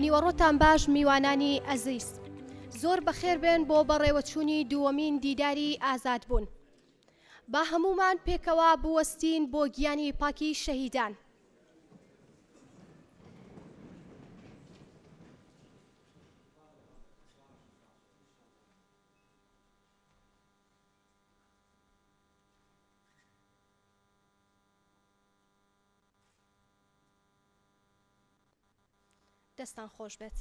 نیوەڕۆتان باش میوانانی ئەزیز. زۆر بەخێر بێن بۆ بەڕێوەچوونی دووەمین دیداری ئازادبوون. با هەموومان پێکەوە بوەستین بۆ گیانی پاکی شەهیدان. دەستان خۆش بێت.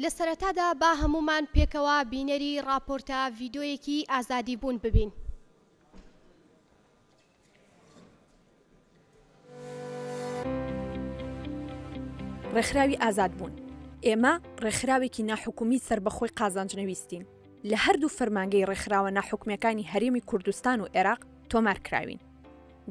لە سەرەتادا با هەموومان پێکەوە بینەری ڕاپۆرتە ڤیدۆیەکی ئازادی بوون ببین. ڕێکخراوی ئازادبوون، ئێمە ڕێکخراوێکی ناحکومی سەربەخۆی قازانجنەویستین، لە هەردوو فەرمانگەی ڕێکخراوە ناحکومیەکانی هەرێمی کوردستان و عێراق تۆمار کراوین.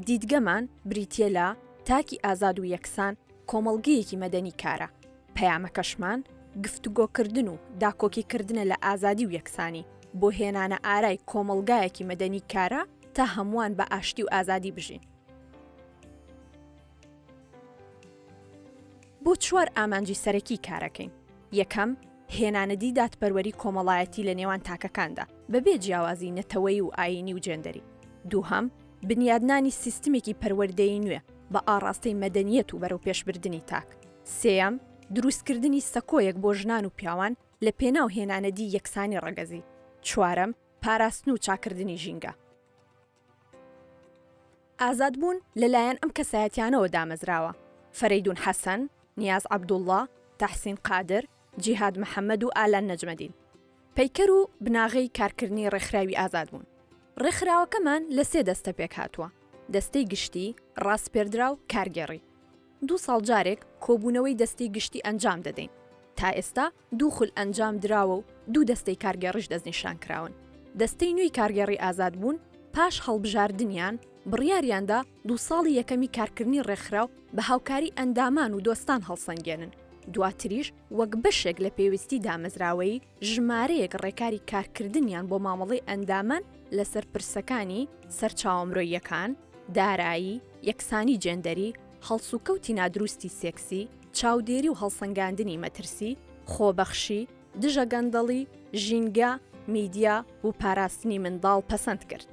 دیدگەمان بریتییە لە، تاکی ئازاد و یەکسان، کۆمەڵگەیەکی مەدەنی کارا. پەیامەکەشمان، گفتوگۆکردن و داکۆکیکردنە لە ئازادی و یەکسانی، بۆ هێنانە ئارای کۆمەڵگایەکی مەدەنی کارا تا هەمووان بە ئاشتی و ئازادی بژین. بۆ چوار ئامانجی سەرەکی کارەکەین. یەکەم، هێنانەدی دادپەروەری کۆمەڵایەتی لە نێوان تاکەکاندا، بەبێ جیاوازی نەتەوەیی و ئایینی و جێندەری. دووهەم، بنیادنانی سیستمێکی پەروەردەیی نوێ بە ئاڕاستەی مەدەنییەت و بەرەوپێشبردنی تاک. سێیەم، دروستکردنی سەکۆیەک بۆ ژنان و پیاوان لە پێناو هێنانەدی یەکسانی ڕەگەزی. چوارەم، پاراستن و چاککردنی ژینگە. ئازادبوون لەلایەن ئەم کەسایەتیانەوە دامەزراوە، فەرەیدوون حەسەن، نیاز عەبدوڵڵا، تەحسین قادر، جیهاد محەمەد و ئالان نەجمەدین. پەیکەر و بناغەی کارکردنی ڕێکخراوی ئازادبوون. ڕێکخراوەکەمان لە سێ دەستە پێکهاتووە، دەستەی گشتی، ڕاسپێردراو، کارگێڕی. دوو ساڵ جارێک کۆبوونەوەی دەستەی گشتی ئەنجام دەدەین. تا ئێستا دوو خول ئەنجام دراوە و دوو دەستەی کارگێڕیش دەستنیشان کراون. دەستەی نوێی کارگێڕی ئازادبوون پاش هەڵبژاردنیان بڕیاریاندا دوو ساڵی یەکەمی کارکردنی ڕێکخراو بە هاوکاری ئەندامان و دۆستان هەڵسەنگێنن، دواتریش وەک بەشێک لە پێویستی دامەزراوەیی ژمارەیەک ڕێکاری کارکردنیان بۆ مامەڵەی ئەندامان لەسەر پرسەکانی، سەرچاوە مرۆییەکان، دارایی، یەکسانی جێندەری، هەڵسوکەوتی نادروستی سێکسی، چاودێری و هەڵسەنگاندنی مەترسی، خۆبەخشی، دژە گەندەڵی، ژینگە، میدیا و پاراستنی منداڵ پەسەند کرد.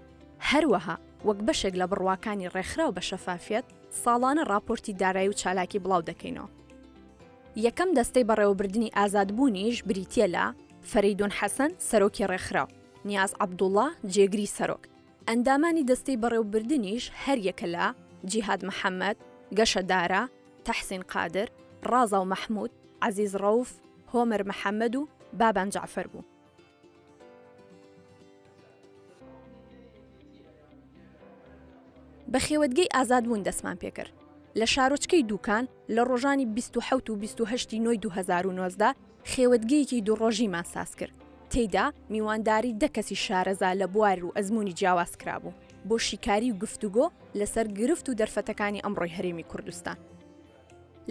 هەروەها وەک بەشێک لە بڕواکانی ڕێکخراو بە شەفافیەت، ساڵانە ڕاپۆرتی دارایی و چالاکی بڵاو دەکەینەوە. یەکەم دەستەی بەڕێوەبردنی ئازادبوونیش بریتییە لە، فەرەیدوون حەسەن، سەرۆکی ڕێکخراو، نیاز عەبدوڵڵا، جێگری سەرۆک. ئەندامانی دەستەی بەڕێوبردنیش هەریەکە لە، جیهاد محەمەد، گەشە دارا، تەحسین قادر، ڕازاو مەحمود، عەزیز ڕەوف، هۆمەر محەمەد و بابان جەعفەر بوون. بە خێوەتگەی ئازادبوون دەستمان پێکرد. لە شارۆچکەی دووکان لە ڕۆژانی 27 و 28 نۆی 2019 خێوەتگەیەکی دوو ڕۆژیمان ساز کرد. تێیدا میوانداری دە کەسی شارەزا لە بوار و ئەزموونی جیاواز کرابوو بۆ شیکاری و گفتوگۆ لەسەر گرفت و دەرفەتەکانی ئەمڕۆی هەرێمی کوردستان.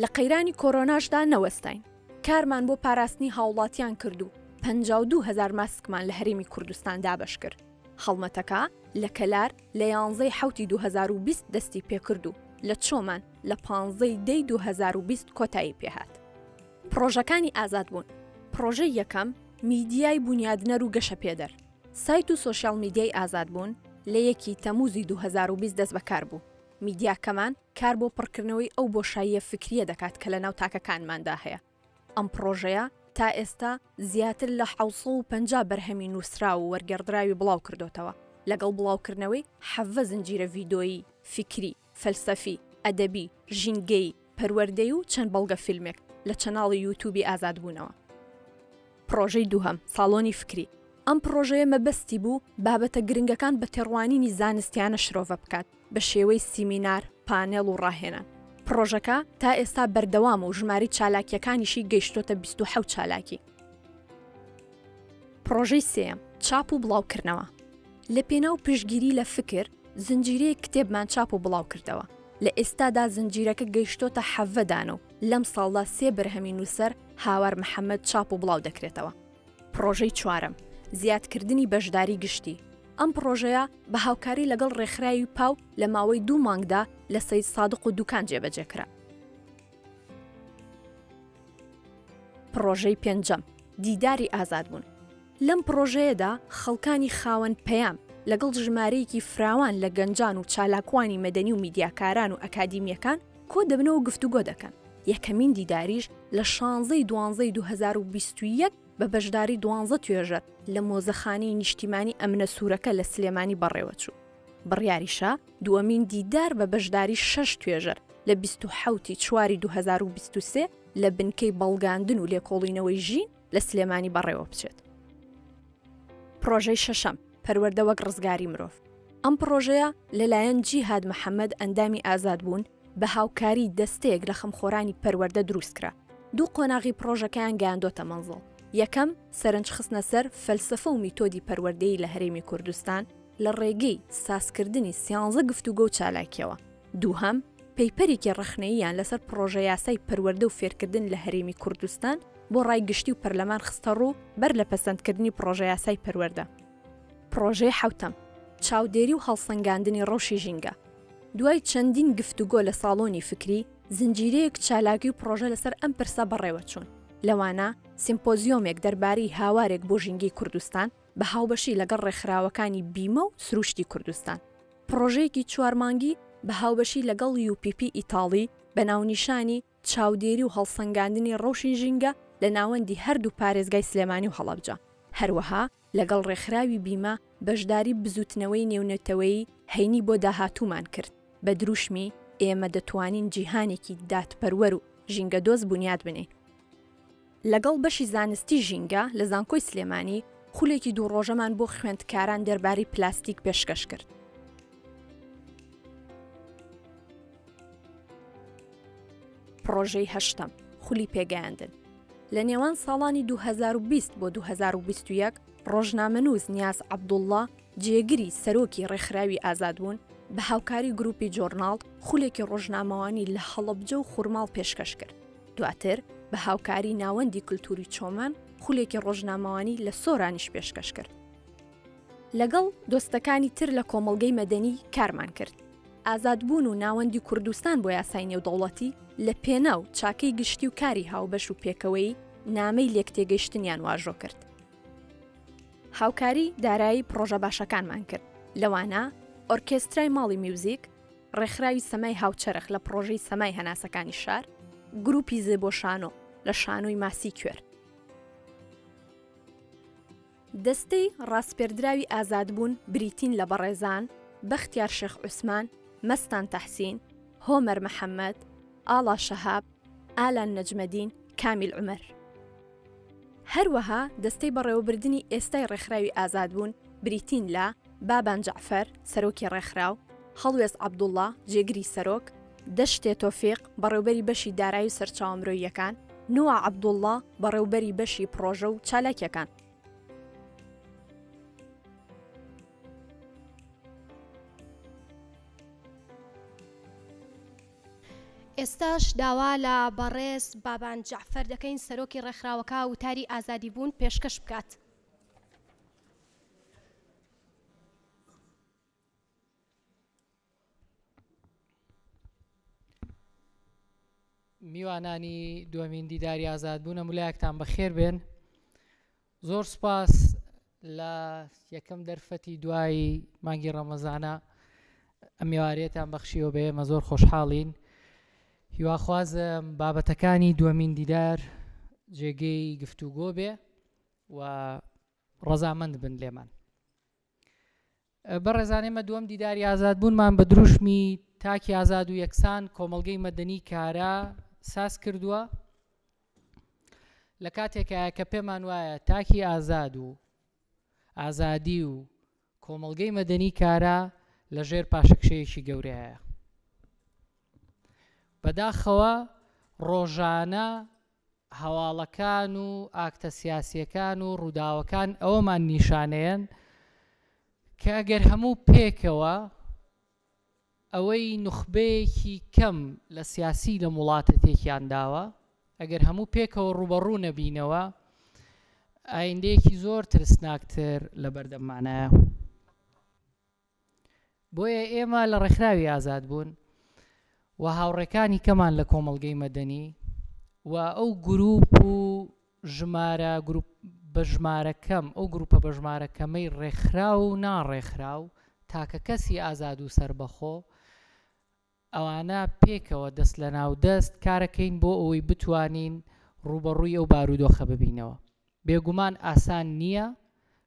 لە قەیرانی کۆرۆناشدا نەوەستاین، کارمان بۆ پاراستنی هاوڵاتیان کرد و 52 هەزار ماسکمان لە هەرێمی کوردستان دابەش کرد. هەڵمەتەکە لە کەلار لە یانزەی حەوتی 2020 دەستی پێکرد و لە چۆمان لە پانزەی دەی 2020 کۆتایی پێهات. پڕۆژەکانی ئازادبوون، پڕۆژەی یەکەم، میدیای بونیادنەر و گەشەپێدەر، سایت و سۆشیال میدیای ئازادبوون لە یەکی تەمووزی 2020 دەستبەکار بوو، میدیاکەمان کار بۆ پڕکردنەوەی ئەو بۆشاییە فیکرییە دەکات کە لەناو تاکەکانماندا هەیە. ئەم پڕۆژەیە تا ئێستا زیاتر لە 750 بەرهەمی نووسراو و وەرگێڕدراوی بڵاوکردۆتەوە، لەگەڵ بڵاوکردنەوەی حەڤە زنجیرە ڤیدۆیی فیکری، فەلسەفی، ئەدەبی، ژینگەیی، پەروەردەیی و چەند بەڵگە فیلمێک لە چەناڵی یوتوبی ئازادبوونەوە. پڕۆژەی دووهەم، ساڵۆنی فکری، ئەم پڕۆژەیە مەبەستی بوو بابەتە گرنگەکان بە تێڕوانینی زانستیانە شرۆڤە بکات بە شێوەی سیمینار، پانێڵ و ڕاهێنان. پڕۆژەکە تا ئێستا بەردەوامە و ژمارەی چالاکییەکانیشی گەیشتۆتە 27 چالاکی. پڕۆژەی سێیەم، چاپ و بڵاوکردنەوە. لە پێناو پشتگیری لە فکر، زنجیرەیەک کتێبمان چاپ و بڵاو کردەوە. لە ئێستادا زنجیرەکە گەیشتۆتە حەڤە دانە و لەم ساڵدا سێ بەرهەمی نووسەر هاوار محەمەد چاپ و بڵاو دەکرێتەوە. پڕۆژەی چوارەم، زیادکردنی بەشداری گشتی، ئەم پڕۆژەیە بە هاوکاری لەگەڵ ڕێکخراوی پاو لە ماوەی دوو مانگدا لە سەیدسادق و دوکان جێبەجێ کرا. پڕۆژەی پێنجەم، دیداری ئازادبوون. لەم پڕۆژەیەدا خەڵکانی خاوەن پەیام لەگەڵ ژمارەیەکی فراوان لە گەنجان و چالاکوانی مەدەنی و میدیاکاران و ئەکادیمییەکان کۆدەبنەوە و گفتوگۆ دەکەن. یەکەمین دیداریش لە شانزە ی دوانزە ی 2021 بە بەشداری دوانزە توێژەر لە مۆزەخانەی نیشتیمانی ئەمنە سوورەکە لە سلێمانی بەڕێوەچوو. بڕیاریشە دووەمین دیدار بە بەشداری شەش توێژەر لە 27 ی چواری 2023 لە بنکەی بەڵگاندن و لێکۆڵینەوەی ژین لە سلێمانی بەڕێوە بچێت. پڕۆژەی شەشەم، پەروەردە وەک ڕزگاری مرۆڤ. ئەم پڕۆژەیە لەلایەن جیهاد محەمەد ئەندامی ئازادبوون بە هاوکاری دەستەیەک لە خەمخۆرانی پەروەردە دروستکرا. دوو قۆناغی پڕۆژەکەیان گەیاندۆتە مەنزڵ. یەکەم، سەرنج خستنە سەر فەلسەفە و میتۆدی پەروەردەیی لە هەرێمی کوردستان لە ڕێگەی سازکردنی سیانزە گفتوگۆ و چالاکییەوە. دووهەم، پەیپەرێکی ڕەخنەییان لەسەر پڕۆژەیاسای پەروەردە و فێرکردن لە هەرێمی کوردستان بۆ ڕای گشتی و پەرلەمان خستەڕوو بەر لە پەسەندکردنی پڕۆژەیاسای پەروەردە. پڕۆژەی حەوتەم، چاودێری و هەڵسەنگاندنی ڕەوشی ژینگە. دوای چەندین گفتوگۆ لە ساڵۆنی فکری، زنجیرەیەک چالاکی و پڕۆژە لەسەر ئەم پرسە بەڕێوەچوون، لەوانە سیمپۆزیۆمێک دەربارەی هاوارێک بۆ ژینگەی کوردستان بە هاوبەشی لەگەڵ ڕێکخراوەکانی بیمە و سروشتی کوردستان، پڕۆژەیەکی چوار مانگی بە هاوبەشی لەگەڵ UPP ئیتاڵی بە ناونیشانی چاودێری و هەڵسەنگاندنی ڕەوشی ژینگە لە ناوەندی هەردوو پارێزگای سلێمانی و هەڵەبجە، هەروەها لەگەڵ ڕێکخراوی بیمە بەشداری بزووتنەوەی نێونەتەوەیی هەینی بۆ داهاتوومان کرد بە دروشمی ئێمە دەتوانین جیهانێکی دادپەروەر و ژینگەدۆست بونیاد بنێین. لەگەڵ بەشی زانستی ژینگە لە زانکۆی سلێمانی خولێکی دوو ڕۆژەمان بۆ خوێندکاران دەربارەی پلاستیک پێشکەش کرد. پڕۆژەی هەشتەم، خولی پێگەیاندن. لە نێوان ساڵانی 2020 بۆ 2021 ڕۆژنامەنووس نیاز عەبدوڵڵا جێگری سەرۆکی ڕێکخراوی ئازادبوون بە هاوکاری گروپی جۆرناڵ خولێکی ڕۆژنامەوانی لە هەڵەبجە و خورماڵ پێشکەش کرد. دواتر بە هاوکاری ناوەندی کلتوری چۆمان خولێکی ڕۆژنامەوانی لە سۆرانیش پێشکەش کرد. لەگەڵ دۆستەکانی تر لە کۆمەڵگەی مەدەنی کارمان کرد. ئازادبوون و ناوەندی کوردستان بۆ یاسای نێودەوڵەتی لە پێناو چاکەی گشتی و کاری هاوبەش و پێکەوەیی نامەی لێکتێگەیشتنیان واژۆ کرد. هاوکاری دارایی پڕۆژە باشەکانمان کرد، لەوانە، ئۆرکێسترای ماڵی میوزیک، ڕێکخراوی سەمای هاوچەرخ لە پڕۆژەی سەمای هەناسەکانی شار، گروپی زێ بۆ شانۆ لە شانۆی ماسی کوێر. دەستەی ڕاسپێردراوی ئازادبوون بریتین لە بەڕێزان، بەختیار شێخ عوسمان، مەستان تەحسین، هۆمەر محەمەد، ئاڵا شەهاب، ئالان نەجمەدین، کامیل عومەر. هەروەها دەستەی بەڕێوەبردنی ئێستای ڕێکخراوی ئازادبوون بریتین لە، بابان جەعفەر، سەرۆکی ڕێکخراو، هەڵوێست عەبدوڵڵا، جێگری سەرۆک، دەشتێ تۆفیق، بەڕێوبەری بەشی دارایی و سەرچاوە مرۆییەکان، نوا عەبدوڵڵا، بەڕێوبەری بەشی پڕۆژە و چالاکییەکان. ئێستاش داوا لە بەڕێز بابان جەعفەر دەکەین سەرۆکی ڕێکخراوەکە وتاری ئازادی بوون پێشکەش بکات. میوانانی دووەمین دیداری ئازادبوون هەموو لایەکتان بەخێر بێن. زۆر سوپاس لە یەکەم دەرفەتی دوای مانگی ڕەمەزانە ئەم مێوارەتان بەخشیەوە بە ئێمە زۆر خۆشحاڵین هیواخوازم بابەتەکانی دووەمین دیدار جێگەی گفتوگۆ بێ و ڕەزامەند بن لێمان. بەڕێزان ئێمە دووەم دیداری ئازادبوونمان بە دروشمی تاکی ئازاد و یەکسان کۆمەڵگەی مەدەنی کارا ساز کردووە لە کاتێکایە کە پێمان وایە تاکی ئازاد و ئازادی و کۆمەڵگەی مەدەنی کارا لە ژێر پاشەکشەیەکی گەورەیە. بەداخەوە ڕۆژانە هەواڵەکان و ئاکتە سیاسیەکان و ڕووداوەکان ئەوەمان نیشانەیەن کە ئەگەر هەموو پێکەوە ئەوەی نوخبەیەکی کەم لە سیاسی لەم وڵاتە تێکیان داوە ئەگەر هەموو پێکەوە ڕووبەڕوو نەبینەوە ئایندەیەکی زۆر ترسناکتر لە بەردەممانایە. بۆیە ئێمە لە ڕێکخراوی ئازادبوون و هاوڕێکانی کەمان لە کۆمەڵگەی مەدەنی و ئەو گروپ و. ژمارە گروپ بە ژمارە کەم، ئەو گروپە بە ژمارە کەمەی ڕێکخراو و ناڕێکخراو، تاکەکەسی ئازاد و سەربەخۆ، ئەوانە پێکەوە دەست لەناو دەست کارەکەین بۆ ئەوەی بتوانین ڕووبەڕووی ئەو بارودۆخە ببینەوە. بێگومان ئاسان نییە،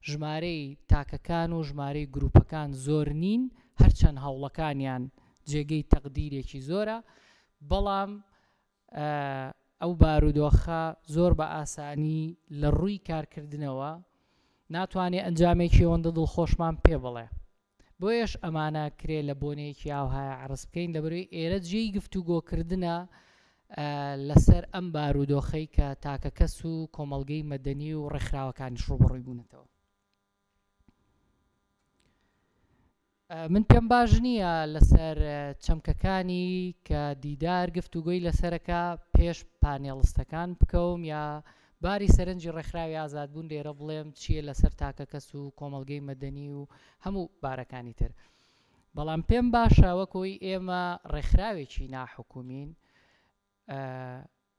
ژمارەی تاکەکان و ژمارەی گروپەکان زۆر نین، هەرچەند هەوڵەکانیان جێگەی تەقدیرێکی زۆرە، بەڵام ئەو بارودۆخە زۆر بە ئاسانی لە ڕووی کارکردنەوە ناتوانێ ئەنجامێکی ئەوەندە دڵخۆشمان پێ بڵێ. بۆیەش ئەمانە کرێ لە بۆنەیەکی ئاوهایە عەرز بکەین، لەبەرئەوەی ئێرە جێی گفتوگۆکردنە لەسەر ئەم بارودۆخەی کە تاکەکەس و کۆمەڵگەی مەدەنی و ڕێکخراوەکانیش ڕووبەڕووی بوونەتەوە. من پێم باش نییە لەسەر چەمکەکانی کە دیدار گفتوگۆی لەسەرەکە پێش پانێڵستەکان بکەوم یا باری سەرنجی ڕێکخراوی ئازادبوون لێرە بڵێم چییە لەسەر تاکەکەس و کۆمەڵگەی مەدەنی و هەموو بارەکانی تر. بەڵام پێم باشە وەکۆی ئێمە ڕێکخراوێکی ناحکومین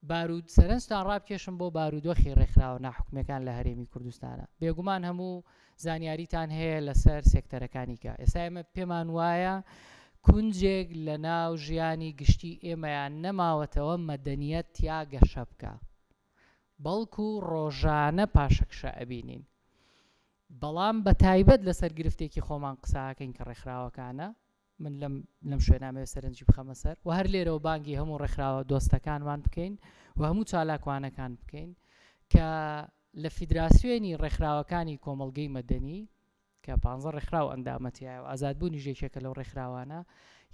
بارود سەرنجتان ڕابکێشم بۆ بارودۆخی ڕێکخراوە ناحکومیەکان لە هەرێمی کوردستانە. بێگومان هەموو زانیاریتان هەیە لەسەر سێکتەرەکانی کە ئێستا ئێمە پێمان وایە کونجێک لە ناو ژیانی گشتی ئێمەیان نەماوەتەوە مەدەنیەت تیا گەشە بکا بەڵکو ڕۆژانە پاشەکشە ئەبینین بەڵام بە تایبەت لەسەر گرفتێکی خۆمان قسەکەین کە ڕێکخراوەکانە من لەم لەم شوێنامەوێ سەرنجی بخەمە سەر و هەر لێرەوە بانگی هەموو ڕێکخراوە دۆستەکانمان بکەین و هەموو چالاکوانەکان بکەین کە لە فیدراسیۆنی ڕێکخراوەکانی کۆمەڵگەی مەدەنی کە پانزە ڕێکخراو ئەندامە تیایە و ئازادبوونیش یەکێکە لەو ڕێکخراوانە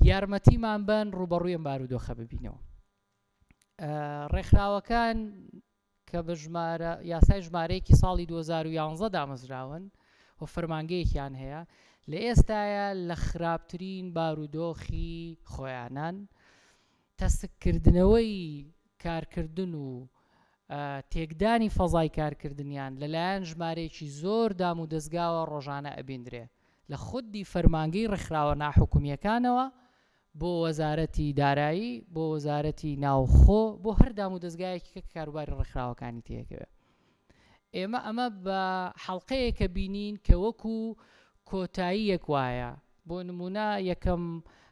یارمەتیمان بەن ڕووبەڕووی ئەم بارودۆخە ببینەوە. ڕێکخراوەکان کە بە ژمارە یاسای ژمارەیەکی ساڵی 2011 دامەزراون و فەرمانگەیەکیان هەیە لە ئێستاە لە خراپترین بارودۆخی خۆیانان تەسککردنەوەی کارکردن و تێکدانی فەزای کارکردنیان لەلایەن ژمارەیەکی زۆر دام و دەزگاوە ڕۆژانە ئەبیندرێ لە خودی فەرمانگەی ڕێکخراوە ناحکومییەکانەوە بۆ وەزارەتی دارایی بۆ وەزارەتی ناوخۆ بۆ هەر دام و دەزگایەکی کە کاروباری ڕێکخراوەکانی تێکەوێ. ئێمە ئەمە بە حەڵقەیەکە بینین کە وەکو کۆتاییەک وایە بۆ نمونە یەکەم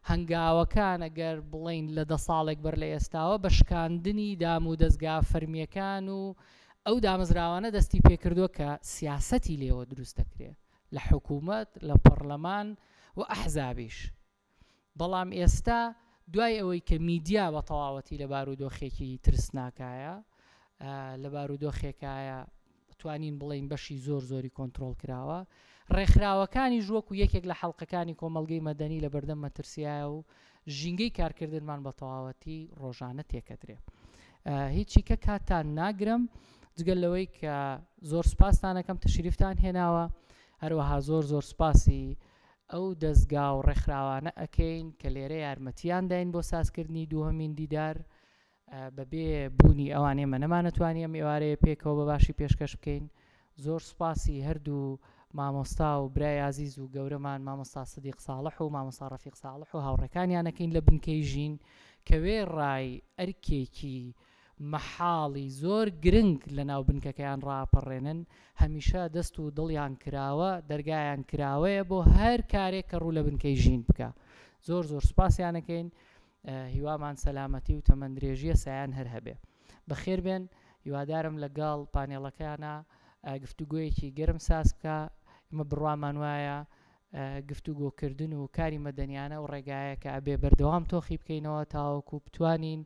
هەنگاوەکان ئەگەر بڵێین لە دە ساڵێک بەر لە ئێستاوە بە شکاندنی دام و دەزگا فەرمییەکان و ئەو دامەزراوانە دەستی پێکردووە کە سیاسەتی لێوە دروست دەکرێ لە حکوومەت، لە پەڕلەمان و ئەحزابیش. بەڵام ئێستا دوای ئەوەی کە میدیا بە تەواوەتی لە بارودۆخێکی ترسناکایە، لە بارودۆخێکایە توانین بڵێین بەشی زۆر زۆری کۆنترۆڵ کراوە، ڕێکخراوەکانیش وەکو یەکێک لە حەڵقەکانی کۆمەڵگەی مەدەنی لە بەردەم مەترسیایە و ژینگەی کارکردنمان بە تەواوەتی ڕۆژانە تێکەدرێ. هیچی کە کاتتان ناگرم جگە لەوەی کە زۆر سوپاستان ئەکەم تەشریفتان هێناوە، هەروەها زۆر زۆر سوپاسی ئەو دەزگا و ڕێکخراوانە ئەکەین کە لێرە یارمەتیان داین بۆ سازکردنی دووهەمین دیدار، بەبێ بوونی ئەوان ئێمە نەمانەتوانی ئەم ئێوارەیە پێکەوە بە باشی پێشکەش بکەین. زۆر سوپاسی هەردوو مامۆستا و برای ئازیز و گەورەمان مامۆستا سدیق ساڵح و مامۆستا ڕەفیق ساڵح و هاوڕێکانیان ئەکەین لە بنکەی ژین کە وێڕای ئەرکێکی مەحاڵی زۆر گرنگ لە ناو بنکەکەیان ڕاپەڕێنن، هەمیشە دەست و دڵیان کراوە، دەرگایان کراوەیە بۆ هەر کارێک کە ڕوو لە بنکەی ژین بکا. زۆر زۆر سوپاسیان ئەکەین. هیوامان سەلامەتی و تەمەن درێژیە سایان هەر هەبێ. بەخێر بێن، هیوادارم لە گەڵ پانێڵەکانا گفتوگۆیەکی گەرم ساز بکا، ئێمە بڕوامان وایە گفتوگۆکردن و کاری مەدەنیانە ئەو ڕێگایە کە ئەبێ بەردەوام تۆخی بکەینەوە تاوەکو بتوانین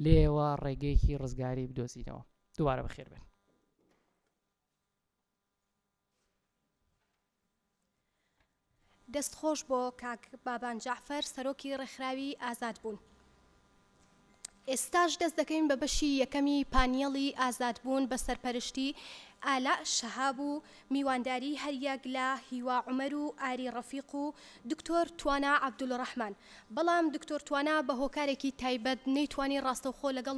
لێیەوە ڕێگەیەکی ڕزگاری بدۆزینەوە. دووبارە بەخێر بێن. دەست خۆش بۆ کاک بابان جەعفەر سەرۆکی ڕێکخراوی ئازادبوون. ئێستاش دەست دەکەین بە بەشی یەکەمی پانیەڵی ئازادبوون بە سەرپەرشتی ئالاء شەهاب و میوانداری هەریەک لە هیوا عومەر و ئاری ڕەفیق و دکتۆر توانا عەبدولڕەحمان بەڵام دکتۆر توانا بە هۆکارێکی تایبەت نەیتوانی ڕاستەوخۆ لەگەڵ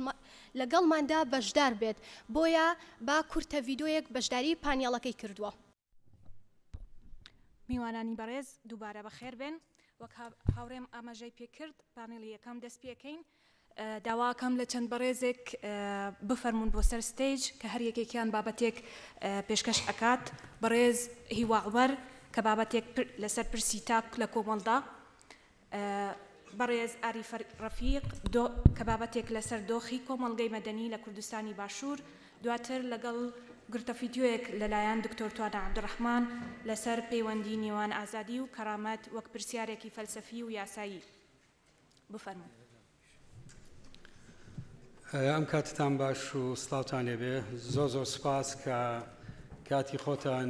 لەگەڵماندا بەشدار بێت بۆیە بە کورتە ڤیدۆیەک بەشداری پانیەڵەکەی کردووە. میوانانی بەڕێز دووبارە بەخێربێن. وەک هاوڕێم ئاماژەی پێکرد پانێڵی یەکەم دەست پێکەین. داواکەم لە چەند بەڕێزێک بفەرموون بۆ سەر ستەیج کە هەر یەکێکیان بابەتێک پێشکەش ئەکات، بەڕێز هیوا عومەر کە بابەتێک لەسەر پرسی تاک لە کۆمەڵدا، بەڕێز ئاری ڕەفیق کە بابەتێک لەسەر دۆخی کۆمەڵگەی مەدەنی لە کوردستانی باشوور، دواتر لەگەڵ گرتە فیدیۆیەک لەلایەن دکتۆر توانا عەبدولڕەحمان لەسەر پەیوەندی نێوان ئازادی و کەرامەت وەک پرسیارێکی فەلسەفی و یاسایی. بفەرموون. ئەم کاتتان باش و سڵاوتان لێبێ. زۆر زۆر سپاس کە کاتی خۆتان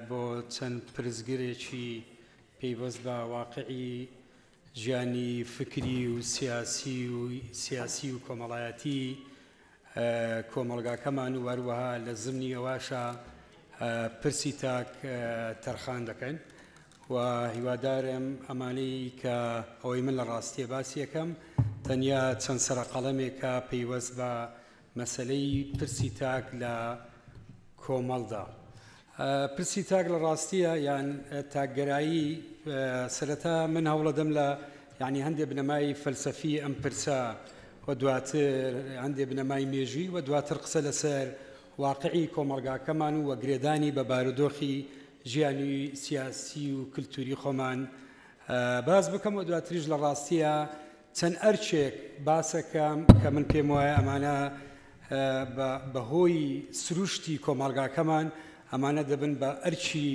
بۆ چەند پرسگرێکی پەیوەست بە واقعی ژیانی فکری و سیاسی و سیاسی و کۆمەڵایەتی کۆمەڵگاکەمان و هەروەها لە زمنی ئەواشا پرسی تاک تەرخان دەکەن و هیوادارم ئەمانەی کە ئەوەی من لە ڕاستیە باسی ئەکەم تەنیا چەند سەرەقەڵەمێکە پەیوەست بە مەسەلەی پرسی تاک لە کۆمەڵدا. پرسی تاک لە ڕاستیە یان تاکگەرایی سەرەتا من هەوڵەدەم لە یعنی هەندێ بنەمای فەلسەفی ئەم پرسە و دواتر هەندێ بنەمای مێژووی و دواتر قسە لەسەر واقعی کۆمەڵگاکەمان و گرێدانی بە بارودۆخی ژیانی سیاسی و کلتوری خۆمان باس بکەم و دواتریش لە ڕاستیە چەند ئەرکێک باسەکەم کە من پێم وایە ئەمانە بەهۆی سروشتی کۆمەڵگاکەمان ئەمانە دەبن بە ئەرکی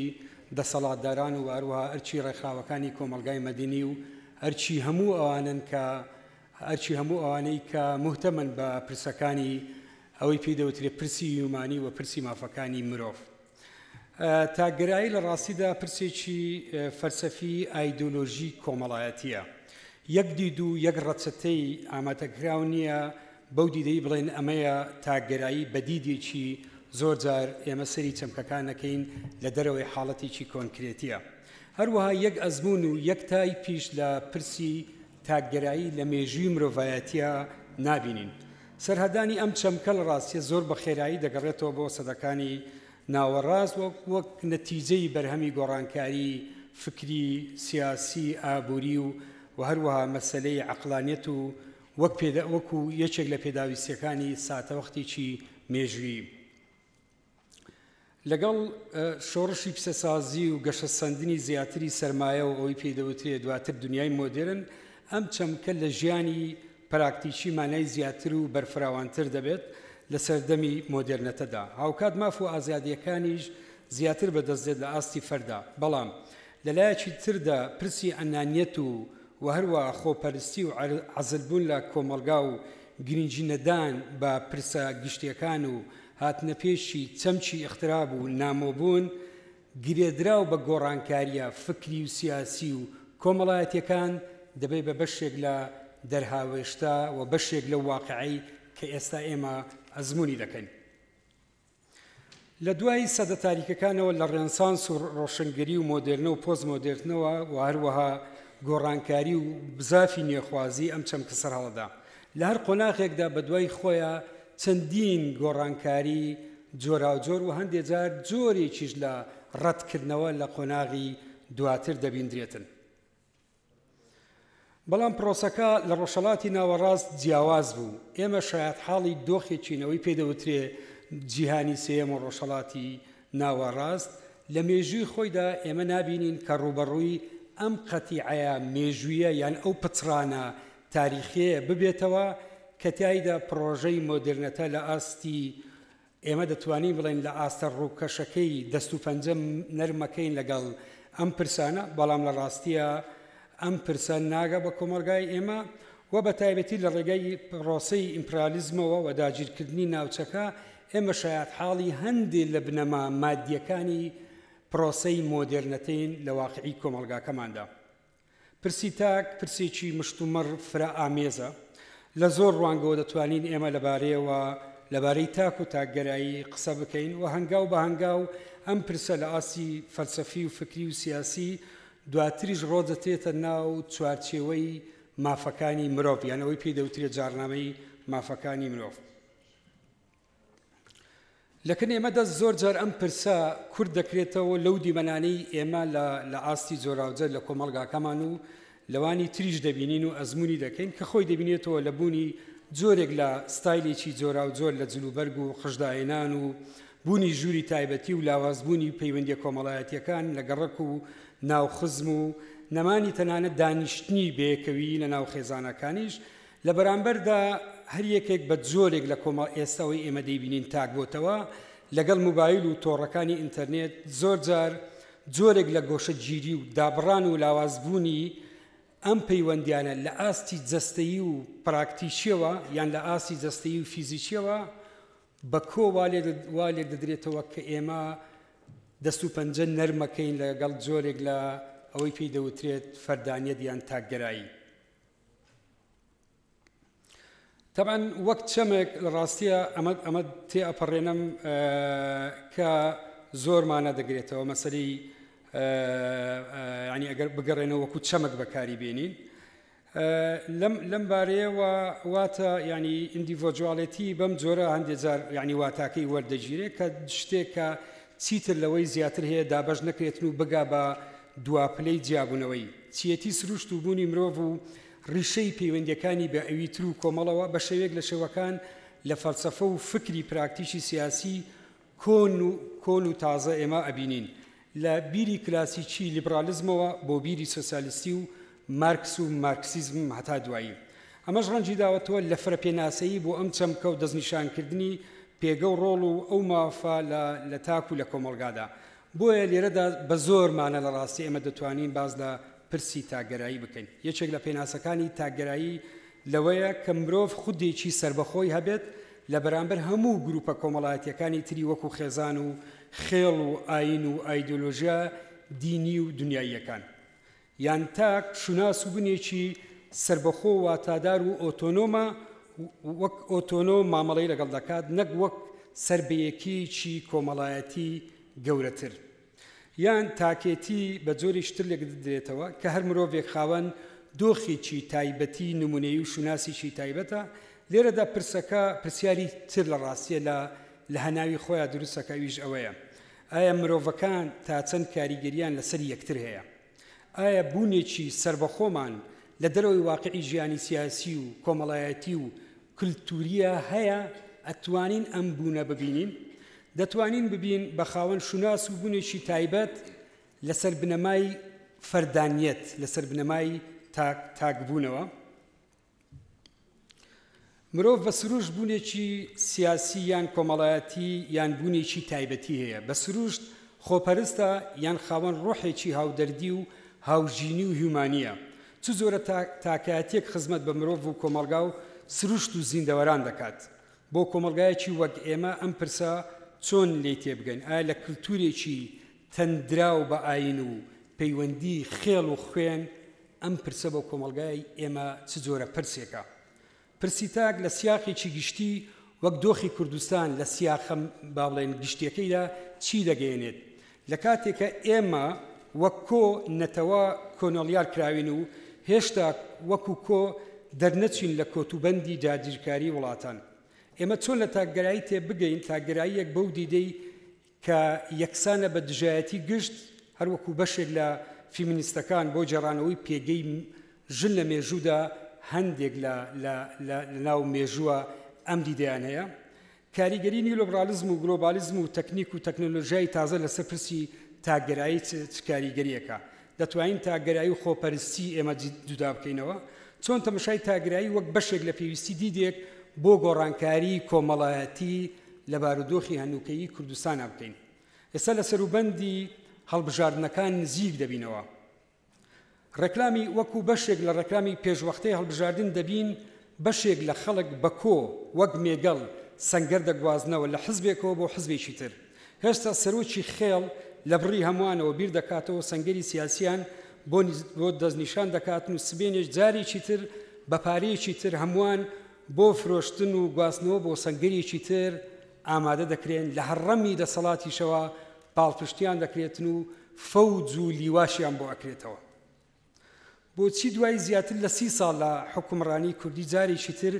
دەسەڵاتداران و هەروەها ئەرکی ڕێکخراوەکانی کۆمەڵگای مەدەنی و ئەرکی هەموو ئەوانن کە ئەرکی هەموو ئەوانەی کە موهتەمن بە پرسەکانی ئەوەی پێی دەوترێت پرسی یومانی و پرسی مافەکانی مرۆڤ. تاکگەرایی لە ڕاستیدا پرسێکی فەلسەفی ئایدۆلۆژی کۆمەڵایەتییە. یەک دید و یەک ڕەچەتەی ئامادەکراو نییە بەو دیدەی بڵێین ئەمەیە تاکگەرایی بە دیدێکی زۆر جار ئێمە سەیری چەمکەکان نەکەین لە دەرەوەی حاڵەتێکی کۆنکرێتییە. هەروەها یەک ئەزموون و یەک تایپیش لە پرسی تاکگەرایی لە مێژووی مرۆڤایەتییا نابینین. سەرهەدانی ئەم چەمکە لە ڕاستیە زۆر بە خێرایی دەگەڕێتەوە بۆ سەدەکانی ناوەڕاست وەک وەک نەتیجەی بەرهەمی گۆڕانکاری فکری، سیاسی، ئابووری و و هەروەها مەسەلەی عەقڵانیەت و وەک پێدا وەکوو یەکێک لە پێداویستیەکانی ساتەوەختێکی مێژوویی. لەگەڵ شۆڕشی پیشەسازی و گەشەسەندنی زیاتری سەرمایە و ئەوەی پێی دەوترێ دواتر دنیای مۆدێرن، ئەم چەمکە لە ژیانی پراکتیکی مانای زیاتر و بەرفراوانتر دەبێت لە سەردەمی مۆدێرنەتەدا. هاوکات ماف و ئازادییەکانیش زیاتر بەدەست دێت لە ئاستی فەردا. بەڵام لە لایەکی تردا پرسی ئەنانیەت و و هەروەها خۆپەرستی و عەزلبوون لە کۆمەڵگا و گرنگی نەدان بە پرسە گشتییەکان و هاتنەپێشی چەمکی ئیغتراب و نامۆبوون گرێدراو بە گۆڕانکارییە فکری و سیاسی و کۆمەڵایەتییەکان دەبێ بە بەشێک لە دەرهاوێشتە و بەشێک لەو واقعەی کە ئێستا ئێمە ئەزموونی دەکەین. لە دوای سەدە تاریکەکانەوە لە ڕێنسانس و ڕۆشنگەری و مۆدێرنە و پۆست مۆدێرنەوە و هەروەها گۆڕانکاری و بزافی نوێخوازی ئەم چەمکە سەرهەڵدا. لە هەر قۆناغێکدا بەدوای خۆیا چەندین گۆڕانکاری جۆراوجۆر و هەندێ جار جۆرێکیش لە ڕەتکردنەوە لە قۆناغی دواتر دەبیندرێتن. بەڵام پرۆسەکە لە ڕۆژهەڵاتی ناوەڕاست جیاواز بوو، ئێمە شایەتحاڵی دۆخێکین ئەوەی پێی دەوترێ جیهانی سێیەم و ڕۆژهەڵاتی ناوەڕاست، لە مێژووی خۆیدا ئێمە نابینین کە ڕووبەڕووی ئەم قەتیعەیە مێژوویە یان ئەو پچڕانە تاریخیەیە ببێتەوە کە تیایدا پڕۆژەی مۆدێرنەتە لە ئاستی ئێمە دەتوانین بڵێین لە ئاستە ڕووکەشەکەی دەست و پەنجە نەرمەکەین لەگەڵ ئەم پرسانە، بەڵام لە ڕاستییا ئەم پرسە ناگا بە کۆمەڵگای ئێمە و بە تایبەتی لە ڕێگای پڕۆسەی ئیمپرالیزمەوە و داگیرکردنی ناوچەکە ئێمە شایەتحاڵی هەندێ لە بنەما مادییەکانی پڕۆسەی مۆدێرنەتەین لە واقعی کۆمەڵگاکەماندا. پرسی تاک پرسێکی مشتومڕ فرە ئامێزە، لە زۆر ڕوانگەوە دەتوانین ئێمە لەبارەیەوە لەبارەی تاک و تاکگەرایی قسە بکەین و هەنگاو بە هەنگاو ئەم پرسە لە ئاستی فەلسەفی و فکری و سیاسی دواتریش ڕۆدەترێتە ناو چوارچێوەی مافەکانی مرۆڤ یان ئەوەی پێی دەوترێت جاڕنامەی مافەکانی مرۆڤ. لە کن ئێمەدا زۆر جار ئەم پرسە کورت دەکرێتەوە لەو دیمەنانەی ئێمە لە لە ئاستی جۆراوجۆر لە کۆمەڵگاکەمان و لەوانی تریش دەبینین و ئەزموونی دەکەین کە خۆی دەبینێتەوە لە بوونی جۆرێک لە ستایلێکی جۆراوجۆر لە جلوبەرگ و قژداهێنان و بوونی ژووری تایبەتی و لاوازبوونی پەیوەندیە کۆمەڵایەتیەکان لە گەڕەک و ناو خزم و نەمانی تەنانەت دانیشتنی بەیەکەویی لە ناو خێزانەکانیش لە بەرامبەردا هەر یەکێک بە جۆرێک لە کۆمەڵ ئێستا ئەوەی ئێمە دەیبینین تاک بۆتەوە لەگەڵ موبایل و تۆڕەکانی ئینتەرنێت زۆر جار جۆرێک لە گۆشەگیری و دابڕان و لاوازبوونی ئەم پەیوەندیانە لە ئاستی جەستەیی و پراکتیکیەوە یان لە ئاستی جەستەیی و فیزیکیەوە بە کۆ وا لێکدەدرێتەوە کە ئێمە دەست و پەنجە نەرمەکەین لەگەڵ جۆرێک لە ئەوەی پێی دەوترێت فەردانیەت یان تاکگەرایی. تەبعەن وەک چەمک لە ڕاستیە ئەمە ئەمە تێ ئەپەڕێنم کە زۆر مانا دەگرێتەوە مەسەلەی ینی ئەگەر بگەڕێنەوە وەکو چەمک بەکاری بێنین لەم لەم بارەیەوە واتە ینی ئیندیڤۆجوالێتی بەم جۆرە هەندێک جار ینی واتاکەی وەردەگیرێت کە شتێک کە چیتر لەوەی زیاتر هەیە دابەش نەکرێتن و بگا بە دواپلەی جیابوونەوەی چیەتی سروشت و بوونی مرۆڤ و ڕیشەی پەیوەندیەکانی بە ئەویتر و کۆمەڵەوە بە شێوەیەک لە شێوەکان لە فەلسەفە و فکری پراکتیکی سیاسی کۆن و کۆن و تازە ئێمە ئەبینین لە بیری کلاسیکی لیبرالیزمەوە بۆ بیری سۆسیالیستی و مارکس و مارکسیزم هەتا دوایی. ئەمەش ڕەنجی داوەتەوە لە فرە پێناسەیی بۆ ئەم چەمکە و دەستنیشانکردنی پێگە و ڕۆڵ و ئەو مافە لە لە تاک و لە کۆمەڵگادا. بۆیە لێرەدا بە زۆر مانا لە ڕاستی ئێمە دەتوانین باس لە پرسی تاکگەرایی بکەین. یەکێک لە پێناسەکانی تاکگەرایی لەوەیە کە مرۆڤ خودێکی سەربەخۆی هەبێت لە بەرامبەر هەموو گروپە کۆمەڵایەتییەکانی تری وەکو خێزان و خێڵ و ئایین و ئایدۆلۆژیا دینی و دونیاییەکان. یان تاک شوناس و بنێکی سەربەخۆ و واتادار و ئۆتۆنۆمە وەک ئۆتۆنۆم مامەڵەی لەگەڵ دەکات نەک وەک سەر بە یەکەیەکی کۆمەڵایەتی گەورەتر. یان تاکێتی بە جۆرێکی تر لێکدەدرێتەوە کە هەر مرۆڤێک خاوەن دۆخێکی تایبەتی نمونەیی و شوناسێکی تایبەتە، لێرەدا پرسەکە پرسیاری تر لە ڕاستیە لە لە هەناوی خۆیا دروستەکە ئەویش ئەوەیە ئایا مرۆڤەکان تا چەند کاریگەریان لەسەر یەکتر هەیە؟ ئایا بوونێکی سەربەخۆمان لە دەرەوەی واقیعی ژیانی سیاسی و کۆمەڵایەتی و کلتوریە هەیە؟ ئەتوانین ئەم بوونە ببینین؟ دەتوانین ببین بە خاوەن شوناس و بوونێکی تایبەت لەسەر بنەمای فەردانیەت، لەسەر بنەمای تاک تاکبوونەوە؟ مرۆڤ بە سروشت بوونێکی سیاسی یان کۆمەڵایەتی یان بوونێکی تایبەتی هەیە. بە سروشت خۆپەرستە یان خاوەن ڕۆحێکی هاودەردی و هاوژینی و هیومانییە. چ جۆرە تاکایەتییەک خزمەت بە مرۆڤ و کۆمەڵگا و سروشت و زیندەوەران دەکات؟ بۆ کۆمەڵگایەکی وەک ئێمە ئەم پرسە چۆن لێی تێبگەین؟ ئایا لە کلتورێکی تەندراو بە ئایین و پەیوەندی خێڵ و خوێن ئەم پرسە بۆ کۆمەڵگای ئێمە چ جۆرە پرسێکە؟ پرسی تاک لە سیاقێکی گشتی وەک دۆخی کوردستان لە سیاقە با بڵێین گشتیەکەیدا چی دەگەیەنێت؟ لە کاتێکە ئێمە وەک کۆ نەتەوە کۆنۆڵیار کراوین و هێشتا وەکو کۆ دەرنەچوین لە کۆتوبەندی داگیرکاری وڵاتان ئێمە چۆن لە تاکگەرایی تێبگەین تاکگەراییەک بەو دیدەی کە یەکسانە بە دژایەتی گشت، هەروەکو بەشێک لە فیمینیستەکان بۆ گێڕانەوەی پێگەی ژن لە مێژوودا هەندێک لە لە لە ناو مێژووە ئەم دیدەیان هەیە. کاریگەری نیولۆبرالیزم و گلۆبالیزم و تەکنیک و تەکنەلۆژیای تازە لەسەر پرسی تاکگەرایی چ چ کاریگەرییەکە؟ دەتوانین تاکگەرایی و خۆپەرستی ئێمە جودا بکەینەوە؟ چۆن تەمەشای تاکگەرایی وەک بەشێک لە پێویستی دیدێک بۆ گۆڕانکاری کۆمەڵایەتی لە بارودۆخی هەنووکەیی کوردستانا بکەین؟ ئێستا لە سەروبەندی هەڵبژاردنەکان نزیک دەبینەوە. ڕێکلامی وەکو بەشێک لە ڕێکلامی پێشوەختەی هەڵبژاردن دەبین بەشێک لە خەڵک بە کۆ وەک مێگەڵ سەنگەر دەگوازنەوە لە حزبێکەوە بۆ حزبێکی تر. هێشتا سەرۆکی خێڵ لە بڕی هەمووانەوە بیر دەکاتەوە سەنگەری سیاسیان بۆ بۆ دەستنیشان دەکاتن و سبێنێش جارێکی تر بە پارەیەکی تر هەمووان بۆ فرۆشتن و گواستنەوە بۆ سەنگەرێکی تر ئامادە دەکرێن لە هەڕەمی دەسەڵاتیشەوە پاڵپشتیان دەکرێتن و فەوج و لیواشیان بۆ ئەکرێتەوە. بۆچی دوای زیاتر لە سی ساڵ لە حوکمڕانی کوردی جارێکی تر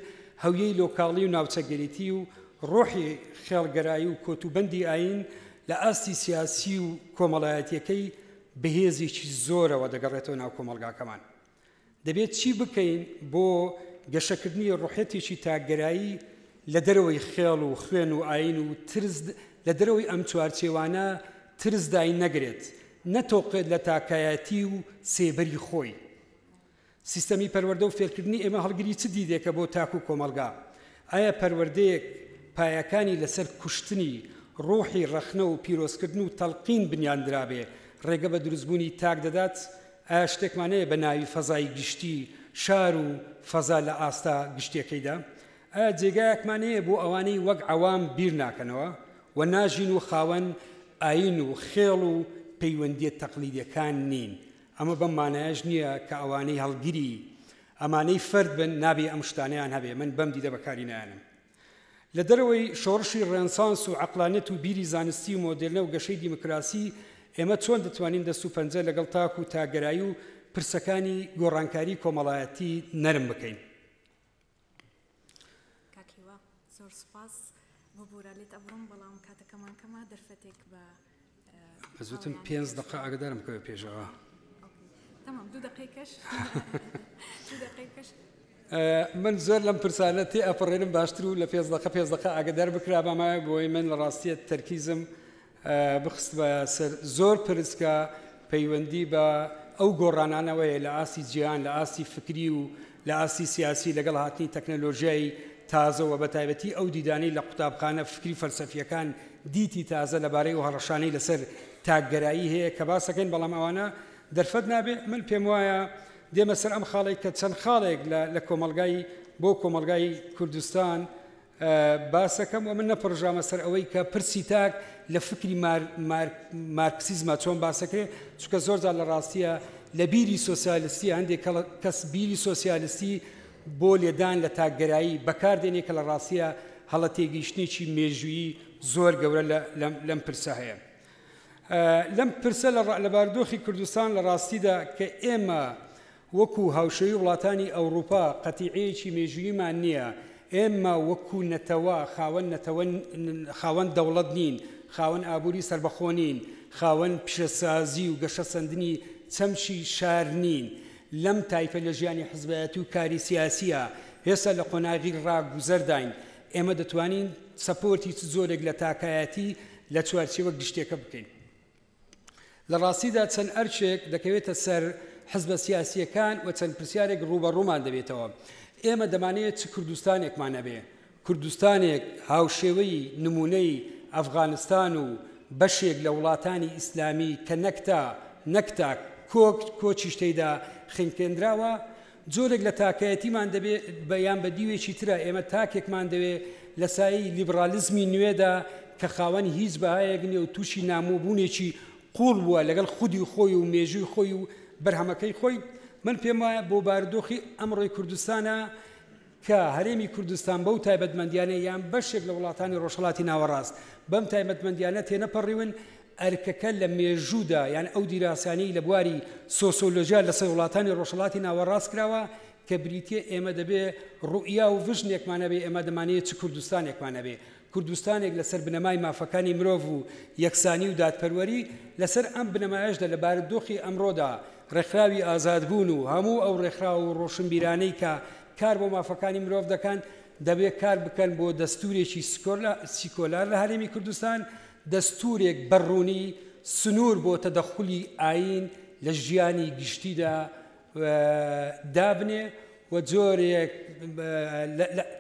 هەویەی لۆکاڵی و ناوچەگەریی و ڕۆحی خێڵگەرایی و کۆتوبەندی ئایین لە ئاستی سیاسی و کۆمەڵایەتیەکەی بەهێزێکی زۆرەوە دەگەڕێتەوە ناو کۆمەڵگاکەمان؟ دەبێت چی بکەین بۆ گەشەکردنی ڕوحیەتێکی تاکگەرایی لە دەرەوەی خێڵ و خوێن و ئایین و ترس لە دەرەوەی ئەم چوارچێوانە ترس داینەگرێت، نەتۆقێت لە تاکایەتی و سێبەری خۆی؟ سیستەمی پەروەردە و فێرکردنی ئێمە هەڵگری چ دیدێکە بۆ تاک و کۆمەڵگا؟ ئایا پەروەردەیەک پایەکانی لەسەر کوشتنی ڕۆحی ڕەخنە و پیرۆزکردن و تەڵقین بنیاندرابێ، ڕێگە بە دروستبوونی تاک دەدات؟ ئایا شتێکمان هەیە بە ناوی فەزای گشتی شار و فەزا لە ئاستە گشتیەکەیدا؟ ئایا جێگایەکمان هەیە بۆ ئەوانەی وەک عەوام بیر ناکەنەوە و ناژین و خاوەن ئایین و خێڵ و پەیوەندیە تەقلیدیەکان نین؟ ئەمە بەم مانایەش نییە کە ئەوانەی هەڵگری ئەمانەی فەرد بن نابێ ئەم شتانەیان هەبێ، من بەم دیدە بەکاری نایەنم. لە دەرەوەی شۆڕشی ڕێنسانس و عەقڵانیەت و بیری زانستی و مۆدێرنە و گەشەی دیموکراسی، ئێمە چۆن دەتوانین دەست و پەنجە لەگەڵ تاک و تاکگەرایی و پرسەکانی گۆڕانکاری کۆمەڵایەتی نەرم بکەین؟ کاک هیوا زۆر سوپاس، ببورە لێت ئەبڕم بەڵام کاتەکەمان کەمە دەرفەتێک بە بەس وتم پێنج دەقە ئاگدارم بکەوە پێشەوە. تەمام دوو دەقەیکەش دوو دەقەیکەش. من زۆر لەم پرسانە تێ ئەپەڕێنم باشتر و لە پێنج دەقە پێنج دەقە ئاگدار بکرابامایە بۆی من لە ڕاستیە تەرکیزم بخستبایە سەر زۆر پرس کە پەیوەندی بە ئەو گۆڕانانەوەیە لە ئاستی جیهان، لە ئاستی فکری و لە ئاستی سیاسی لەگەڵ هاتنی تەکنەلۆژیای تازە و بەتایبەتی ئەو دیدانەی لە قوتابخانە فکری فەلسەفییەکان دیتی تازە لەبارەی ئەو هەڕەشانەی لەسەر تاکگەرایی هەیە کە باس دەکەین بەڵام ئەوانە دەرفەت نابێ من پێم وایە دێمە سەر ئەم خاڵێک کە چەند خاڵێک لە لە کۆمەڵگای بۆ کۆمەڵگای کوردستان باسەکەم و من نەپڕژامە سەر ئەوەی کە پرسی تاک لە فکری مارکسیزما چۆن باسەکرێ چونکە زۆر جار لە ڕاستیە لە بیری سۆسیالستی هەندێک کەس بیری سۆسیالستی بۆ لێدان لە تاکگەرایی بەکار دێنێ کە لە ڕاستیە هەڵە تێگەیشتنێکی مێژوویی زۆر گەورە لەم پرسە هەیە. لەم پرسە لە بارودۆخی کوردستان لە ڕاستیدا کە ئێمە وەکو هاوشێوەی وڵاتانی ئەوڕوپا قەتیعەیەکی مێژووییمان نییە، ئێمە وەکو نەتەوە خاوەن نەتەوە خاوەن دەوڵەت نین، خاوەن ئابووری سەربەخۆ نین، خاوەن پیشەسازی و گەشەسەندنی چەمکی شار نین، لەم تایپە لە ژیانی حزبایەتی و کاری سیاسییە هێستا لە قۆناغی ڕاگوزەرداین، ئێمە دەتوانین support ی چ جۆرێک لە تاکایەتی لە چوارچێوە گشتیەکە بکەین؟ لە ڕاستیدا چەند ئەرکێک دەکەوێتە سەر حزبە سیاسییەکان و چەند پرسیارێک ڕووبەڕوومان دەبێتەوە. ئێمە دەمانەوێت چ کوردستانێکمان هەبێ؟ کوردستانێک هاوشێوەی نموونەی ئەفغانستان و بەشێک لە وڵاتانی ئیسلامی کە نەک تا نەک تاک کۆک کۆچیش تێیدا خنکێنراوە، جۆرێک لە تاکایەتیمان دەبێ بە یان بە دیوێکی ترا ئێمە تاکێکمان دەوێ لە سایەی لیبڕالیزمی نوێدا کە خاوەنی هیچ بەهایەک نیە و تووشی نامۆبوونێکی قووڵ بووە لەگەڵ خودی خۆی و مێژووی خۆی و بەرهەمەکەی خۆی من پێم وایە بۆ بارودۆخی ئەمڕۆی کوردستانە کە هەرێمی کوردستان بەو تایبەتمەندیانە یان بەشێک لە وڵاتانی ڕۆژهەڵاتی ناوەڕاست بەم تایبەتمەندیانە تێنەپەڕیون ئەرکەکە لە مێژوودا یان ئەو دیراسانەی لە بواری سۆسۆلۆژیا لەسەر وڵاتانی ڕۆژهەڵاتی ناوەڕاست کراوە کە بریتیە ئێمە دەبێ ڕوئیا و ڤژنێکمان هەبێ ئێمە دەمانەوێ چ کوردستانێکمان هەبێ کوردستانێک لەسەر بنەمای مافەکانی مرۆڤ و یەکسانی و دادپەروەری لەسەر ئەم بنەمایەشدا لە بارودۆخی ئەمڕۆدا ڕێکخراوی ئازادبوون و هەموو ئەو ڕێکخراو و ڕۆشنبیرانەی کە کار بۆ مافەکانی مرۆڤ دەکەن دەبێ کار بکەن بۆ دەستورێکی سیکۆلار لە هەرێمی کوردستان دەستوورێک بە ڕوونی سنوور بۆ تەدەخولی ئایین لە ژیانی گشتیدا دابنێ و جۆرێک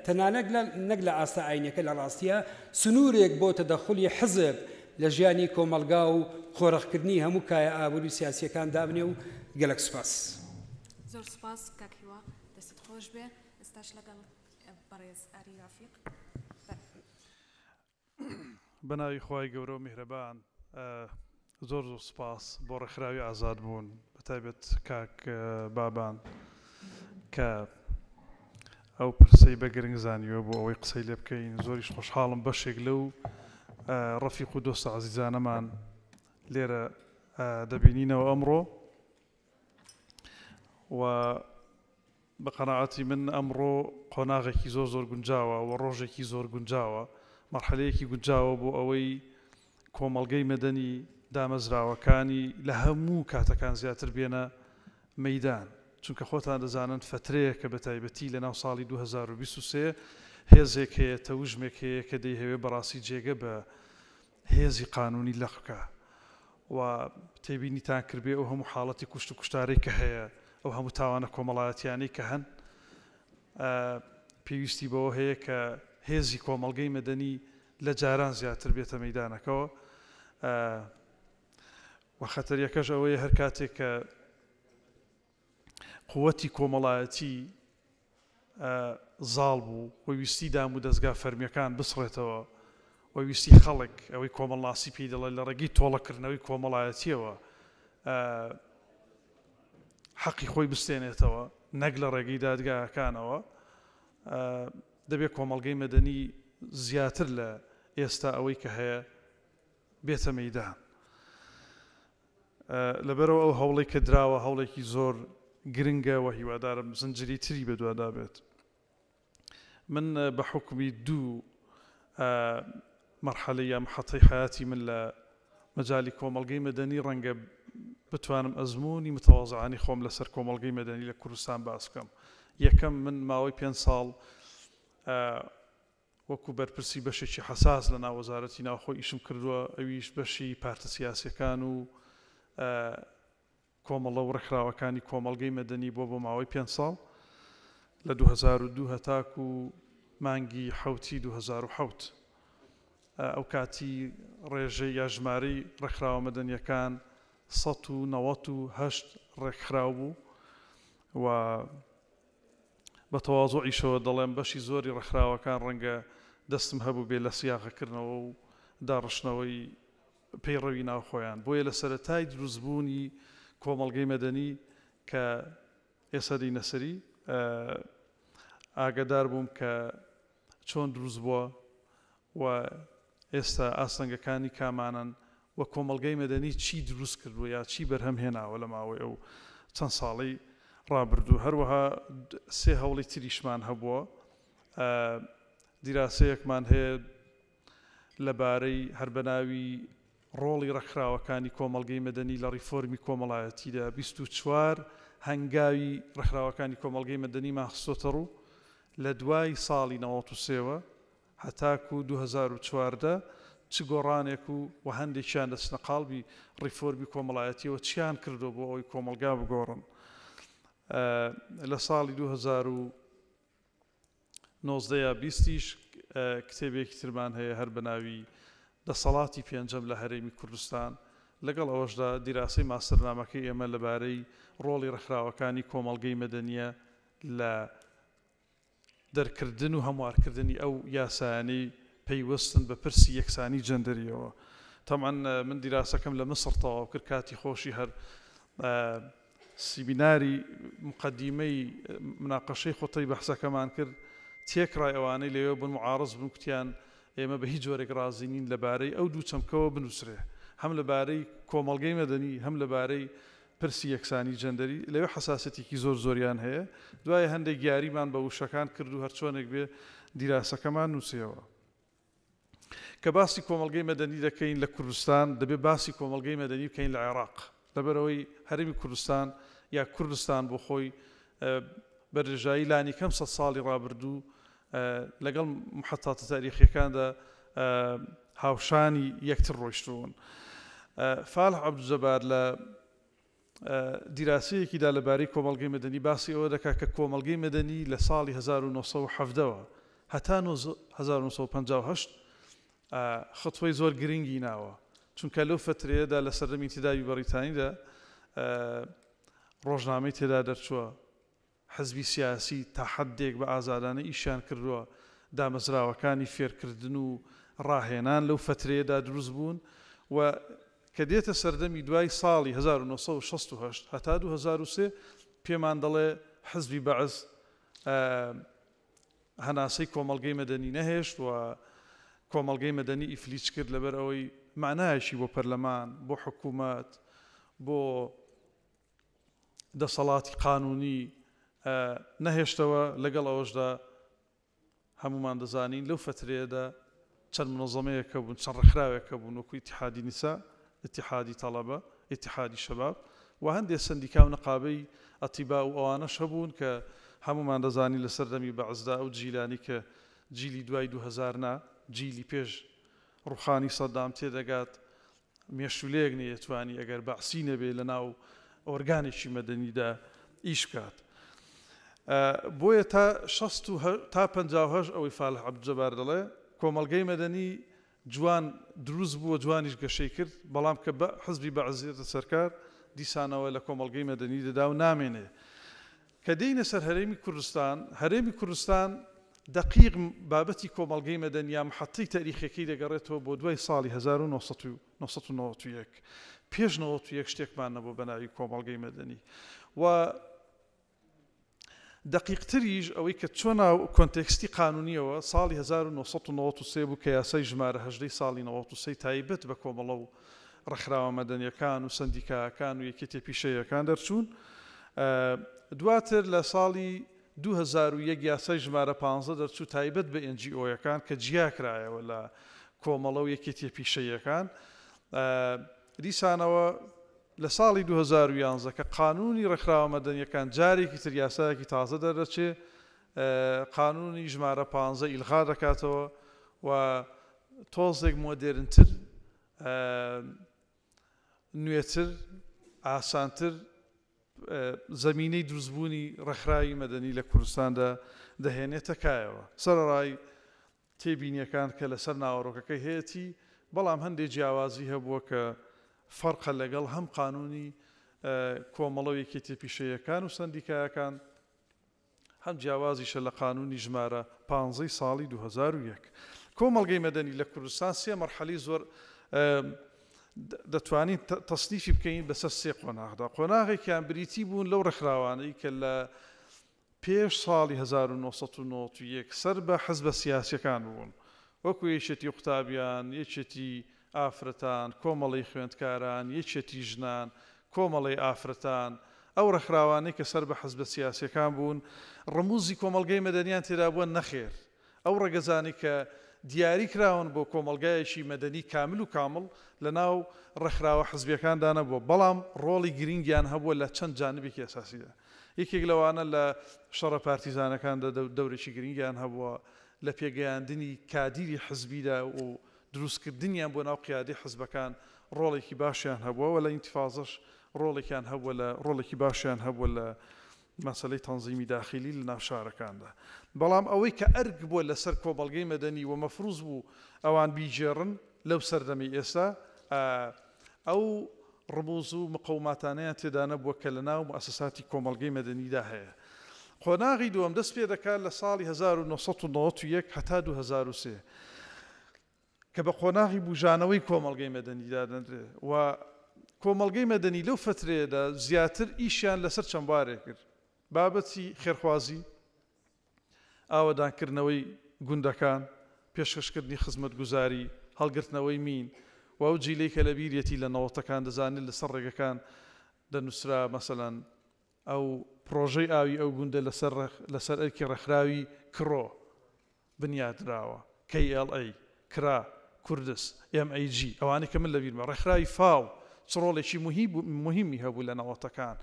تەنانەت نەک لە ئاستە ئایینیەکە لە ڕاستیا سنوورێک بۆ تەدەخولی حزب لە ژیانی کۆمەڵگا و قۆرخکردنی هەموو کایە ئابووری و سیاسییەکان دابنێ و گەلەک سوپاس. زۆر سوپاس کاک هیوا دەستت خۆش بێ ئێستاش لەگەڵ بەڕێز ئاری ڕەفیق. بەناوی خوای گەورە و میهرەبان زۆر زۆر سوپاس بۆ ڕێکخراوی ئازادبوون بەتایبەت کاک بابان کە ئەو پرسەی بە گرنگ زانیوە بۆ ئەوەی قسەی لێ بکەین زۆریش خۆشحاڵم بەشێک لەو ڕەفیق و دۆستە عزیزانەمان لێرە دەبینینەوە ئەمڕۆ و بە قەناعەتی من ئەمڕۆ قۆناغێکی زۆر زۆر گونجاوە و ڕۆژێکی زۆر گونجاوە، مەرحەلەیەکی گونجاوە بۆ ئەوەی کۆمەڵگەی مەدەنی، دامەزراوەکانی لە هەموو کاتەکان زیاتر بێنە مەیدان. چونکە خۆتان دەزانن فەترەیەکە بە تایبەتی لە ناو ساڵی 2023 هێزێک هەیە تەوژمێک هەیە کە دەیهەوێ بەڕاستی جێگە بە هێزی قانونی لەق بکا و تێبینیتان کردبێ ئەو هەموو حاڵەتی کوشت و کوشتارەی کە هەیە ئەو هەموو تاوانە کۆمەڵایەتیانەی کە هەن پێویستی بەوە هەیە کە هێزی کۆمەڵگەی مەدەنی لە جاران زیاتر بێتە مەیدانەکەوە و خەتەریەکەش ئەوەیە هەر کاتێک کە قوتی کۆمەڵایەتی زاڵ بوو و ویستی دام و دەزگا فەرمییەکان بسڕێتەوە و ویستی خەڵک، ئەوەی کۆمەڵناسی پێی دەڵێت، لە ڕێگەی تۆڵەکردنەوەی کۆمەڵایەتییەوە حەقی خۆی بستێنێتەوە نەک لە ڕێگەی دادگاکانەوە، دەبێت کۆمەڵگەی مەدەنی زیاتر لە ئێستا ئەوەی کە هەیە بێتە مەیدان. لەبەرئەوە ئەو هەوڵەی کە دراوە هەوڵێکی زۆر گرنگە و هیوادارم زنجیرەی تری بەدوادا بێت. من بە حوکمی دوو مەرحەلەی یا محەتەی حەیاتی من لە مەجالی کۆمەڵگەی مەدەنی ڕەنگە بتوانم ئەزموونی متەوازعانی خۆم لەسەر کۆمەڵگەی مەدەنی لە کوردستان باس بکەم. یەکەم من ماوەی پێنج ساڵ وەکو بەرپرسی بەشێکی حەساس لە ناو وەزارەتی ناوخۆ ئیشم کردووە، ئەویش بەشی پارتە سیاسیەکان و کۆمەڵە و ڕێکخراوەکانی کۆمەڵگەی مەدەنی بووە بۆ ماوەی پێنج ساڵ لە 2002 هەتاکو مانگی حەوتی 2007. ئەو کاتی ڕێژەی یا ژمارەی ڕێکخراوە مەدەنیەکان 198 ڕێکخراو بوو و بە تەوازوعیشەوە دەڵێم بەشی زۆری ڕێکخراوەکان ڕەنگە دەستم هەبووبێ لە سیاغەکردنەوە و داڕشتنەوەی پەیڕەوی ناوخۆیان. بۆیە لە سەرەتای دروستبوونی کۆمەڵگەی مەدەنی کە ئێستا دێینە سەری، ئاگەدار بووم کە چۆن دروست بووە و ئێستا ئاستەنگەکانی کامانەن و کۆمەڵگەی مەدەنی چی دروست کردووە یا چی بەرهەم هێناوە لە ماوەی ئەو چەند ساڵەی ڕابردوو. هەروەها سێ هەوڵی تریشمان هەبووە. دیراسەیەکمان هەیە لەبارەی هەر بە ناوی ڕۆڵی ڕێکخراوەکانی کۆمەڵگەی مەدەنی لە ڕیفۆرمی کۆمەڵایەتیدا 24 هەنگاوی ڕێکخراوەکانی کۆمەڵگەی مەدەنیمان خستۆتە ڕوو لە دوای ساڵی 93 وە هەتاکوو 2014 چ گۆڕانێک و و هەندێکیان دەچنە قاڵبی ڕیفۆرمی کۆمەڵایەتیەوە چیان کردووە بۆ ئەوەی کۆمەڵگا بگۆڕن لە ساڵی 2000 19 یا بیستیش کتێبێکی ترمان هەیە هەر بە ناوی دەسەڵاتی پێنجەم لە هەرێمی کوردستان، لەگەڵ ئەوەشدا دیراسەی ماستەرنامەکەی ئێمە لەبارەی ڕۆڵی ڕێکخراوەکانی کۆمەڵگەی مەدەنییە لە دەرکردن و هەموارکردنی ئەو یاسایانەی پەیوەستن بە پرسی یەکسانی جەندەرییەوە. تەبعەن من دیراسەکەم لە میسڕ تەواو کرد، کاتی خۆشی هەر سیمیناری موقەدیمەی مناقەشەی خوتەی بەحسەکەمان کرد، تێکڕای ئەوانەی لەوێ بوون موعارز بوون کوتیان ئێمە بە هیچ جۆرێک ڕازی نین لە بارەی ئەو دوو چەمکەوە بنووسرێ هەم لە بارەی کۆمەڵگەی مەدەنی هەم لە بارەی پرسی یەکسانی جەندەری، لەوێ حەساسیەتێکی زۆر زۆریان هەیە، دوایە هەندێک یاریمان بە وشەکان کرد و هەرچۆنێک بێ دیراسەکەمان نووسیەوە. کە باسی کۆمەڵگەی مەدەنی دەکەین لە کوردستان، دەبێ باسی کۆمەڵگەی مەدەنی بکەین لە عێراق. لەبەرئەوەی هەرێمی کوردستان یا کوردستان بۆ خۆی بە درێژایی لانیکەم سەد ساڵی ڕابردوو لەگەڵ محەتاتە تاریخیەکاندا هاوشانی یەکتر ڕۆیشتوون. فالح عەبدولجەبار لە دیراسەیەکیدا لەبارەی کۆمەڵگەی مەدەنی باسی ئەوە دەکات کە کۆمەڵگەی مەدەنی لە ساڵی 1917 وە هەتا 1958 خطوەی زۆر گرنگی ناوە چونکە لەو فترەیەدا لە سەردەمی ئینتیدابی بەڕیتانیدا ڕۆژنامەی تێدا دەرچووە حزبی سیاسی تا حەدێک بە ئازادانە ئیشیان کردووە، دامەزراوەکانی فێرکردن و ڕاهێنان لەو فەترەیەدا دروست بوون و کە دێتە سەردەمی دوای ساڵی 1968 هەتا 2003 پێمان دەڵێ حزبی بەعس هەناسەی کۆمەڵگەی مەدەنی نەهێشت و کۆمەڵگەی مەدەنی ئیفلیج کرد لەبەر ئەوەی مەعنایەکی بۆ پەرلەمان، بۆ حکوومەت، بۆ دەسەڵاتی قانوونی نەهێشتەوە، لەگەڵ ئەوەشدا هەموومان دەزانین لەو فەترەیەدا چەند مونەزەمەیەک هەبوون، چەند ڕێکخراوێک هەبوون وەکوو ئیتیحادی نیسا، ئیتیحادی تەڵەبە، ئیتیحادی شەباب. و هەندێ سەندیکا و نەقابەی ئەتیبا و ئەوانەش هەبوون کە هەموومان دەزانین لە سەردەمی بەعسدا ئەو جیلانەی کە جیلی دوای 2000 نا جیلی پێش ڕوخانی سەدام تێدەگات مێشولەیەک نەیەتوانی ئەگەر بەعسی نەبێ لە ناو ئۆرگانێکی مەدەنیدا ئیش بکات. بۆیە تا شەست و تا 58 ئەوەی فالح عەبدولجەبار دەڵێ کۆمەڵگەی مەدەنی جوان دروست بووە جوانیش گەشەی کرد بەڵام کە بە حزبی بەعس دێتە سەرکار دیسانەوە لە کۆمەڵگەی مەدەنی دەدا و نامێنێ. کە دێینە سەر هەرێمی کوردستان، هەرێمی کوردستان دەقیق بابەتی کۆمەڵگەی مەدەنی یا محەتەی تەئریخیەکەی دەگەڕێتەوە بۆ دوای ساڵی 1991. پێش 91 شتێکمان نەبووە بە ناوی کۆمەڵگەی مەدەنی و دەقیقتریش ئەوەی کە چۆنە کۆنتێکستی قانونیەوە ساڵی 1993 بوو کە یاسای ژمارە هەژدەی ساڵی 93 تایبەت بە کۆمەڵە و ڕێکخراوە مەدەنیەکان و سەندیکاکان و یەکێتیە پیشەییەکان دەرچوون. دواتر لە ساڵی 2001 یاسای ژمارە 15 دەرچوو تایبەت بە NGO یەکان کە جیاکرایەوە لە کۆمەڵە و یەکێتیە پیشەییەکان. دیسانەوە لە ساڵی 2011 کە قانونی ڕێکخراوە مەدەنیەکان جارێکی تر یاسایەکی تازە دەردەچێ قانونی ژمارە 15 ئیلغا دەکاتەوە و تۆزێک مۆدێرنتر نوێتر، ئاسانتر زەمینەی دروستبوونی ڕێکخراوی مەدەنی لە کوردستاندا دەهێنێتە کایەوە. سەرەڕای تێبینییەکان کە لەسەر ناوەڕۆکەکەی هەیەتی، بەڵام هەندێ جیاوازی هەبووە کە فەرقە لەگەڵ هەم قانوونی کۆمەڵە و یەکێتیە پیشەییەکان و سەندیکایەکان، هەم جیاوازیشە لە قانوونی ژمارە پانزەی ساڵی 2001. کۆمەڵگەی مەدەنی لە کوردستان سێ مەرحەلەی زۆر دەتوانین تەسنیفی بکەین بەسەر سێ قۆناغدا. قۆناغێکیان بریتی بوون لەو ڕێکخراوانەی کە لە پێش ساڵی 1991 سەر بە حزبە سیاسیەکان بوون وەکو یەکێتی قوتابیان، یەکێتی ئافرەتان، کۆمەڵەی خوێندکاران، یەکێتی ژنان، کۆمەڵەی ئافرەتان، ئەو ڕێکخراوانەی کە سەر بە حزبە سیاسیەکان بوون، ڕموزی کۆمەڵگەی مەدەنیان تێدا بووە؟ نەخێر. ئەو ڕەگەزانەی کە دیاری کراون بۆ کۆمەڵگایەکی مەدەنی کامل و کامڵ لە ناو ڕێکخراوە حزبیەکاندا نەبووە، بەڵام ڕۆڵی گرینگیان هەبووە لە چەند جانبێکی ئەساسیدا. یەکێک لەوانە لە شەڕە پارتیزانەکاندا دەورێکی گرینگیان هەبووە لە پێگەیاندنی کادیری حزبیدا و دروستکردنیان بۆ ناو قیادەی حزبەکان ڕۆڵێکی باشیان هەبووە و لە ئینتیفازەش ڕۆڵێکیان هەبووە لە ڕۆڵێکی باشیان هەبووە لە مەسەلەی تەنزیمی داخیلی لە ناو شارەکاندا. بەڵام ئەوەی کە ئەرک بووە لەسەر کۆمەڵگەی مەدەنی و مەفروز بوو ئەوان بیگێڕن لەو سەردەمەی ئێستا ئەو ڕموز و مقەوماتانەیان تێدا نەبووە کە لە ناو موئەسەساتی کۆمەڵگەی مەدەنیدا هەیە. قۆناغی دووەم دەست پێ دەکات لە ساڵی 1991 هەتا 2003 کە بە قۆناغی بوژانەوەی کۆمەڵگەی مەدەنی دادەنرێ و کۆمەڵگەی مەدەنی لەو فەترەیەدا زیاتر ئیشیان لەسەر چەند بوارێک کرد، بابەتی خێرخوازی، ئاوەدانکردنەوەی گوندەکان، پێشکەشکردنی خزمەتگوزاری، هەڵگرتنەوەی مین و ئەو جیلەی کە لەبیریەتی لە نەوەتەکان دەزانێت لەسەر ڕێگەکان دەنووسرا مەسەلەن ئەو پڕۆژەی ئاوی ئەو گوندە لەسەر لەسەر ئەرکی ڕێکخراوی کڕۆ بنیاتنراوە، KLA، کرا، کوردس، MAG، ئەوانەی کە من لەبیرمە، ڕێکخراوی فاو چ ڕۆڵێکی موهیمی هەبوو لە نەوەتەکان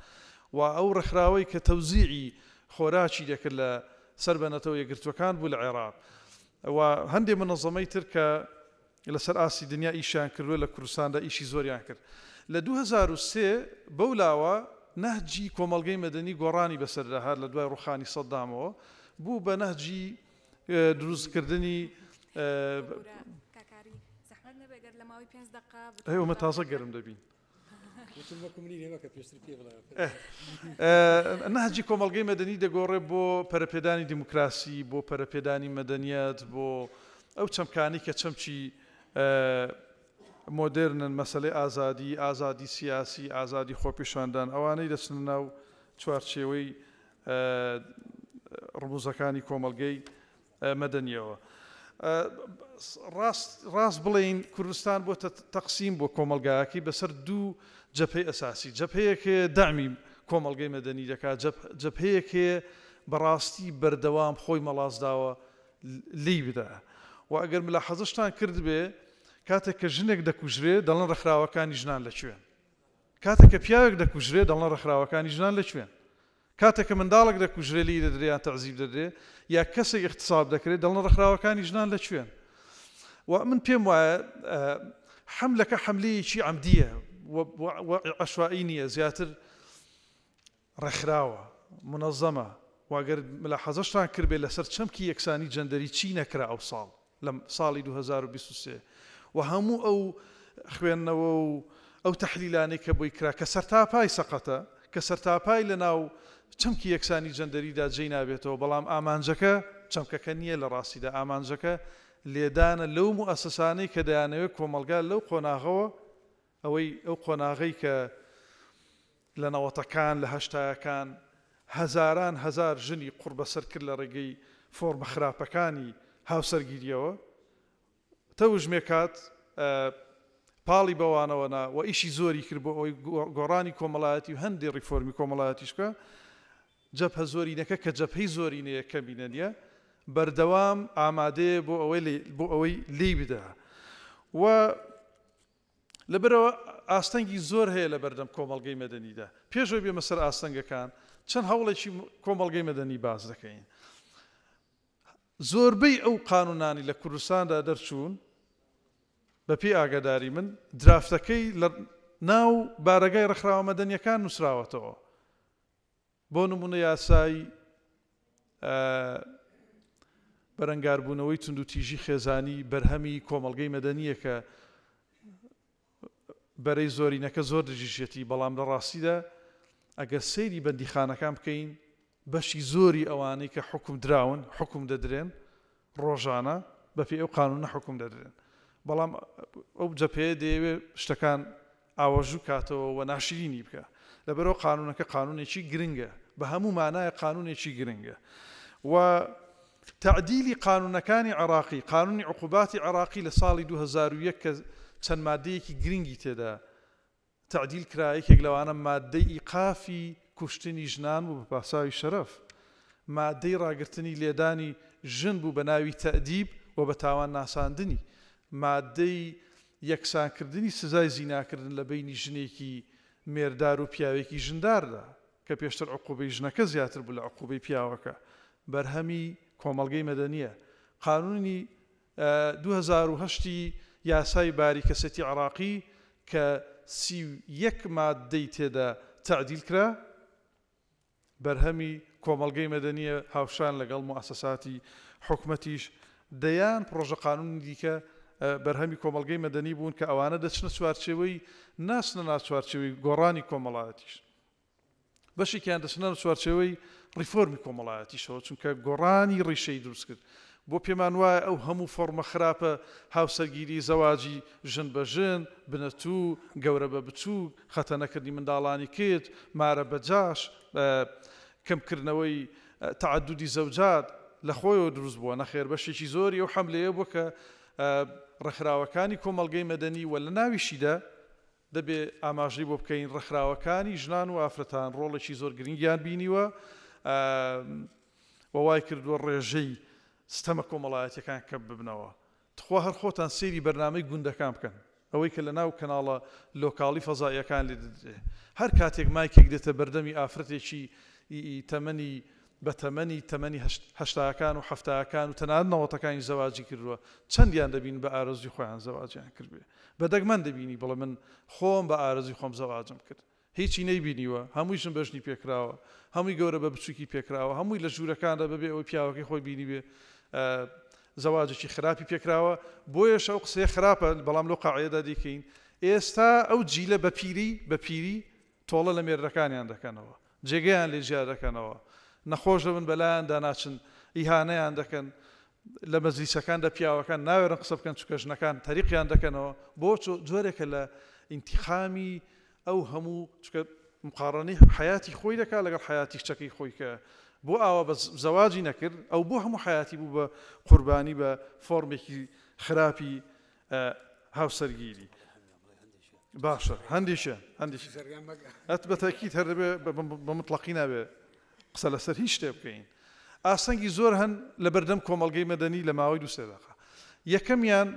و ئەو ڕێکخراوەی کە تەوزیعی خۆراکی دەکرد لە سەر بە نەتەوە یەکگرتووەکان بوو لە عێراق و هەندێ مونەزەمەی تر کە لەسەر ئاستی دنیا ئیشیان کردووە لە کوردستاندا ئیشی زۆریان کرد. لە 2003 بەو لاوە نەهجی کۆمەڵگەی مەدەنی گۆڕانی بەسەردا هات لە دوای ڕوخانی سەدامەوە بوو بە نەهجی دروستکردنی ئێمە تازە گەرم دەبین. نەهجی کۆمەڵگەی مەدەنی دەگۆڕێ بۆ پەرەپێدانی دیموکراسی، بۆ پەرەپێدانی مەدەنیەت، بۆ ئەو چەمکانەی کە چەمکی مۆدێرنن، مەسەلەی ئازادی، ئازادی سیاسی، ئازادی خۆپیشاندان، ئەوانەی دەچنە ناو چوارچێوەی ڕموزەکانی کۆمەڵگەی مەدەنیەوە. ڕاست ڕاست بڵێین کوردستان بۆتە تەقسیم بۆ کۆمەڵگایەکەی بەسەر دوو جەبهەی ئەساسی، جەبهەیەک هەیە دەعمی کۆمەڵگەی مەدەنی دەکات، جەبهەیەک هەیە بەڕاستی بەردەوام خۆی مەڵاس داوە لێی بدا. و ئەگەر ملاحەزەشتان کردبێ کاتێک کە ژنێک دەکوژرێ دەڵێن ڕێکخراوەکانی ژنان لە کوێن؟ کاتێک کە پیاوێک دەکوژرێ دەڵێن ڕێکخراوەکانی ژنان لە کوێن؟ کاتێک کە منداڵێک دەکوژرێ لێی دەدرێ یان تەعزیب دەدرێ یا کەسێک ئیغتساب دەکرێ دەڵێن ڕێکخراوەکانی ژنان لە کوێن؟ و من پێم وایە حەملەکە حەملەیەکی عەمدییە و عەشوائی نییە زیاتر ڕێکخراوە، مونەزەمە، و ئەگەر ملاحەزەشتان کردبێ لەسەر چەمکی یەکسانی جەندەری چی نەکرا ئەو ساڵ لە ساڵی 2023 و هەموو ئەو خوێندنەوە و ئەو تەحلیلانەی کە بۆی کرا کە سەرتاپای سەقەتە کە سەرتاپای لە ناو چەمکی یەکسانی جەندەریدا جێی نابێتەوە بەڵام ئامانجەکە چەمکەکە نییە لە ڕاستیدا ئامانجەکە لێدانە لەو موئەسەسانەی کە دەیانەوێت کۆمەڵگا لەو قۆناغەوە ئەوەی ئەو قۆناغەی کە لە نەوەتەکان، لە هەشتایەکان هەزاران هەزار ژنی قوڕبەسەر کرد لە ڕێگەی فۆرمە خراپەکانی هاوسەرگیرییەوە، تەوژمێک هات پاڵی بەوانەوە نا و ئیشی زۆری کرد بۆ ئەوەی گۆڕانی کۆمەڵایەتی و هەندێ ڕیفۆرمی کۆمەڵایەتیش بکا. جەبهە زۆرینەکە کە جەبهەی زۆرینەیە کەمینە نییە، بەردەوام ئامادەیە بۆ ئەوەی بۆ ئەوەی لێی بدا و لەبەرئەوە ئاستەنگی زۆر هەیە لەبەردەم کۆمەڵگەی مەدەنیدا. پێش ئەوەی بێمە سەر ئاستەنگەکان، چەند هەوڵێکی کۆمەڵگەی مەدەنی باس دەکەین. زۆربەی ئەو قانوونانەی لە کوردستاندا دەرچوون، بەپێی ئاگاداری من، درافتەکەی لە ناو بارەگای ڕێکخراوە مەدەنییەکان نووسراوەتەوە. بۆ نموونە یاسای بەرەنگاربوونەوەی توندوتیژی خێزانی بەرهەمی کۆمەڵگەی مەدەنییە کە بەرەی زۆرینەکە زۆر دژیشیەتی، بەڵام لە ڕاستیدا ئەگەر سەیری بەندیخانەکان بکەین بەشی زۆری ئەوانەی کە حوکم دراون، حوکم دەدرێن، ڕۆژانە بەپێی ئەو قانوونە حوکم دەدرێن. بەڵام ئەو جەپەیە دەیەوێ شتەکان ئاوەژوو کاتەوە و ناشرینی بکا. لەبەرئەوە قانوونەکە قانوونێکی گرنگە. بە هەموو مانایەک قانوونێکی گرنگە. و تەعدیلی قانوونەکانی عێڕاقی، قانوونی عقوباتی عێڕاقی لە ساڵی 2001 کە چەند مادەیەکی گرنگی تێدا تەعدیل کرا، یەکێک لەوانە ماددەی ئیقافی کوشتنی ژنان بوو بە پاساوی شەرەف، ماددەی ڕاگرتنی لێدانی ژن بوو بە ناوی تەئدیب و بە تاوان ناساندنی، ماددەی یەکسانکردنی سزای زیناکردن لە بەینی ژنێکی مێردار و پیاوێکی ژنداردا، کە پێشتر عقوبەی ژنەکە زیاتر بوو لە عقوبەی پیاوەکە، بەرهەمی کۆمەڵگەی مەدەنییە. قانونی 2008 ی یاسای باری کەسێتی عێراقی کە 31 ماددەی تێدا تەعدیل کرا، بەرهەمی کۆمەڵگەی مەدەنییە هاوشان لەگەڵ موئەسەساتی حکومەتیش دەیان پڕۆژە قانونی دیکە بەرهەمی کۆمەڵگەی مەدەنی بوون کە ئەوانە دەچنە چوارچێوەی ناچنە ناو چوارچێوەی گۆڕانی کۆمەڵایەتیش. بەشێکیان دەچنە چوارچێوەی ڕیفۆرمی کۆمەڵایەتیشەوە، چونکە گۆڕانی ڕیشەی دروست کرد. بۆ پێمان وایە ئەو هەموو فۆڕمە خراپە، هاوسەرگیری، زەواجی ژن بە ژن، بنەتوو، گەورە بە بچووک، خەتەنەکردنی منداڵانی کچ، مارە بە جاش، کەمکردنەوەی تەعەدودی زەوجات، لە خۆیەوە دروست بووە، نەخێر بەشێکی زۆری ئەو حەملەیە بووە کە ڕێکخراوەکانی کۆمەڵگەی مەدەنی و لە ناویشیدا دەبێ ئاماژەی بۆ بکەین ڕێکخراوەکانی ژنان و ئافرەتان ڕۆڵێکی زۆر گرنگیان بینیوە و وای کردووە ڕێژەی ستەمە کۆمەڵایەتیەکان کەم ببنەوە. تخوا هەر خۆتان سەیری بەرنامەی گوندەکان بکەن ئەوەی کە لەناو کەناڵە لۆکاڵی فەزائیەکان لێ دەدرێ هەر کاتێک مایکێک دێتە بەردەمی ئافرەتێکی تەمەنی بە تەمەنی تەمەنی هەشتاکان و حەفتاکان و تەنانەت نەوەتەکانیش زەواجی کردووە چەندیان دەبینن بە ئارەزووی خۆیان زەواجیان کردبێ بە دەگمەن دەبینی بڵێ من خۆم بە ئارەزووی خۆم زەواجم کرد هیچی نەیبینیوە هەمووی ژن بە ژنی پێکراوە هەمووی گەورە بە بچووکی پێکراوە هەمووی لە ژوورەکاندا بەبێ ئەوەی پیاوەکەی خۆی بینیبێ زەواجێکی خراپی پێکراوە بۆیەش ئەو قسەیە خراپە بەڵام لەو قاعیەدا دیکەین ئێستا ئەو جیلە بە پیری بە پیری تۆڵە لە مێردەکانیان دەکەنەوە، جێگەیان لێ جیا دەکەنەوە، نەخۆش دەبن بەلایاندا ناچن، ئیهانەیان دەکەن، لە مەجلیسەکاندا پیاوەکان ناوێرن قسە بکەن چونکە ژنەکان تەریقیان دەکەنەوە، بۆ جۆرێکە لە ئینتیقامی ئەو هەموو چونکە مقاڕەنەی حەیاتی خۆی دەکات لەگەڵ حەیاتی کچەکەی خۆی کە بۆ ئاوا بە زەواجی نەکرد، ئەو بۆ هەموو حەیاتی بوو بە قوربانی بە فۆرمێکی خراپی هاوسەرگیری. باشە هەندێکیان هەندێکی ئەت بە تەکیید هەر دەبێ بە مطلقی نابێ قسە لەسەر هیچ شتێ بکەین ئاسەنگی زۆر هەن لە بەردەم کۆمەڵگەی مەدەنی لە ماوەی دوو سێ دەقە یەکەمیان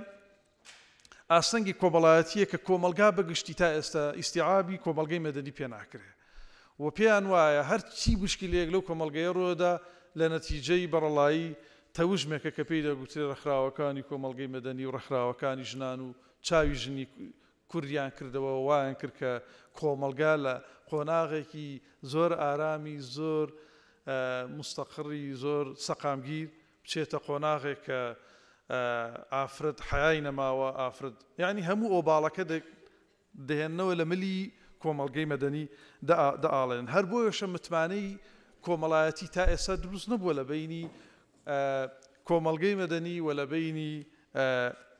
ئاستەنگی کۆمەڵایەتییە کە کۆمەڵگا بە گشتی تا ئێستا ئیستیعابی کۆمەڵگەی مەدەنی پێ ناکرێ و پێیان وایە هەر چی موشکیلەیەک لەو کۆمەڵگەیە ڕووەدا لە نەتیجەی بەڕەڵایی تەوژمێکە کە پێی دەگوترێ ڕێکخراوەکانی کۆمەڵگەی مەدەنی و ڕێکخراوەکانی ژنان و چاوی ژنی کوردیان کردەوە و وایان کرد کە کۆمەڵگا لە قۆناغێکی زۆر ئارامی زۆر موستەقڕی زۆر سەقامگیر بچێتە قۆناغێک کە ئافرەت حەیای نەماوە ئافرەت یانی هەموو ئۆباڵەکە دەهێننەوە لە ملی کۆمەڵگەی مەدەنی دەئاڵێنن هەر بۆیەشە متمانەی کۆمەڵایەتی تا ئێستا دروست نەبووە لە بەینی کۆمەڵگەی مەدەنی و لە بەینی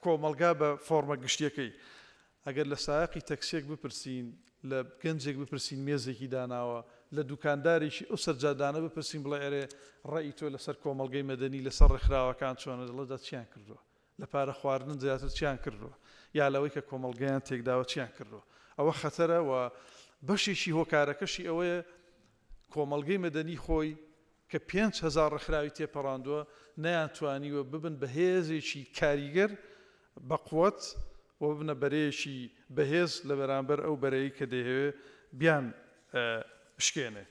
کۆمەڵگا بە فۆرمە گشتیەکەی. ئەگەر لە سایەقی تەکسیەک بپرسین، لە گەنجێک بپرسین مێزێکی داناوە، لە دوکاندارێکی ئەو سەر جادانە بپرسین بڵێ ئەرێ ڕەئی تۆ لەسەر کۆمەڵگەی مەدەنی، لەسەر ڕێکخراوەکان چۆنە، دەڵێ جا چیان کردووە؟ لە پارە خواردن زیاتر چیان کردووە؟ یا لەوەی کە کۆمەڵگەیان تێکداوە چیان کردووە؟ ئەوە خەتەرە و بەشێکی هۆکارەکەشی ئەوەیە کۆمەڵگەی مەدەنی خۆی کە 5000 ڕێکخراوی تێپەڕاندووە نەیانتوانیوە ببن بە هێزێکی کاریگەر بەقوەت و ببنە بەرەیەکی بەهێز لە بەرامبەر ئەو بەرەی کە دەیهەوێ بیان بشکێنێ.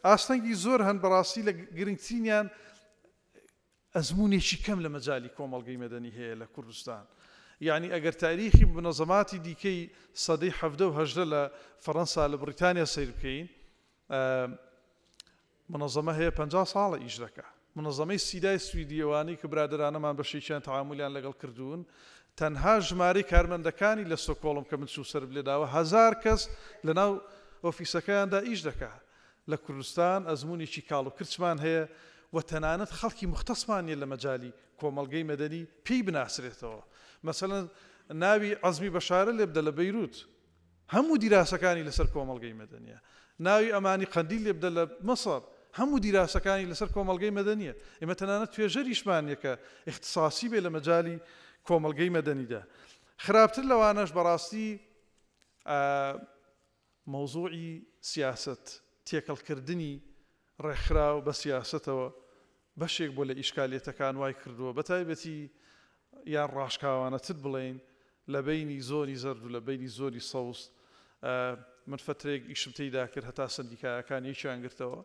ئاستەنگی زۆر هەن بەڕاستی لە گرنگترینیان ئەزموونێکی کەم لە مەجالی کۆمەڵگەی مەدەنی هەیە لە کوردستان. یەعنی ئەگەر تاریخی مونەزەماتی دیکەی سەدەی 17 و 18 لە فەرەنسا لە بڕیتانیا سەیر بکەین مونەزەمە هەیە 50 ساڵە ئیش دەکا. مونەزەمەی سیدای سویدی ئەوانەی کە برادەرانەمان بەشێکیان تەعامولیان لەگەڵ کردوون تەنها ژمارەی کارمەندەکانی لە ستۆکۆڵم کە من چوو سەرم لێداوە هەزار کەس لەناو ئۆفیسەکەیاندا ئیش دەکا. لە کوردستان ئەزموونێکی کاڵ و کرچمان هەیە و تەنانەت خەڵکی موختەسمان نیە لە مەجالی کۆمەڵگەی مەدەنی پێی بناسرێتەوە. مەسەلەن ناوی عەزمی بەشارە لێبدە لە بەیروت هەموو دیراسەکانی لەسەر کۆمەڵگەی مەدەنیە. ناوی ئەمانی قەندیل لێبدە لە مەسڕ هەموو دیراسەکانی لەسەر کۆمەڵگەی مەدەنیە. ئێمە تەنانەت توێژەریشمان نیە کە ئیختساسی بێ لە مەجالی کۆمەڵگەی مەدەنیدا. خراپتر لەوانەش بەڕاستی مەوزوعی سیاسەت، تێکەڵکردنی ڕێکخراو بە سیاسەتەوە بەشێک بووە لە ئیشکالیەتەکان وای کردووە بەتایبەتی یان ڕاشکاوانەتر بڵێین لە بەینی زۆنی زەرد و لە بەینی زۆنی سەوز من فەترەیەک ئیشم تێیدا کرد هەتا سەندیکایەکان یەکیان گرتەوە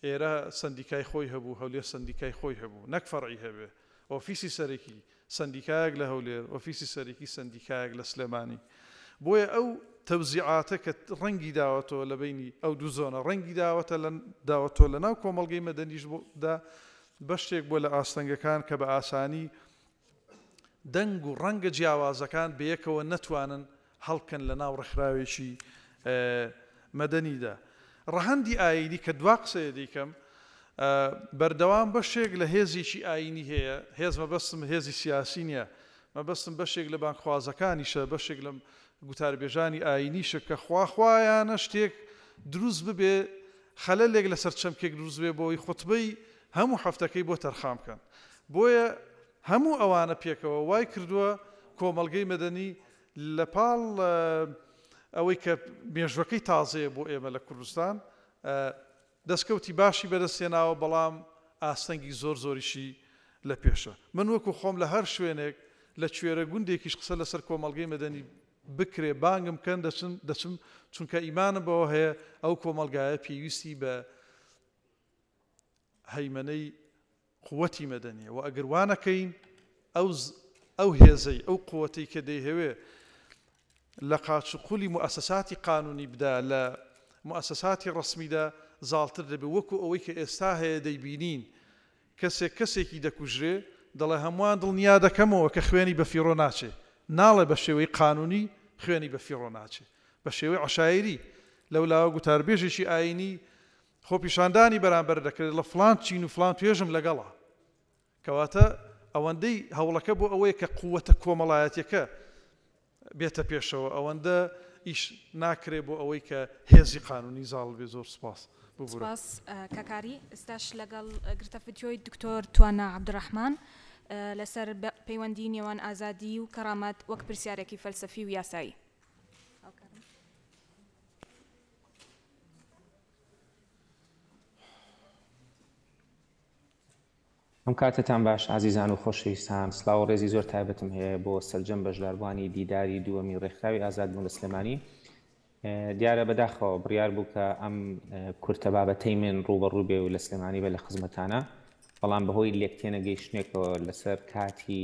ئێرە سەندیکای خۆی هەبوو هەولێر سەندیکای خۆی هەبوو نەک فەرعی هەبێ ئۆفیسی سەرەکی سەندیکایەک لە هەولێر، ئۆفیسی سەرەکی سەندیکایەک لە سلێمانی. بۆیە ئەو تەوزیعاتە کە ڕەنگی داوەتەوە لە بەینی ئەو دوو زۆنە، ڕەنگی داوەتە لە داوەتەوە لە ناو کۆمەڵگەی مەدەنیش دا بەشێک بووە لە ئاستەنگەکان کە بە ئاسانی دەنگ و ڕەنگە جیاوازەکان بەیەکەوە نەتوانن هەڵکەن لە ناو ڕێکخراوێکی مەدەنیدا. ڕەهەندی ئایینی کە دوا قسەیە دەیکەم، بەردەوام بەشێک لە هێزێکی ئایینی هەیە، هێز مەبەستم هێزی سیاسی نییە، مەبەستم بەشێک لە بانگخوازەکانیشە، بەشێک لە گوتاربێژانی ئایینیشە کە خواخوایانە شتێک دروست ببێ، خەلەلێک لەسەر چەمکێک دروست بێ بۆی خوتبەی هەموو هەفتەکەی بۆ تەرخان بکەن. بۆیە هەموو ئەوانە پێکەوە وای کردووە کۆمەڵگەی مەدەنی لە پاڵ ئەوەی کە مێژوەکەی تازەیە بۆ ئێمە لە کوردستان، دەستکەوتی باشی بەدەستهێناوە، بەڵام ئاستەنگی زۆر زۆریشی لە پێشە. من وەکو خۆم لە هەر شوێنێک، لە کوێرە گوندێکیش قسە لەسەر کۆمەڵگەی مەدەنی بکرێ بانگم بکەن دەچم، دەچم، چونکە ئیمانم بەوە هەیە ئەو کۆمەڵگایە پێویستی بە هەیمەنەی قوتی مەدەنیە وە ئەگەر وا نەکەین ئەو ئەو هێزەی ئەو قوتەی کە دەیهەوێ لە قاچ و قولی موئەسەساتی قانونی بدا لە موئەسەساتی ڕەسمیدا زاڵتر دەبێ وەکو ئەوەی کە ئێستا هەیە دەیبینین کەسێک کەسێکی دەکوژرێ دەڵێ هەمووان دڵنیا دەکەمەوە کە خوێنی بە فیڕۆ ناچێ ناڵێ بە شێوەی قانونی خوێنی بە فیڕۆ ناچێ بە شێوەی عەشایری لەولاوە گوتاربێژێکی ئایینی خۆپیشاندانی بەرامبەر دەکرێت لە فڵان چین و فڵان توێژم لەگەڵە. کەواتە ئەوەندەی هەوڵەکە بۆ ئەوەیە کە قووەتە کۆمەڵایەتیەکە بێتە پێشەوە ئەوەندە ئیش ناکرێ بۆ ئەوەی کە هێزی قانونی زاڵ بێ. زۆر سوپاس. ببورە. سوپاس کاک ئاری. ئێستاش لەگەڵ گرتە ڤیدیۆی دکتۆر توانا عەبدولڕەحمان لەسەر پەیوەندی نێوان ئازادی و کەڕامەت وەک پرسیارێکی فەلسەفی و یاسایی. هاوکارم. ئەم کاتەتان باش ئازیزان و خۆشەویستان، سڵاو و ڕێزی زۆر تایبەتم هەیە بۆ سەرجەم بەشداربووانی دیداری دووەمی ڕێکخراوی ئازادبوون لە سلێمانی. دیارە بەداخەوە بڕیار بوو کە ئەم کورتە بابەتەی من ڕووبەڕوو بێ و لە سلێمانی بێ لە خزمەتانە، بەڵام بەهۆی لێکتێنەگەیشتنێکەوە لەسەر کاتی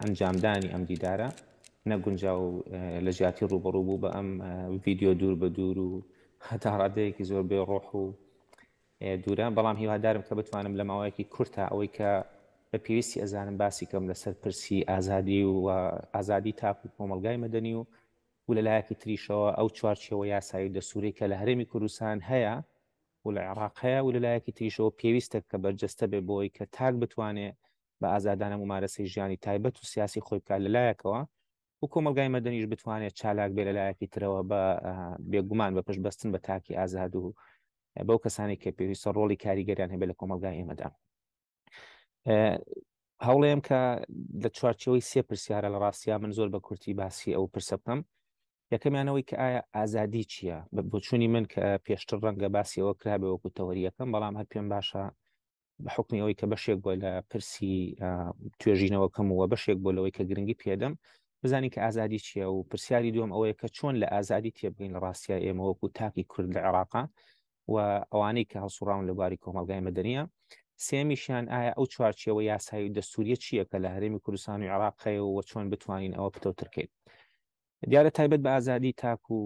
ئەنجامدانی ئەم دیدارە نەگونجا و لە جیاتی ڕووبەڕوو بوو بە ئەم ڤیدیۆ دوور بە دوور و هەتا ڕادەیەکی زۆر بێ ڕۆح و دوورە، بەڵام هیوادارم کە بتوانم لە ماوەیەکی کورتا ئەوەی کە بە پێویستی ئەزانم باسی کەم لەسەر پرسی ئازادی و ئازادی تاک و کۆمەڵگای مەدەنی و و لە لایەکی تریشەوە ئەو چوارچێوە یاسایی و دەستوورەی کە لە هەرێمی کوردستان هەیە و لە عێراق هەیە و لە لایەکی تریشەوە پێویستە کە بەرجەستە بێ بۆی کە تاک بتوانێ بە ئازادانە مومارەسەی ژیانی تایبەت و سیاسی خۆی بکات لە لایەکەوە و کۆمەڵگای مەدەنیش بتوانێت چالاک بێ لە لایەکی ترەوە بە بێگومان بە پشت بەستن بە تاکی ئازاد و بەو کەسانی کە پێویستە ڕۆڵی کاریگەریان هەبێت لە کۆمەڵگای ئێمەدا. هەوڵێم کە لە چوارچەوەی سێ پرسیارە لە ڕاستیا من زۆر بە کورتی باسی ئەو پرسە بکەم. یەکەمیانەوەی کە ئایا ئازادی چییە؟ بە بۆچوونی من کە پێشتر ڕەنگە باسی ئەوە کرابێ وەکو تەوەریەکەم، بەڵام هەر پێم باشە بە حوکمی ئەوەی کە بەشێک بووە لە پرسی توێژینەوەکەم و بەشێک بۆ لەوەی کە گرنگی پێدەم بزانین کە ئازادی چییە و پرسیاری دووەم ئەوەیە کە چۆن لە ئازادی تێبگەین لە ڕاستیا ئێمە وەکو تاکی کورد لە عێراقا و ئەوانەی کە هەڵسوڕاون لە بواری کۆمەڵگای مەدەنیە. سێمیشیان ئایا ئەو چوارچێوە یاسایی و دەستوریە چییە کە لە هەرێمی کوردستان و عێراق هەیە و چۆن بتوانین ئەوە پتەوتر کەین. دیارە تایبەت بە ئازادی تاک و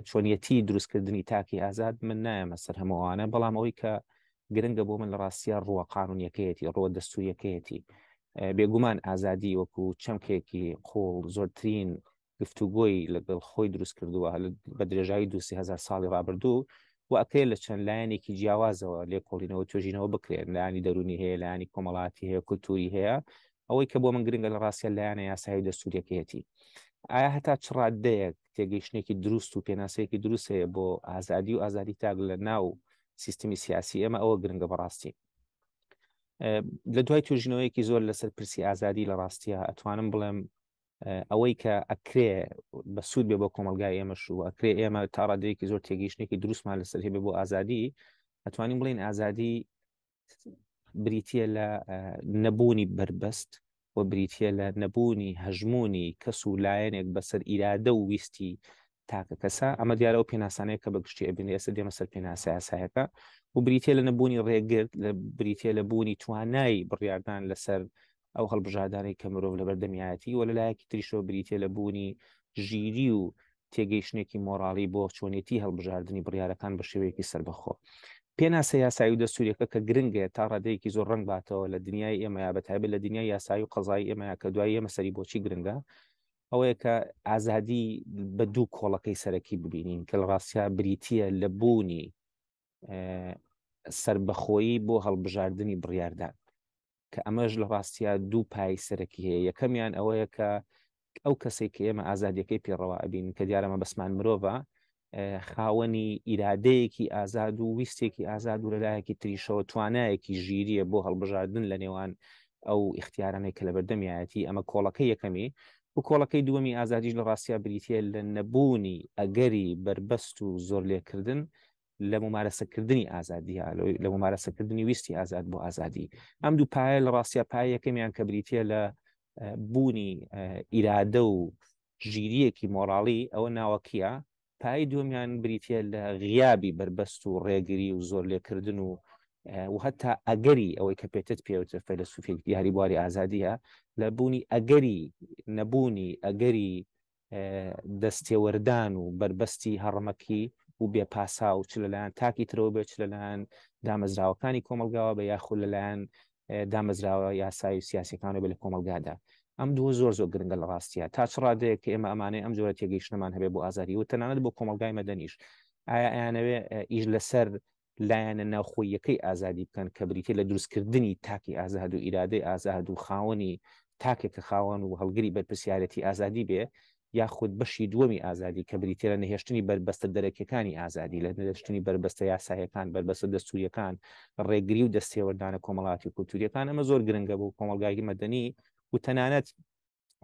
چۆنیەتی دروستکردنی تاکی ئازاد من نایەمە سەر هەموو ئەوانە، بەڵام ئەوەی کە گرنگە بۆ من لە ڕاستیە ڕووە قانونیەکەیەتی، ڕووە دەستوریەکەیەتی. بێگومان ئازادی وەکو چەمکێکی قوڵ زۆرترین گفتوگۆی لەگەڵ خۆی دروست کردووە بە درێژایی 2000 ساڵی ڕابردوو و ئەکرێت لە چەند لایەنێکی جیاوازەوە لێکۆڵینەوە توێژینەوە بکرێن، لایەنی دەروونی هەیە، لایەنی کۆمەڵاتی هەیە، کولتووری هەیە. ئەوەی کە بۆ من گرنگە لە ڕاستیە لایەنە یاسایی و دەستوریەکەیەتی. ئایا هەتا چ ڕادەیەک تێگەیشتنێکی دروست و پێناسەیەکی دروست هەیە بۆ ئازادی و ئازادی تاک لە ناو سیستمی سیاسی ئێمە؟ ئەوە گرنگە بەڕاستی. لە دوای توێژینەوەیەکی زۆر لەسەر پرسی ئازادی لە ڕاستیە ئەتوانم بڵێم ئەوەی کە ئەکرێ بە سوود بێ بۆ کۆمەلگای ئێمەش و ئەکرێ ئێمە تا ڕادەیەکی زۆر تێگەیشتنێکی دروستمان لەسەر هەبێ بۆ ئازادی، ئەتوانین بڵێین ئازادی بریتە لە نەبوونی بەربەست و بریتە لە نەبوونی هەژمونی کەس و لایەنێک بەسەر ئیرادە و ویستی تاکە کەسە. ئەمە دیارە ئەو پێناسانەیە کە بە گشتی ئەبینی. ئێستا دێمە سەر پێناسە یاسایەکە و بریتە لە نەبوونی ڕێگرت، لە بریتە لە بوونی توانای بڕیاردان لەسەر ئەو هەڵبژاردانەی کە مرۆڤ لەبەردەمیایەتی و لەلایەکی تریشەوە بریتە لە بوونی ژیری و تێگەیشتنێکی مۆراڵی بۆ چۆنیەتی هەڵبژاردنی بڕیارەکان بە شێوەیەکی سەربەخۆ. پێناسە یاسایی و دەستوریەکە کە گرنگە تا ڕادەیەکی زۆر ڕەنگ باتەوە لە دنیای ئێمەیا، بە تایبەت لە دنیای یاسایی و قەزایی ئێمەیا کە دوای ئێمە سەری بۆچی گرنگە، ئەوەیە کە ئازادی بە دوو کۆڵەکەی سەرەکی ببینین کە لە ڕاستیا بریتییە لە بوونی سەربەخۆیی بۆ هەڵبژاردنی بڕیاردان، کە ئەمەش لە ڕاستیا دوو پای سەرەکی هەیە. یەکەمیان ئەوەیە کە ئەو کەسێک کە ئێمە ئازادیەکەی پێڕەوا ئەبین کە دیارە مەبەستمان مرۆڤە، خاوەنی ئیرادەیەکی ئازاد و ویستێکی ئازاد و لەلایەکی تریشەوە توانایەکی ژیریە بۆ هەڵبژاردن لە نێوان ئەو ئیختیارانەی کە لەبەردەمیایەتی. ئەمە کۆڵەکەی یەکەمی. و کۆڵەکەی دووەمی ئازادیش لە ڕاستیا بریتیە لە نەبوونی ئەگەری بەربەست و زۆرلێکردن لە ممارەسەکردنی ئازادیە، لە ممارەسەکردنی ویستی ئازاد بۆ ئازادی. ئەم دوو پایە لە ڕاستیا پایە یەکەمیان کە بریتیە لە بوونی ئیرادە و ژیریەکی مۆراڵی، ئەوە ناوەکیە. پای دووەمیان بریتیە لە غیابی بەربەست و ڕێگری و زۆرلێکردن و و هەتا ئەگەری ئەوەی کە پێتت پێوترێ فەیلەسوفێک دیاری بواری ئازادیە، لە بوونی ئەگەری نەبوونی ئەگەری دەستێوەردان و بەربەستی هەڕەمەکی و بێ پاساو، چ لەلایەن تاکی ترەوە بێت، چ لەلایەن دامەزراوەکانی کۆمەڵگاوە بە یاخود لەلایەن دامەزراوە یاسایی و سیاسیەکانەوە بێ لە کۆمەڵگادا. ئەم دووە زۆر زۆر گرنگە لە ڕاستیە تا چ ڕادەیەک کە ئێمە ئەمانەی ئەم جۆرە تێگەیشتنەمان هەبێ بۆ ئازادی و تەنانەت بۆ کۆمەڵگای مەدەنیش. ئایا ئەیانەوێ ئیش لەسەر لایەنە ناوخۆییەکەی ئازادی بکەن کە بریتیە لە دروستکردنی تاکی ئازاد و ئیرادەی ئازاد و خاوەنی تاکێک کە خاوەن و هەڵگری بەرپرسیارێتی ئازادی بێ، یاخود بەشی دووەمی ئازادی کە بریتیە لە نەهێشتنی بەربەستە دەرەکیەکانی ئازادی، لە نەهێشتنی بەربەستە یاساییەکان، بەربەستە دەستوریەکان، ڕێگری و دەستێوەردانە کۆمەڵاتی و کولتوریەکان. ئەمە زۆر گرنگە بۆ کۆمەڵگای مەدەنی و تەنانەت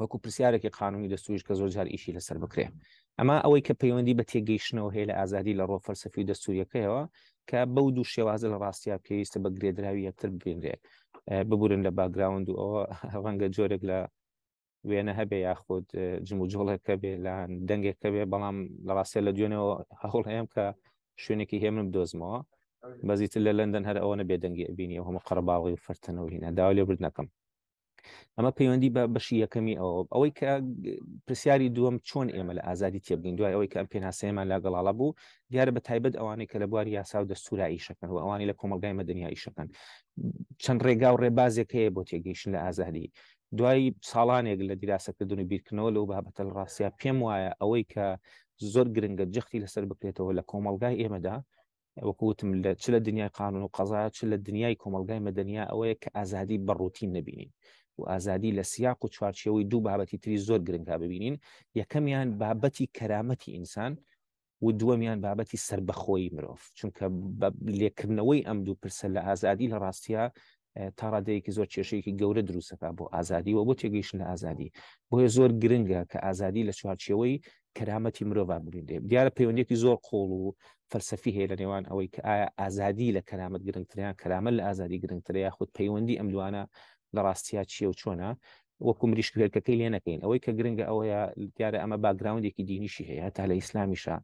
وەکو پرسیارێکی قانونی دەستوریش کە زۆر جار ئیشی لەسەر بکرێ. ئەمە ئەوەی کە پەیوەندی بە تێگەیشتنەوە هەیە لە ئازادی لە ڕۆ فەلسەفی و دەستوریەکەیەوە کە بەو دوو شێوازە لە ڕاستیا پێویستە بە گرێدراوی یەکتر ببینرێ. ببورن لە باگراوند و ئەوە ڕەنگە جۆرێک لە وێنە هەبێ یاخود جموجۆڵێک هەبێ لە دەنگێک هەبێ بەڵام لە ڕاستە لە دوێنەوە هەوڵ هەیەم کە شوێنێکی هێمن بدۆزمەوە بەزیتر لە لەندەن هەر ئەوە نەبێ دەنگی ئەبینی ئەو هەموو قەرەباڵغی و فەرتەنەوە هینا داوا لێبرد نەکەم ئەمە پەیوەندی بە بەشی یەکەمی ئەوە ئەوەی کە پرسیاری دووەم چۆن ئێمە لە ئازادی تێبگەین دوای ئەوەی کە ئەم پێناسەیەمان لا گەڵاڵە بوو دیارە بە تایبەت ئەوانەی کە لە بواری یاسا و دەستورا ئیشەکەن و ئەوانەی لە کۆمەڵگای مەدەنیا ئیشەکەن چەند ڕێگا و ڕێبازێک هەیە بۆ تێگەیشتن لە ئازادی دوای ساڵانێک لە دیراسەکردن و بیرکردنەوە لەو بابەتە لە ڕاستیا پێم وایە ئەوەی کە زۆر گرنگە جەختی لەسەر بکرێتەوە لە کۆمەڵگای ئێمەدا وەکو وتم لە چ لە دنیای قانون و قەزا چ لە دنیای کۆمەڵگای مەدەنیا ئەوەیە کە ئازادی بە ڕوتین نەبینین و ئازادی لە سیاق و چوارچێوەی دوو بابەتی تری زۆر گرنگا ببینین یەکەمیان بابەتی کەرامەتی ئینسان و دووەمیان بابەتی سەربەخۆیی مرۆڤ چونکە بە لێکردنەوەی ئەم دوو پرسە لە ئازادی لە ڕاستیا تا ڕادەیەکی زۆر کێشەیەکی گەورە دروستەکە بۆ ئازادی و بۆ تێگەیشتن لە ئازادی بۆیە زۆر گرنگە کە ئازادی لە چوارچێوەی کەرامەتی مرۆڤ ببینرێ دیارە پەیوەندێکی زۆر قوڵ و فەلسەفی هەیە لە نێوان ئەوەی کە ئایا ئازادی لە کەرامەت گرنگتریان کەرامەت لە ئازادی گرنگترە یاخود پەیوەندی ئەم دوانە لە ڕاستیا چییە و چۆنە وەکو مریشک هێلکەکەی لێ نەکەین ئەوەی کە گرنگە ئەوەیە دیارە ئەمە باگراوندێکی دینیشی هەیە تا لە ئیسلامیشە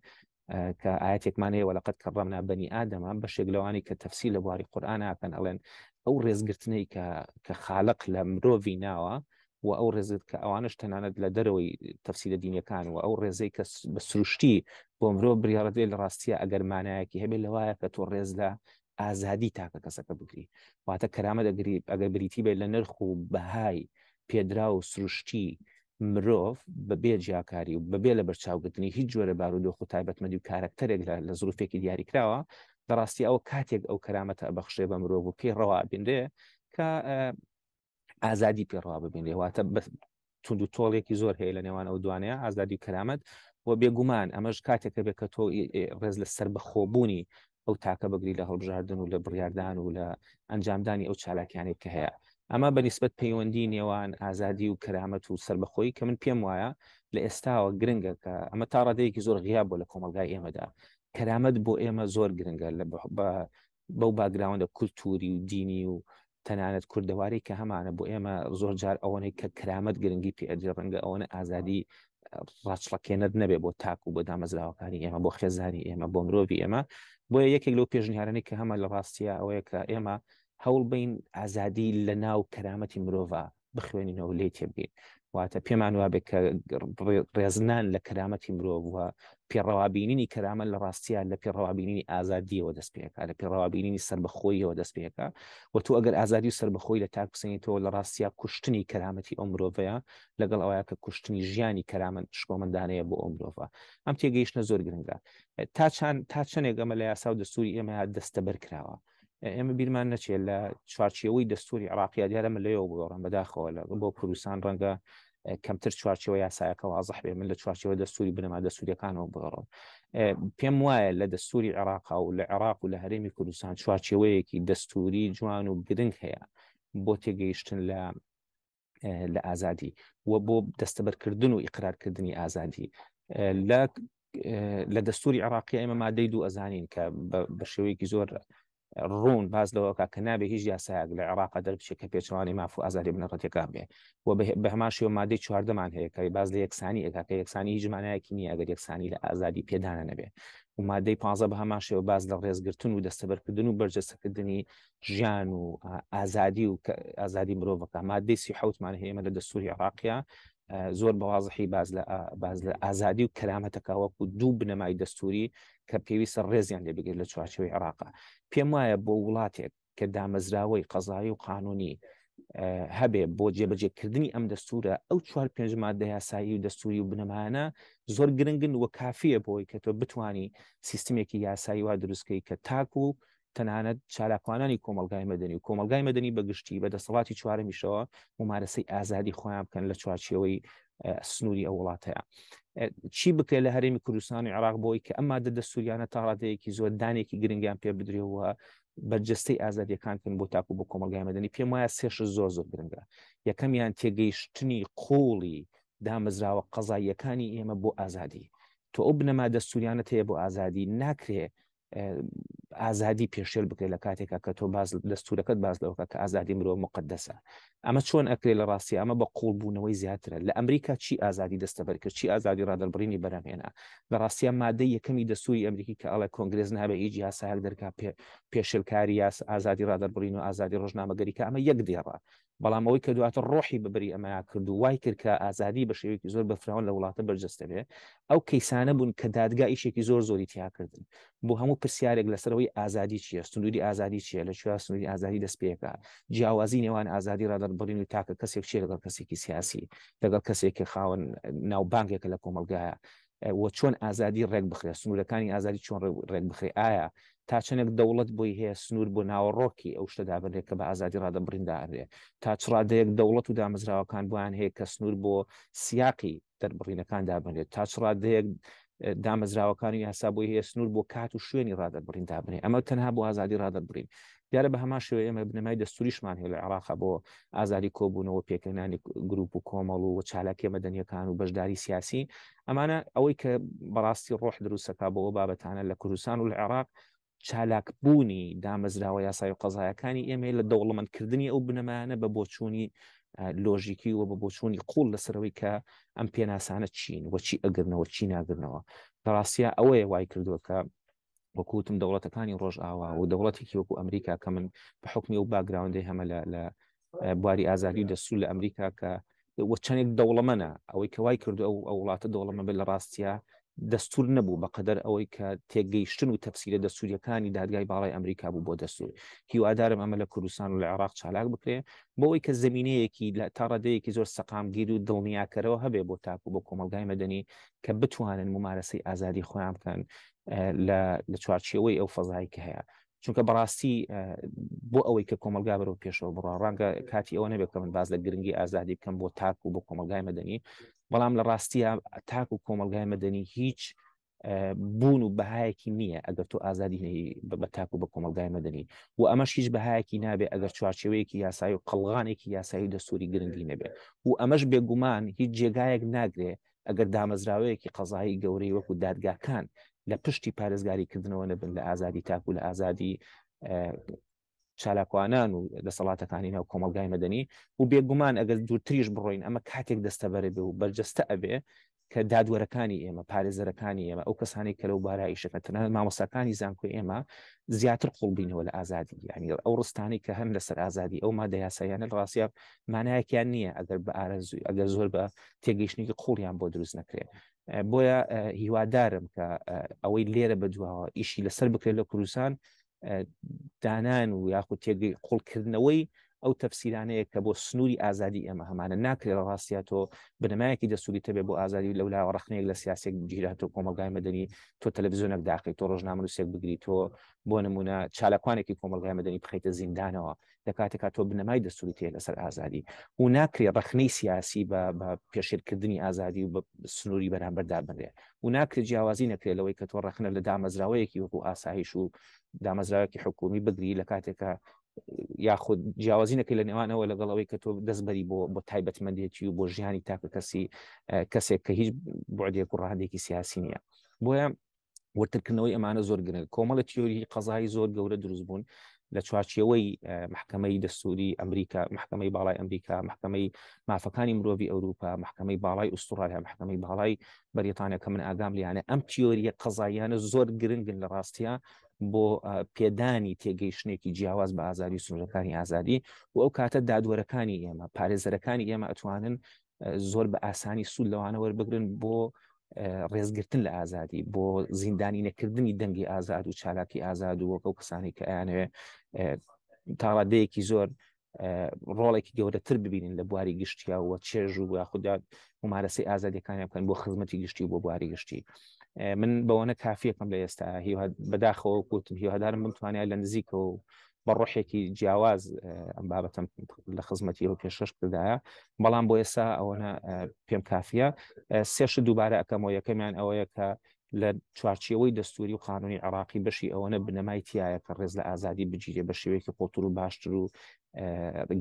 کە ئاەتێکمان هەیە وەلقد کەڕەمنا بەنی ئادەمە بەشێک لەوانی کە تەفسیر لە بواری قورئان ناکەن ئەڵێن ئەو ڕێزگرتنەی کە کە خالق لە مرۆڤی ناوە و ئەو ڕێزت کە ئەوانش تەنانەت لە دەرەوەی تەفسیرە دینیەکان و ئەو ڕێزەی کە بە سروشتی بۆ مرۆڤ بریاڕدرێت لە ڕاستیە ئەگەر مانایەکی هەبێت لەوایە کە تۆ ڕێز لە ئازادی تاکە کەسەکە بگری واتە کەرامە دەگری ئەگەر بریتی بێت لە نرخ و بەهای پێدرا و سروشتی مرۆڤ بەبێ جیاکاری و بەبێ لە بەرچاوگرتنی هیچ جۆرە بارودۆخ و تایبەتمەندی و کارەکتەرێک لە زروفێکی دیاریکراوە لە ڕاستی ئەوە کاتێک ئەو کەرامەتە ئەبەخشێ بە مرۆڤ و پێی ڕەوا بینرێ کە ئازادی پێ ڕەوا ببینرێ واتە توند و تۆڵێکی زۆر هەیە لە نێوان ئەو دوانەیە ئازادی و کەرامەت و بێگومان ئەمەش کاتێکە بێت کە تۆ ڕێز لە سەربەخۆبوونی ئەو تاکە بگری لە هەڵبژاردن و لە بڕیاردان و لە ئەنجامدانی ئەو چالاکیانەی کە هەیە ئەمە بە نیسبەت پەیوەندی نێوان ئازادی و کەرامەت و سەربەخۆیی کە من پێم وایە لە ئێستاوە گرنگە کە ئەمە تا ڕادەیەکی زۆر غیاب بۆ لە کۆمەڵگای ئێمەدا کەرامەت بۆ ئێمە زۆر گرنگە لە بەو باگراوندە کولتوری و دینی و تەنانەت کوردەواری کە هەمانە بۆ ئێمە زۆر جار ئەوەنەی کە کرامەت گرنگی پێ ئەدرێ ڕەنگە ئەوەنە ئازادی ڕاچڵەکێنەر نەبێ بۆ تاک و بۆ دامەزراوەکانی ئێمە بۆ خێزانی ئێمە بۆ مرۆڤی ئێمە بۆیە یەکێک لەو پێشنیارانەی کە هەمە لە ڕاستیە ئەوەیە کە ئێمە هەوڵ بین ئازادی لە ناو کەرامەتی مرۆڤ بخوێنینەوە لێی تێبگەین واتە پێمان وابێ کە ڕێزنان لە کەرامەتی مرۆڤ و پێڕەوابینینی کەرامە لە ڕاستیە لە پێڕەوابینینی ئازادیەوە دەست پێکا لە پێڕەوابینینی سربەخۆیەوە دەست پێکا و تۆ ئەگەر ئازادی و سربەخۆی لە تاک بسێنیتەوە لە ڕاستیا کوشتنی کەرامەتی ئەو مرۆڤەیە لەگەڵ ئەوەیە کە کوشتنی ژیانی کەرامەت شکۆمەندانەیە بۆ ئەو مرۆڤە ئەم تێگەیشتنە زۆر گرنگە تا چەند تا چەندێک ئەمە لە یاسا و دەستوری ئێمە دەستەبەر کراوە ئێمە بیرمان نەچێت لە چوارچێوەی دەستوری عراقیە دیارە من لەوێوە بگۆڕم بەداخەوە لە بۆ کوردستان ڕەنگە کەمتر چوارچێوە یاسایەکە وازح بێ من لە چوارچێوە دەستوری بنەما دەستوریەکانەوە بگەڕم پێم وایە لە دەستوری عێراق و لە عێراق و لە هەرێمی کوردستان چوارچێوەیەکی دەستوری جوان و گرنگ هەیە بۆ تێگەیشتن لە لە ئازادی و بۆ دەستەبەرکردن و ئیقرارکردنی ئازادی لە لە دەستوری عراقی ئێمە مادەی دوو ئەزانین کە بە شێوەیەکی زۆر ڕوون باز لەوەکە کە نابێ هیچ یاسایەک لە عێراق دەربچێت کە پێچەوانی ماف و ئازادی بنەڕەتیەکان بێ و بە هەمان شێوە مادەی چواردەمان هەیە کە باز لە یەکسانی ئەکا کە یەکسانی هیچ مانایەکی نییە ئەگەر یەکسانی لە ئازادی پێدانە نەبێ و مادەی 15 بە هەمان شێوە باز لە ڕێزگرتن و دەستەبەرکردن و بەرجەستەکردنی ژیان و ئازادی و ئازادی مرۆڤەکە مادەی 37مان هەیە ئێمە لە دەستوری عێراقیا زۆر بەوازحی باز لە باز لە ئازادی و کەرامەتەکە وەکو دوو بنەمای دەستوری کە پێویستە ڕێزیان لێ بگرێت لە چوارچێوەی عێراقا پێم وایە بۆ وڵاتێک کە دامەزراوەی قەزایی و قانونی هەبێ بۆ جێبەجێکردنی ئەم دەستورە ئەو چوار پێنج مادە یاسایی و دەستوری و بنەمایانە زۆر گرنگن و کافیە بۆی کە تۆ بتانی سیستمێکی یاسایی وا دروستکەی کە تاکو تەنانەت چالاکوانانی کۆمەڵگای مەدەنی و کۆمەڵگای مەدەنی بە گشتی بە دەسەڵاتی چوارەمیشەوە مومارەسەی ئازادی خۆیان بکەن لە چوارچێوەی سنووری ئەو وڵاتەیە چی بکرێت لە هەرێمی کوردستان و عێراق بۆی کە ئەم مادە دەستوریانە تا ڕادەیەکی زۆر دانێکی گرنگیان پێ بدرێەوە بەرجەستەی ئازادیەکان کەن بۆ تاکو بۆ کۆمەڵگای مەدەنی پێم وایە سێش زۆر زۆر گرنگە یەکەمیان تێگەیشتنی قوڵی دامەزراوە قەزاییەکانی ئێمە بۆ ئازادی تۆ ئەو بنەما دەستوریانەت هەیە بۆ ئازادی ناکرێ. ئازادی پێشێل بکرێت لە کاتێکا کە تۆ باز دەستورەکەت باز لەوەکە کە ئازادی مرۆڤ مقدسە ئەمە چۆن ئەکرێ لە ڕاستی ئەمە بە قوڵبوونەوەی زیاترە لە ئەمریکا چی ئازادی دەستەبەر کرد چی ئازادی ڕادەربڕینی بەرهەمهێنا لە ڕاستیا مادەی یەکەمی دەستوری ئەمریکی کە ئەڵێ کۆنگرێس نابێ هیچ یاسایەک دەرکا پێشێلکاری یاس ئازادی ڕادەربڕین و ئازادی ڕۆژنامەگەری کە ئەمە یەک دێڕە بەڵام ئەوەی کە دواتر ڕۆحی بەبەری ئەمەیا کرد و وای کرد کە ئازادی بە شێوەیەکی زۆر بەفراوان لە وڵاتە بەرجەستە بێ ئەو کەیسانە بوون کە دادگا ئیشێکی زۆر زۆری تیا کردن بۆ هەموو پرسیارێک لەسەرەوەی ئازادی چییە سنووری ئازادی چییە لە کوێ سنووری ئازادی دەست پێکا جیاوازی نێوان ئازادی ڕادەربڕین و تاکە کەسێک چییە لەگەڵ کەسێکی سیاسی لەگەڵ کەسێک کە خاوەن ناوبانگێکە لە کۆمەڵگایە و چۆن ئازادی ڕێک بخرێت سنوورەکانی ئازادی چۆن ڕێک بخرێ ئایا تا چەندێک دەوڵەت بۆی هەیە سنوور بۆ ناوەڕۆکی ئەو شتە دابنرێت کە بە ئازادی ڕادەبڕین دائەنرێ تا چ ڕادەیەک دەوڵەت و دامەزراوەکان بۆیان هەیە کە سنوور بۆ سیاقی دەربڕینەکان دابنرێت تا چ ڕادەیەک دامەزراوەکانی یاسا بۆی هەیە سنوور بۆ کات و شوێنی ڕادەربڕین دابنێ ئەمە تەنها بۆ ئازادی ڕادەربڕین دیارە بە هەمان شێوە ئێمە بنەمای دەستوریشمان هەیە لە عێراقا بۆ ئازادی کۆبوونەوە پێکهێنانی گروپ و کۆمەڵ و چالاکیە مەدەنیەکان و بەشداری سیاسی ئەمانە ئەوەی کە بەڕاستی ڕۆح دروستەکە بۆ ئەو بابەتانە لە کوردستان و لە عێراق چالاکبوونی دامەزراوە یاسای و قەزایەکانی ئێمە لە دەوڵەمەندکردنی ئەو بنەمایانە بە بۆچوونی لۆژیکی و بە بۆچوونی قوڵ لەسەرەوەی کە ئەم پێناسانە چین و چی ئەگرنەوە چی ناگرنەوە لە ڕاستیا ئەوەیە وای کردووە کە وەکوتم دەوڵەتەکانی ڕۆژئاوا و دەوڵەتێکی وەکو ئەمریکا کە من بە حکمی ئەو background ەی هەمە لە بواری ئازادی و دەستور لە ئەمریکا کە وە چەندێک دەوڵەمەنە ئەوەی کە وای کردو ئەو ئەو وڵاتە دەوڵەمە بێت لە ڕاستیا دەستور نەبوو بەقەدەر ئەوەی کە تێگەیشتن و تەفسیرە دەستوریەکانی دادگای باڵای ئەمریکا بوو بۆ دەستور هیوادارم ئەمە لە کوردستان و لە عێراق چالاک بکرێ بۆ ئەوەی کە زمینەیەکی لە تا ڕادەیەکی زۆر سەقامگیر و دڵنیاکەرەوە هەبێ بۆ تاک و بۆ کۆمەڵگای مەدەنی کە بتوانن ممارەسەی ئازادی خۆیان بکەن لە چوارچێوەی ئەو فەزای کە هەیە چونکە بەڕاستی بۆ ئەوەی کە کۆمەلگا بەرەو پێشەوە بڕا ڕەنگە کاتی ئەوە نەبێت کە من باز لە گرنگی ئازادی بکەم بۆ تاک و بۆ کۆمەلگای مەدەنی بەڵام لە ڕاستیە تاک و کۆمەلگای مەدەنی هیچ بوون و بەهایەکی نییە ئەگەر تۆ ئازادی بە تاک و بە کۆمەلگای مەدەنی و ئەمەش هیچ بەهایەکی نابێ ئەگەر چوارچێوەیەکی یاسایی و قەڵغانێکی یاسایی و دەستوری گرنگی نەبێ و ئەمەش بێگومان هیچ جێگایەک ناگرێ ئەگەر دامەزراوەیەکی قەزایی گەورەی وەکو دادگاکان لە پشتی پارێزگاری کردنەوە نەبن لە ئازادی تاک و لە ئازادی چالاکوانان و دەسەڵاتەکانی ناو کۆمەلگای مەدەنی و بێگومان ئەگەر دوورتریش بڕۆین ئەمە کاتێک دەستەبەرە بێ و بەرجەستە ئەبێ کە دادوەرەکانی ئێمە پارێزەرەکانی ئێمە ئەو کەسانی کە لەو بارا ئیشەکە تەنانەت مامۆستاکانی زانکۆی ئێمە زیاتر قوڵبینەوە لە ئازادی یعنی ئەو ڕستانەی کە هەن لەسەر ئازادی ئەو مادە یاساییانە لە ڕاستیا مانایەکیان نییە ئەگەر بە ئارەزوو ئەگەر زۆر بە تێگەیشتنێکی قوڵیان بۆ دروست نەکرێت بۆیە هیوادارم کە ئەوەی لێرە بەدواوە ئیشی لەسەر بکرێت لە کوردستان دانان و یاخود تێگەی قوڵکردنەوەی ئەو تەفسیرانەیە کە بۆ سنووری ئازادی ئێمە هەمانە ناکرێت لە ڕاستیا تۆ بنەمایەکی دەستوری تەبێ بۆ ئازادی لەولاوە ڕخنەیەک لە سیاسێک گیرا تۆ کۆمەڵگای مەدەنی تۆ تەلەڤزیۆنێک داخی تۆ ڕۆژنامەنووسێک بگری تۆ بۆ نمونە چالاکوانێکی کۆمەڵگای مەدەنی بخەیتە زیندانەوە لە کاتێکا تۆ بنەمای دەستوری تێ لەسەر ئازادی و ناکرێ ڕەخنەی سیاسی بە بە پێشێلکردنی ئازادی و بە سنووری بەرامبەر دابنرێ و ناکرێت جیاوازی نەکرێت لەوەی کە تۆ ڕەخنە لە دامەزراوەیەکی وەکو ئاسایش و دامەزراوەیەکی حکومی بگری لە کاتێکا یاخود جیاوازی نەکەی لە نێوانەوە لەگەڵ ئەوەی کە تۆ دەستبەری بۆ بۆ تایبەتمەندێتی و بۆ ژیانی تاکە کەسی کەسێک کە هیچ بعدێک و ڕەهەندێکی سیاسی نییە بۆیە وردترکردنەوەی ئەمانە زۆر گرنگ کۆمەڵە تیۆری قەزایی زۆر گەورە دروست بوون لە چوارچێوەی محکمەی دەستوری ئەمریکا محکمەی باڵای ئەمریکا محکمەی مافەکانی مرۆڤی ئەوروپا محکمەی باڵای ئوسترالیا محکمەی باڵای بەریتانیا کە من ئاگام لیانە ئەم تیۆریە قەزاییانە زۆر گرنگن لە ڕاستیە بۆ پێدانی تێگەیشتنێکی جیاواز بە ئازادی و سنوورەکانی ئازادی و ئەو کاتە دادوەرەکانی ئێمە پارێزەرەکانی ئێمە ئەتوانن زۆر بە ئاسانی سوود لەوانە وەربگرن بۆ ڕێزگرتن لە ئازادی بۆ زیندانی نەکردنی دەنگی ئازاد و چالاکی ئازاد و وەک ئەو کەسانی کە ئەیانەوێ تاڕادەیەکی زۆر ڕۆڵێکی گەورەتر ببینن لە بواری گشتیا و چێژ و یاخودا ممارەسەی ئازادیەکانیان بکەن بۆ خزمەتی گشتی و بۆ بواری گشتی من بەوەنە کافیەکەم لە ئێستا هیوا بەداخەوە کوتم هیوادارم بمتوانای لە نزیکەوە بە ڕۆحێکی جیاواز ئەم بابەتەم لە خزمەتی ئەو پێشکەش کردایە بەڵام بۆ ئێستا ئەوەنە پێم کافیە سێش دووبارە ئەەکەمەوە یەکەمیان ئەوەیە کە لە چوارچێوەی دەستوری و قانونی عراقی بەشی ئەوەنە بنەمای تایە کە ڕێز لە ئازادی بگیرێ بە شێوەیەکی قوڵتر و باشتر و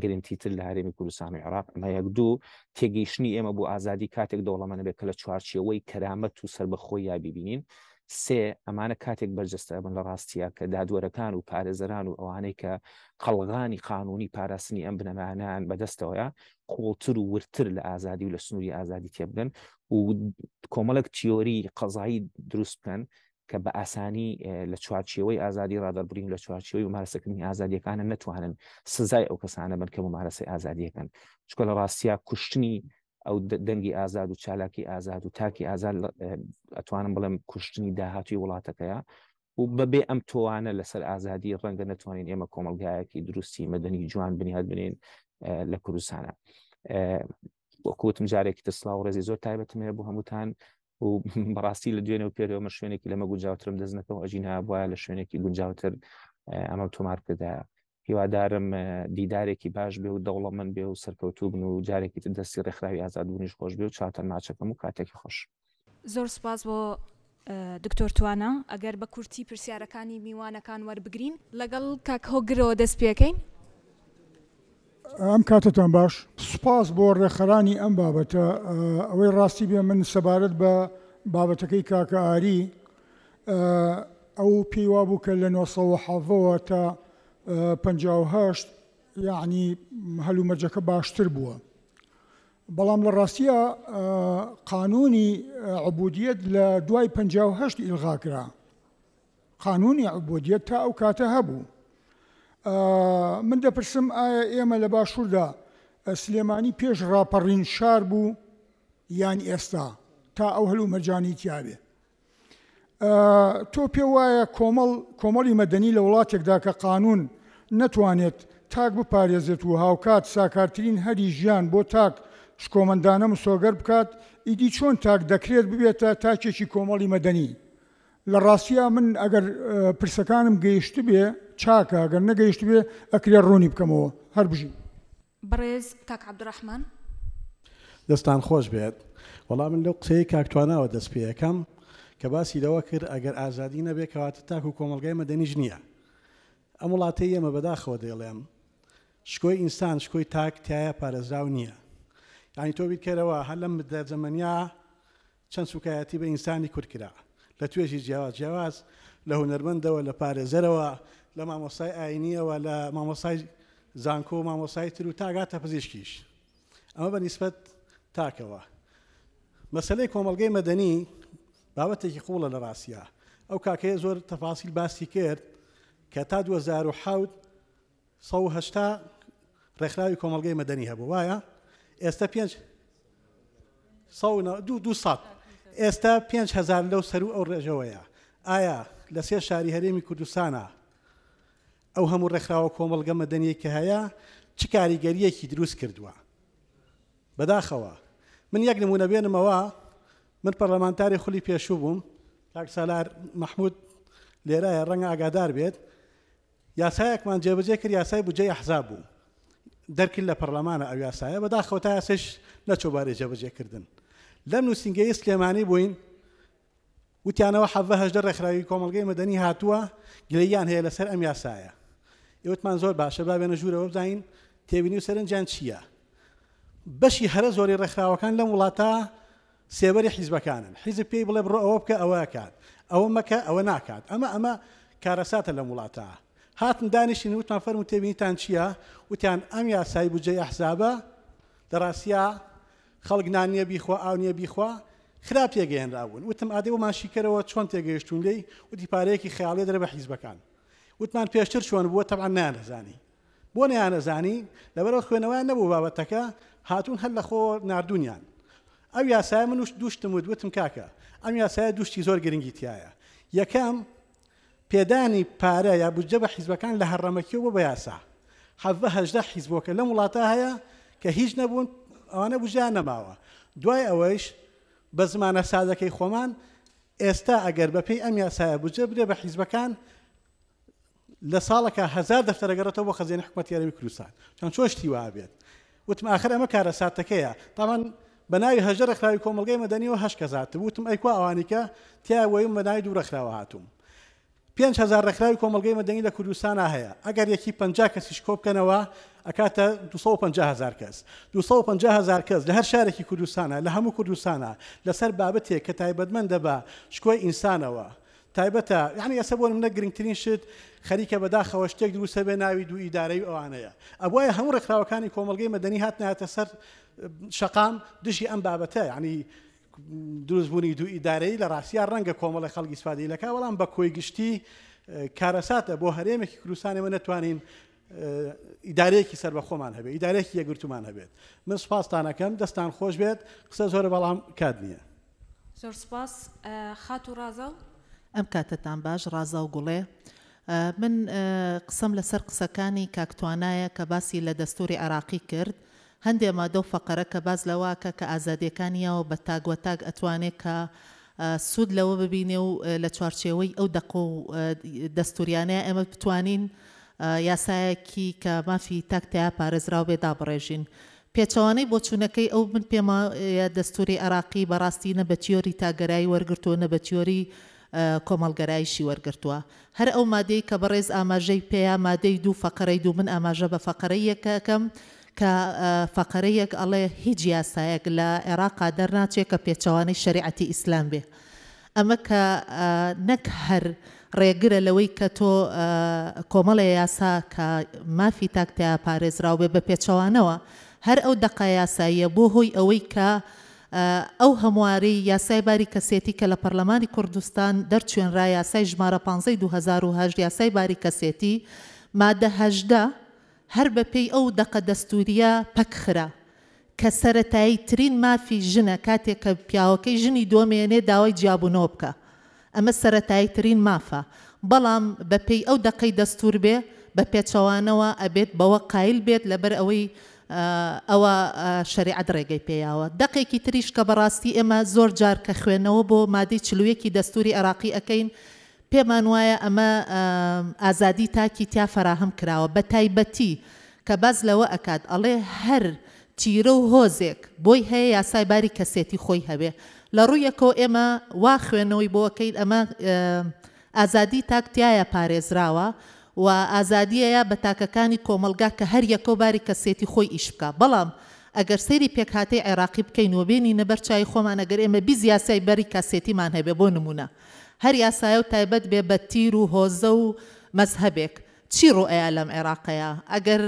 گرنتیتر لە هەرێمی کوردستان و عێراق ئەمە یەک دوو تێگەیشتنی ئێمە بۆ ئازادی کاتێک دەوڵەمەنە بێت کە لە چوارچێوەی کەرامەت و سربەخۆی یا ببینین. سێ، ئەمانە کاتێک بەرجەستە ئەبن لە ڕاستییا کە دادوەرەکان و پارێزەران و ئەوانەی کە قەڵغانی قانوونی پاراستنی ئەم بنەمایانەیان بەدەستەوەیە قووڵتر و وردتر لە ئازادی و لە سنووری ئازادی تێبگەن و کۆمەڵێک تیۆری قەزایی دروست بکەن کە بە ئاسانی لە چوارچێوەی ئازادی ڕادەربڕین لە چوارچێوەی ممارەسەکردنی ئازادیەکانە نەتوانن سزای ئەو کەسانە بن کە ممارەسەی ئازادیەکەن چکە لە ڕاستیا کوشتنی ئەو دەنگی ئازاد و چالاکی ئازاد و تاکی ئازاد ئەتوانم بڵێم کوشتنی داهاتوی وڵاتەکەیە و بەبێ ئەم تۆوانە لەسەر ئازادی ڕەنگە نەتوانین ئێمە کۆمەلگایەکی دروستی مەدەنی جوان بنیاد بنین لە کوردستانە. وەکوتم جارێکی تر سڵاو ڕێزی زۆر تایبەتم هەیە بۆ هەمووتان و بەڕاستی لە دوێنێ و پێرەوە من شوێنێکی لەمە گونجاوترم دەست نەکەوە ئەژینا وایە لە شوێنێکی گونجاوتر ئەمەم تۆمار کردایە. هیوادارم دیدارێکی باش بێ و دەوڵەمەند بێ و سەرکەوتوو بن و جارێکی تر دەستی ڕێکخراوی ئازادبوونیش خۆش بێ و چاوتان ماچەکەم و کاتێکی خۆش. زۆر سوپاس بۆ دکتۆر توانا. ئەگەر بە کورتی پرسیارەکانی میوانەکان وەربگرین. لەگەڵ کاک هۆگرەوە دەست پێکەین. ئەم کاتەتان باش. سوپاس بۆ ڕێکخەرانی ئەم بابەتە. ئەوەی ڕاستی بێ من سەبارەت بە بابەتەکەی کاکە ئاری ئەو پێی وابوو کە لە 917 وە تا 58 یەعنی هەلومەرجەکە باشتر بووە. بەڵام لە ڕاستیا قانوونی عبودیەت لە دوای 58 ئیلغا کرا. قانوونی عبودیەت تا ئەو کاتە هەبوو. من دەپرسم ئایا ئێمە لە باشووردا سلێمانی پێش ڕاپەڕین شار بوو یان ئێستا تا ئەو هەلومەرجانەی تیابێ؟ تۆ پێ وایە کۆمەڵ کۆمەڵی مەدەنی لە وڵاتێکدا کە قانوون نەتوانێت تاک بپارێزێت و هاوکات ساکارترین هەلی ژیان بۆ تاک شکۆمەندانە مسۆگەر بکات، ئیدی چۆن تاک دەکرێت ببێتە تاکێکی کۆمەڵی مەدەنی؟ لە ڕاستیا من ئەگەر پرسەکانم گەیشتبێ چاکە ئەگەر نەگەیشتبێ ئەکرێ ڕوونی بکەمەوە. هەر بژین. بەڕێز کاک عەبدولڕەحمان. دەستان خۆش بێت. وەڵا من لەو قسەیەی کاک تواناوە دەست پێ ئەکەم کە باسی لەوە کرد ئەگەر ئازادی نەبێ کەواتە تاک و کۆمەڵگای مەدەنیش نییە. ئەم وڵاتەی ئێمە بەداخەوە دەیڵێم شکۆی ئینسان شکۆی تاک تیایا پارێزراو نییە. یانی تۆ بیرکەرەوە هەر لەم مدە زەمەنیا چەند سوکایەتی بە ئینسانی کورد کرا لە توێژی جیاواز جیاواز لە هونەرمەندەوە لە پارێزەرەوە لە مامۆستای ئاینیەوە لە مامۆستای زانکۆ و مامۆستای تر و تاگاتە پزیشکیش ئەمە بە نیسبەت تاکەوە مەسەلەی کۆمەڵگەی مەدەنی بابەتێکی قوڵە لە ڕاستیا ئەو کاکەیە زۆر تەفاسیل باسی کرد کە تا 2007 180 ڕێکخراوی کۆمەڵگەی مەدەنی هەبوو وایە ئێستا پێنج دوو سەد ئێستا 5000 لەو سەرو ئەو ڕێژەوەیە ئایا لە سێ شاری هەرێمی کوردستانە ئەو هەموو ڕێکخراوە کۆمەڵگە مەدەنیەی کە هەیە چ کاریگەریەکی دروست کردووە؟ بەداخەوە من یەک نمونە بێنمەوە من پەرلەمانتاری خولی پێشوو بووم کاک سالار مەحمود لێرایە ڕەنگە ئاگادار بێت یاسایەکمان جێبەجێ کرد یاسای بودجەی ئەحزاب بوو دەرکرد لە پەرلەمانە ئەو یاسایە بەداخەوە تا یاسایش نەچۆ بارەی جێبەجێکردن لەم نووسینگەی سلێمانی بووین وتیانەوە 17 18 ڕێکخراوی کۆمەڵگەی مەدەنی هاتووە گلەییان هەیە لەسەر ئەم یاسایە ئێوتمان زۆر باشە با بێنە ژوورەوە بزانین تێبینی و سەرنجیان چییە بەشی هەرە زۆری ڕێکخراوەکان لەم وڵاتە سێبەری حیزبەکانن حیزب پێی بڵێ بڕۆ ئەوە بکە ئەوە کات ئەوە مەکە ئەوە ناکات ئەمە ئەمە کارەساتە لەم وڵاتە هاتن دانیشتین وتمان فەرموو تێبینیتان چییە وتیان ئەم یاسای بودجەی ئەحزابە لە ڕاستیا خەڵک نان نیە بیخوا ئاو نیە بیخوا خراپ تێگەیەنرابوون وتم ئادەی بۆمان شیکەرەوە چۆن تێگەیشتوون لێی وتی پارەیەکی خەیاڵیە دەرێ بە حیزبەکان وتمان پێشتر چۆن بووە تەبعەن نەیانەزانی بۆ نەیانەزانی لەبەرەوە خوێنەوەیان نەبوو بابەتەکە هاتوون هەر لەخۆ ناردوونیان ئەو یاسایە من دووشتم وت وتم کاکە ئەم یاسایە دووشتی زۆر گرنگی تایە یەکەم پێدانی پارە یا بودجە بە حیزبەکان لە هەڕەمەکیەوە بۆ بە یاسا. 17 18 حیزبۆکە لەم وڵاتە هەیە کە هیچ نەبوون ئەوانە بودجەیان نەماوە. دوای ئەوەیش بە زمانە سادەکەی خۆمان ئێستا ئەگەر بە پێی ئەم یاسایە بودجە بدرێ بە حیزبەکان لە ساڵەکە هەزار دەفتەر ئەگەڕێتەوە بۆ خەزێنەی حکومەتی هەرێمی کوردستان. چۆن چۆن شتی وا بێت؟ وتم ئاخر ئەمە کارەساتەکەیە. تاوان بە ناوی 18 ڕێکخراوی کۆمەڵگەی مەدەنیەوە هەشت کەس هاتبوو، وتم ئەی کوا ئەوانی کە تیا وەیم بە ناوی دوو ڕێکخراوە هاتووم. 5000 ڕێکخراوی کۆمەڵگەی مەدەنی لە کوردستانا هەیە، ئەگەر یەکی 50 کەسیش کۆ بکەنەوە ئەکاتە 250 هەزار کەس. 250 هەزار کەس لە هەر شارێکی کوردستانا، لە هەموو کوردستانا لەسەر بابەتێک کە تایبەتمەندە بە شکۆی ئینسانەوە، تایبەتە یانی ئێستا بۆ نمونە گرنگترین شت خەریکە بەداخەوە شتێک دروستە بێ ناوی دوو ئیدارەی و ئەوانەیە ئەبوایە هەموو ڕێکخراوەکانی کۆمەڵگەی مەدەنی هاتنایەتە سەر شەقام دژی ئەم بابەتە یانی دروستبوونی دوو ئیدارەیی لە ڕاستیا ڕەنگە کۆمەڵی خەڵک ئیسفادەی لەکا بەڵام بە کۆی گشتی کارەساتە بۆ هەرێمێکی کوردستان ئێمە نەتوانین ئیدارەیەکی سەربەخۆمان هەبێت ئیدارەیەکی یەکگرتوومان هەبێت من سوپاستان ئەکەم دەستان خۆش بێت قسە زۆرە بەڵام کات نییە. زۆر سوپاس خاتوو ڕازاو. ئەم کاتەتان باش ڕازاو گوڵێ. من قسەم لەسەر قسەکانی کاک توانایە کە باسی لە دەستوری عێراقی کرد هەندێ مادە و فەقەرە کە باس لەوە ئەکا کە ئازادیەکانی یاوە بە تاک وە تاک ئەتوانێ کە سوود لەوە ببینێ و لە چوارچێوەی ئەو دەق و دەستوریانەیا ئێمە بتوانین یاسایەکی کە مافی تاک تیا پارێزراو بێ دابڕێژین. پێچەوانەی بۆچوونەکەی ئەو من پێم وایە دەستوری عێراقی بەڕاستی نە بە تیۆری تاکگەرایی وەرگرتووە نە بە تیۆری کۆمەڵگەرایشی وەرگرتووە. هەر ئەو مادەی کە بەڕێز ئاماژەی پێیا مادەی دوو فەقەرەی دوو من ئاماژە بە فەقەرەی یەک ئەکەم کە فەقەرەی یەک ئەڵێ هیچ یاسایەک لە عێراقا دەرناچێ کە پێچەوانەی شەریعەتی ئیسلام بێ ئەمە کە نەک هەر ڕێگرە لەوەی کە تۆ کۆمەڵێ یاسا کە مافی تاک تیا پارێزراو بێ بە پێچەوانەوە هەر ئەو دەقە یاساییە بۆ هۆی ئەوەی کە ئەو هەموارەی یاسای باری کەسێتی کە لە پەرلەمانی کوردستان دەرچوێنرا یاسای ژمارە پانزەی 2008 یاسای باری کەسێتی مادە 18 هەر بە پێی ئەو دەقە دەستوریە پەک خرا کە سەرەتایی ترین مافی ژنە کاتێک کە پیاوەکەی ژنی دووەمێنێ داوای جیابوونەوە بکا ئەمە سەرەتایی ترین مافە بەڵام بە پێی ئەو دەقەی دەستور بێ بە پێچەوانەوە ئەبێت بەوە قایل بێت لەبەر ئەوەی ئەوە شەریعەت ڕێگەی پێ یاوە. دەقێکی تریش کە بەڕاستی ئێمە زۆر جار کە خوێندنەوە بۆ مادەی 41 ی دەستوری عێراقی ئەکەین پێمان وایە ئەمە ئازادی تاکی تیا فەراهەم کراوە بە تایبەتی کە باس لەوە ئەکات ئەڵێ هەر تیرە و هۆزێک بۆی هەیە یاسای باری کەسێتی خۆی هەبێ لە ڕوویەکەوە ئێمە وا خوێندنەوەی بۆ ئەکەین ئەمە ئازادی تاک تیایا پارێزراوە و ئازادیەیە بە تاکەکانی کۆمەڵگا کە هەر یەکەو باری کەسێتی خۆی ئیش بکا بەڵام ئەگەر سەیری پێکهاتەی عێراقی بکەین و بێنینە بەر چاوی خۆمان ئەگەر ئێمە 20 یاسای باری کاسێتیمان هەبێ بۆ نموونە هەر یاسایەو تایبەت بێ بە تیر و هۆزە و مەزهەبێک چی ڕوئەیا لەم عێراقەیا؟ ئەگەر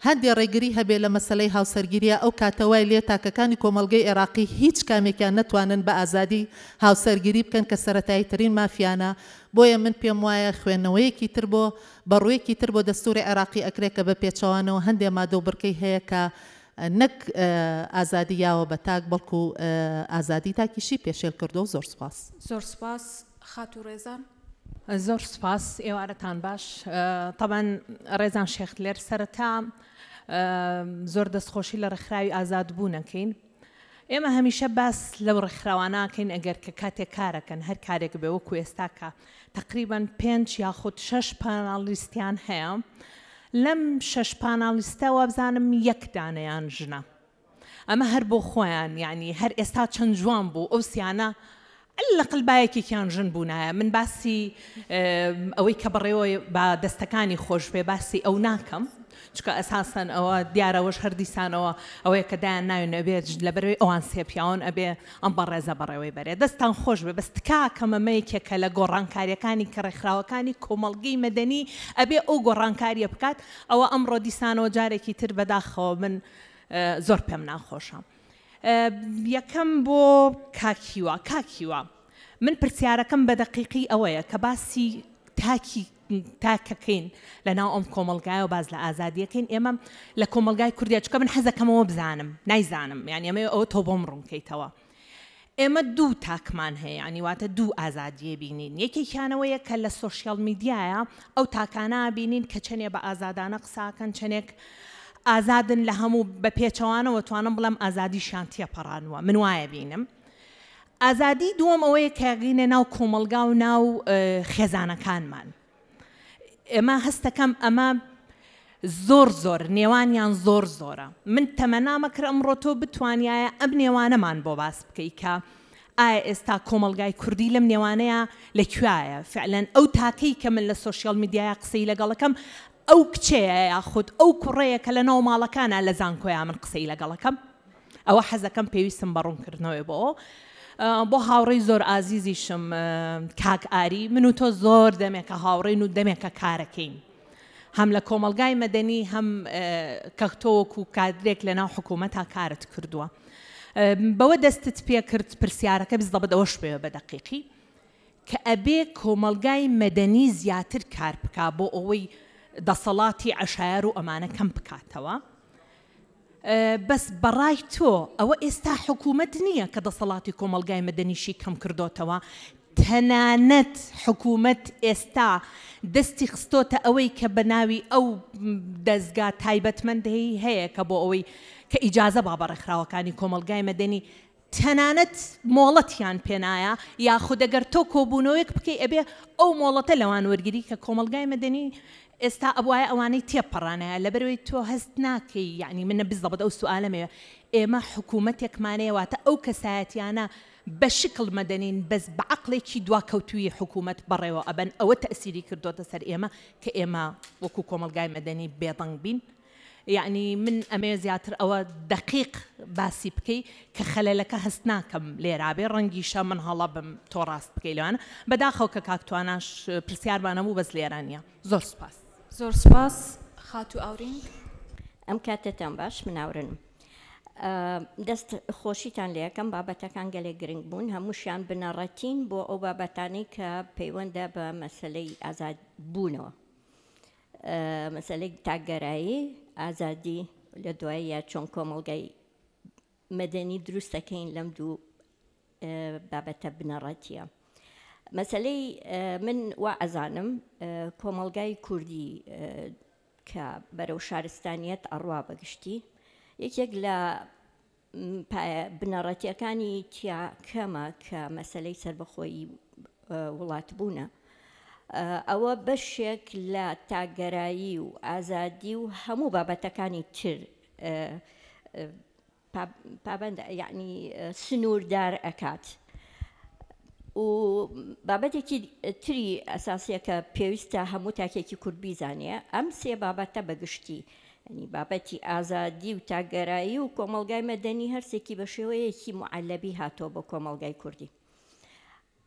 هەندێ ڕێگری هەبێ لە مەسەلەی هاوسەرگیریا ئەو کاتە وای لێ تاکەکانی کۆمەڵگەی عێراقی هیچ کامێکیان نەتوانن بە ئازادی هاوسەرگیری بکەن کە سەرەتایی ترین مافیانە بۆیە من پێم وایە خوێندنەوەیەکی تر بۆ بە ڕوویەکی تر بۆ دەستوری عێراقی ئەکرێ کە بە پێچەوانەوە هەندێ مادە و بڕگەی هەیە کە نەک ئازادی یاوە بە تاک بەڵکو ئازادی تاکیشی پێشێل کردووە زۆر سوپاس. زۆر سوپاس خاتوو ڕێزان. زۆر سوپاس ئێوارەتان باش تەبعەن ڕێزان شێخ دلێر سەرەتا زۆر دەستخۆشی لە ڕێکخراوی ئازادبوون ئەکەین ئێمە هەمیشە باس لەو ڕێکخراواناکەین ئەگەر کە کاتێک کارەکەن هەر کارێک بێ وەکو ئێستا کە تقریبان پێنج یاخود شەش پاناڵیستیان هەیە لەم شەش پاناڵیستە وابزانم یەک دانەیان ژنە ئەمە هەر بۆ خۆیان یانی هەر ئێستا چەند جوان بوو ئەو سیانە لەقل با یەکێکیان ژن بوونایە من باسی ئەوەی کە بەڕێوە با دەستەکانی خۆش بێ باسی ئەو ناکەم چکە ئەساسەن ئەوە دیارەوەش هەر دیسانەوە ئەوەیە کە دایان ناوێن ئەبێت لەبەرەوەی ئەوان سێ پیاون ئەبێ ئەم بەڕێزە بەڕێوەی بەرێ دەستان خۆش بێ بەس تکاکەم ئەمە یەکێکە لە گۆڕانکاریەکانی کە ڕێکخراوەکانی کۆمەڵگەی مەدەنی ئەبێ ئەو گۆڕانکاریە بکات ئەوە ئەمڕۆ دیسانەوە جارێکی تر بەداخەوە من زۆر پێم ناخۆشە یەکەم بۆ کاک هیوا کاک هیوا من پرسیارەکەم بە دەقیقی ئەوەیە کە باسی تاکی تاکەکەین لە ناو ئەم کۆمەلگایە و باز لە ئازادیەکەین ئێمە لە کۆمەلگای کوردیا چکە من حەزەکەمەوە بزانم نایزانم یان ئەمە ئەوە تۆ بۆم ڕوونکەیتەوە ئێمە دوو تاکمان هەیە یانی واتە دوو ئازادییە بینین یەکێکیان ئەوەیە کە لە سۆشیال میدیایە ئەو تاکانە بینین کە چەنێ بە ئازادانە قساکەن چەنێک ئازادن لە هەموو بە پێچەوانەوە توانم بڵێم ئازادیشیان تێپەڕانوە من وایە بینم ئازادی دووەم ئەوەیە کە گەینە ناو کۆمەڵگا و ناو خێزانەکانمان ئێمە هەستەکەم ئەمە زۆر زۆر نێوانیان زۆر زۆرە من تەمەنامە کرد ئەمڕۆ تۆ بتوانیایە ئەم نێوانەمان بۆ باس بکەی کە ئایا ئێستا کۆمەڵگای کوردی لەم نێوانەیە لە کوایە فعلەن ئەو تاکەی کە من لە سۆشیال میدیایا قسەی لەگەڵەکەم ئەو کچەیە یاخود ئەو کوڕەیە کە لە ناو ماڵەکانە لە زانکۆیا من قسەی لەگەڵەکەم ئەوە حەزەکەم پێویستم بە ڕوونکردنەوەی بۆ. بۆ هاوڕێی زۆر ئازیزیشم کاک ئاری، من و تۆ زۆر دەمێکە هاوڕێین و دەمێکە کارەکەین هەم لە کۆمەڵگای مەدەنی هەم کە تۆ وەکو کادرێک لە ناو حکوومەتا کارت کردووە. بەوە دەستت پێکرد پرسیارەکە بزەبت ئەوەش بێ بە دەقیقی کە ئەبێ کۆمەڵگای مەدەنی زیاتر کار بکا بۆ ئەوەی دەسەڵاتی عەشایەر و ئەمانە کەم بکاتەوە. بەس بەڕای تۆ ئەوە ئێستا حکوومەت نییە کە دەسەڵاتی کۆمەڵگای مەدەنیشی کەم کردۆتەوە؟ تەنانەت حکوومەت ئێستا دەستی خستۆتە ئەوەی کە بە ناوی ئەو دەزگا تایبەتمەندەی هەیە کە بۆ ئەوەی کە ئیجازە با بە ڕێکخراوەکانی کۆمەڵگای مەدەنی تەنانەت مۆڵەتیان پێنایا، یاخود ئەگەر تۆ کۆبوونەوەیەک بکەی ئەبێ ئەو مۆڵەتە لەوان وەرگری کە کۆمەڵگای مەدەنی ئێستا ئەبوایە ئەوانەی تێپەڕانایە لەبەرئەوەی تۆ هەست ناکەی یەعنی من بزەبت ئەو سوئالەمەوێ ئێمە حکوومەتێکمان هەیە واتە ئەو کەسایەتیانە بە شکڵ مەدەنین بەس بە عەقڵێکی دواکەوتوویی حکوومەت بەڕێوە ئەبەن ئەوە تەئسیری کردۆتە سەر ئێمە کە ئێمە وەکوو کۆمەڵگای مەدەنی بێدەنگ بین. یەعنی من ئەمەوێ زیاتر ئەوە دەقیق باسی بکەی کە خەلەلەکە هەست ناکەم لێرا بێ ڕەنگیشە من هەڵە بم تۆ ڕاست بکەی لەوانە بەداخەوە کە کاک تواناش پرسیارمان هەبوو بەس لێرا نیە زۆر سوپاس. زۆر سوپاس خاتوو ئاورینگ. ئەم کاتەتان باش من ئاورنم دەست خۆشیتان لێ ئەکەم بابەتەکان گەلێک گرنگ بوون هەمووشیان بنەڕەتین بۆ ئەو بابەتانەی کە پەیوەندە بە مەسەلەی ئازاد بوونەوە مەسەلەی تاکگەرایی، ئازادی لە دواییە چۆن کۆمەڵگای مەدەنی دروست دەکەین لەم دوو بابەتە بنەڕەتیە. مەسەلەی من وا ئەزانم کۆمەڵگای کوردی کە بەرەو شارستانیەت ئەڕوا بەگشتی یەکێک لە پایە بنەڕەتیەکانی تیا کەمە کە مەسەلەی سەربەخۆیی وڵاتبوونە. ئەوە بەشێک لە تاکگەرایی و ئازادی و هەموو بابەتەکانی تر پابەند یەعنی سنووردار ئەکات. و بابەتێکی تری ئەساسیە کە پێویستە هەموو تاکێکی کورد بیزانێ ئەم سێ بابەتە بە گشتی یانی بابەتی ئازادی و تاکگەرایی و کۆمەڵگای مەدەنی هەرسێکی بە شێوەیەکی موعەلەبی هاتووە بۆ کۆمەڵگای کوردی.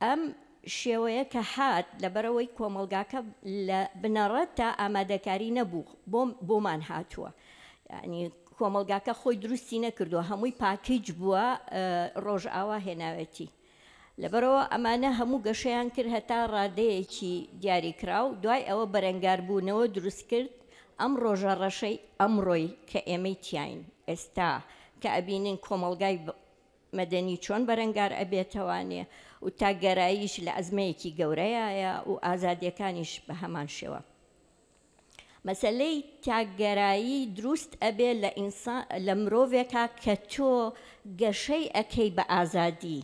ئەم شێوەیە کە هات لەبەرئەوەی کۆمەڵگاکە لە بنەڕەتدا ئامادەکاری نەبوو بۆ بۆمان هاتووە. یانی کۆمەڵگاکە خۆی دروستی نەکردووە هەمووی پاکیج بووە ڕۆژئاوا هێناوێتی. لەبەرئەوە ئەمانە هەموو گەشەیان کرد هەتا ڕادەیەکی دیاریکراو، دوای ئەوە بەرەنگاربوونەوە دروست کرد، ئەم ڕۆژە ڕەشەی ئەمڕۆی کە ئێمەی تیاین ئێستا کە ئەبینین کۆمەڵگای مەدەنی چۆن بەرەنگار ئەبێتەوانێ و تاکگەراییش لە ئەزمەیەکی گەورەیایە و ئازادیەکانیش بە هەمان شێوە. مەسەلەی تاکگەرایی دروست ئەبێ لە ئینسان لە مرۆڤێکا کە تۆ گەشەی ئەکەی بە ئازادی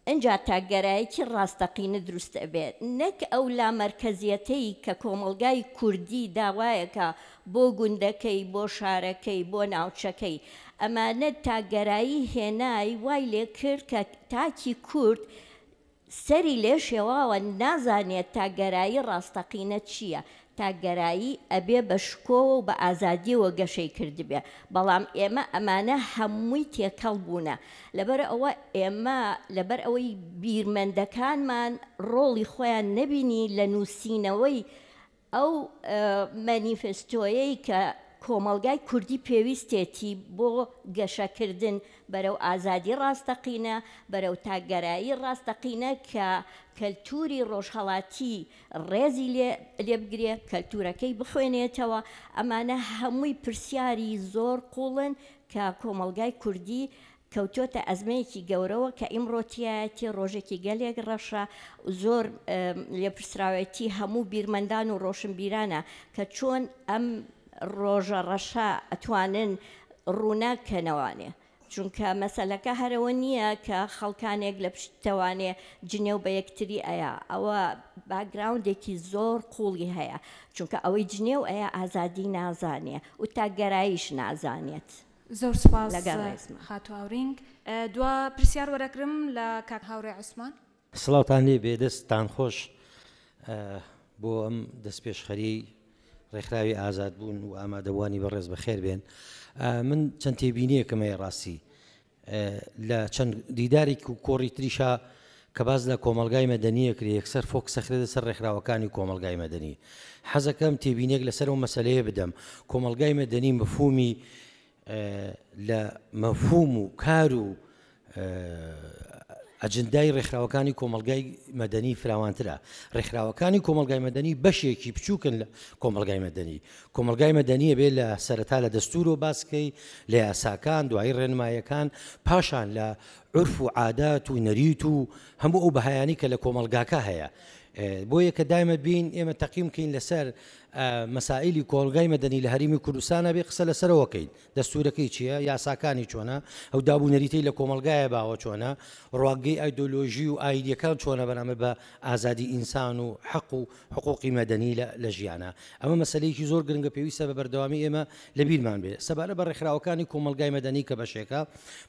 ئنجا تاکگەرایەکی ڕاستەقینە دروست ئەبێ نەک ئەو لامەرکەزیەتەی کە کۆمەڵگای کوردی داوایەکا بۆ گوندەکەی بۆ شارەکەی بۆ ناوچەکەی ئەمانە تاکگەرایی هێنای وای لێکرد کە تاکی کورد سەری لێ شێواوە نازانێت تاکگەرایی ڕاستەقینە چییە، تاکگەرایی ئەبێ بە شکۆوە و بە ئازادیەوە گەشەی کردبێ، بەڵام ئێمە ئەمانە هەمووی تێکەڵ بوونە، لەبەر ئەوە ئێمە لەبەر ئەوەی بیرمەندەکانمان ڕۆڵی خۆیان نەبینی لە نووسینەوەی ئەو مانیفستۆیەی کە کۆمەڵگای کوردی پێویستێتی بۆ گەشەکردن بەرەو ئازادی ڕاستەقینە، بەرەو تاکگەرایی ڕاستەقینە کە کەلتوری ڕۆژهەڵاتی ڕێزی لێ لێبگرێ، کەلتورەکەی بخوێنێتەوە، ئەمانە هەمووی پرسیاری زۆر قوڵن کە کۆمەڵگای کوردی کەوتۆتە ئەزمەیەکی گەورەوە کە ئیمڕۆ تیایەتی ڕۆژێکی گەلێک ڕەشە زۆر لێپرسراوێتی هەموو بیرمەندان و ڕۆشنبیرانە کە چۆن ئەم ڕۆژە ڕەشە ئەتوانن ڕووناک کەنەوانێ چونکە مەسەلەکە هەرەوە نییە کە خەڵکانێک لە پشتتەوانێ جنێو بە یەکتری ئەیا ئەوە باکگراوندێکی زۆر قوڵی هەیە چونکە ئەوەی جنێو ئەیا ئازادی نازانێ و تاکگەراییش نازانێت. زۆر سوپاس لەگەڵ ڕێزما. خاتوو ئاورینگ. دوا پرسیار وەرەگرم لە کاک هاوڕێ عوسمان. سڵاوتان لێ بێ دەستتان خۆش بۆ ئەم دەستپێشخەریەی ڕێکخراوی ئازادبوون و ئامادەبووانی بەڕێز بەخێر بێن. من چەند تێبینیەکم هەیە ڕاستی. لە چەند دیدارێک و کۆڕی تریشا کە باس لە کۆمەڵگای مەدەنی ئەکرێ یەکسەر فۆکس ئەخرێتە سەر ڕێکخراوەکانی کۆمەڵگای مەدەنی. حەزەکەم تێبینیەک لەسەر ئەو مەسەلەیە بدەم. کۆمەڵگای مەدەنی مەفهومی لە مەفهوم و کار و ئەجندای ڕێکخراوەکانی کۆمەڵگای مەدەنی فراوانترە. ڕێکخراوەکانی کۆمەڵگای مەدەنی بەشێکی بچووکن لە کۆمەڵگای مەدەنی. کۆمەڵگای مەدەنی ئەبێ لە سەرەتا لە دەستوورەوە باس بکەی، لە یاساکان، دوایی ڕێنمایەکان، پاشان لە عورف و عادات و نەریت و هەموو ئەو بەهایانەی کە لە کۆمەڵگاکە هەیە. بۆیە کە دایمە بین ئێمە تەقیم کەین لەسەر مەسائیلی کۆڵگای مەدەنی لە هەرێمی کوردستانە بێ قسە لەسەرەوە کەین. دەستوورەکەی چییە؟ یاساکانی چۆنە؟ ئەو داب و نەریتەی لە کۆمەڵگایە باوە چۆنە؟ ڕوانگەی ئایدۆلۆژی و ئایینییەکان چۆنە بەرامبەر بە ئازادی ئینسان و حەق و حقوقی مەدەنی لە ژیانا؟ ئەمە مەسەلەیەکی زۆر گرنگە پێویستە بە بەردەوامی ئێمە لە بیرمان بێ. سەبارەت بە ڕێکخراوەکانی کۆمەڵگای مەدەنی کە بەشێکە،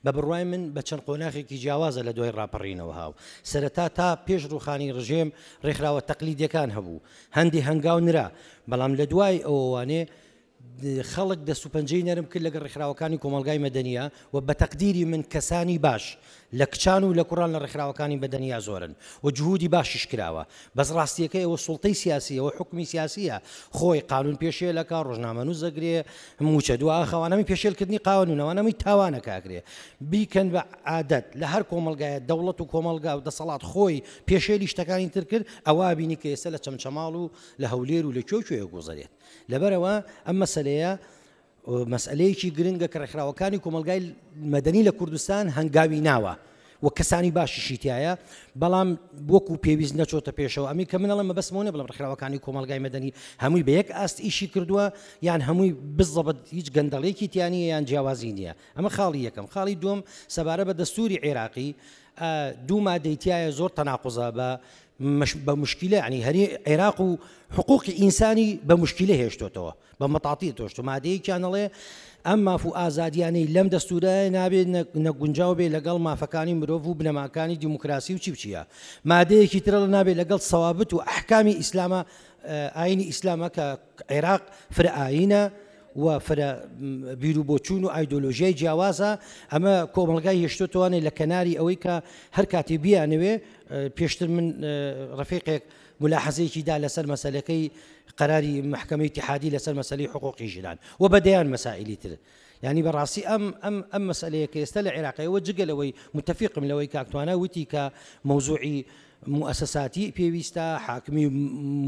بە بڕوای من بە چەند قۆناغێکی جیاوازە لە دوای ڕاپەڕینەوە هاو. سەرەتا تا پێش ڕووخانی ڕژێم ڕێکخراوە تەقلیدییەکان هەبوو. هەندێ هەنگاو نرا، بەڵام لە دوای ئەوەوانێ خەڵک دەست و پەنجەی نەرم کرد لەگەڵ ڕێکخراوەکانی کۆمەڵگای مەدەنییە و بە تەقدیری من کەسانی باش لە کچان و لە کوڕان لە ڕێکخراوەکانی مەدەنییە زۆرن و جهودی باشیش کراوە بەس ڕاستییەکەی ئەوە سوڵتەی سیاسییە ئەوە حوکمی سیاسییە خۆی قانون پێشێل ئەکا ڕۆژنامەنووس ئەگرێ مووچە دوا ئەخا ئەوانە هەمووی پێشێلکردنی قانوونە ئەوانە هەمووی تاوانە کە ئەکرێ بیکەن بە عادەت لە هەر کۆمەڵگایە دەوڵەت و کۆمەڵگا و دەسەڵات خۆی پێشێلی شتەکانی تر کرد ئەوە ئەبینی کە ئێستا لە چەمچەماڵ و لە هەولێر و لە کوێ و کوێ ئەگوزەرێت. لەبەرئەوە ئەم مەسەلەیە مەسئلەیەکی گرنگە کە ڕێکخراوەکانی کۆمەڵگای مەدەنی لە کوردستان هەنگاوی ناوە و کەسانی باشیشی تایە بەڵام وەکو پێویست نەچۆتە پێشەوە ئەمی کە منەڵە مەبەستمەوە بڵم ڕێکخراوەکانی کۆمەڵگای مەدەنی هەمووی بە یەک ئاست ئیشی کردووە یان هەمووی بزەبت هیچ گەندەڵێکی تیانە یان جیاوازی نییە ئەمە خاڵی یەکەم خاڵی دووەم سەبارە بە دەستوری عێراقی دوو مادەی تایە زۆر تەناقوزە بە بە مشکیلە یعنی هەری عێراق و حقوقی ئینسانی بە مشکیلە هێشتۆتەوە بە مەتاتی تۆشت و مادەیەکیان ئەڵێ ئەم ماف و ئازادیانەی لەم دەستورە نابێت نەگونجاو بێ لەگەڵ مافەکانی مرۆڤ و بنەماکانی دیموکراسی و چی بچیە مادەیەکی ترە نابێت لەگەڵ سەوابت و ئەحکامی ئیسلامە ئاینی ئیسلامە کە عێراق فرە ئاینە و فرە بیروبۆچوون و ئایدۆلۆژیای جیاوازە، ئەمە کۆمەڵگای هێشتۆتەوانێ لە کەناری ئەوەی کە هەر کاتێ بیانەوێ، پێشتر من ڕەفیقێک مولاحەزەیەکی دا لەسەر مەسەلەکەی قەراری مەحکەمەی ئیتیحادی لەسەر مەسەلەی حقوقی ژنان و بە دەیان مەسائیلی تر. یانی بە ڕاستی ئەم ئەم ئەم مەسەلەیە کە ئێستا لە عێراقەوە جگە لەوەی متەفیقم لەوەی کاک توانا وتی کە مەوزوعی موئەسەساتی پێویستە، حاکمی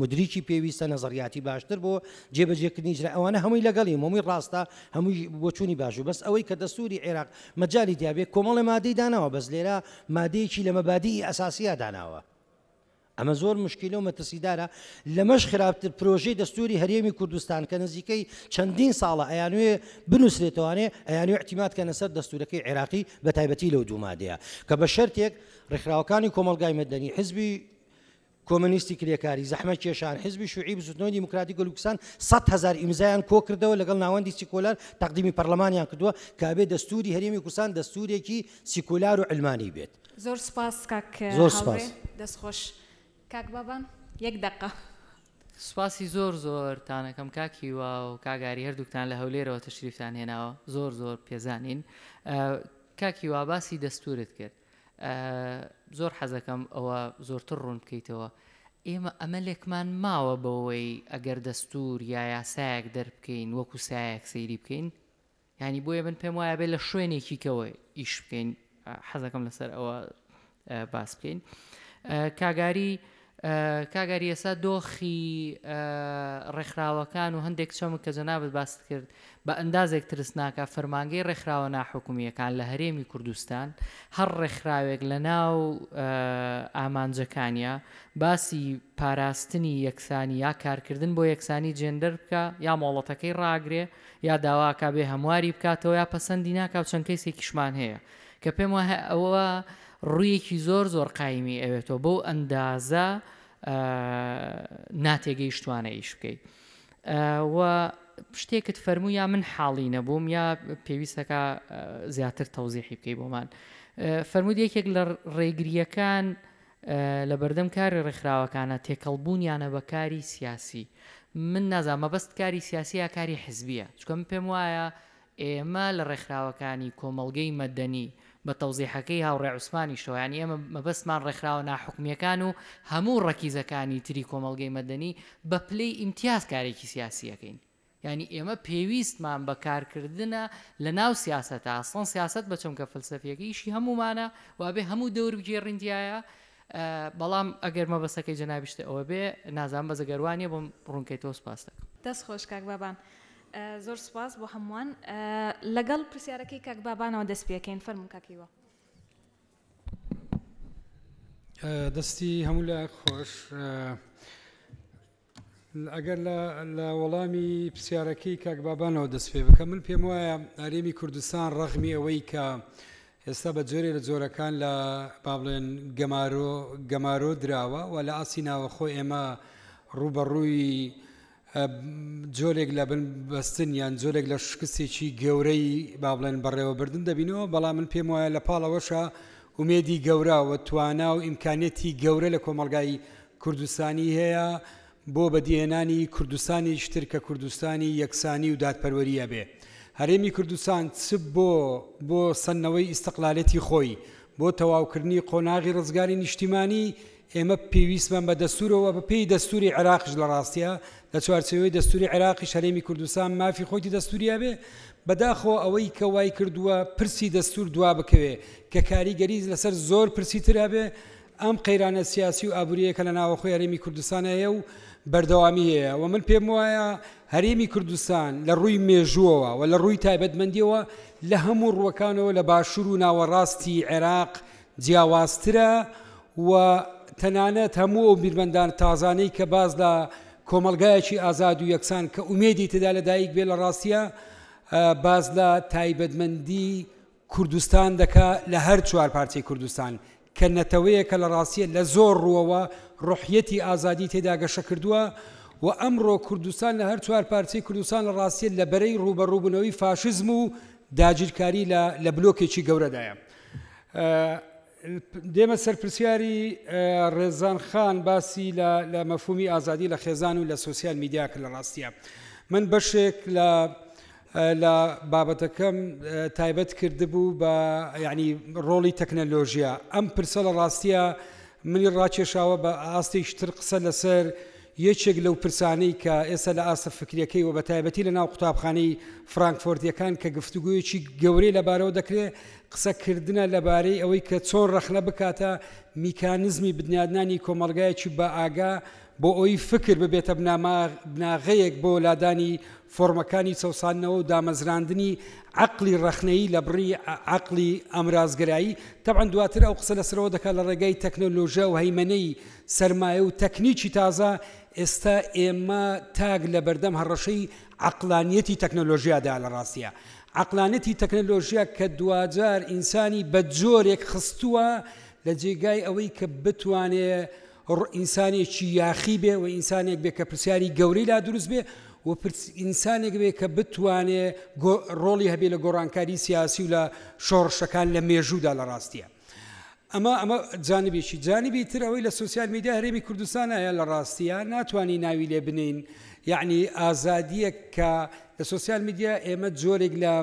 مودریکی پێویستە، نەزەریاتی باشتر بۆ جێبەجێکردنی ئیجرا، ئەوانە هەمووی لەگەڵیم، هەمووی ڕاستە، هەمووی بۆچوونی باش بوو، بەس ئەوەی کە دەستووری عێراق مەجالی تیا بێ کۆمەڵێ مادەی داناوە، بەس لێرە مادەیەکی لە مەبادیئی ئەساسییا داناوە. ئەمە زۆر موشکیلە و مەترسیدارە، لەمەش خراپتر پرۆژەی دەستووری هەرێمی کوردستان کە نزیکەی چەندین ساڵە ئەیانوێ بنووسرێتەوانێ، ئەیانوێ ئیعتیماد کەنە سەر دەستوورەکەی عێراقی بەتایبەتی لەو دوو مادەیە کە بە شەرتێک ڕێکخراوەکانی کۆمەڵگای مەدەنی، حزبی کۆمەنیستی کرێکاری، زەحمەتکێشان، حزبی شوعی، بزوتنەوەی دیموکراتی گەل کوردستان 100,000 ئیمزایان کۆکردەوە لەگەڵ ناوەندی سیکۆلار تەقدیمی پەرلەمانیان کردووە کە ئەبێ دەستوری هەرێمی کوردستان دەستورێکی سیکۆلار و عیلمانی بێت. زۆر سوپاس کاک زۆر هاوڕێ سوپاس. دەست خۆش. کاک بابان یەک دەقە. سوپاسی زۆر زۆر تانەکەم کاک هیوا و کاک ئاری هەردووکتان لە هەولێرەوە تەشریفتان هێناوە زۆر زۆر پێزانین کاک هیوا باسی دەستورت کرد زۆر حەزەکەم ئەوە زۆرتر ڕوون بکەیتەوە ئێمە ئەمەلێکمان ماوە بەوەی ئەگەر دەستور یا یاسایەک دەربکەین وەکو سایەک سەیری بکەین یانی بۆیە من پێم وایە بێ لە شوێنێکی کەوە ئیش بکەین حەزەکەم لەسەر ئەوە باس بکەین کاگاری کاگاری ئێستا دۆخی ڕێکخراوەکان و هەندێک چەمک کە جەنابت باست کرد بە ئەندازێک ترسناکە فەرمانگەی ڕێکخراوە ناحکومییەکان لە هەرێمی کوردستان هەر ڕێکخراوێک لە ناو ئامانجەکانیا باسی پاراستنی یەکسانی یا کارکردن بۆ یەکسانی جێندەر بکا یا مۆڵەتەکەی ڕاگرێ یا داواکا بێ هەمواری بکاتەوە یا پەسەندی ناکا و چەند کەیسێکیشمان هەیە کە پێم وایە ئەوە ڕوویەکی زۆر زۆر قایمی ئەوێتەوە بەو ئەندازە ناتێگەیشتوانە ئیش بکەیت و شتێکت فەرموو یا من حاڵی نەبووم یا پێویستەکە زیاتر تەوزیحی بکەی بۆمان فەرموود یەکێک لە ڕێگریەکان لە بەردەم کاری ڕێکخراوەکانە تێکەڵبوونیانە بە کاری سیاسی من نازانم مەبەست کاری سیاسی یا کاری حزبیە چونکە من پێم وایە ئێمە لە ڕێکخراوەکانی کۆمەڵگەی مەدەنی. بە تەوزیحەکەی هاوڕێ عوسمانیشەوە یانی ئێمە مەبەستمان ڕێکخراوە ناحکومییەکان و هەموو ڕەکیزەکانی تری کۆمەڵگەی مەدەنی بە پلەی ئیمتیاز کارێکی سیاسی ئەکەین. یانی ئێمە پێویستمان بە کارکردنە لە ناو سیاسەتا، ئەسڵەن سیاسەت بە چەمکە فەلسەفیەکەی ئیشی هەموومانە و ئەبێ هەموو دەور بگێڕین تیایا، بەڵام ئەگەر مەبەستەکەی جەنابیشت ئەوە بێ نازانم بەس ئەگەر وا نیە بۆم ڕوونکەیتەوە سوپاست دەکەم. دەست خۆش کاک بابان. زۆر سوپاس بۆ هەمووان. لەگەڵ پرسیارەکەی کاک بابانەوە دەست پێکەین، فەرموون کاک هیوا. دەستی هەموو لایەک خۆش. ئەگەر لە وەڵامی پرسیارەکەی کاک بابانەوە دەست پێ بکەم، من پێم وایە هەرێمی کوردستان ڕەغمی ئەوەی کە ئێستا بە جۆرێ لە جۆرەکان لە با بڵێن گەمارۆ گەمارۆ دراوە و لە ئاستی ناوەخۆ ئێمە ڕووبەڕووی جۆرێک لە بن بەستن یان جۆرێک لە شکستێکی گەورەی با بڵێن بەڕێوەبردن دەبینەوە، بەڵام من پێم وایە لە پاڵ ئەوەشا ئومێدی گەورە و توانا و ئیمکانیەتی گەورە لە کۆمەڵگای کوردستانی هەیە بۆ بەدیهێنانی کوردستانێکی تر کە کوردستانی یەکسانی و دادپەروەری ئەبێ. هەرێمی کوردستان چ بۆ بۆ سەندنەوەی ئیستقلالێتی خۆی، بۆ تەواوکردنی قۆناغی ڕزگاری نیشتیمانی، ئێمە پێویستمان بە دەستوورە و بە پێی دەستووری عێراقیش لە ڕاستیا لە چوارچێوەی دەستووری عێراقیش هەرێمی کوردستان مافی خۆیتی دەستووری هەبێ. بەداخەوە ئەوەی کە وای کردووە پرسی دەستوور دوا بکەوێ کە کاریگەری لەسەر زۆر پرسی تر هەبێ، ئەم قەیرانە سیاسی و ئابوورییە کە لە ناوەخۆی هەرێمی کوردستان هەیە و بەردەوامی هەیە و من پێم وایە هەرێمی کوردستان لە ڕووی مێژووەوە و لە ڕووی تایبەتمەندیەوە لە هەموو ڕووەکانەوە لە باشوور و ناوەڕاستی عێراق جیاوازترە و تەنانەت هەموو ئەو بیرمەندان تازانەی کە باس لە کۆمەڵگایەکی ئازاد و یەکسان کە ئومێدی تێدا لەدایک بێ لە ڕاستیە باس لە تایبەتمەندی کوردستان دەکا لە هەر چوارپارچەی کوردستان کە نەتەوەیەکە لە ڕاستیە لە زۆر ڕووەوە ڕۆحیەتی ئازادی تێدا گەشە کردووە و ئەمڕۆ کوردستان لە هەر چوارپارچەی کوردستان لە ڕاستیە لە بەرەی ڕووبەڕووبوونەوەی فاشیزم و داگیرکاری لە لە بلۆکێکی گەورەدایە. دێمە سەر پرسیاری ڕێزان خان باسی لە لە مەفهومی ئازادی لە خێزان و لە سۆسیال میدیا کرد لە ڕاستیە من بەشێک لە لە بابەتەکەم تایبەت کردبوو بە یعنی ڕۆڵی تەکنەلۆژیا ئەم پرسە لە ڕاستیە منی ڕاکێشاوە بە ئاستێکی تر قسە لەسەر یەکێک لەو پرسانەی کە ئێستا لە ئاستە فکریەکەی و بە تایبەتی لە ناو قوتابخانەی فرانکفۆرتیەکان کە گفتوگۆیەکی گەورەی لەبارەوە دەکرێت قسەکردنە لەبارەی ئەوەی کە چۆن ڕەخنە بکاتە میکانزمی بنیادنانی کۆمەڵگایەکی بە ئاگا بۆ ئەوەی فکر ببێتە بناغەیەک بۆ لادانی فۆرمەکانی چەوساندنەوە و دامەزراندنی عەقڵی ڕەخنەیی لە بڕی عەقڵی ئامرازگەرایی، تەبعەن دواتر ئەو قسە لەسەرەوە دەکات لە ڕێگای تەکنەلۆژیا و هەیمەنەی سەرمایە و تەکنیکی تازە، ئێستا ئێمە تاک لەبەردەم هەڕەشەی عەقڵانیەتی تەکنەلۆژیادایە لە ڕاستیا عەقڵانیەتی تەکنەلۆژیا کە دواجار ئینسانی بە جۆرێک خستووە لە جێگای ئەوەی کە بتوانێ ئینسانێکی یاخی بێ و ئینسانێک بێ کە پرسیاری گەورەی لا دروست بێ و ئینسانێک بێ کە بتوانێ ڕۆڵی هەبێ لە گۆڕانکاری سیاسی و لە شۆڕشەکان لە مێژوودا لە ڕاستیە ئەمە ئەمە جانبێکی جانبی تر ئەوەی لە سوسیال میدیا هەرێمی کوردستان هەیە لە ڕاستیە ناتوانانی ناوی لێ بنین یعنی ئازادیەک کە لە سوسیال میدیا ئێمە جۆرێک لە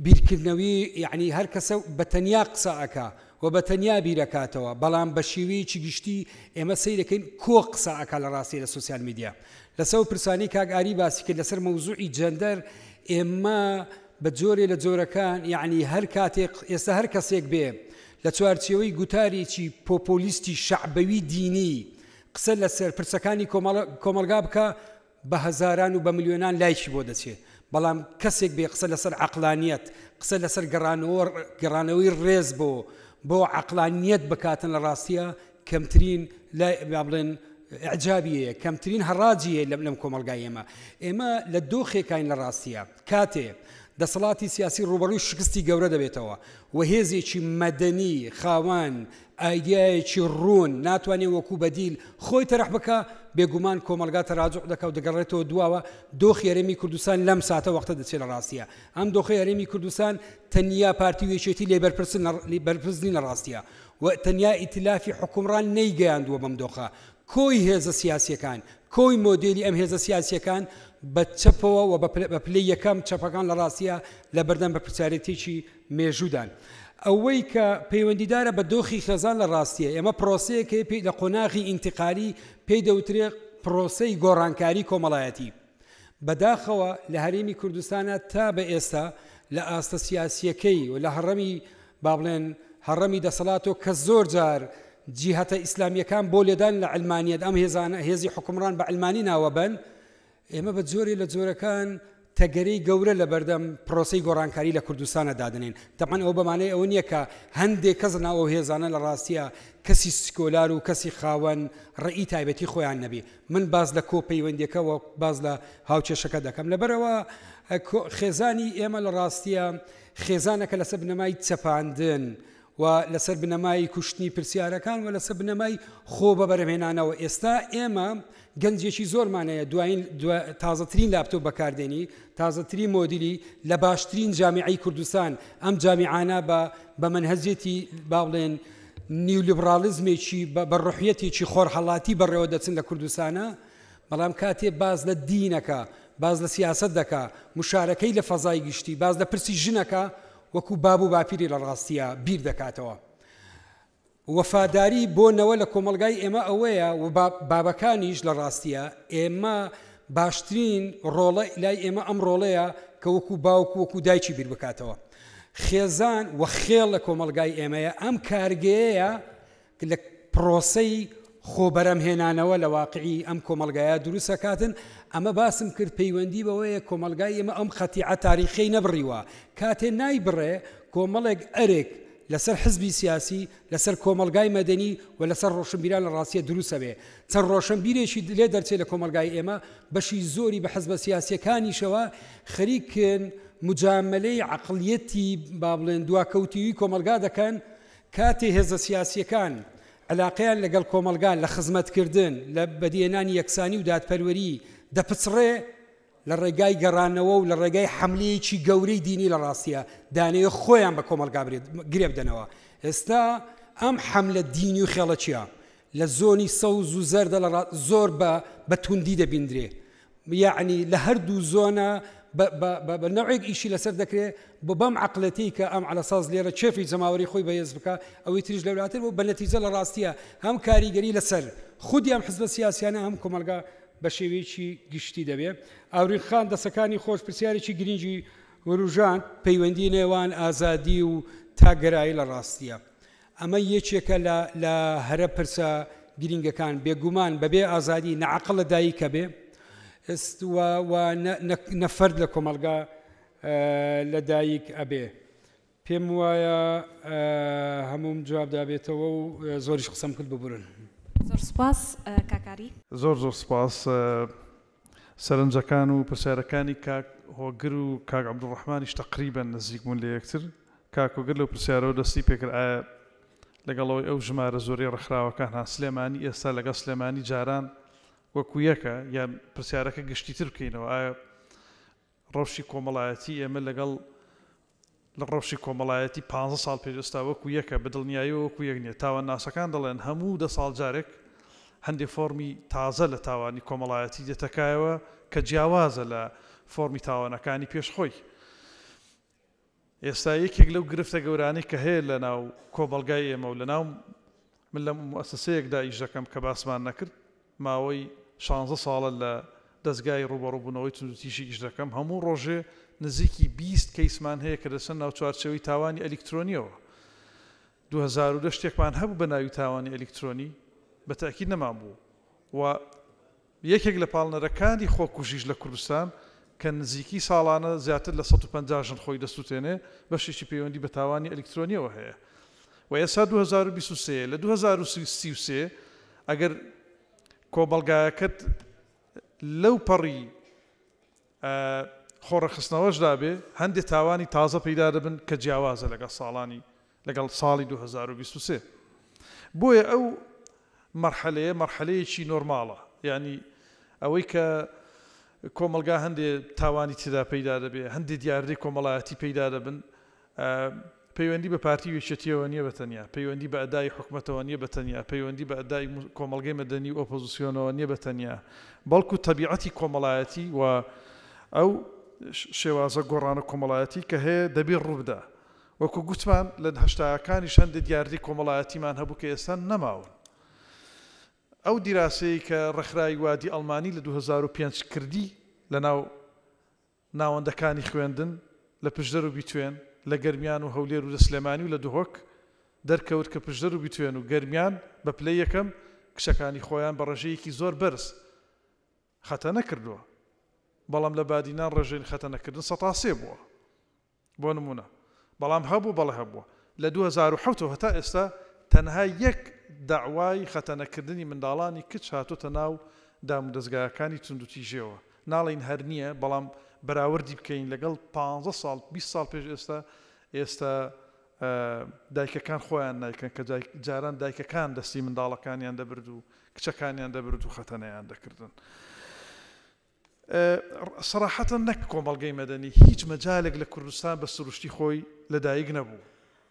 بیرکردنەوەی یعنی هەر کەسە بە تەنیا قسە ئەکا و بە تەنیا بیرەکاتەوە، بەڵام بە شێوەیەکی گشتی ئێمە سەیرەکەین کۆ قسە ئەکا لە ڕاستی لە سۆسیال میدیا. لەسەر ئەو پرسانەی کاک ئاری باسی کرد لەسەر مەوزوعی جەندەر ئێمە بە جۆرێ لە جۆرەکان یەعنی هەر کاتێک ئێستا هەر کەسێک بێ لە چوارچێوەی گوتارێکی پۆپۆلیستی شەعبەوی دینی قسە لەسەر پرسەکانی کۆمەڵگا بکا بە هەزاران و بە ملیۆنان لایکی بۆ دەچێ، بەڵام کەسێک بێ قسە لەسەر عەقڵانیەت، قسە لەسەر گەڕانەوە گەڕانەوەی ڕێز بۆ بۆ عەقڵانیەت بکاتن لە ڕاستیا کەمترین لای با بڵێن ئیعجابی هەیە، کەمترین هەڕاجی هەیە لەم لەم کۆمەڵگای ئێمە. ئێمە لە دۆخێکاین لە ڕاستیا کاتێ دەسەڵاتی سیاسی ڕووبەڕووی شکستی گەورە دەبێتەوە و هێزێکی مەدەنی خاوەن ئایدیایەکی ڕوون ناتوانێ وەکو بەدیل خۆی تەرح بکا، بێگومان کۆمەڵگا تەراجوع دەکا و دەگەڕێتەوە دواوە، دۆخی هەرێمی کوردستان لەم ساتە وەختە دەچێ لە ڕاستیا ئەم دۆخەی هەرێمی کوردستان تەنیا پارتی و یەکێتی لێ بەرپرسن بەرپرس نین لە ڕاستیا و تەنیا ئیتلافی حوکمڕان نەیگەیاندووە بەم دۆخە کۆی هێزە سیاسیەکان کۆی مۆدێلی ئەم هێزە سیاسیەکان بە چەپەوە و بە پلەی یەکەم چەپەکان لە ڕاستیا لە بەردەم بەرپرسیارێتیی مێژوودان. ئەوەی کە پەیوەندیدارە بە دۆخی خێزان لە ڕاستیە ئێمە پرۆسەیەک هەیە پێی لە قۆناغی ئینتقالی پێی دەوترێ پرۆسەی گۆڕانکاری کۆمەڵایەتی. بەداخەوە لە هەرێمی کوردستانا تا بە ئێستا لە ئاستە سیاسیەکەی و لە هەڕەمی با بڵێن هەڕەمی دەسەڵاتەوە کە زۆر جار جیهەتە ئیسلامیەکان بۆ لێدان لە عەلمانیەت ئەم هێزانە هێزی حوکمڕان بە عەلمانی ناوەبەن ئێمە بە جۆرێ لە جۆرەکان تەگەرەی گەورە لە بەردەم پرۆسەی گۆڕانکاری لە کوردستانە دادەنێن. تەبعەن ئەوە بە مانای ئەوە نییە کە هەندێک کەس لەناو ئەو هێزانە لە ڕاستییا کەسی سکۆلار و کەسی خاوەن ڕەئی تایبەتی خۆیان نەبێ. من باس لە کۆ پەیوەندیەکە و باس لە هاوکێشەکە دەکەم. لەبەرئەوە خێزانی ئێمە لە ڕاستییا خێزانەکە لەسەر بنەمای چەپاندن و لەسەر بنەمای کوشتنی پرسیارەکان و لەسەر بنەمای خۆ بە بەرهەمهێنانەوە ئێستا ئێمە گەنجێکی زۆرمان هەیە دوایین تازەترین لاپتۆپ بەکاردێنی تازەترین مۆدیلی لە باشترین جامیعەی کوردستان ئەم جامیعانە بە بە مەنهەجێتی با بڵێن نیولیبراڵیزمێکی بە ڕوحیەتێکی خۆرهەڵاتی بەڕێوە دەچن لە کوردستانە بەڵام کاتێ باس لە دینەکە باس لە سیاسەت دەکا مشارەکەی لە فەزای گشتی باس لە پرسی ژنەکە وەکو باب و باپیری لە ڕاستیا بیر دەکاتەوە. وەفاداری بۆ نەوە لە کۆمەڵگای ئێمە ئەوەیە و بابەکانیش لە ڕاستیا ئێمە باشترین ڕۆڵە لای ئێمە ئەم ڕۆڵەیە کە وەکو باوک و وەکو دایکی بیر بکاتەوە. خێزان و خێڵ لە کۆمەڵگای ئێمەیە ئەم کارگەیەیە لە پرۆسەی خۆ بەرهەمهێنانەوە لە واقعی ئەم کۆمەڵگایە دروست ئەکاتن، ئەمە باسم کرد پەیوەندی بەوەیە کۆمەڵگای ئێمە ئەم قەتیعە تاریخیەی نەبڕیوە، کاتێ نایبڕێ کۆمەڵێک ئەرک لەسەر حزبی سیاسی، لەسەر کۆمەڵگای مەدەنی و لەسەر ڕۆشنبیران لە ڕاستیە دروست ئەبێ چەند ڕۆشنبیرێکی لێ دەرچێ لە کۆمەڵگای ئێمە بەشی زۆری بە حزبە سیاسیەکانیشەوە خەریکن مجامەلەی عەقڵیەتی با بڵێن دواکەوتووی کۆمەڵگا دەکەن کاتێ هێزە سیاسییەکان عەلاقەیان لەگەڵ کۆمەڵگا لە خزمەتکردن، لە بەدیهێنانی یەکسانی و دادپەروەری دەپچڕێ، لە ڕێگای گەڕانەوە و لە ڕێگای حەملەیەکی گەورەی دینی لە ڕاستیا دانەوێ خۆیان بە کۆمەڵگا گرێ بدەنەوە. ئێستا ئەم حەملە دینی و خێڵەکییە لە زۆنی سەوز و زەردە لە زۆر بە بە توندی دەبیندرێ. یەعنی لە هەردوو زۆنە بە بە بە بە نەوعێک ئیشی لەسەر دەکرێ بۆ بەم عەقلەتەی کە ئەم عەلەساس لێرە کێفی جەماوەری خۆی بەهێز بکا ئەوەی تریش لەولاتر بۆ بە نەتیجە لە ڕاستیە هەم کاریگەری لەسەر خودی ئەم حزبە سیاسیانە هەم کۆمەڵگا بە شێوەیەکی گشتی دەبێ. ئاورین خان دەسەکانی خۆش پرسیارێکی گرینگی وروژاند پەیوەندی نێوان ئازادی و تاکگەرایی لە ڕاستیە ئەمە یەکێکە لە لە هەرە پرسە گرینگەکان، بێگومان بەبێ ئازادی نە عەقڵ لە دایک ئەبێ و و نە نە نە فەرد لە کۆمەڵگا لە دایک ئەبێ. پێم وایە هەمووم جواب دابێتەوە و زۆریش قسەم کرد ببورن. زۆر سوپاس کاک ئاری. زۆر زۆر سوپاس. سەرنجەکان و پرسیارەکانی کاک هۆگر و کاک عەبدولڕەحمانیش تەقریبەن نزیک بوون لە یەکتر. کاک هۆگر لەو پرسیارەوە دەستی پێکرد ئایا لەگەڵ ئەوەی ئەو ژمارە زۆرەی ڕێکخراوەکان هەن سلێمانی ئێستا لەگەڵ سلێمانی جاران وەکو یەکە یان پرسیارەکە گشتیتر بکەینەوە ئایا ڕەوشی کۆمەڵایەتی ئێمە لەگەڵ لە ڕەوشی کۆمەڵایەتی پانزە ساڵ پێش ئێستا وەکو یەکە، بە دڵنیاییەوە وەکو یەک نییە. تاوانناسەکان دەڵێن هەموو دە ساڵ جارێک هەندێ فۆرمی تازە لە تاوانی کۆمەڵایەتی دێتە کایەوە کە جیاوازە لە فۆرمی تاوانەکانی پێش خۆی. ئێستا یەکێک لەو گرفتە گەورانەی کە هەیە لە ناو کۆمەڵگای ئێمە و لە ناو من لە موئەسەسەیەکدا ئیش دەکەم کە باسمان نەکرد، ماوەی شانزە ساڵە لە دەزگای ڕووبەڕووبوونەوەی توندوتیژی ئیش دەکەم، هەموو ڕۆژێ نزیکی 20 کەیسمان هەیە کە دەچنە ناو چوارچێوەی تاوانی ئەلیکترۆنییەوە. 2010 شتێکمان هەبوو بە ناوی تاوانی ئەلیکترۆنی، بە تەئکید نەمانبوو و یەکێک لە پاڵنەرەکانی خۆکوژیش لە کوردستان کە نزیکی ساڵانە زیاتر لە 150 ژن خۆی دەسوتێنێ، بەشێکی پەیوەندی بە تاوانی ئەلیکترۆنییەوە هەیە و ئێستا 2023 لە 2033 ئەگەر کۆمەڵگایەکەت لەو پەڕی خۆڕێکخستنەوەشدا بێ، هەندێ تاوانی تازە پەیدا دەبن کە جیاوازە لەگەڵ ساڵانی لەگەڵ ساڵی 2023. بۆیە ئەو مەرحەلەیە مەرحەلەیەکی نۆرماڵە، یانی ئەوەی کە کۆمەڵگا هەندێ تاوانی تێدا پەیدا دەبێ، هەندێ دیاردەی کۆمەڵایەتی پەیدا دەبن، پەیوەندی بە پارتی و یەکێتیەوە نیە بە تەنیا، پەیوەندی بە ئەدای حکومەتەوە نیە بە تەنیا، پەیوەندی بە ئەدای کۆمەڵگەی مەدەنی و ئۆپۆزسیۆنەوە نیە بە تەنیا، بەڵکو تەبیعەتی کۆمەڵایەتی و ئەو شێوازە گۆڕانە کۆمەڵایەتی کە هەیە دەبێ ڕووبدا. وەکو گوتمان لە هەشتاکانیش هەندێ دیاردەی کۆمەڵایەتیمان هەبوو کە ئێستا نەماون. ئەو دیراسەیەی کە ڕێکخراوی وادی ئەڵمانی لە 2005 کردی لەناو ناوەندەکانی خوێندن لە پشدەر و بیتوێن، لە گەرمیان و هەولێر و لە سلێمانی و لە دهۆک، دەرکەوت کە پشدەر و بیتوێن و گەرمیان بە پلەی یەکەم کچەکانی خۆیان بە ڕێژەیەکی زۆر بەرز خەتەنە کردووە، بەڵام لە بادینان ڕێژەی خەتەنەکردن سەتا سێ بووە. بۆ نموونە. بەڵام هەبوو بەڵێ هەبووە. لە 2007 ەوە هەتا ئێستا تەنها یەک دەعوای خەتەنەکردنی منداڵانی کچ هاتۆتە ناو دامودەزگاکانی توندوتیژیەوە. ناڵێین هەر نییە بەڵام بەراوردی بکەین لەگەڵ پانزە ساڵ 20 ساڵ پێش ئێستا ئێستا دایکەکان خۆیان نایکەن کە جاران دایکەکان دەستی منداڵەکانیان دەبرد و کچەکانیان دەبرد و خەتەنەیان دەکردن. سەراحەتەن نەک کۆمەڵگەی مەدەنی هیچ مەجالێک لە کوردستان بە سروشتی خۆی لە دایک نەبوو.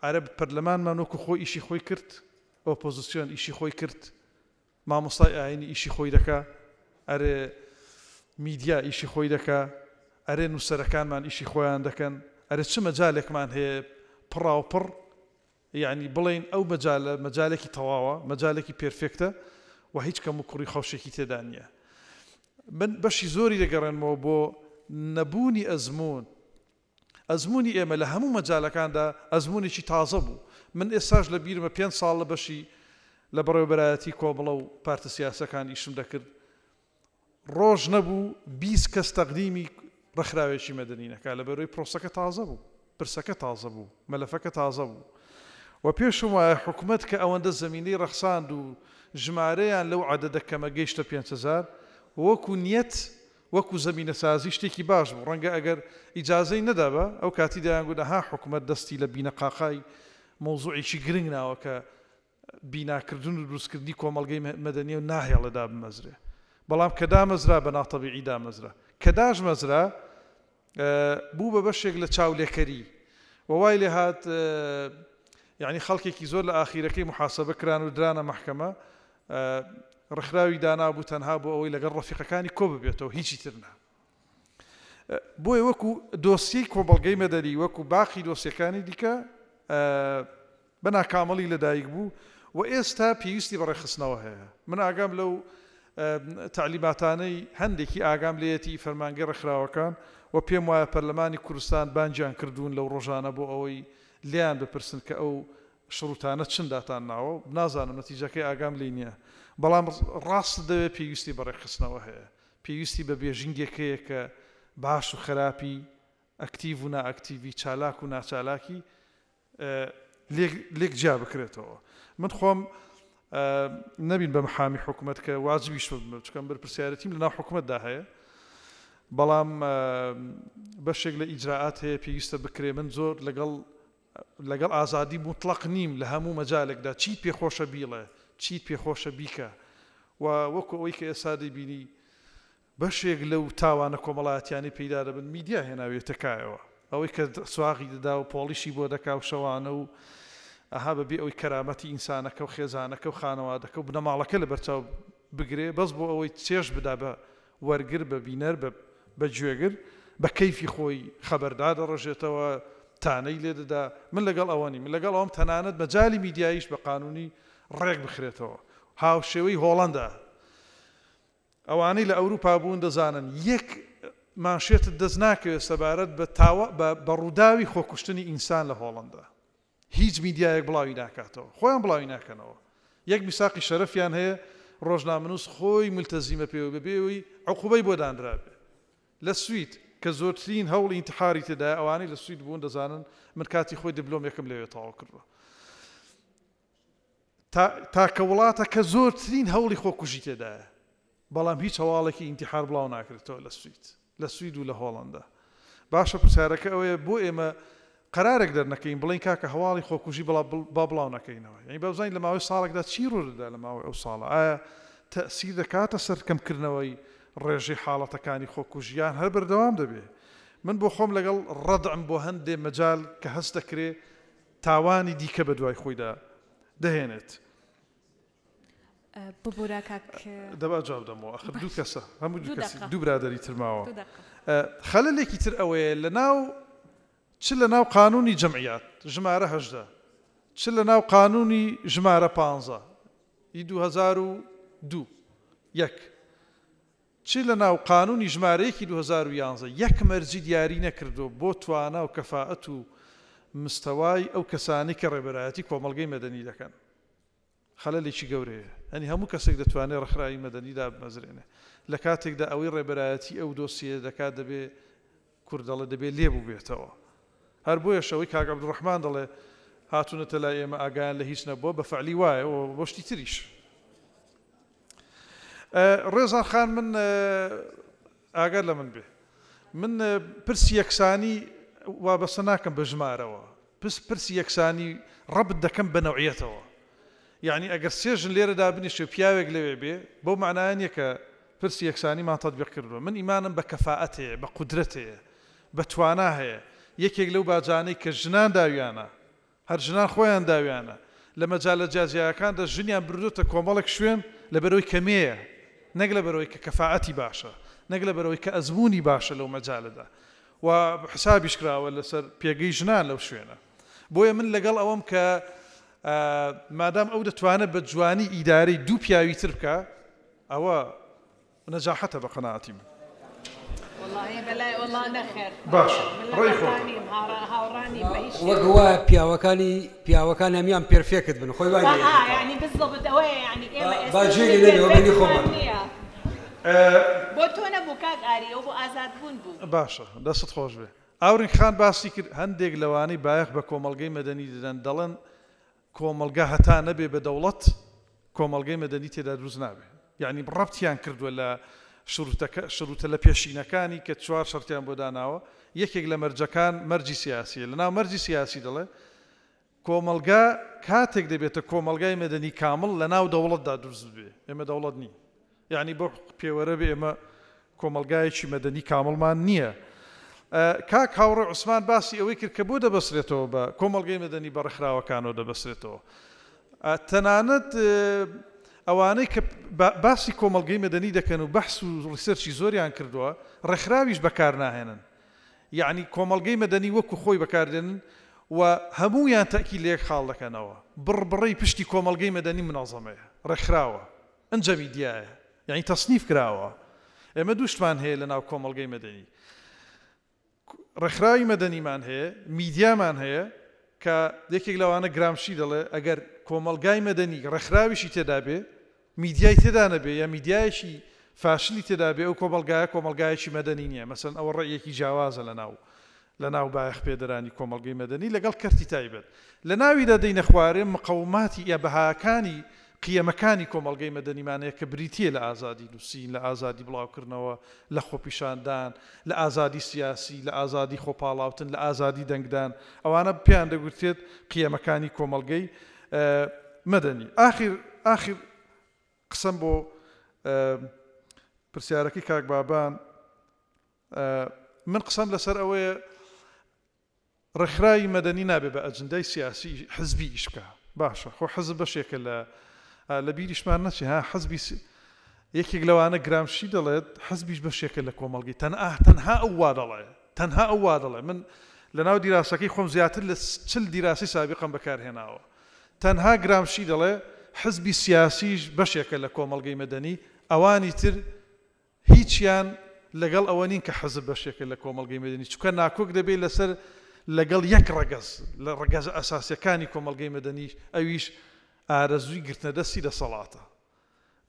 عەرەب پەرلەمانمان وەکو خۆی ئیشی خۆی کرد، ئۆپۆزسیۆن ئیشی خۆی کرد، مامۆستای ئاینی ئیشی خۆی دەکا، ئەرێ میدیا ئیشی خۆی دەکا، ئەرێ نووسەرەکانمان ئیشی خۆیان دەکەن، ئەرێ چ مەجالێکمان هەیە پڕاوپڕ یەعنی بڵێین ئەو مەجالە مەجالێکی تەواوە، مەجالێکی پێرفێکتە و هیچ کەموکوڕی خەوشێکی تێدا نییە. من بەشی زۆری دەگەڕێنمەوە بۆ نەبوونی ئەزموون. ئەزموونی ئێمە لە هەموو مەجالەکاندا ئەزموونێکی تازە بوو. من ئێستاش لە بیرمە پێنج ساڵ لە بەشی لە بەڕێوەبەرایەتی کۆمەڵە و پارتە سیاسەکان ئیشم دەکرد، ڕۆژ نەبوو 20 کەس تەقدیمی ڕێکخراوێکی مەدەنی نەکا، لەبەرئەوەی پرۆسەکە تازە بوو، پرسەکە تازە بوو، مەلەفەکە تازە بوو و پێشم وایە حکومەت کە ئەوەندە زەمینەی ڕەخساند و ژمارەیان لەو عەدەدە کەمە گەیشتە 5000 وەکو نیەت وەکو زەمینەسازی شتێکی باش بوو، ڕەنگە ئەگەر ئیجازەی نەدابا ئەو کاتی دەیانگوت ئەها حکومەت دەستی لە بینەقاقای مەوزوعێکی گرنگ ناوە کە بیناکردن و دروستکردنی کۆمەڵگەی مەدەنیە و ناهێڵێ دابمەزرێ بەڵام کە دامەزرا بە ناتەبیعی دامەزرا کە داشمەزرا بوو بە بەشێک لە چاولێکەری و وای لێ هات یعنی خەڵکێکی زۆر لە ئاخیرەکەی محاسبە کران و درانە مەحکەمە ڕێکخراوی دانابوو تەنها بۆ ئەوەی لەگەڵ ڕەفیقەکانی کۆ ببێتەوە هیچی تر نا بۆیە وەکو دۆسیەی کۆمەڵگەی مەدەنی وەکو باقی دۆسیەکانی دیکە بە ناکامڵی لەدایک بوو و ئێستا پێویستی بە ڕێکخستنەوە هەیە. من ئاگام لەو تەعلیماتانەی هەندێکی ئاگام لێیەتی فەرمانگەی ڕێکخراوەکان و پێم وایە پەرلەمانی کوردستان بانگیان کردوون لەو ڕۆژانە بۆ ئەوەی لێیان بپرسن کە ئەو شروتانە چن داتان ناوە نازانم نەتیجەکەی ئاگام لێی نییە بەڵام ڕاستت دەوێت پێویستی بە ڕێکخستنەوە هەیە پێویستی بە بێژینگێک هەیە کە باش و خراپی ئەکتیڤ و نائەکتیڤی چالاک و ناچالاکی لێک جیا بکرێتەوە. من خۆم نەبین بە محامی حکومەت کە واجبیش بم چونکە من بەرپرسیارێتیم لەناو حکومەتدا هەیە بەڵام بەشێک لە ئیجرائات هەیە پێویستە بکرێ من زۆر لەگەڵ لەگەڵ ئازادی موتڵەق نیم لە هەموو مەجالێکدا چیت پێخۆشە بیڵێ چیت پێخۆشە بیکە و وەکو ئەوەی کە ئێستا دەیبینی بەشێک لەو تاوانە کۆمەڵایەتیانەی پەیدا دەبن میدیا هێناویەتە کایەوە. ئەوەی کە سواغی دەدا و پۆڵیشی بۆ دەکا و شەوانە و ئەها بە بێ ئەوەی کەرامەتی ئینسانەکە و خێزانەکە و خانەوادەکە و بنەماڵەکە لەبەرچاو بگرێ بەس بۆ ئەوەی چێژ بدا بە وەرگر بە بینەر بە بە گوێگر بە کەیفی خۆی خەبەر دادەڕێژێتەوە تانەی لێ دەدا من لەگەڵ ئەوە نیم من لەگەڵ ئەوەم تەنانەت مەجالی میدیاییش بە قانوونی ڕێک بخرێتەوە هاوشێوەی هۆڵەندا ئەوانەی لە ئەوروپا بوون دەزانن یەک مانشێتت دەست ناکەوێت سەبارەت بە تاوە بە بە ڕووداوی خۆکوشتنی ئینسان لە هۆڵەندا. هیچ میدیایەک بڵاوی ناکاتەوە. خۆیان بڵاوی ناکەنەوە. یەک میساقی شەرەفیان هەیە ڕۆژنامەنووس خۆی مولتەزیمە پێوەی بەبێ ئەوەی عقوبەی بۆ دانرابێ. لە سوید کە زۆرترین هەوڵی ئینتحاری تێدایە ئەوانەی لە سوید بوون دەزانن من کاتی خۆی دبلۆمێکم لەوێ تەواو کردووە. تاکە وڵاتە کە زۆرترین هەوڵی خۆکوژی تێدایە، بەڵام هیچ هەواڵێکی ئینتیحار بڵاو ناکرێتەوە لە سوید، لە سوید و لە هۆڵەندا. باشە پرسیارەکە ئەوەیە بۆ ئێمە قەرارێک دەرنەکەین بڵێین کاکە هەواڵی خۆکوژی با بڵاو نەکەینەوە؟ یانی با بزانین لە ماوەی ساڵێکدا چی ڕوودەدا لە ماوەی ئەو ساڵە، ئایا تەئسیر دەکاتە سەر کەمکردنەوەی ڕێژەی حاڵەتەکانی خۆکوژی یان هەر بەردەوام دەبێ؟ من بۆ خۆم لەگەڵ ڕەدعم بۆ هەندێ مەجال کە هەست دەکرێ تاوانی دیکە بەدوای خۆیدا دەهێنێت. ببورە کاک. دەبا جواب دەمەوە ئەخر دوو کەسە هەموو دوو کەسی دوو برادەری تر ماوە. خەلەلێکی تر ئەوەیە لەناو. چ لە ناو قانوونی جەمعیات ژمارە 18، چ لە ناو قانوونی ژمارە 15 ی 2002 یەک، چ لە ناو قانوونی ژمارە یەکی 2011 یەک مەرجی دیاری نەکردووە بۆ توانا و کەفائەت و مستەوای ئەو کەسانەی کە ڕێبەرایەتی کۆمەڵگەی مەدەنی دەکەن. خەلەلێکی گەورەیە. یانی هەموو کەسێک دەتوانێ ڕێکخراوی مەدەنی دابمەزرێنێ. لە کاتێکدا ئەوەی ڕێبەرایەتی ئەو دۆسیەیە دەکات دەبێ کورد دەڵێ دەبێ لێ بووبێتەوە. هەر بۆیەش ئەوەی کاک عەبدولڕەحمان دەڵێ هاتوونەتە لای ئێمە ئاگایان لە هیچ نەبووە بە فەعلی وایە و بۆ شتی تریش. ڕێزان خان من ئاگات لە من بێ. من پرسی یەکسانی وابەستە ناکەم بە ژمارەوە. پس پرسی یەکسانی ڕەبت دەکەم بە نەوعیەتەوە. یەعنی ئەگەر سێ ژن لێرە دابنیشێ و پیاوێک لەوێ بێ، بەو مەعنایە نیە کە پرسی یەکسانیمان تەتبیق کردووە. من ئیمانم بە کەفائەت هەیە، بە قودرەت هەیە، بە توانا هەیە. یەکێک لەو باجانەی کە ژنان داویانە، هەر ژنان خۆیان داویانە، لە مەجالە جیاجیاکاندا ژنیان بردۆتە کۆمەڵێک شوێن لەبەرئەوەی کە مێیە، نەک لەبەرئەوەی کە کەفائەتی باشە، نەک لەبەرئەوەی کە ئەزموونی باشە لەو مەجالەدا. و حسابیش کراوە لەسەر پێگەی ژنان لەو شوێنە. بۆیە من لەگەڵ ئەوەم کە مادام ئەو دەتوانێت بە جوانی ئیدارەی دوو پیاوی تر بکا ئەوە نەجاحەتە بە قەناعەتی من. باشە ڕێی خۆتە. وەک وایە پیاوەکانی پیاوەکان هەموان perfect بن خۆی وای لێ با جێی لێ نەبێ وەک منی خۆمان. بۆ تۆ نەبوو کاک ئاری ئەو بۆ ئازاد بوون بوو. باشە دەستت خۆش بێ. ئاورین خان باسی کرد هەندێک لەوانەی بایەخ بە کۆمەڵگەی مەدەنی دەدەن دەڵێن کۆمەڵگا هەتا نەبێ بە دەوڵەت کۆمەڵگەی مەدەنی تێدا دروست نابێ یانی ڕەبتیان کردووە لە شروتەکە شروتە لە پێشینەکانی کە چوار شەرتیان بۆ داناوە یەکێک لە مەرجەکان مەرجی سیاسیە لەناو مەرجی سیاسی دەڵێ کۆمەڵگا کاتێک دەبێتە کۆمەڵگای مەدەنی کامڵ لەناو دەوڵەتدا دروست ببێ، ئێمە دەوڵەت نین، یەعنی بەو پێوەرە بێ ئێمە کۆمەڵگایەکی مەدەنی کامڵمان نییە. کاک هاوڕێ عوسمان باسی ئەوەی کرد کە بۆ دەبەسرێتەوە بە کۆمەڵگەی مەدەنی بە ڕێکخراوەکانەوە دەبەسرێتەوە. تەنانەت ئەوانەی کە باسی کۆمەڵگەی مەدەنی دەکەن و بەحس و research ی زۆریان کردووە، ڕێکخراویش بەکارناهێنن. یەعنی کۆمەڵگەی مەدەنی وەکو خۆی بەکاردێنن و هەموویان تەئکید لە یەک خاڵ دەکەنەوە، بڕبڕەی پشتی کۆمەڵگەی مەدەنی منەزەمەیە، ڕێکخراوە، ئنجا میدیایە، یەعنی تەسنیف کراوە. ئێمە دوو شتمان هەیە لەناو کۆمەڵگەی مەدەنی، ڕێکخراوی مەدەنیمان هەیە، میدیامان هەیە کە یەکێک لەوانە گرامشی دەڵێ ئەگەر کۆمەڵگای مەدەنی ڕێکخراویشی تێدا بێ، میدیای تێدا نەبێ یا میدیایەکی فاشلی تێدا بێ ئەو کۆمەڵگایە کۆمەڵگایەکی مەدەنی نیە مەسەلەن ئەوە ڕەئیەکی جیاوازە لە ناو لە ناو بایەخ پێدەرانی کۆمەڵگەی مەدەنی لەگەڵ کەرتی تایبەت لە ناویدا دێینە خوارێ مقەوماتی یا بەهاکانی قیەمەکانی کۆمەڵگەی مەدەنیمان هەیە کە بریتیە لە ئازادی نووسین لە ئازادی بڵاوکردنەوە لە خۆپیشاندان لە ئازادی سیاسی لە ئازادی خۆپاڵاوتن لە ئازادی دەنگدان ئەوانە پێیان دەگوترێت قیەمەکانی کۆمەڵگەی مەدەنی. ئاخیر ئاخیر قسەم بۆ پرسیارەکەی کاک بابان من قسەم لەسەر ئەوەیە ڕێکخراوی مەدەنی نابێ بە ئەجندای سیاسی حزبی ئیش بکە باشە خۆ حزب بەشێکە لە لە بیریشمان نەچێ ها حزبی یەکێک لەوانە گرامشی دەڵێت حزبیش بەشێکە لە کۆمەڵگەی تەنها تەنها ئەو وا دەڵێ تەنها ئەو وا دەڵێ من لەناو دیراسەکەی خۆم زیاتر لە 40 دیراسی سابقەم بەکارهێناوە تەنها گرامشی دەڵێ حزبی سیاسیش بەشێکە لە کۆمەڵگەی مەدەنی ئەوانی تر هیچیان لەگەڵ ئەوە نین کە حزب بەشێکە لە کۆمەڵگەی مەدەنی چونکە ناکۆک دەبێت لەسەر لەگەڵ یەک ڕەگەز لە ڕەگەزە ئەساسیەکانی کۆمەڵگەی مەدەنی ئەویش ئارەزووی گرتنەدەستی دەسەڵاتە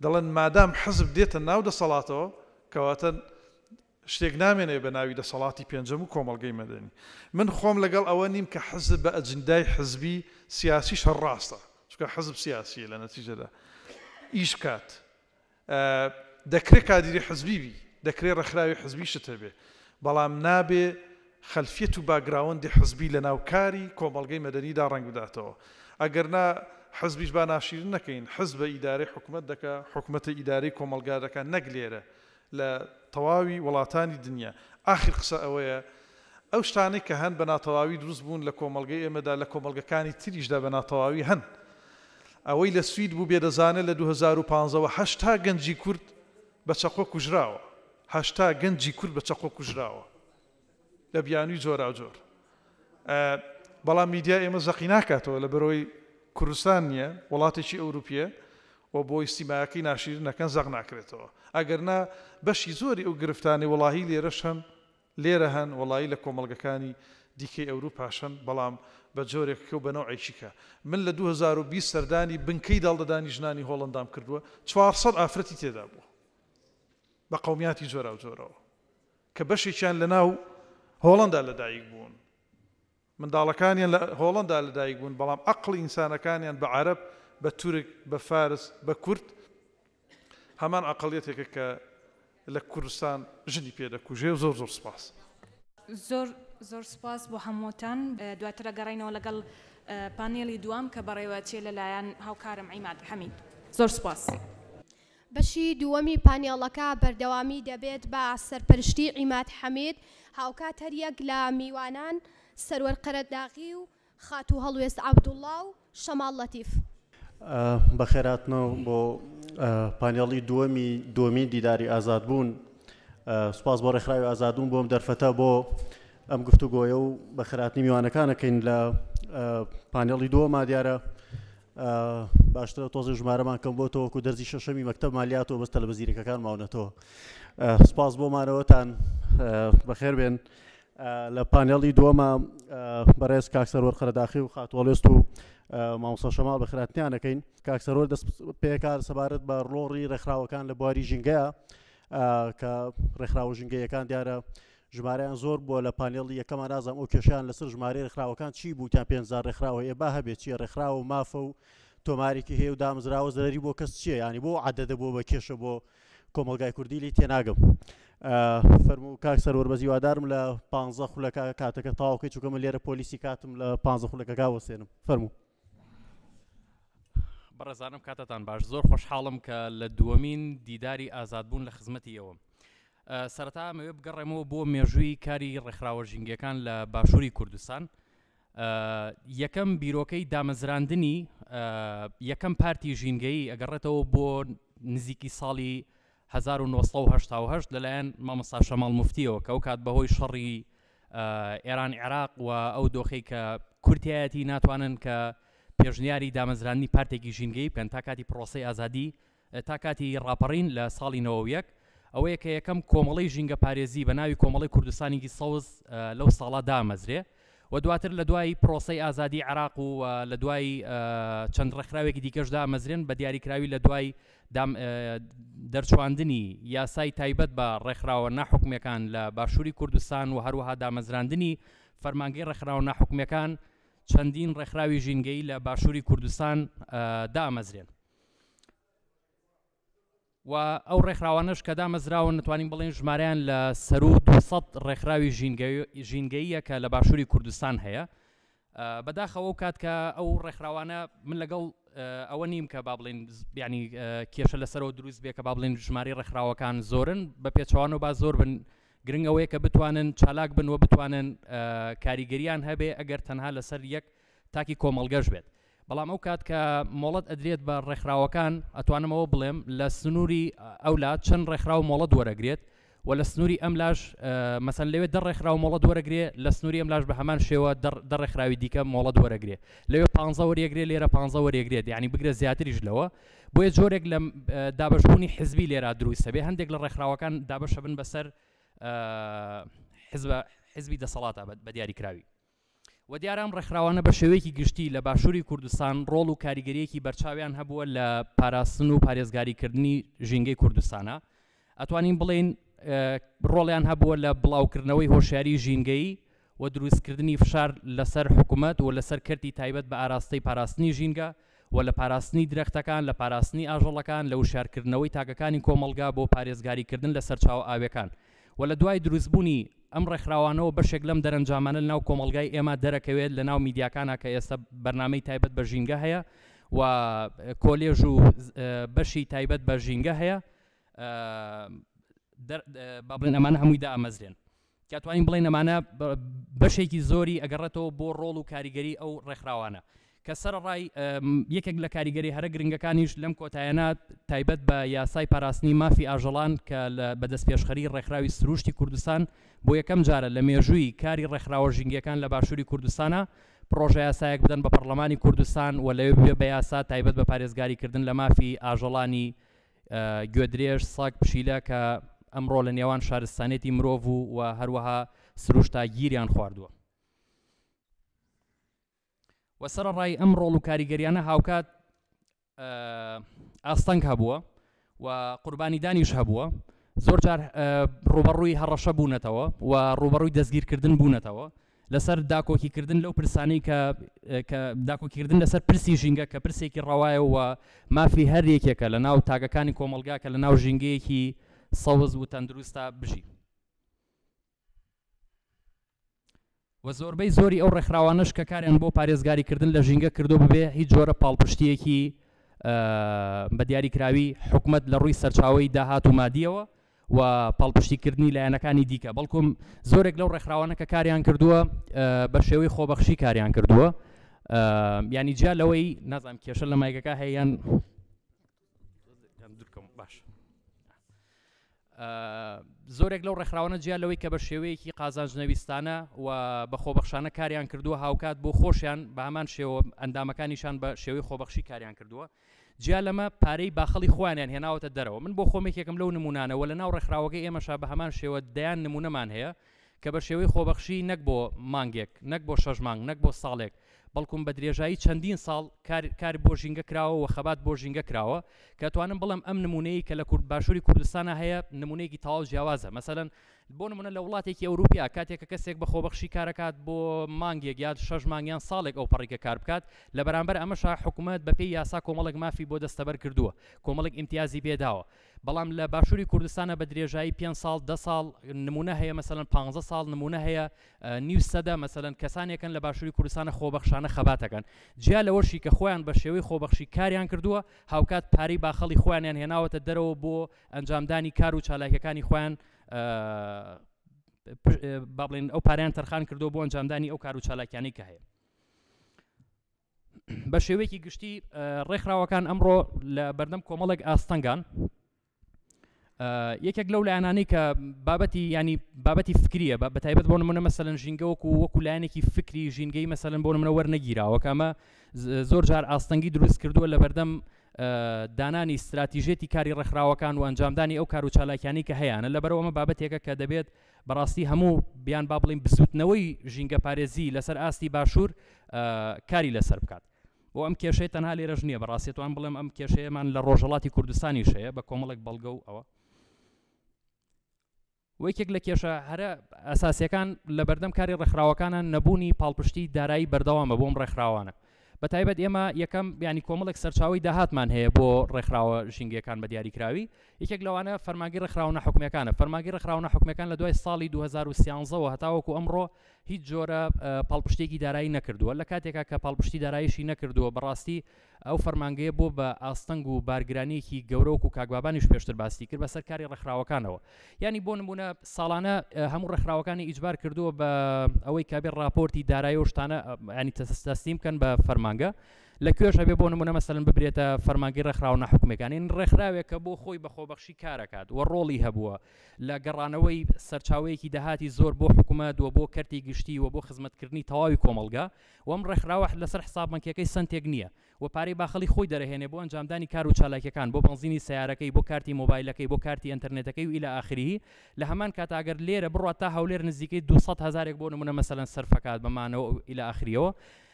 دەڵێن مادام حزب دێتە ناو دەسەڵاتەوە کەواتە شتێک نامێنێ بە ناوی دەسەڵاتی پێنجەم و کۆمەڵگەی مەدەنی. من خۆم لەگەڵ ئەوە نیم کە حزب بە ئەجندای حزبی سیاسیش هەر ڕاستە، چونکە حزب سیاسییە لە نەتیجەدا ئیش بکات. دەکرێ کادیری حزبی بی، دەکرێ ڕێکخراوی حزبیشت هەبێ، بەڵام نابێ خەلفیەت و background ی حزبی لەناو کاری کۆمەڵگەی مەدەنیدا ڕەنگ بداتەوە. ئەگەرنا حزبیش با ناشیرن نەکەین، حزبە ئیدارەی حکومەت دەکا، حکومەتە ئیدارەی کۆمەڵگا دەکا نەک لێرە لە تەواوی وڵاتانی دنیا. ئاخر قسە ئەوەیە ئەو شتانەی کە هەن بە ناتەواوی دروست بوون لە کۆمەڵگەی ئێمەدا لە کۆمەڵگەکانی تریشدا بە ناتەواوی هەن. ئەوەی لە سوید بووبێ دەزانێت لە 2015 وە 80 گەنجی کورد بە چەقۆ کوژراوە. 80 گەنجی کورد بە چەقۆ کوژراوە لە بیانووی جۆراوجۆر. بەڵام میدیا ئێمە زەقی ناکاتەوە لەبەرئەوەی کوردستان نییە وڵاتێکی ئەوروپیە و بۆی سیمایەکەی ناشیرین نەکەن زەق ناکرێتەوە ئەگەر نا بەشی زۆری ئەو گرفتانەی وەڵاهی لێرەش هەن لێرە هەن وەڵایی لە کۆمەڵگەکانی دیکەی ئەوروپاش هەن بەڵام بە جۆرێکە و بە نەوعێکی کە من لە 2020 سەردانی بنکەی داڵدەدانی ژنانی هۆڵەندام کردووە 400 ئافرەتی تێدا بووە بە قەومیاتی جۆراوجۆرەوە کە بەشێکیان لە ناو هۆڵەندا لەدایک بوون منداڵەکانیان لە هۆڵەندا لەدایک بوون، بەڵام عەقڵی ئینسانەکانیان بە عەرەب، بە تورک، بە فارس، بە کورد هەمان عەقڵیەتێکە کە لە کوردستان ژنی پێ دەکوژێ و زۆر زۆر سوپاس. زۆر زۆر سوپاس بۆ هەمووتان. دواتر ئەگەڕێینەوە لەگەڵ پانێڵی دووەم کە بەڕێوەچێ لەلایەن هاوکارم عیماد حەمید. زۆر سوپاس. بەشی دووەمی پانێڵەکە بەردەوامی دەبێت بە سەرپەرشتی عیماد حەمید، هاوکات هەریەک لە میوانان سەروەر قەرەداغی و خاتوو هەڵوێست عەبدوڵا و شەماڵ لەتیف. بەخێرهاتنەوە بۆ پانێڵی دووەمی دووەمین دیداری ئازادبوون. سوپاس بۆ ڕێکخراوی ئازادبوون بۆ ئەم دەرفەتە بۆ ئەم گفتوگۆیە و بەخێرهاتنی میوانەکان ئەکەین لە پانێڵی دووەما دیارە باشترە تۆزێ ژمارەمان کەم بۆتەوە وەکو دەرزی شەشەمی مەکتەب مالیاتەوە بەس تەلەبە زیرەکەکان ماونەتەوە سپاس بۆ مانەوەتان بەخێر بێن لە پانێڵی دووەمە بەڕێز کاک سەروەر قەرەداخی و خاتوەڵێست و مامۆستا شەماڵ بەخێرهاتنیان ئەکەین کاک سەروەر دەست پێکار سەبارەت بە ڕۆڵی ڕێکخراوەکان لە بواری ژینگەیە کە ڕێکخراوە ژینگەیەکان دیارە ژمارەیان زۆر بووە لە پانێڵی یەکەما نازانم ئەو کێشەیان لەسەر ژمارەی ڕێکخراوەکان چی بوو تیان 5000 ڕێکخراوە هەیە با هەبێت چییە ڕێکخراوە و مافە و تۆمارێکی هەیە و دامەزراوە زەرەری بۆ کەس چییە یانی بۆ عەدەدە بۆ بە کێشە بۆ کۆمەڵگای کوردی لی تێناگەم فەرموو کاک سەروەر بەس هیوادارم لە پ خولەکە کاتەکە تەواوکەی چونکە من لێرە پۆلیسی کاتم لە پ خولەکەکە وەسێنم فەرموو. بەڕێزانم کاتتان باش زۆر خۆشحاڵم کە لە دووەمین دیداری ئازادبوون لە خزمەتی ئێوەم سەرەتا ئەمەوێ بگەڕێمەوە بۆ مێژووی کاری ڕێکخراوە ژینگەکان لە باشووری کوردستان یەکەم بیرۆکەی دامەزراندنی یەکەم پارتی ژینگەیی ئەگەڕێتەوە بۆ نزیکی ساڵی 1970 لەلایەن مامۆستا شەماڵ مفتیەوە کە ئەو کات بەهۆی شەڕی ئێران عێراق و ئەو دۆخەی کە کورتایەتی ناتوانن کە پێشنیاری دامەزراندنی پارتێکی ژینگەیی بکەن تا کاتی پرۆسەی ئازادی تا کاتی ڕاپەڕین لە ساڵی 91 ئەوەیە کە یەکەم کۆمەڵەی ژینگەپارێزی بە ناوی کۆمەڵەی کوردستانێکی سەوز لەو ساڵە دامەزرێ و دواتر لە دوای پرۆسەی ئازادی عێراق و لە دوای چەند ڕێکخراوێکی دیکەش دامەزرێن بە دیاریکراوی لە دوای دەرچواندنی یاسای تایبەت بە ڕێکخراوە ناحکومیەکان لە باشووری کوردستان و هەروەها دامەزراندنی فەرمانگەی ڕێکخراوە ناحکومیەکان چەندین ڕێکخراوی ژینگەیی لە باشووری کوردستان دامەزرێن. و ئەو ڕێکخراوانەش کە دامەزراون نتوانین بڵێن ژمارەیان لە سەروو 200 ڕێکخراوی ژینگەییە کە لە باشووری کوردستان هەیە بەداخەوە ئەو کات کە ئەو ڕێکخراوانە من لەگەڵ ئەوە نیم کە با بڵێن بیانی کێشە لەسەرەوە دروست بێ کە با بڵێن ژمارەی ڕێکخراوەکان زۆرن بە پێچەوانەوە با زۆر بن گرنگ ئەوەیە کە بتوانن چالاک بن و بتوانن کاریگەریان هەبێ ئەگەر تەنها لەسەر یەک تاکی کۆمەڵگەش بێت بەڵام ئەو کات کە مۆڵەت ئەدرێت بە ڕێکخراوەکان ئەتوانم ئەوە بڵێم لە سنووری ئەولا چەند ڕێکخراو مۆڵەت وەرەگرێت و لە سنووری ئەم لاش مەسەن لەوێ دە ڕێکخراو مۆڵەت وەرەگرێ لە سنووری ئەم لاش بە هەمان شێوە دە ڕێکخراوی دیکە مۆڵەت وەرەگرێ لەوێ پ وەریەگرێ لێرە پ وەریەگرێت یعنی بگرە زیاتریش لەوە بۆیە جۆرێک لە دابەشبوونی حزبی لێرا دروستە بێ هەندێک لە ڕێکخراوەکان دابەشە بن بەسەر حزب حزبی دەسەڵاتە بە دیاریکراوی و دیارە ئەم ڕێکخراوانە بە شێوەیەکی گشتی لە باشووری کوردستان ڕۆڵ و کاریگەریەکی بەرچاویان هەبووە لە پاراستن و پارێزگاریکردنی ژینگەی کوردستانە ئەتوانین بڵێین ڕۆڵیان هەبووە لە بڵاوکردنەوەی هۆشیاری ژینگەیی و دروستکردنی فشار لەسەر حکوومەت و لەسەر کەرتی تایبەت بە ئاراستەی پاراستنی ژینگە و لە پاراستنی درەختەکان لە پاراستنی ئاژەڵەکان لە وشیارکردنەوەی تاکەکانی کۆمەڵگا بۆ پارێزگاریکردن لە سەرچاوە ئاویەکان و لە دوای دروستبوونی ئەم ڕێکخراوانەوە بەشێک لەم دەرەنجامانە لەناو کۆمەڵگای ئێمە دەرەکەوێت لەناو میدیاکانا کە ئێستا بەرنامەی تایبەت بە ژینگە هەیە و کۆلێژ و بەشی تایبەت بە ژینگە هەیە با بڵێن ئەمانە هەمووی دامەزرێن کە توانین بڵێن ئەمانە بەشێکی زۆری ئەگەڕێتەوە بۆ ڕۆڵ و کاریگەری ئەو ڕێکخراوانە. کە سەرەڕای یەکێک لە کاریگەری هەرە گرنگەکانیش لەم کۆتایەنە تایبەت بە یاسای پاراستنی مافی ئاژەڵان کە بە دەستپێشخەری ڕێکخراوی سروشتی کوردستان بۆ یەکەم جارە لە مێژووی کاری ڕێکخراوە ژینگەکان لە باشووری کوردستانە پڕۆژەیاسایەک بدەن بە پەڕلەمانی کوردستان و لەوێ ببێ بە یاسا تایبەت بە پارێزگاریکردن لە مافی ئاژەڵانی گوێدرێژ، سەگ، پشیلە کە ئەمڕۆ لە نێوان شارستانێتی مرۆڤ و و هەروەها سروشتا گیریان خواردووە. و سەرەڕای ئەم ڕۆڵ و کاریگەریانە هاوکات ئاستەنگ هەبووە و قوربانیدانیش هەبووە زۆر جار ڕوبەڕووی هەڕەشە بوونەتەوە و ڕوبەڕووی دەستگیرکردن بوونەتەوە لەسەر داکۆکیکردن لەو پرسانەی کە کە داکۆکیکردن لەسەر پرسی ژینگە کە پرسێکی ڕەوایە و مافی هەر یەکێکە لە ناو تاکەکانی کۆمەڵگا کە لە ناو ژینگەیەکی سەوز و تەندروستا بژی. و زۆربەی زۆری ئەو ڕێکخراوانەش کە کاریان بۆ پارێزگاریکردن لە ژینگە کردو ببێ هیچ جۆرە پاڵپشتیەکی بە دیاریکراوی حکومت لە ڕووی سەرچاوەی داهات و مادیەوە و پاڵپشتیکردنی لایەنەکانی دیکە بەڵکم زۆرێک لەو ڕێکخراوانە کە کاریان کردووە بە شێوەی خۆبەخشی کاریان کردووە ینی جیا لەوەی نازانم کێشە لە مایکەکە هەیە یان باش زۆرێک لەو ڕێکخراوانە جیا لەوەی کە بە شێوەیەکی قازانج نەویستانە و بە خۆبەخشانە کاریان کردووە هاوکات بۆ خۆشیان بە هەمان شێوە ئەندامەکانیشان بە شێوەی خۆبەخشی کاریان کردووە جیا لەمە پارەی باخەڵی خۆیانیان هێناوەتە دەرەوە من بۆ خۆم یەکێکم لەو نمونانە وە لە ناو ڕێکخراوەکەی ئێمەشا بە هەمان شێوە دەیان نمونەمان هەیە کە بە شێوەی خۆبەخشی نەک بۆ مانگێک نەک بۆ شەش مانگ نەک بۆ ساڵێک بەڵکم بە درێژایی چەندین ساڵ کار کار بۆ ژینگە کراوە و خەبات بۆ ژینگە کراوە کە توانم بڵێم ئەم نمونەیە کە لە کورد باشووری کوردستانە هەیە نمونەیەکی تەواو جیاوازە مەسەلەن بۆ نمونە لە وڵاتێکی ئەوروپیا کاتێک کە کەسێک بە خۆبەخشی کارەکات بۆ مانگێک یان شەش مانگ یان ساڵێک ئەو پەڕیکە کار بکات لە بەرامبەر ئەمەشا حکوومەت بەپێی یاسا کۆمەڵێک مافی بۆ دەستەبەر کردووە کۆمەڵێک ئیمتیازی پێداوە بەڵام لە باشووری کوردستانە بە درێژایی پێ ساڵ دە ساڵ نمونە هەیە مەسەلەن پ ساڵ نمونە هەیە نیو سەدە مەسەلەن کەسانێکن لە باشووری کوردستانە خۆبەخشانە خەباتەکەن جیا لەوەشی کە خۆیان بە شێوەی خۆبەخشی کاریان کردووە هاوکات پارەی باخەڵی خۆیانیان هێناوەتە دەرەوە بۆ ئەنجامدانی کار و چالاکیەکانی خۆیان با بڵێن ئەو پاریان تەرخان کردو بۆ ئەنجامدانی ئەو کار و چالاکیانەی کە هەیە بە شێوەیەکی گشتی ڕێکخراوەکان ئەمڕۆ لە بەردەم کۆمەڵێک ئاستەنگان یەکێک لەو لایەنانەی کە بابەتی ینی بابەتی فکریە بە بەتایبەت بۆ نمونە مەسەلەن ژینگە وەکو وەکو لایەنێکی فکری ژینگەی مەسەلەن بۆ نمونە وەرنەگیراوە کە ئەمە زۆر جار ئاستەنگی دروست کردووە لە بەردەم دانانی ستراتیژێتی کاری ڕێکخراوەکان و ئەنجامدانی ئەو کار و چالاکیانی کە هەیەە لەبەرەوە ئەمە بابەتێکە کە دەبێت بەڕاستی هەموو بیان با بڵین بزوتنەوەی ژینگەپارێزی لەسەر ئاستی باشوور کاری لەسەر بکات. بۆ ئەم کێشەیە تەنها لێرەش نییە بەڕاستی توان بڵێم ئەم کێشەیەمان لە ڕۆژهەڵاتی کوردستانیش هەیە بە کۆمەڵێک بەڵگە و ئەوە یەکێک لە کێشە هەرە ئەساسیەکان لە بەردەم کاری ڕێکخراوەکانە نەبوونی پاڵپشتی دارایی بەردەوامە بۆم ڕێکخراوانە بە تایبەت ئێمە یەکەم ینی کۆمەڵێک سەرچاوی داهاتمان هەیە بۆ ڕێکخراوە ژینگەکان بە دیاریکراوی یەکێک لەوانە فەرمانگەی ڕێکخراوە ناحکومیەکانە فەرمانگەی ڕێکخراوە ناحکومیەکان لە دوای ساڵی 2013ەوە هەتاوەکو ئەمڕۆ هیچ جۆرە پاڵپشتێکی دارایی نەکردووە لە کاتێکا کە پاڵپشتی داراییشی نەکردووە بەڕاستی ئەو فەرمانگەیە بۆ بە ئاستەنگ و بارگرانیەکی گەورە وەکو کاک بابانیش پێشتر باسی کرد بەسەر کاری ڕێکخراوەکانەوە یانی بۆ نمونە ساڵانە هەموو ڕێکخراوەکانی ئیجبار کردووە بە ئەوەی کابێ راپۆرتی دارایی و شتانە ینی تەسلیم بکەن بە فەرمانگە لە کوێش هەبێ بۆ نمونە مەسەلەن ببرێتە فەرمانگەی ڕێکخراوە ناحکومیەکان یعنی ڕێکخراوێک کە بۆ خۆی بە خۆبەخشی کارەکات و ڕۆڵی هەبووە لە گەڕانەوەی سەرچاوەیەکی داهاتی زۆر بۆ حکوومەت و بۆ کەرتی گشتی و بۆ خزمەتکردنی تەواوی کۆمەڵگا و ئەم ڕێکخراوە لەسەر حساب بانکیەکەی سەنتێک نییە و پارەی باخەڵی خۆی دەرەهێنێ بۆ ئەنجامدانی کار و چالاکیەکان بۆ بەنزینی سەیارەکەی بۆ کارتی مۆبایلەکەی بۆ کارتی ئەنتەرنێتەکەی و الی آخره لە هەمان کاتا گەر لێرە بڕوات تا هەولێر نزیکەی 200 هەزارێک بۆ نمونە مەسەلەن سەرفەکات بە مانەوە و الی آخرەوە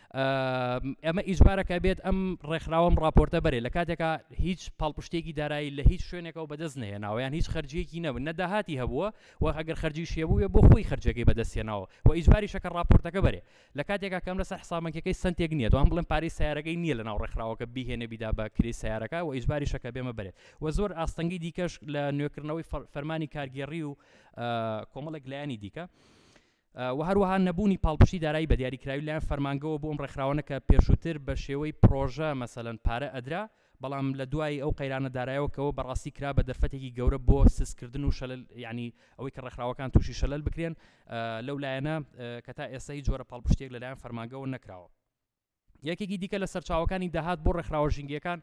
ئەمە ئیجبارە کە بێت ئەم ڕێکخراوەم ڕاپۆرتە بەرێ لە کاتێکا هیچ پاڵپشتێکی دارایی لە هیچ شوێنێکەوە بەدەست نەهێناوە یان هیچ خەرجیەکی نەبوو نە داهاتی هەبووە و ئەگەر خەرجیش هەبووێ بۆ خۆی خەرجەکەی بەدەستهێناوە و ئیجباریشە کە ڕاپۆرتەکە بەرێ لە کاتێکا کەم لەسەر حساب بانکیەکەی سەنتێک نییە توان بڵێم پارەی سیارەکەی نییە لەناو ڕێکخراوەکە بیهێنێ بیدا بە کرێی سیارەکە و ئیجباریشە کە بێمە بەرێت و زۆر ئاستەنگی دیکەش لە نوێکردنەوەی فەرمانی کارگێڕی و کۆمەڵێک لایەنی دیکە و هەروەها نەبوونی پاڵپشتی دارایی بە دیاریکراوی لایەن فەرمانگەوە بۆ ئەم ڕێکخراوانە کە پێشووتر بە شێوەی پڕۆژە مەسەلەن پارە ئەدرا بەڵام لە دوای ئەو قەیرانە دارایەوە کەەوە بەڕاستی کرا بە دەرفەتێکی گەورە بۆ سستکردن و شەلل ینی ئەوەی کە ڕێکخراوەکان تووشی شەلل بکرێن لەو لایەنە کە تا ئێستا هیچ جۆرە پاڵپشتێک لەلایەن فەرمانگەوە نەکراوە. یەکێکی دیکە لە سەرچاوەکانی داهات بۆ ڕێکخراوە ژینگەکان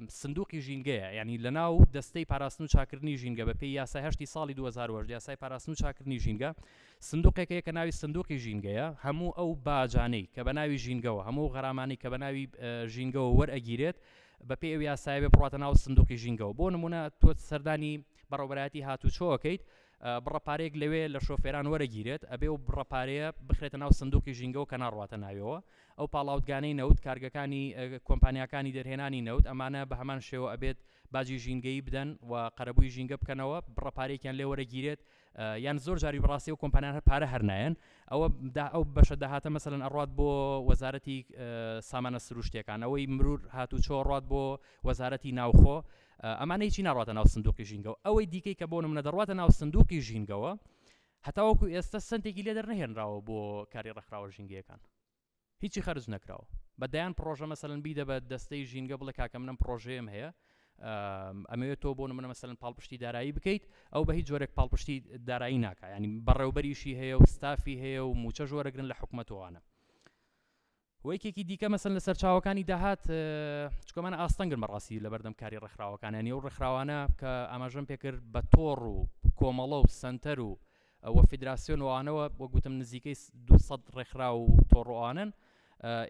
سندوقی ژینگەیە یعنی لە ناو دەستەی پاراستن و چاکردنی ژینگە بە پێی یاسای هەشتی ساڵی 2010 یاسای پاراستن و چاکردنی ژینگە سندوقێک هەیە کە ناوی سندوقی ژینگەیە هەموو ئەو باجانەی کە بە ناوی ژینگەوە هەموو غەرامانەی کە بە ناوی ژینگەوە وەرئەگیرێت بە پێی ئەو یاسایە بێ بڕاتە ناو سندوقی ژینگەوە بۆ نمونە تۆ سەردانی بەڕێوەبەرایەتی هاتوچۆ ئەکەیت بڕە پارەیەک لەوێ لە شۆفێران وەرەگیرێت، ئەبێ ئەو بڕە پارەیە بخرێتە ناو سندوقی ژینگەوە کە ناڕواتە ناویەوە. ئەو پاڵاوتگانەی نەوت، کارگەکانی کۆمپانیاکانی دەرهێنانی نەوت، ئەمانە بە هەمان شێوە ئەبێت باجی ژینگەیی بدەن و قەرەبووی ژینگە بکەنەوە، بڕە پارەیەکیان لێ وەرەگیرێت، یان زۆر جاری بەڕاستی ئەو کۆمپانیان هەر پارە هەر نایەن، ئەوە ئەو بەشە داهاتە مەسەلەن ئەڕوات بۆ وەزارەتی سامانە سروشتیەکان، ئەوەی مرور هاتوچۆ ئەڕوات بۆ وەزارەتی ناوخۆ، ئەمانە هیچی ناڕواتە ناو سندوقی ژینگەوە ئەوەی دیکەی کە بۆ نمونە دەڕواتە ناو سندوقی ژینگەوە هەتاوەکو ئێستا سنتێکی لێ دەرنەهێنراوە بۆ کاری ڕێکخراوە ژینگەیەکان هیچی خەرج نەکراوە بە دەیان پرۆژە مەسەلەن بیدە بە دەستەی ژینگە بڵێ کاکە منم پرۆژەیەم هەیە ئەمەوێت تۆ بۆ نمونە مەسەلەن پاڵپشتی دارایی بکەیت ئەو بە هیچ جۆرێک پاڵپشتی دارایی ناکە ینی بەڕێوبەریشی هەیە و ستافی هەیە و موچە ژۆرەگرن لە حکومەتوانە وە یەکێکی دیکە مەسەن لە سەرچاوەکانی داهات چکەمانە ئاستەنگن بەڕاستی لە بەردەم کاری ڕێکخراوەکان ینی ئەو ڕێکخراوانە کە ئاماژەم پێکرد بە تۆڕ و کۆمەڵە و سنتەر و وە فیدراسیۆن وانەوە وە گوتم نزیکەی 200 ڕێکخراو و تۆڕوانن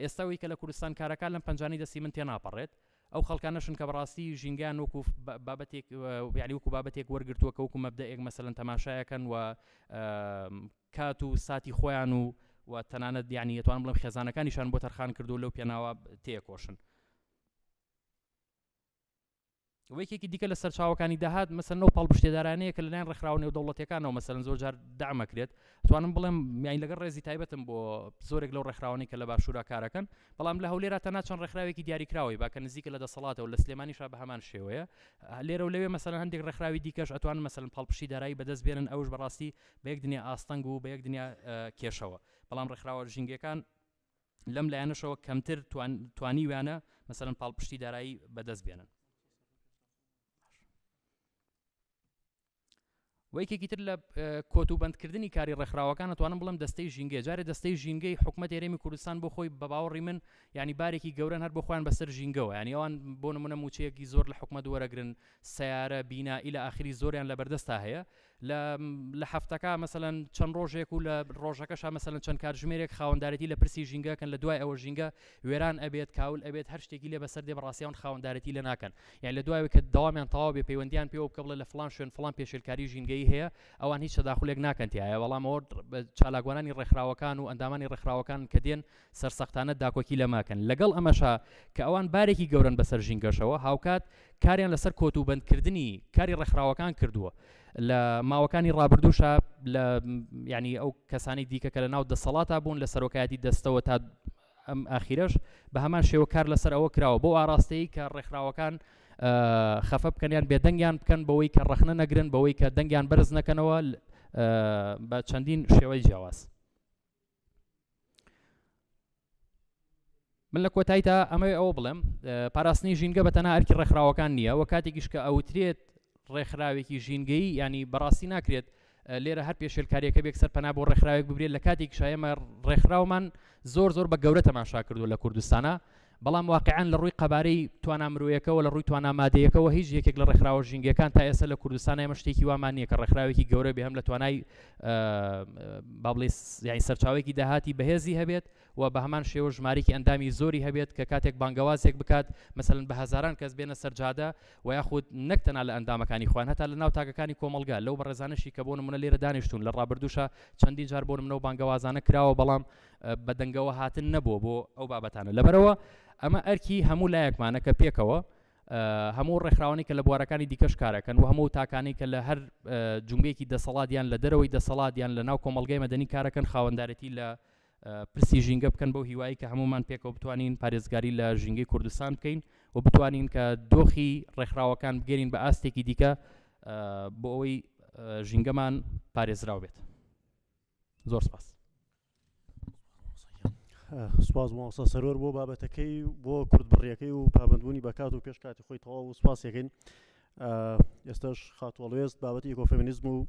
ئێستا وی کە لە کوردستان کارەکان لەم پەنجانی دەستی من تێناپەڕێت ئەو خەڵکانەشن کە بەڕاستی ژینگەیان وەکو بابەتێک یعنی وەکو بابەتێک وەرگرتووە کە وەکو مەبدەئێک مەسەلەن تەماشایەکەن و کات و ساتی خۆیان و و تەنانەت یعنی ئەتوانم بڵێم خێزانەکانیشان بۆ تەرخان کردو لەو پێناوە تێکۆشن. و یەکێکی دیکە لە سەرچاوەکانی داهات مەسەلەن ئەو پاڵپشتێدارانەیە کە لەلایەن ڕێکخراوە نێودەوڵەتیەکانەوە مەسەلەن زۆر جار دەعمەکرێت توانم بڵێم یانی لەگەڵ ڕێزی تایبەتم بۆ زۆرێک لەو ڕێکخراوانەی کە لە باشوورا کارەکەن بەڵام لە هەولێرا تەنها چەند ڕێکخراوێکی دیاریکراوەی با کە نزیکە لە دەسەڵاتەوە لە سلێمانیشا بە هەمان شێوەیە لێرە و لەوێ مەسەلەن هەندێک ڕێکخراوی دیکەش ئەتوانن مەسەلەن پاڵپشتی دارایی بەدەست بێنن ئەوش بەڕاستی بە یەک دنیا ئاستەنگ و بە یەک دنیا کێشەوە بەڵام ڕێکخراوە ژینگەکان لەم لایەنەشەوە کەمتر توانیویانە مەسەلەن پاڵپشتی دارایی بەدەست بێنن. و یەکێکی تر لە کۆت و بەندکردنی کاری ڕێکخراوەکان ئەتوانم بڵێم دەستەی ژینگەیە جارێ دەستەی ژینگەی حکومەت هەرێمی کوردستان بۆ خۆی بە باوەڕی من ینی بارێکی گەورەن هەر بۆ خۆیان بەسەر ژینگەوە ینی ئەوان بۆ نمونە موچەیەکی زۆر لە حکومەت وەرەگرن سیارە بینا ئیلە ئاخری زۆریان لە بەردەستا هەیە لە لە هەفتەکە مەسەلەن چەند ڕۆژێک و لە ڕۆژەکەشا مەسەلەن چەند کاتژمێرێک خاوەندارێتی لە پرسی ژینگە کەن لە دوای ئەوە ژینگە وێران ئەبێت کاول ئەبێت هەر شتێکی لێ بەسەر دێ بەڕاستی ئەوان خاوەندارێتی لێ ناکەن یان لە دوای کە دەوامیان تەواو بێ پەیوەندیان پێوە بکە بڵێ لە فڵان شوێن فڵان پێشێلکاری ژینگەیی هەیە ئەوان هیچ تەداخولێک ناکەن تیایە بەڵام ئەوە چالاکوانانی ڕێکخراوەکان و ئەندامانی ڕێکخراوەکان کە دێن سەرسەختانە داکۆکی لەمە ئەکەن لەگەڵ ئەمەشا کە ئەوان بارێکی گەورەن بەسەر ژینگەشەوە هاوکات کاریان لەسەر کۆت و بەندکردنی کاری ڕێکخراوەکان کردووە لە ماوەکانی ڕابردووشا لە یعنی ئەو کەسانی دیکە کە لە ناو دەسەڵاتا بوون لە سەرۆکایەتی دەستەوە تا ئەم ئاخیرەش بە هەمان شێوە کار لەسەر ئەوە کراوە بۆ ئاراستەیە کە ڕێکخراوەکان خەفە بکەن یان بێدەنگیان بکەن بەوەی کە ڕەخنە نەگرن بەوەی کە دەنگیان بەرز نەکەنەوە بە چەندین شێوەی جیاواز. من لە کۆتاییدا ئەمەوێ ئەوە بڵێم پاراستنی ژینگە بە تەنها ئەرکی ڕێکخراوەکان نییە و کاتێکیش کە ئەوترێت ڕێکخراوێکی ژینگەیی ینی بەڕاستی ناکرێت لێرە هەر پێشێلکاریەکە بێک سەر پەنا بۆ ڕێکخراوێک ببرێت لە کاتێک شایەمە ڕێکخراومان زۆر زۆر بە گەورە تەماشا کردو لە کوردستانە بەڵام واقیعەن لە ڕووی قەبارەی توانا مرۆیەکەوە، لە ڕووی توانا مادەیەکەوە هیچ یەکێک لە ڕێکخراوە ژینگەکان تا ئێستا لە کوردستان ئێمە شتێکی وامان نییە کە ڕێکخراوێکی گەورە بێ هەم لە توانای با بڵێ یانی سەرچاوەیەکی داهاتی بەهێزی هەبێت و بە هەمان شێوە ژمارێکی ئەندامی زۆری هەبێت کە کاتێک بانگەوازێک بکات مەسەلەن بە هەزاران کەس بێنە سەر جادە و یاخود نەک تەنها لە ئەندامەکانی خۆیان هەتا لە ناو تاکەکانی کۆمەڵگا لەو بەڕێزانەشی کە بۆ نمونە لێرە دانیشتوون لە ڕابردووشا چەندین جار بۆ نمونە و بانگەوازانە کراوە بەڵام بە دەنگەوە هاتن نەبووە بۆ ئەو بابەتانە لەبەرەوە ئەمە ئەرکی هەموو لایەکمانە کە پێکەوە هەموو ڕێکخراوانی کە لە بوارەکانی دیکەش کارەکەن و هەموو تاکانی کە لە هەر جونگەیەکی دەسەڵات یان لە دەرەوەی دەسەڵات یان لە ناو کۆمەڵگەی مەدەنی کارەکەن خاوەندارێتی لە پرسی ژینگە بکەن بەو هیوایی کە هەمومان پێکەوە بتوانین پارێزگاری لە ژینگەی کوردستان بکەین و بتوانین کە دۆخی ڕێکخراوەکان بگەرین بە ئاستێکی دیکە بۆ ئەوەی ژینگەمان پارێزراو بێت. زۆر سپاس. سپاس مامۆستا سەروەر بۆ بابەتەکەی بۆ کورتبڕیەکەی و پابندبوونی بە کات و پێش کاتی خۆی تەواو و سپاسیەکەین ئێستاش خاتوەڵوێست بابەتی ئیکۆفێمینیزم و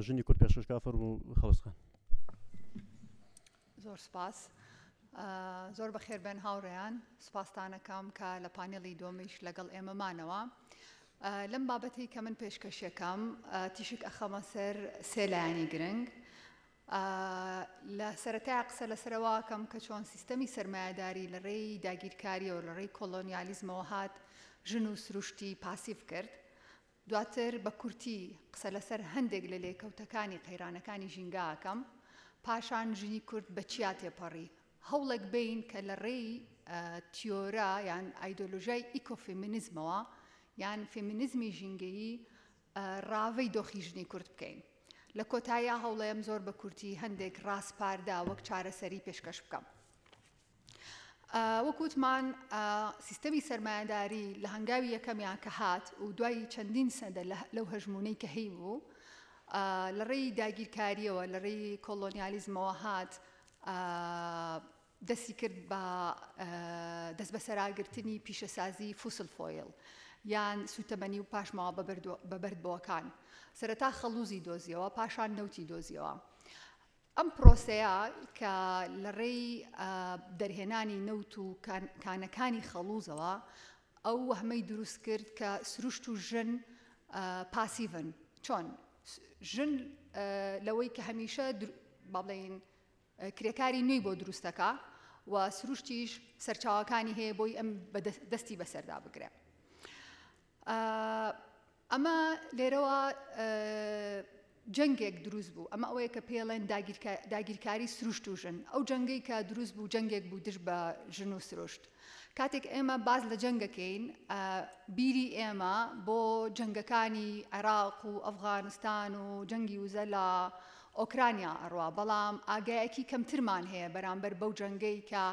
ژنی کورد پێشکەشکا فەرموو خەڵسخان زۆر سپاس. زۆر بەخێر بێن هاوڕێیان، سوپاستانەکەم کە لە پانێڵی دووەمیش لەگەڵ ئێمە مانەوە. لەم بابەتەی کە من پێشکەشیەکەم تیشک ئەخەمە سەر سێ لایەنی گرنگ. لە سەرەتای قسە لەسەرەوە کەم کە چۆن سیستەمی سەرمایەداری لە ڕێی داگیرکاریەوە لە ڕێی کۆلۆنیالیزمەوە هات ژن و سروشتی پاسیڤ کرد. دواتر بە کورتی قسە لەسەر هەندێک لە لێکەوتەکانی قەیرانەکانی ژینگە ئەکەم، پاشان ژنی کورد بە چیا تێپەڕی، هەوڵێک بەین کە لە ڕێی تیۆرە یان ئایدۆلۆژیای ئیکۆفێمینیزمەوە یان فێمینیزمی ژینگەیی ڕاڤەی دۆخی ژنی کورد بکەین. لە کۆتاییا هەوڵەیەم زۆر بە کورتی هەندێک ڕاسپاردە وەک چارەسەری پێشکەش بکەم. وەک وتمان سیستەمی سەرمایەداری لە هەنگاوی یەکەمیان کە هات و دوای چەندین سەدە لەو هەژموونەی کە هەیبوو لە ڕێی داگیرکاریەوە لە ڕێی کۆلۆنیالیزمەوە هات دەستی کرد بە دەستبەسەراگرتنی پیشەسازی fossil fuel یان سوتەمەنی و پاشماوە بە بەردبووەکان سەرەتا خەڵوزی دۆزیەوە پاشان نەوتی دۆزیەوە ئەم پرۆسەیە کە لە ڕێی دەرهێنانی نەوت و کانەکانی خەڵوزەوە ئەو وەهمەی دروست کرد کە سروشت و ژن پاسیڤن. چۆن؟ ژن لەوەی کە هەمیشە با بڵێین کرێکاری نوێی بۆ دروست دەکا و سروشتیش سەرچاوەکانی هەیە بۆی ئەم دەستی بەسەردا بگرێ. ئەمە لێرەوە جەنگێک دروست بوو، ئەمە ئەوەیە کە پێڵێن داگیرکاری سروشت و ژن. ئەو جەنگەی کە دروست بوو جەنگێک بوو دژ بە ژن و سروشت. کاتێک ئێمە باس لە جەنگەکەین بیری ئێمە بۆ جەنگەکانی عێراق و ئەفغانستان و جەنگی وزە لە ئۆکرانیا ئەڕوا، بەڵام ئاگایەکی کەمترمان هەیە بەرامبەر بەو جەنگەی کە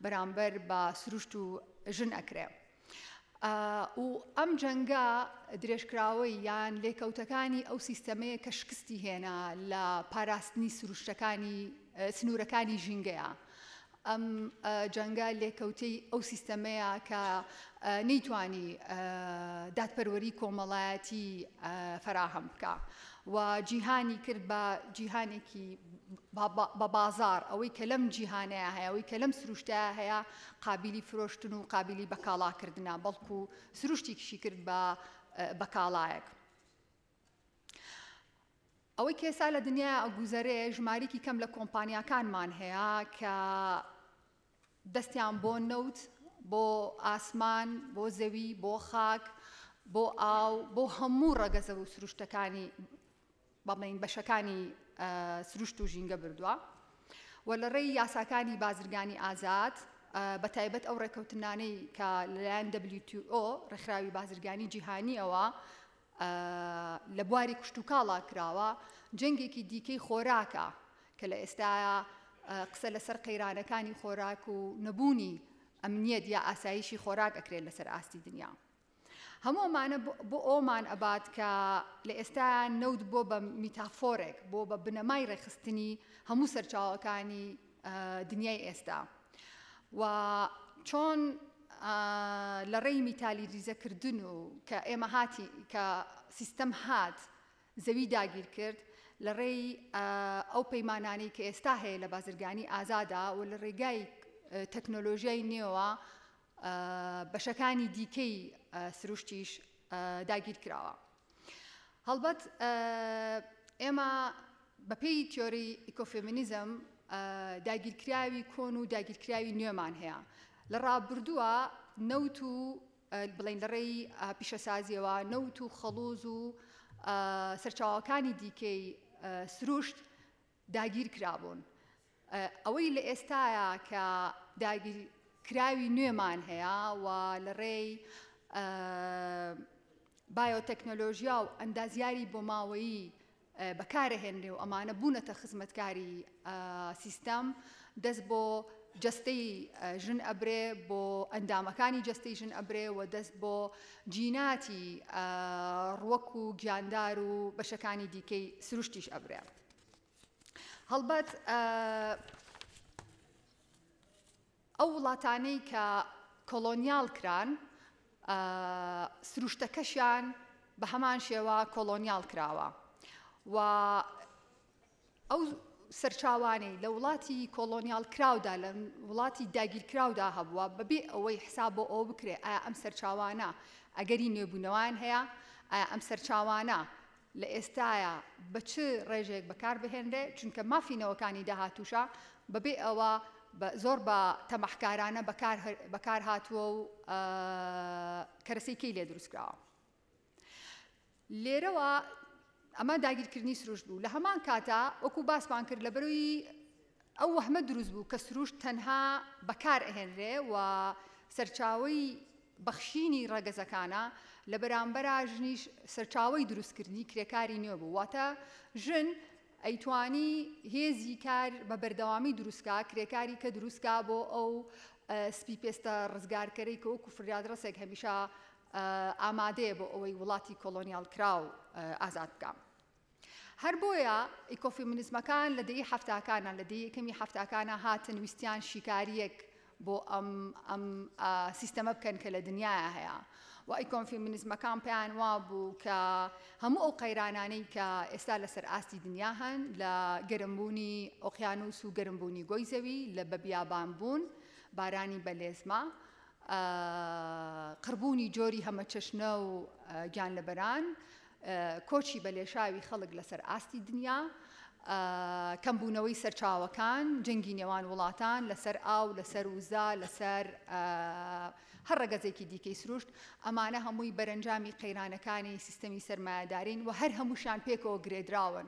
بەرامبەر بە سروشت و ژن ئەکرێ. و ئەم جەنگە درێژکراوەی یان لێکەوتەکانی ئەو سیستەمەیە کە شکستی هێنا لە پاراستنی سروشتەکانی سنوورەکانی ژینگەیە. ئەم جەنگە لێکەوتەی ئەو سیستەمەیە کە نەیتوانی دادپەروەری کۆمەڵایەتی فەراهەم بکا و جیهانی کرد بە جیهانێکی بە بازاڕ، ئەوەی کە لەم جیهانەیا هەیە، ئەوەی کە لەم سروشتەیا هەیە قابیلی فرۆشتن و قابیلی بەکاڵاکردنە، بەڵکو سروشتێکیشی کرد بە بە کاڵایەک. ئەوەی کە ئێستا لە دنیایا ئەگوزەرێ، ژمارێکی کەم لە کۆمپانیاکانمان هەیە کە دەستیان بۆ نەوت، بۆ ئاسمان، بۆ زەوی، بۆ خاک، بۆ ئاو، بۆ هەموو ڕەگەزە و سروشتەکانی با بڵێین بەشەکانی سروشت و ژینگە بردووە و لە ڕێی یاساکانی بازرگانی ئازاد بە تایبەت ئەو ڕێکەوتنانەی کە لەلایەن WTO ڕێکخراوی بازرگانی جیهانیەوە لە بواری کشتوکاڵا کراوە جەنگێکی دیکەی خۆراکە کە لە ئێستایا قسە لەسەر قەیرانەکانی خۆراک و نەبوونی ئەمنیەت یا ئاسایشی خۆراک ئەکرێت لەسەر ئاستی دنیا. هەموو ئەمانە بۆ ئەوەمان ئەبات کە لە ئێستایا نەوت بۆ بە میتافۆرێک، بۆ بە بنەمای ڕێکخستنی هەموو سەرچاوەکانی دنیای ئێستا و چۆن لە ڕێی میتالیریزەکردن و کە ئێمە هاتی کە سیستەم هات زەوی داگیر کرد لە ڕێی ئەو پەیمانانەی کە ئێستا هەیە لە بازرگانی ئازادا و لە ڕێگای تەکنۆلۆژیای نوێوە بەشەکانی دیکەی سروشتیش داگیر کراوە. هەڵبەت ئێمە بەپێی تیۆری ئیکۆفێمینیزم داگیرکراوی کۆن و داگیرکراوی نوێمان هەیە. لە ڕابردووە نەوت و بڵێین لە ڕێی پیشەسازیەوە نەوت و خەڵوز و سەرچاوەکانی دیکەی سروشت داگیر کرابوون. ئەوەی لە ئێستایا کە داگیرکراوی نوێمان هەیە و لە ڕێی بایۆتەکنەلۆژیا و ئەندازیاری بۆماوەیی بەکارەهێنرێ و ئەمانە بوونەتە خزمەتکاری سیستەم، دەست بۆ جەستەی ژن ئەبرێ، بۆ ئەندامەکانی جەستەی ژن ئەبرێ و دەست بۆ جیناتی ڕوەک و گیاندار و بەشەکانی دیکەی سروشتیش ئەبرێ. هەڵبەت ئەو وڵاتانەی کە کۆڵۆنیاڵ کران سروشتەکەشیان بە هەمان شێوە کۆڵۆنیاڵ کراوە و ئەو سەرچاوانەی لە وڵاتی کۆڵۆنیاڵ کراودا، لە وڵاتی داگیرکراودا هەبووە، بەبێ ئەوەی حساب بۆ ئەوە بکرێ ئایا ئەم سەرچاوانە ئەگەری نوێبوونەوەیان هەیە، ئایا ئەم سەرچاوانە لە ئێستایا بە چ ڕێژەیەک بەکار بهێنرێ، چونکە مافی نەوەکانی داهاتووشە، بەبێ ئەوە بە زۆر بە تەماحکارانە بەکار بەکار هاتووە و کەرەسەی کەی لێ دروست کراوە. لێرەوە ئەمە داگیرکردنی سروشت بوو. لە هەمان کاتا وەکو باسمان کرد لەبەرەوەی ئەو وەهمە دروست بوو کە سروشت تەنها بەکار ئەهێنرێ و سەرچاوەی بەخشینی ڕەگەزەکانە، لە بەرامبەرا ژنیش سەرچاوەی دروستکردنی کرێکاری نوێ بوو. واتە ژن ئەیتوانی هێزی کار بە بەردەوامی دروستکا، کرێکاری کە دروستکا بۆ ئەو سپی پێستە ڕزگارکەرەی کە وەکو فریادڕەسێک هەمیشە ئامادەیە بۆ ئەوەی وڵاتی کۆڵۆنیاڵکراو ئازاد بکا. هەر بۆیە ئیکۆفیمینیزمەکان لە دەیەی حەفتاکانا، لە دەیەی یەکەمی حەفتاکانا هاتن ویستیان شیکارییەک بۆ ئەم ئەم سیستەمە بکەن کە لە دنیایا هەیە و ئیکۆفیمینیزمەکان پێیان وابوو کە هەموو ئەو قەیرانانەی کە ئێستا لەسەر ئاستی دنیا هەن لە گەرمبوونی ئۆقیانوس و گەرمبوونی گۆی زەوی لە بەبیابانبوون بارانی بەلێزمە قڕبوونی جۆری هەمەچەشنە و گیانلەبەران، کۆچی بە لێشاوی خەڵک لەسەر ئاستی دنیا، کەمبوونەوەی سەرچاوەکان، جەنگی نێوان وڵاتان لەسەر ئاو، لەسەر وزە، لەسەر هەر ڕەگەزێکی دیکەی سروشت، ئەمانە هەمووی بەرەنجامی قەیرانەکانی سیستەمی سەرمایەدارین و هەر هەمووشیان پێکەوە گرێدراون.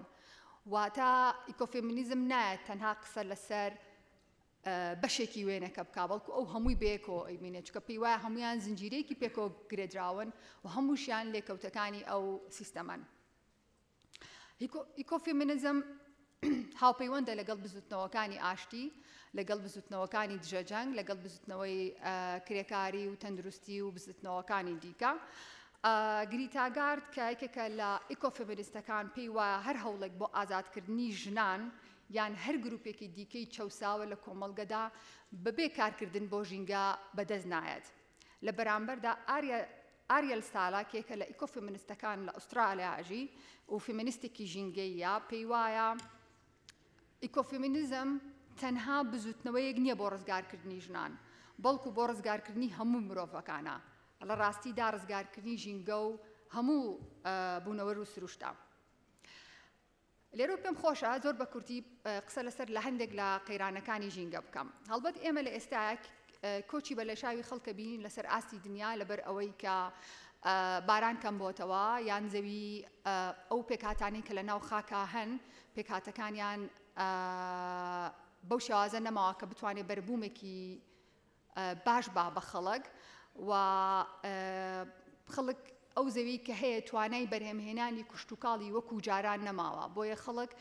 واتە ئیکۆفێمینیزم نایەت تەنها قسە لەسەر بەشێکی وێنەکە بکا، بەڵکو ئەو هەمووی بەیەکەوە ئەیبینێ، چونکە پێی وایە هەموویان زنجیرەیەکی پێکەوە گرێدراون و هەمووشیان لێکەوتەکانی ئەو سیستەمەن. ئیکۆفێمینیزم هاوپەیوەندە لەگەڵ بزوتنەوەکانی ئاشتی، لەگەڵ بزوتنەوەکانی دژە جەنگ، لەگەڵ بزوتنەوەی کرێکاری و تەندروستی و بزوتنەوەکانی دیکە. گریتا گارد کە یەکێکە لە ئیکۆفێمینیستەکان پێی وایە هەر هەوڵێک بۆ ئازادکردنی ژنان یان هەر گروپێکی دیکەی چەوساوە لە کۆمەڵگەدا بەبێ کارکردن بۆ ژینگە بەدەست نایەت. لە بەرامبەردا ئاریەل سالا کە یەکە لە ئیکۆفێمینستەکان لە ئوسترالیا ئەژی و فێمینستێکی ژینگەییە پێیوایە ئیکۆفێمینیزم تەنها بزوتنەوەیەک نییە بۆ ڕزگارکردنی ژنان بەڵکو بۆ ڕزگارکردنی هەموو مرۆڤەکانە لە ڕاستیدا ڕزگارکردنی ژینگە و هەموو بوونەوەر و سروشتە. لێرەوە پێم خۆشە زۆر بە کورتی قسە لەسەر لە هەندێک لە قەیرانەکانی ژینگە بکەم. هەڵبەت ئێمە لە ئێستایا کۆچی بە لێشاوی خەڵکە بینین لەسەر ئاستی دنیا لەبەر ئەوەی کە باران کەم بۆتەوە یان زەوی ئەو پێکهاتانەی کە لە ناو خاکا هەن پێکهاتەکانیان بەو شێوازە نەماوە کە بتوانێت بەربوومێکی باش با بە خەڵک و خەڵک ئەو زەوی کە هەیە توانای بەرهەمهێنانی کوشتتوکاڵی وەکو جاران نەماوە بۆیە خەڵک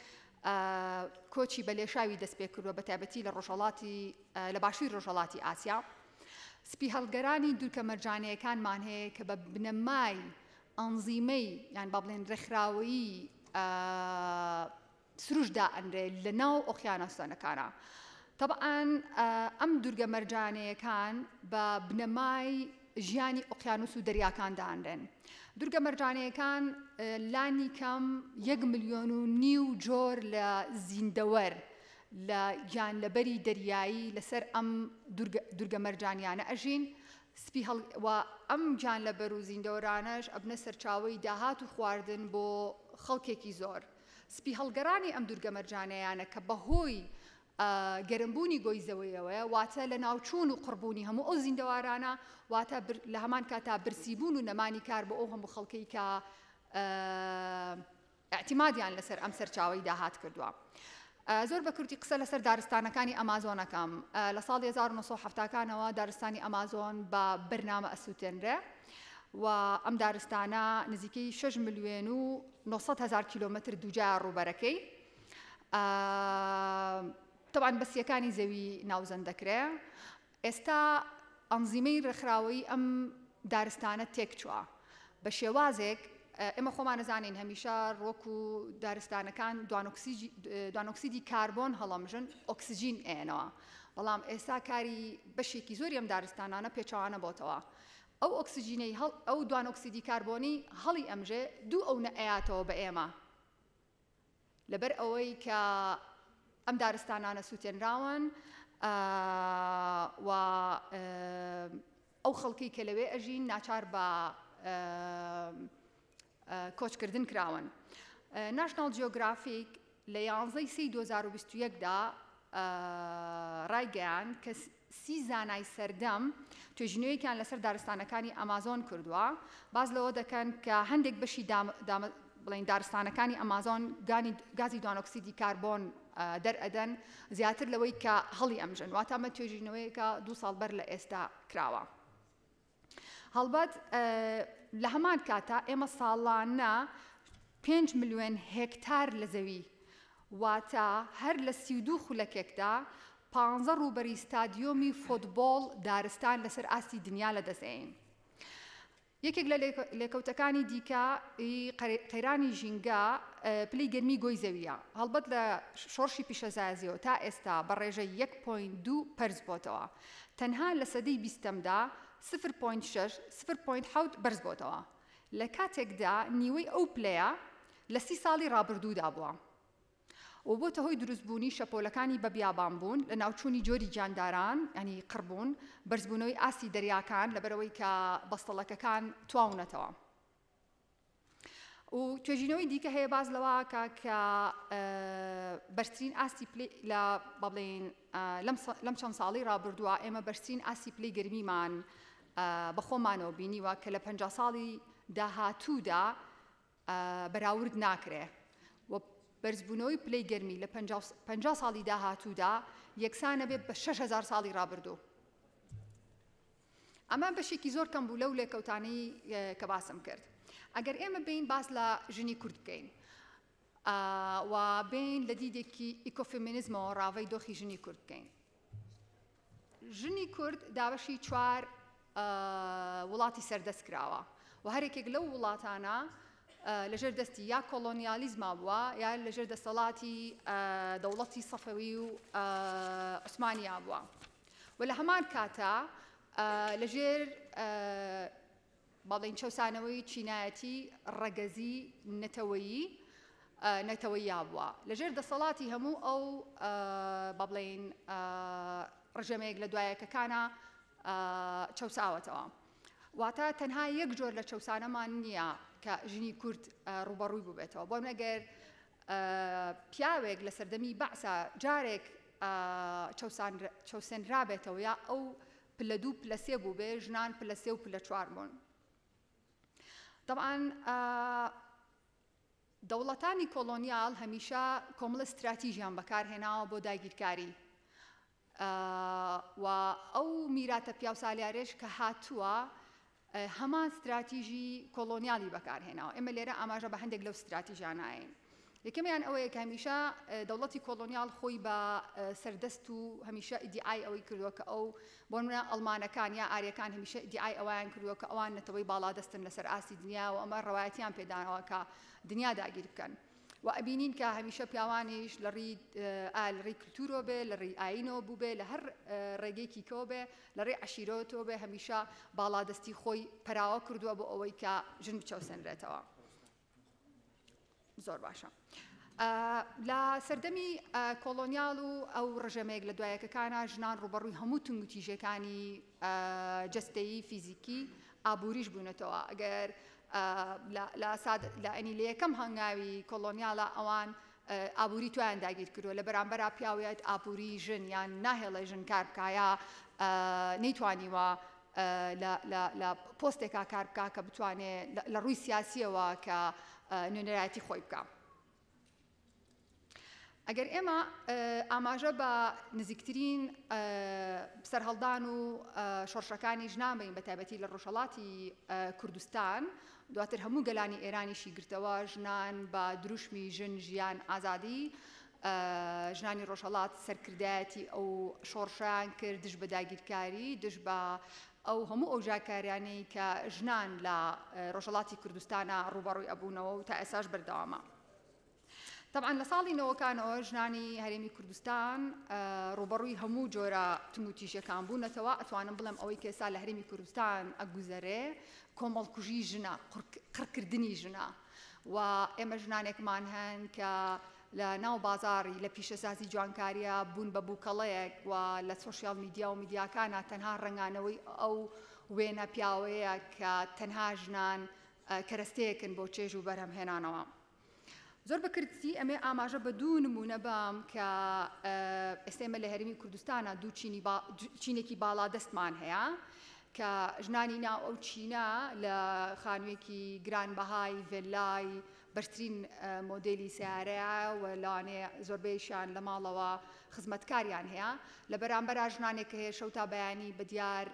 کۆچی بە لێشاوی دەست پێ کردووە بە تایبەتی لە ڕۆژهەڵاتی لە باشووری ڕۆژهەڵاتی ئاسیا سپی هەڵگەرانی دوورکە مەرجانەیەکانمان هەیە کە بە بنەمای ئەنزیمەی یان با بڵێن ڕێکخراوەیی سروشت دائەنرێ لە ناو ئۆقیانۆسەکانا. تەبعەن ئەم دورگە مەرجانەیەکان بە بنەمای ژیانی ئۆقیانوس و دەریاکان دائەنرێن. دورگە مەرجانەیەکان لانی کەم یەک ملیۆن و نیو جۆر لە زیندەوەر لە گیانلەبەری دەریایی لەسەر ئەم دورگە مەرجانیانە ئەژین سپی هەڵ و ئەم گیانلەبەر و زیندەوەرانەش ئەبنە سەرچاوەی داهات و خواردن بۆ خەڵکێکی زۆر. سپی هەڵگەڕانی ئەم دوورگە مەرجانەیانە کە بەهۆی گەرمبوونی گۆی زەوەیەوەیە، واتە لەناوچوون و قڕبوونی هەموو ئەو زیندەوارانە، واتە لە هەمان کاتا برسیبوون و نەمانی کار بۆ ئەو هەموو خەڵکەی کە ئیعتیمادیان لەسەر ئەم سەرچاوەی داهات کردووە. زۆر بە کورتی قسە لەسەر دارستانەکانی ئەمازۆن ئەکەم. لە ساڵی 1970 کانەوە دارستانی ئەمازۆن بە بەرنامە ئەسووتێنرێ و ئەم دارستانە نزیکەی 6 ملیۆن و 900 هەزار کیلۆمەتر دووجایە ڕووبەرەکەی. تەبعەن بە سییەکانی زەوی ناوزەند دەکرێ. ئێستا ئەنزیمەی ڕێکخراوەیی ئەم دارستانە تێکچوە بە شێوازێک ئێمە خۆمان ئەزانین هەمیشە ڕوەک و دارستانەکان دوانۆکسیدی کاربۆن هەڵەمژن ئۆکسجین ئەیەنەوە بەڵام ئێستا کاری بەشێکی زۆری ئەم دارستانانە پێچەوانە بۆتەوە ئەو ئۆکسجینەی هەڵ ئەو دوانۆکسیدی کاربۆنی هەڵی ئەمژێ دوو ئەونە ئەیاتەوە بە ئێمە لەبەر ئەوەی کە. ئەم دارستانانە سووتێنراون و ئەو خەڵکەی کە لەوێ ئەژین ناچار بە کۆچکردن کراون. ناشناڵ جیۆگرافیک لە یانزەی سێی 2021 دا ڕایگەیاند کە سی زانای سەردەم توێژینەوەیەکیان لەسەر دارستانەکانی ئەمازۆن کردووە، باس لەوە دەکەن کە هەندێک بەشی بڵێین دارستانەکانی ئەمازۆن گازی دوانۆکسیدی کاربۆن دەرئەدەن زیاتر لەوەی کە هەڵی ئەمژن، واتە ئەمە توێژینەوەیەکە دوو ساڵ بەر لە ئێستا کراوە. هەڵبەت لە هەمان کاتا ئێمە ساڵانە پێنج ملیۆن هێکتار لە زەوی واتە هەر لە 32 خولەکێکدا پانزە ڕووبەری ستادیۆمی فۆتبۆڵ دارستان لەسەر ئاستی دنیا لەدەست ئەیەین. یەکێک لە لێکەوتەکانی دیکە ی قەیرانی ژینگە پلەی گەرمی گۆی زەوییە. هەڵبەت لە شۆڕشی پیشەسازییەوە تا ئێستا بە ڕێژەی یەک point دوو پەرز بۆتەوە. تەنها لە سەدەی بیستەمدا سفر point شەش، سفر point حەوت بەرز بۆتەوە. لە کاتێکدا نیوەی ئەو پلەیە لە سی ساڵی ڕابردوودا بووە. و بۆتە هۆی دروستبوونی شەپۆلەکانی بەبیابانبوون، لەناوچوونی جۆری گیانداران یانی قڕبوون، بەرزبوونەوەی ئاستی دەریاکان لەبەرئەوەی کە بەستەڵەکەکان تواونەتەوە. و توێژینەوەی دیکە هەیە باس لەوە ئەکا کە بەرزترین ئاستی پلەی لە با بڵێین لەم چەند ساڵەی ڕابردووە ئێمە بەرزترین ئاستی پلەی گەرمیمان بە خۆمانەوە بینیوە کە لە 50 ساڵی داهاتوودا بەراورد ناکرێ و بەرزبوونەوەی پلەی گەرمی لە 50 ساڵی داهاتوودا یەکسانە بێ بە 6000 ساڵی ڕابردوو. ئەمە بەشێکی زۆر کەم بوو لەو لێکەوتانەی کە باسم کرد. ئەگەر ئێمە بێین باس لە ژنی کورد بکەین و بێین لە دیدێکی ئیکۆفێمینیزمەوە ڕاڤەی دۆخی ژنی کورد بکەین. ژنی کورد دابەشی چوار وڵاتی سەردەست کراوە و هەرێکێک لەو وڵاتانە لەژێر دەستی یا کۆڵۆنیالیزما بووە یا لەژێر دەسەڵاتی دەوڵەتی سەفەوی و عوسمانیا بووە. و لە هەمان کاتا لەژێر با بڵێین چەوسانەوەی چینایەتی ڕەگەزی نەتەوەیی نەتەوەییا بووە لەژێر دەسەڵاتی هەموو ئەو با بڵێین ڕژێمەیەک لە دوایەکەکانە چەوساوەتەوە واتە تەنها یەک جۆر لە چەوسانەمان نییە کە ژنی کورد ڕووبەڕووی بووبێتەوە بۆ ئەگەر پیاوێک لە سەردەمی بەعسا جارێک چەوسێنرابێتەوە یا ئەو پلە دوو پلە سێ بووبێ ژنان پلە سێ و پلە چوار بوون. تەبعەن دەوڵەتانی کۆڵۆنیاڵ هەمیشە کۆمەڵە ستراتیژیان بەکارهێناوە بۆ داگیرکاری و ئەو میراتە پیاوسالیارەش کە هاتووە هەمان ستراتیژی کۆڵۆنیالی بەکارهێناوە. ئێمە لێرە ئاماژە بە هەندێک لەو ستراتیژانە ئەیەین. یەکەمیان ئەوەیە کە هەمیشە دەوڵەتی کۆڵۆنیال خۆی بە سەردەست و هەمیشە ئیدیعای ئەوەی کردووە کە ئەو بۆ نمونە ئەڵمانەکان یا ئاریەکان هەمیشە ئیدیعای ئەوەیان کردووە کە ئەوان نەتەوەی باڵادەستن لەسەر ئاستی دنیا و ئەمە ڕەوایەتیان پێداوە کە دنیا داگیر بکەن. و ئەبینین کە هەمیشە پیاوانیش لە ڕێی ئا لە ڕێی کلتورەوە بێ لە ڕێی ئایینەوە بووبێ لە هەر ڕێگەیەکی کەوە بێ لە ڕێی عەشیرەتەوە بێ هەمیشە باڵادەستی خۆی پەراوە کردووە بۆ ئەوەی کە ژن بچەوسێنرێتەوە. زۆر باشە. لە سەردەمی کۆڵۆنیال و ئەو ڕژێمەیەک لە دوایەکەکانە ژنان ڕووبەڕووی هەموو توندوتیژیەکانی جەستەیی فیزیکی ئابووریش بوونەتەوە ئەگەر لە ساد لە ئەنی لە یەکەم هەنگاوی کۆڵۆنیالە ئەوان ئابووری تویان داگیر کردووە لە بەرامبەرا پیاویت ئابووری ژن یان ناهێڵێ ژن کار بکا یا نەیتوانیوە لە پۆستێکا کار بکا کە بتوانێ لە ڕووی سیاسیەوە کە نوێنەرایەتی خۆی بکا. ئەگەر ئێمە ئاماژە بە نزیکترین سەرهەڵدان و شۆڕشەکانی ژنان بین بە تایبەتی لە ڕۆژهەڵاتی کوردستان دواتر هەموو گەلانی ئێرانیشی گرتەوە ژنان بە دروشمی ژن ژیان ئازادی ژنانی ڕۆژهەڵات سەرکردایەتی ئەو شۆڕشیان کرد دژ بە داگیرکاری دژ بە ئەو هەموو ئەو جاکاریانەی کە ژنان لە ڕۆژهەڵاتی کوردستانە ڕووبەڕووی ئەبوونەوە و تا ئێساش بەردەوامە. تەبعەن لە ساڵی نەوەکانەوە ژنانی هەرێمی کوردستان ڕووبەڕووی هەموو جۆرە توندوتیژیەکان بوونەتەوە، ئەتوانم بڵێم ئەوەی کە ئێستا لە هەرێمی کوردستان ئەگوزەرێ کۆمەڵکوژی ژنە، قڕکردنی ژنە و ئێمە ژنانێکمان هەن کە لە ناو بازاڕی لە پیشەسازی جوانکاریە بوون بە بووکەڵەیەک و لە سۆشیال میدیا و میدیاکانا تەنها ڕەنگانەوەی ئەو وێنە پیاوەیە کە تەنها ژنان کەرەستەیەکن بۆ چێژ و بەرهەمهێنانەوە. زۆر بە کورتی ئەمێ ئاماژە بە دوو نموونە بام کە ئێستا ئێمە لە هەرێمی کوردستانە دوو چینی با، چینێکی باڵادەستمان هەیە کە ژنانی ناو ئەو چینە لە خانوویەکی گرانبەهای ڤێلای بەرزترین مۆدێلی سەیارەیە و لەوانەیە زۆربەیشیان لە ماڵەوە خزمەتکاریان هەیە لە بەرامبەرا ژنانێک کە هەیە شەو تا بەیانی بە دیار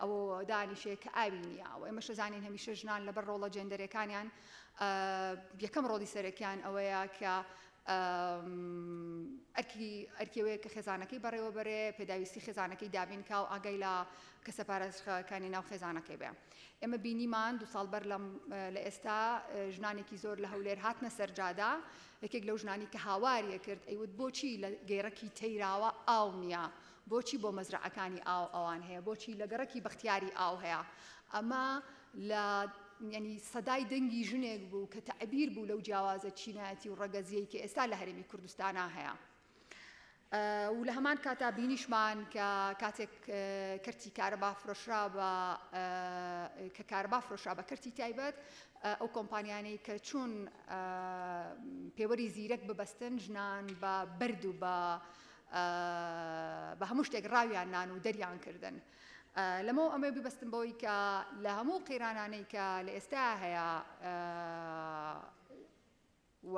ئەوەوە دانیشێ کە ئاوی نییە و ئێمەش ئەزانین هەمیشە ژنان لەبەر ڕۆڵە جێندەرەکانیان یەکەم ڕۆڵی سەرەکیان ئەوەیە کە ئەرکی ئەرکی ئەوەیە کە خێزانەکەی بەڕێوە بەرێ، پێداویستی خێزانەکەی دابین کا و ئاگای لە کەسە پارێزراوەکانی ناو خێزانەکەی بێ. ئێمە بینیمان دوو ساڵ بەر لەم لە ئێستا ژنانێکی زۆر لە هەولێر هاتنە سەر جادە، یەکێک لەو ژنانی کە هاواریە کرد ئەیوت بۆچی لە گەیڕەکی تەیراوە ئاو نییە؟ بۆچی بۆ مەزرەعەکانی ئاو ئەوان هەیە؟ بۆچی لە گەڕەکی بەختیاری ئاو هەیە؟ ئەمە لە یانی سەدای دەنگی ژنێک بوو کە تەعبیر بوو لەو جیاوازە چینایەتی و ڕەگەزیەی کە ئێستا لە هەرێمی کوردستانا هەیە. و لە هەمان کاتا بینیشمان کە کاتێک کەرتی کارەبا فرۆشرا بە کە کارەبا فرۆشرا بە کەرتی تایبەت ئەو کۆمپانیانەی کە چوون پێوەری زیرەک ببەستن ژنان بە بەرد و بە بە هەموو شتێک ڕاویان نان و دەریان کردن. لەمەوە ئەمەوێ ببەستم بەوەی کە لە هەموو قەیرانانەی کە لە ئێستا هەیە و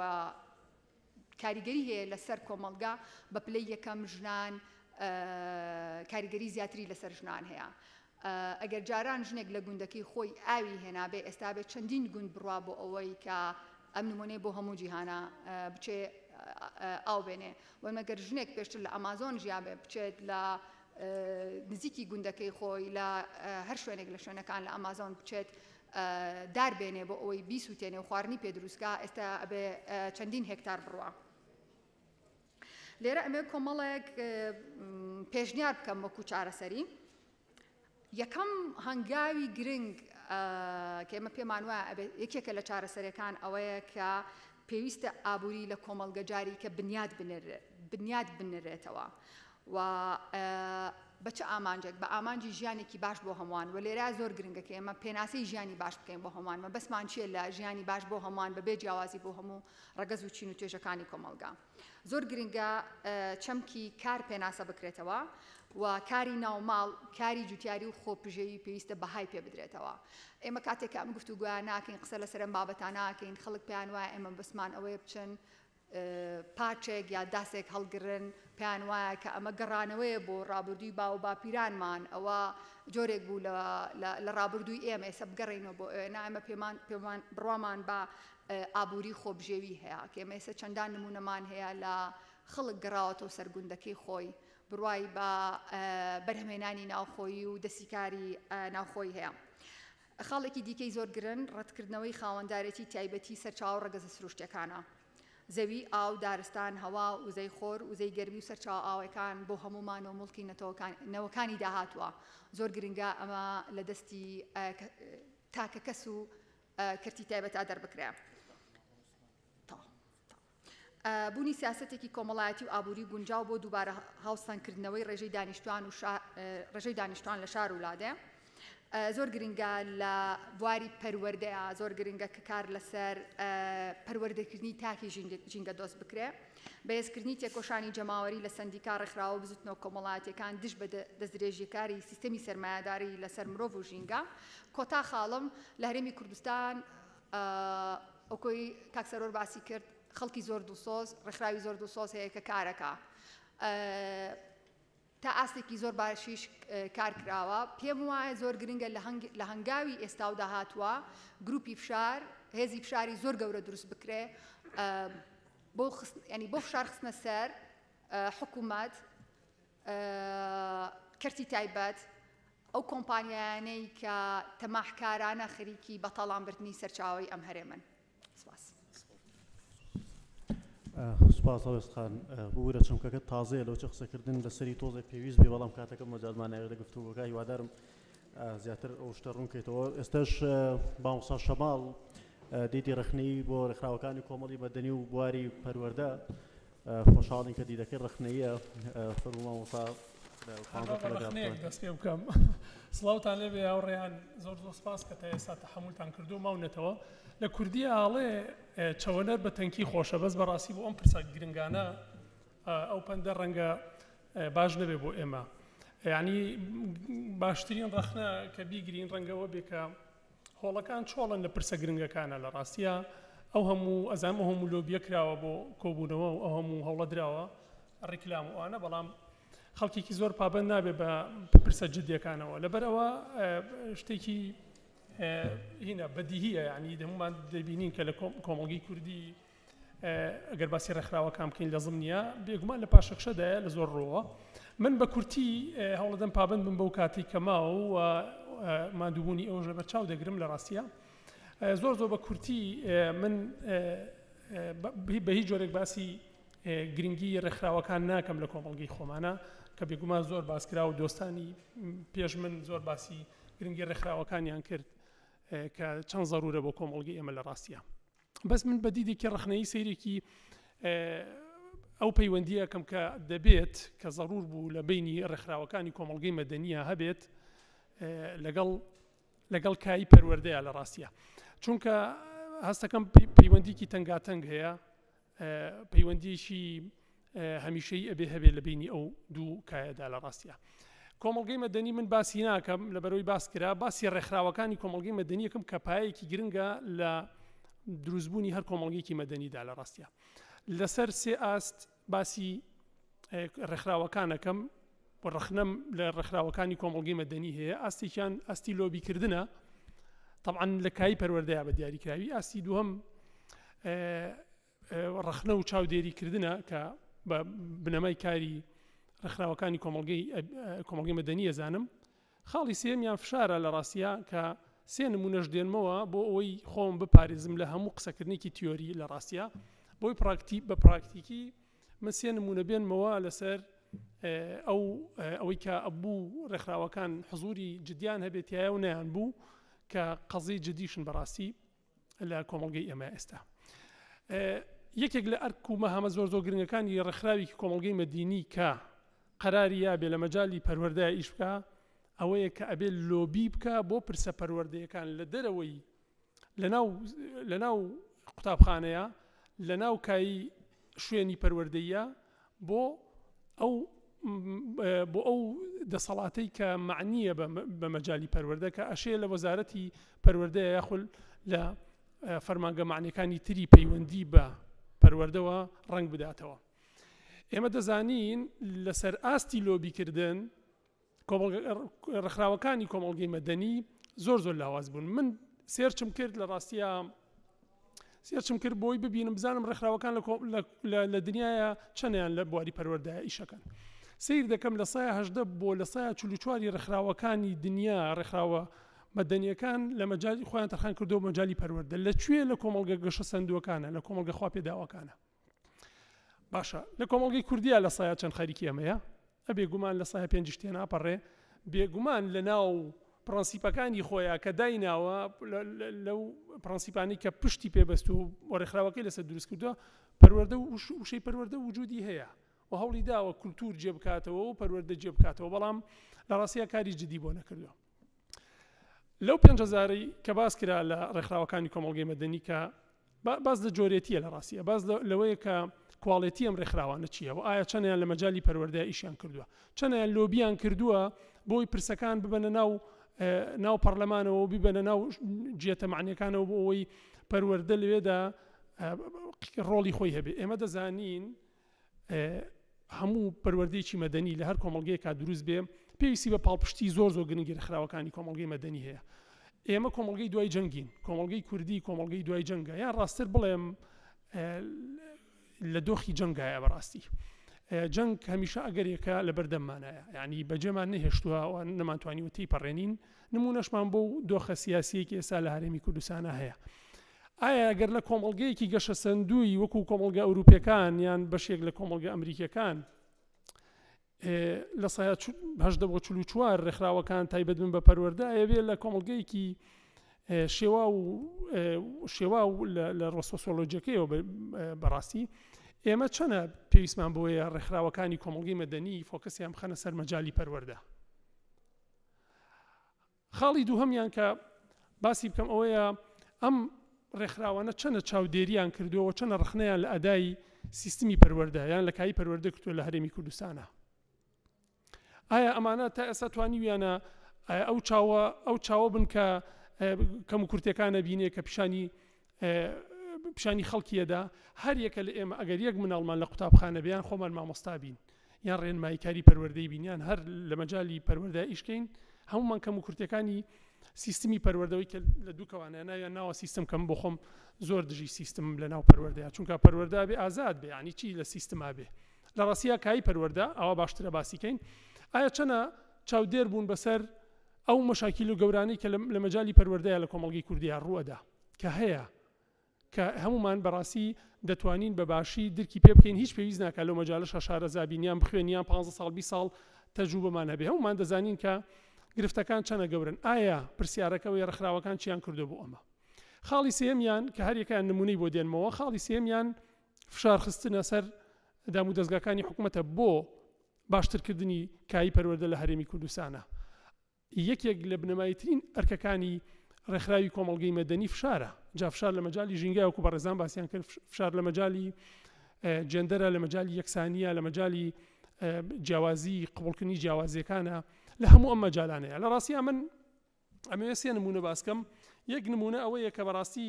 کاریگەری هەیە لەسەر کۆمەڵگا بە پلەی یەکەم ژنان کاریگەری زیاتری لەسەر ژنان هەیە. ئەگەر جاران ژنێک لە گوندەکەی خۆی ئاوی هێنابێ ئێستا بێ چەندین گوند بڕوا بۆ ئەوەی کە ئەم نمونەی بۆ هەموو جیهانە بچێ ئاو بێنێ وە مەگەر ژنێک پێشتر لە ئەمازۆن ژیابێ بچێت لە نزیکی گوندەکەی خۆی لە هەر شوێنێک لە شوێنەکان لە ئەمازۆن بچێت دار بێنێ بۆ ئەوەی بیسووتێنێ و خواردنی پێ دروستکا ئێستا ئەبێ چەندین هێکتار بڕوا. لێرە ئەمێ کۆمەڵێک پێشنیار بکەم وەکو چارەسەری. یەکەم هەنگاوی گرنگ کە ئێمە پێمان وایە ئەبێت یەکێکە لە چارەسەرەکان ئەوەیە کە پێویستە ئابووری لە کۆمەڵگە جاری کە بنیات بنیات بنرێتەوە و بە چ ئامانجێک؟ بە ئامانجی ژیانێکی باش بۆ هەمووان و لێرە زۆر گرنگە کە ئێمە پێناسەی ژیانی باش بکەین بۆ هەمووان مەبەستمان چییە لە ژیانی باش بۆ هەمووان بەبێ جیاوازی بۆ هەموو ڕەگەز و چین و توێژەکانی کۆمەڵگا. زۆر گرنگە چەمکی کار پێناسە بکرێتەوە و کاری ناوماڵ، کاری جوتیاری و خۆپژێوی پێویستە بەهای پێ بدرێتەوە. ئێمە کاتێک کە ئەم گفتوگۆیان ناکەین، قسە لەسەر ئەم بابەتانە ناکەین، خەڵک پێیان وایە ئێمە مەبەستمان ئەوەیە بچن پاچێک یا داسێک هەڵگرن، پێیان وایە کە ئەمە گەڕانەوەیە بۆ ڕابردووی باو و باپیرانمان، ئەوە جۆرێک بوو لە ڕابردووی ئێمە، ئێستا بگەڕێینەوە بۆ ئەوێ. نا، ئێمە پێمان پێمان بڕوامان بە ئابووری خۆبژێوی هەیە، کە ئێمە ئێستا چەندان نموونەمان هەیە لە خەڵک گەڕاوەتەوە سەر گوندەکەی خۆی، بڕوای بە بەرهەمهێنانی ناوخۆیی و دەستی کاری ناوخۆیی هەیە. خاڵێکی دیکەی زۆر گرنگ ڕەتکردنەوەی خاوەندارێتی تایبەتی سەرچاوە ڕەگەزە سروشتیەکانە. زەوی، ئاو، دارستان، هەوا، وزەی خۆر، وزەی گەرمی و سەرچاوە ئاوەکان بۆ هەموومان و موڵکی نەتەوەکان نەوەکانی داهاتووە. زۆر گرنگە ئەمە لە دەستی تاکە کەس و کەرتی تایبەتا دەربکرێ. بوونی سیاسەتێکی کۆمەڵایەتی و ئابووری گونجاو بۆ دووبارە هاوسەنگکردنەوەی ڕێژەی دانیشتوان و ڕێژەی دانیشتوان لە شار و لادێ زۆر گرنگە لە بواری پەروەردەیە زۆر گرنگە کە کار لەسەر پەروەردەکردنی تاکی ژینگە دۆست بکرێ بەهێزکردنی تێکۆشانی جەماوەری لە سەندیکا ڕێکخراوە و بزوتنەوە کۆمەڵایەتیەکان دژ بە دەستدرێژیەکاری سیستەمی سەرمایەداری لەسەر مرۆڤ و ژینگە کۆتا خاڵم لە هەرێمی کوردستان وەکۆی کاک سەرۆر باسی کرد خەڵکی زۆر دڵسۆز ڕێکخراوی زۆر دڵسۆز هەیە کە کارەکە تا ئاستێکی زۆر باشیش کار کراوە پێم وایە زۆر گرنگە لە هەنگاوی ئێستا و داهاتووە گروپی فشار هێزی فشاری زۆر گەورە دروست بکرێ بۆ ینی بۆ فشار خستنە سەر حکوومەت کەرتی تایبەت ئەو کۆمپانیایانەی کە تەماحکارانە خەریکی بەتاڵانبردنی سەرچاوەی ئەم هەرێمەن. سپاس. سپاس هەڵوێست خان. ببورە چەمکەکە تازەیە لەوچە قسەکردن لەسەری تۆزێک پێویست بێ بەڵام کاتەکە مەجالمان ناوێت لە گفتوگۆکە هیوادارم زیاتر ئەو شتە ڕوون کەیتەوە. ئێستاش مامۆستا شەماڵ دیدی ڕەخنەیی بۆ ڕێکخراوەکانی کۆمەڵی مەدەنی و بواری پەروەردە. خۆشحاڵین کە دیدەکەی ڕەخنەییە. فەرموو مامۆستا لە پانزە بە خولەکا ڕەخنەیەک بتوانین. دەست پێ بکەم. سڵاوتان لێبێ هاوڕێیان، زۆر زۆر سپاس کە تا ئێستا تەحەمولتان کردووە ماونەتەوە. لە کوردییا ئەڵێ چەوەنەر بە تەنکی خۆشە، بەس بەڕاستی بۆ ئەم پرسە گرنگانە ئەو پەندە ڕەنگە باش نەبێ بۆ ئێمە. یانی باشترین ڕەخنە کە بیگرین ڕەنگە ئەوە بێ کە هۆڵەکان چۆڵن لە پرسە گرنگەکانە لە ڕاستیا ئەو هەموو ئەزانم ئەو هەموو لۆبیە کراوە بۆ کۆبوونەوە و ئەو هەموو هەوڵە دراوە ڕیکلام و ئەوانە بەڵام خەڵکێکی زۆر پابەند نابێ بە پرسە جدیەکانەوە لەبەرئەوە شتێکی هینە بەدیهیە یعنی هەموومان دەبینین کە لە کۆمەڵگەی کوردی ئەگەر باسی ڕێکخراوەکان بکەین لە زمنیە بێگومان لە پاشەکشەدایە لە زۆر ڕووەوە. من بە کورتی هەوڵەدەم پابەند بم بەو کاتەی کە ماوە و ماندووبوونی ئێوەش لەبەر چاو دەگرم لە ڕاستیە زۆر زۆر بە کورتی من بە هیچ جۆرێک باسی گرنگی ڕێکخراوەکان ناکەم لە کۆمەڵگەی خۆمانە کە بێگومان زۆر باسکرا و دۆستانی پێش من زۆر باسی گرنگی ڕێکخراوەکانیان کرد کە چەند زەرورە بۆ کۆمەڵگەی ئێمە لە ڕاستیە. بەس من بە دیدێکی ڕەخنەیی سەیرێکی ئەو پەیوەندییەکەم کە دەبێت کە زەرور بوو لە بینی ڕێکخراوەکانی کۆمەڵگەی مەدەنیە هەبێت لەگەڵ لەگەڵ کایی پەروەردەیە لە ڕاستیە چونکە هەستەکەم پەیوەندیکی تەنگاتەنگ هەیە پەیوەندیەکی هەمیشەیی ئەبێ هەبێ لە بینی ئەو دوو کایەدا لە ڕاستیا کۆمەڵگەی مەدەنی من باسی ناکەم لە بەرەوەی باس کرا باسی ڕێکخراوەکانی کۆمەڵگەی مەدەنیەکەم کە پایەکی گرنگە لە دروستبوونی هەر کۆمەڵگەیەکی مەدەنیدا لە ڕاستیا لەسەر سێ ئاست باسی ڕێکخراوەکانەکەم و ڕەخنەم لە ڕێکخراوەکانی کۆمەڵگەی مەدەنی هەیە ئاستێکیان ئاستی لۆبیکردنە طبعا لە کایی پەروەردەیە بە دیاریکراوی ئاستی دووەم ڕەخنە و چاودێریکردنە کە بە بنەمای کاری ڕێکخراوەکانی کۆمەڵگەی کۆمەڵگەی مەدەنی ئەزانم خاڵی سێیەمیان فشارە لە ڕاستیا کە سێ نمونەش دێنمەوە بۆ ئەوەی خۆم بپارێزم لە هەموو قسەکردنێکی تیۆری لە ڕاستیا بۆی پراکتی بە پراکتیکی من سێ نمونە بێنمەوە لەسەر ئەو ئەوەی کە ئەبوو ڕێکخراوەکان حزوری جدیان هەبێتایە و نەیان بوو کە قەزی جدیشن بەڕاستی لە کۆمەڵگەی ئێمە ئێستا یەکێک لە ئەرک و مەهامە زۆر زۆر گرنگەکانی ڕێکخراوێکی کۆمەڵگەی مەدینی کە قەراری یابێ لە مەجالی پەروەردەیا ئیش بکا ئەوەیە کە ئەبێ لۆبی بکا بۆ پرسە پەروەردەیەکان لە دەرەوەی لەناو لەناو قوتابخانەیە لەناو کایی شوێنی پەروەردەیە بۆ ئەو بۆ ئەو دەسەڵاتەی کە مەعنییە بە مەجالی پەروەردە کە ئەشێ لە وەزارەتی پەروەردەیە یاخود لە فەرمانگە مەعنیەکانی تری پەیوەندی بە پەروەردەوە ڕەنگ بداتەوە. ئێمە دەزانین لەسەر ئاستی لۆبیکردن ڕێکخراوەکانی کۆمەڵگەی مەدەنی زۆر زۆر لاواز بوون من سێرچم کرد لە ڕاستیە سێرچم کرد بۆی ببینم بزانم ڕێکخراوەکان لە دنیاە چەندیان لە بواری پەروەردە ئیشەکەن سیر دەکەم لە سایە هەدە بۆ لە سایە چواری ڕێکخراوەکانی دنیا ڕێکخراوە مەدەنیەکان لە مەجای خۆیان تەرخان کردو مەجای پەروەردە لە کوێ لە کۆمەڵگە گەشە سندوەکانە لە کۆمەڵگە خوا پێداوەکانە باشە لە کۆمەڵگەی کوردیا لە سایە چەند خەریکی ئەمەیە؟ ئە بێگومان لە سایە پێنجیش تێناپەڕێ، بێگومان لە ناو پڕەنسیپەکانی خۆیا کە دایناوە لەو پڕەنسیپانەی کە پشتی پێ بەستووە و ڕێکخراوەکەی لەسەر دروست کردووە پەروەردە و وشەی پەروەردە وجودی هەیە و هەوڵی داوە کولتوور جێ بکاتەوە و پەروەردە جێ بکاتەوە بەڵام لە ڕاستیا کاری جدی بۆ نەکردووە. لەو پێنج هەزارەی کە باس کرا لە ڕێکخراوەکانی کۆمەڵگەی مەدەنی کە باس لە جۆرێتیە لە ڕاستیە باس لەوەیە کە کواڵێتی ئەم ڕێکخراوانە چییە و ئایا چەندیان لە مەجای پەروەردە ئیشیان کردووە چەندیان لۆبیان کردووە بۆی پرسەکان ببەنە ناو ناو پەرلەمانەوە بیبەنە ناو جێتە معنیەکانەوە بۆ ئەوەی پەروەردە لەوێدا ڕۆڵی خۆی هەبێ ئێمە دەزانین هەموو پەروەردەیەکی مەدەنی لە هەر کۆمەڵگەیەکا دروست بێ پێویستی بە پاڵپشتی زۆر زۆر گرنگی ڕێکخراوەکانی کۆمەڵگەی مەدەنی هەیە ئێمە کۆمەڵگەی دوای جەنگین کۆمەڵگەی کوردی کۆمەڵگەی دوای جەنگە یان ڕاستتر بڵێم لە دۆخی جەنگایە بەڕاستی جەنگ هەمیشە ئەگەرێکە لە بەردەممانایە یعنی بەجێمان نەهێشتووە و نەمانتوانیوە تێیپەڕێنین نمونەشمان بۆ دۆخە سیاسیەکی ئێستا لە هەرێمی کوردستانە هەیە ئایا گەر لە کۆمەڵگەیەکی گەشەسەندووی وەکو کۆمەڵگە ئەوروپیەکان یان بەشێک لە کۆمەڵگە ئەمریکیەکان لە سایە هەشدە بۆ 44 ڕێکخراوەکان تایبەت بن بە پەروەردە ئەیەوێ لە کۆمەڵگەیەکی شێوا و شێوا و لە ڕۆسۆسۆلۆجیەکەیەوە بەڕاستی ئێمە چەنە پێویستمان بۆیە ڕێکخراوەکانی کۆمەڵگەی مەدەنی فۆکەسیان بخەنە سەر مەجالی پەروەردە. خاڵی دووهەمیان کە باسی بکەم ئەوەیە ئەم ڕێکخراوانە چەنە چاودێریان کردووە و چەنە ڕەخنەیان لە ئەدای سیستمی پەروەردە یان لە کایی پەروەردە کردووە لە هەرێمی کوردستانە. ئایا ئەمانە تا ئێستا توانیویانە ئەو چاوە ئەو چاوە بن کە کەم و کورتەکانە بینێ کە پیشانی پیشانی خەڵکیەدا هەر یەکە لە ئێمە ئەگەر یەک مناڵمان لە قوتابخانە بیان خۆمان مامۆستا بین یان ڕێنماییکاری پەروەردەی بین یان هەر لە مەجالی پەروەردە ئیشکەین هەمومان کەم و کورتەکانی سیستمی پەروەردەوەی کە لە دووکەوانە ناویان ناوە سیستم کەم بۆ خۆم زۆر دژی سیستم لە ناو پەروەردەیە چونکە پەروەردە بێ ئازاد بێ ینی چی لە سیستما بێ لە ڕاستیا کایی پەروەردە ئەوە باشترە باسی کەین ئایا چەنە چاودێر بوون بەسەر ئەو مەشاکیل و گەورانەی کە لە مەجالی پەروەردەیە لە کۆمەڵگەی کوردیا ڕووەدا کە هەیە کە هەمومان بەڕاستی دەتوانین بە باشی درکی پێ بکەین هیچ پێویست ناکات لەو مەجالەشا شارەزا بین یان بخوێن یان 15 ساڵ 20 ساڵ تەجروبەمان هەبێ هەمومان دەزانین کە گرفتەکان چەنە گەورن ئایا پرسیارەکە وی ڕێکخراوەکان چیان کردو بۆ ئەمە خاڵی سێمیان کە هەریەکەیان نمونەی بۆ دێنمەوە خاڵی سێمیان فشار خستنە سەر دامودەزگاکانی حکومەتە بۆ باشترکردنی کایی پەروەردە لە هەرێمی کوردستانە. یەکێک لە بنەماییترین ئەرکەکانی ڕێکخراوی کۆمەڵگەی مەدەنی فشارە، جا فشار لە مەجالی ژینگە وەکو بەڕێزان باسیان کرد، فشار لە مەجالی جێندەرە، لە مەجالی یەکسانییە، لە مەجالی جیاوازی قبوڵکردنی جیاوازییەکانە، لە هەموو ئەم مەجالانەیە. لە ڕاستیا من ئەمەوێ سێ نمونە باسکەم یەک نمونە ئەوەیە کە بەڕاستی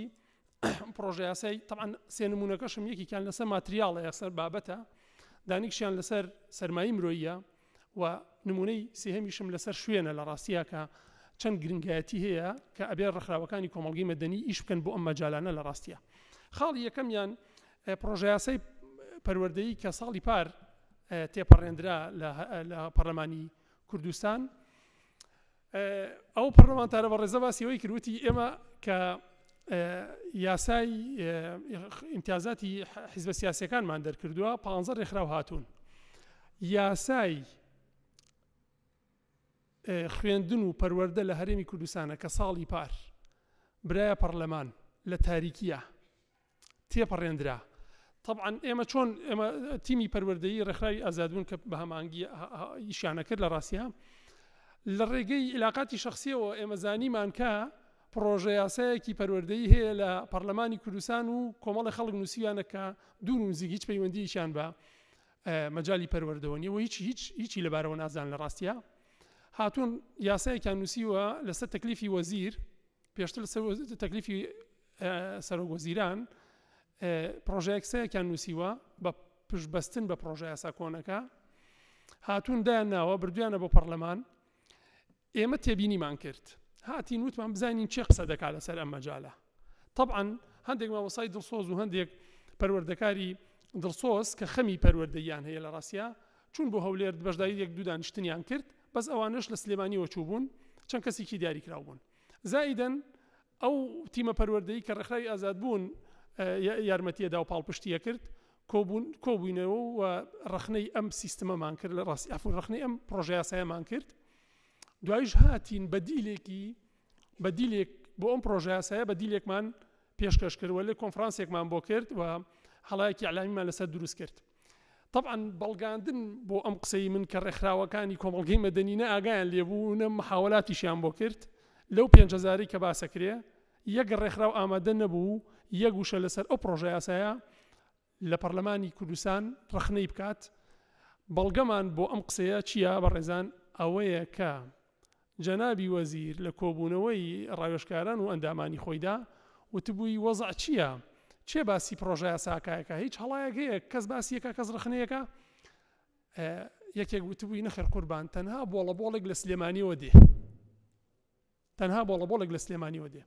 پرۆژە یاسای طبعا سێ نمونەکەشم یەکێکیان لەسەر ماتریاڵە یاسەر بابەتە دانیکشیان لەسەر سەرمایەی مرۆیە و نمونەی سێهەمیشم لەسەر شوێنە لە ڕاستیە کە چەند گرنگایەتی هەیە کە ئەبێ ڕێکخراوەکانی کۆمەڵگەی مەدەنی ئیش بکەن بۆ ئەم مەجالانە لە ڕاستیە خاڵی یەکەمیان پرۆژە یاسای پەروەردەیی کە ساڵی پار تێپەڕێندرا لە پەرلەمانی کوردستان ئەو پەرلەمانتارە بەڕێزە باسی ئەوەی کرد وتی ئێمە کە یاسای ئیمتیازاتی حیزبە سیاسەکانمان دەرکردووە پ ڕێکخراو هاتوون یاسای خوێندن و پەروەردە لە هەرێمی کوردستانە کە ساڵی پار برایە پەرلەمان لە تاریکیە تێپەڕێندرا. تەبعەن ئێمە چۆن ئێمە تیمی پەروەردەیی ڕێکخراوی ئازادبوون کە بە هەماهەنگی ئیشیان ئەکرد لە ڕاستیا لە ڕێگەی عیلاقاتی شەخسیەوە ئێمە زانیمان کە پڕۆژە یاسایەکی پەروەردەیی هەیە لە پەرلەمانی کوردستان و کۆمەڵی خەڵک نووسیویانە کە دوور و نزیک هیچ پەیوەندییەکیان بە مەجالی پەروەردەوە نییە و هیچ هیچ هیچی لەبارەوە نازان لە ڕاستیا هاتوون یاسایەکیان نووسیوە لەسەر تەکلیفی وەزیر پێشتر لەسەر تەکلیفی سەرۆک وەزیران پڕۆژەیەکسایەکیان نووسیوە بە پشتبەستن بە پڕۆژە یاسا کۆنەکە هاتوون دایان ناوە بردویانە بۆ پەرلەمان ئێمە تێبینیمان کرد هاتین وتمان بزانین چێ قسە دەکات لەسەر ئەم مەجالە طبعا هەندێک مامۆسای دڵسۆز و هەندێک پەروەردەکاری دڵسۆز کە خەمی پەروەردەیان هەیە لە ڕاستیا چوون بۆ هەولێر بەشداری یەک دوو دانیشتنیان کرد بەس ئەوانەش لە سلێمانیەوە چووبوون چەند کەسێکی دیاریکراو بوون زائیدەن ئەو تیمە پەروەردەیی کە ڕێکخراوی ئازادبوون یارمەتیەدا و پاڵپشتیە کرد کۆبوون کۆبووینەوە و ڕەخنەی ئەم سیستمەمان کرد لە ڕاستی عەفوو ڕەخنەی ئەم پڕۆژە یاسایەمان کرد دوایش هاتین بەدیلێکی بەدیلێک بۆ ئەم پڕۆژە یاسایە بەدیلێکمان پێشکەش کرد و لێ کۆنفرانسێکمان بۆ کرد و هەڵایەکی ئیعلامیمان لەسەر دروست کرد تەبعەن بەڵگاندن بۆ ئەم قسەی من کە ڕێکخراوەکانی کۆمەڵگەی مەدەنی نە ئاگایان لێبوو نە محاوەلاتیشیان بۆ کرد لەو 5 هەزارەی کە باسەکرێ یەک ڕێکخراو ئامادە نەبوو یەک وشە لەسەر ئەو پڕۆژە یاسایە لە پەرلەمانی کوردستان ڕەخنەی بکات بەڵگەمان بۆ ئەم قسەیە چییە بەڕێزان ئەوەیە کە جەنابی وەزیر لە کۆبوونەوەی ڕاوێژکاران و ئەندامانی خۆیدا وتبووی وەزع چییە؟ کێ باسی پڕۆژەیاساکایەکە؟ هیچ هەڵایەک هەیە کەس باسی یەکە کەس ڕەخنەیەکە؟ یەکێک وتبووی نەخێر قوربان تەنها بۆڵە بۆڵێک لە سلێمانیەوە دێ تەنها بۆڵە بۆڵێک لە سلێمانیەوە دێ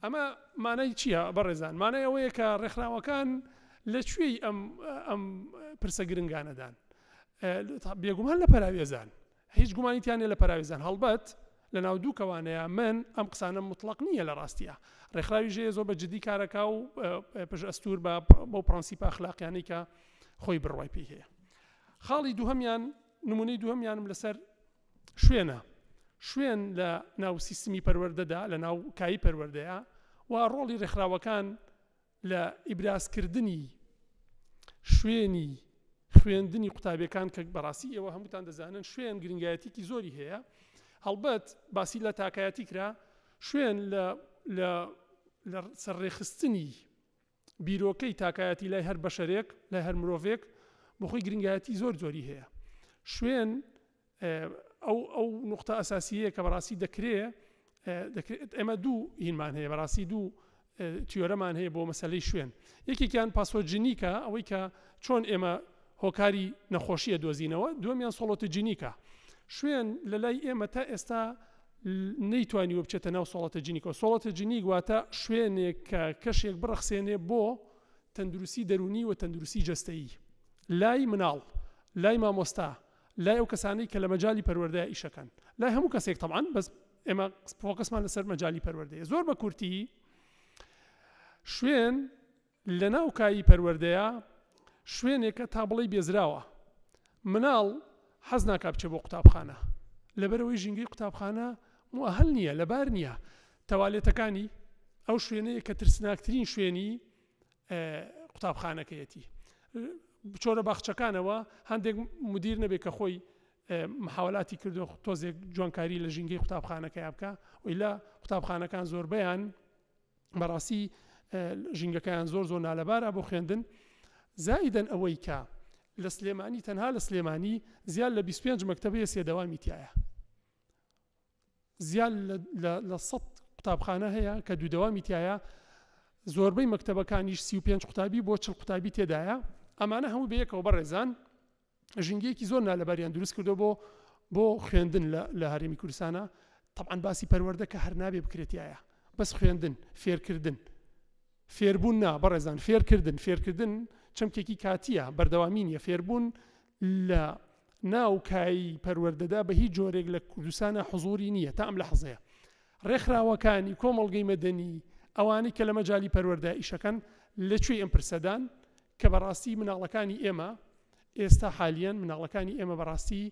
ئەمە مانای چییە بەڕێزان مانای ئەوەیە کە ڕێکخراوەکان لە کوێی ئەم ئەم پرسە گرنگانەدان بێگومان لە پەراوێزان هیچ گومانی تیا نیە لە پەراوێزان هەڵبەت لە ناو دوو کەوانەیە من ئەم قسانەم موتڵەق نیە لە ڕاستیا ڕێکخراوی ژێ زۆر بە جدی کارەکا و پشت ئەستور بە بەو پرەنسیپە ئەخلاقیانەی کە خۆی بڕوای پێی هەیە خاڵی دووهەمیان نمونەی دووهەمیانم لەسەر شوێنە. شوێن لە ناو سیستمی پەروەردەدا، لە ناو کایی پەروەردەیا و ڕۆڵی ڕێکخراوەکان لە ئیبرازکردنی شوێنی خوێندنی قوتابیەکان کە بەڕاستی ئێوە هەمووتان دەزانن شوێن گرنگایەتیکی زۆری هەیە هەڵبەت باسی لە تاکایەتی کرا شوێن لە لە لە سەرڕێخستنی بیرۆکەی تاکایەتی لای هەر بەشەرێک لای هەر مرۆڤێک بۆخۆی گرنگایەتی زۆر زۆری هەیە شوێن ئەو ئەو نقطە ئەساسیەیە کە بەڕاستی دەکرێ دەکرێت ئێمە دوو هینمان هەیە بەڕاستی دوو تیۆرەمان هەیە بۆ مەسلەی شوێن یەکێکیان پاسۆجینیکە ئەوەی کە چۆن ئێمە هۆکاری نەخۆشیە دۆزینەوە دووەمیان سۆڵۆتجینیکە شوێن لە لای ئێمە تا ئێستا نەیتوانیوە بچێتە ناو سۆڵەتەجینیکەوە سۆڵەتەجینیک واتە شوێنێک کە کەشێک بڕەخسێنێ بۆ تەندروستی دەروونی و تەندروستی جەستەیی لای مناڵ لای مامۆستا لای ئەو کەسانەی کە لە مەجالی پەروەردەیا ئیشەکەن لای هەموو کەسێک تەبعەن بەس ئێمە فۆکەسمان لەسەر مەجالی پەروەردەیە زۆر بە کورتی شوێن لە ناو کایی پەروەردەیە شوێنێکە تا بڵێی بێزراوە مناڵ حەز ناکا بچێ بۆ قوتابخانە لەبەرەوەی ژینگەی قوتابخانە موئەهل نییە لەبار نییە تەوالێتەکانی ئەو شوێنەیە کە ترسناکترین شوێنی قوتابخانەکەیەتی بچۆرە باخچەکانەوە هەندێک مدیر نەبێت کە خۆی محاولاتی کردو تۆزێک جوانکاری لە ژینگەی قوتابخانەکەیا بکە ئیلا قوتابخانەکان زۆربەیان بەڕاستی ژینگەکەیان زۆر زۆر نالەبارە بۆ خوێندن زائیدەن ئەوەی کە لە سلێمانی تەنها لە سلێمانی زیاد لە 25 مەکتەبەیە سێدەوامی تایە زیاد لە سەد قوتابخانە هەیە کە دوو دەوامی تایە زۆربەی مەکتەبەکانیش 35 قوتابی بۆ 40 قوتابی تێدایە ئەمانە هەموو بەیەکەوە بەڕێزان ژینگەیەکی زۆر نالەباریان دروست کردو بۆ بۆ خوێندن لە هەرێمی کوردستانە طبعا باسی پەروەردە کە هەر نابێ بکرێتایە بەس خوێندن فێرکردن فێربوون نا بەڕێزان فێرکردن فێرکردن چەمکێکی کاتیە بەردەوامی نیە فێربوون لە ناو کایی پەروەردەدا بە هیچ جۆرێک لە کوردستانە حزوری نییە تا ئەم لەحزەیە ڕێکخراوەکانی کۆمەڵگەی مەدەنی ئەوانەی کە لە مەجالی پەروەردە ئیشەکەن لە کوێی ئەم پرسەدان کە بەڕاستی مناڵەکانی ئێمە ئێستا حالیەن مناڵەکانی ئێمە بەڕاستی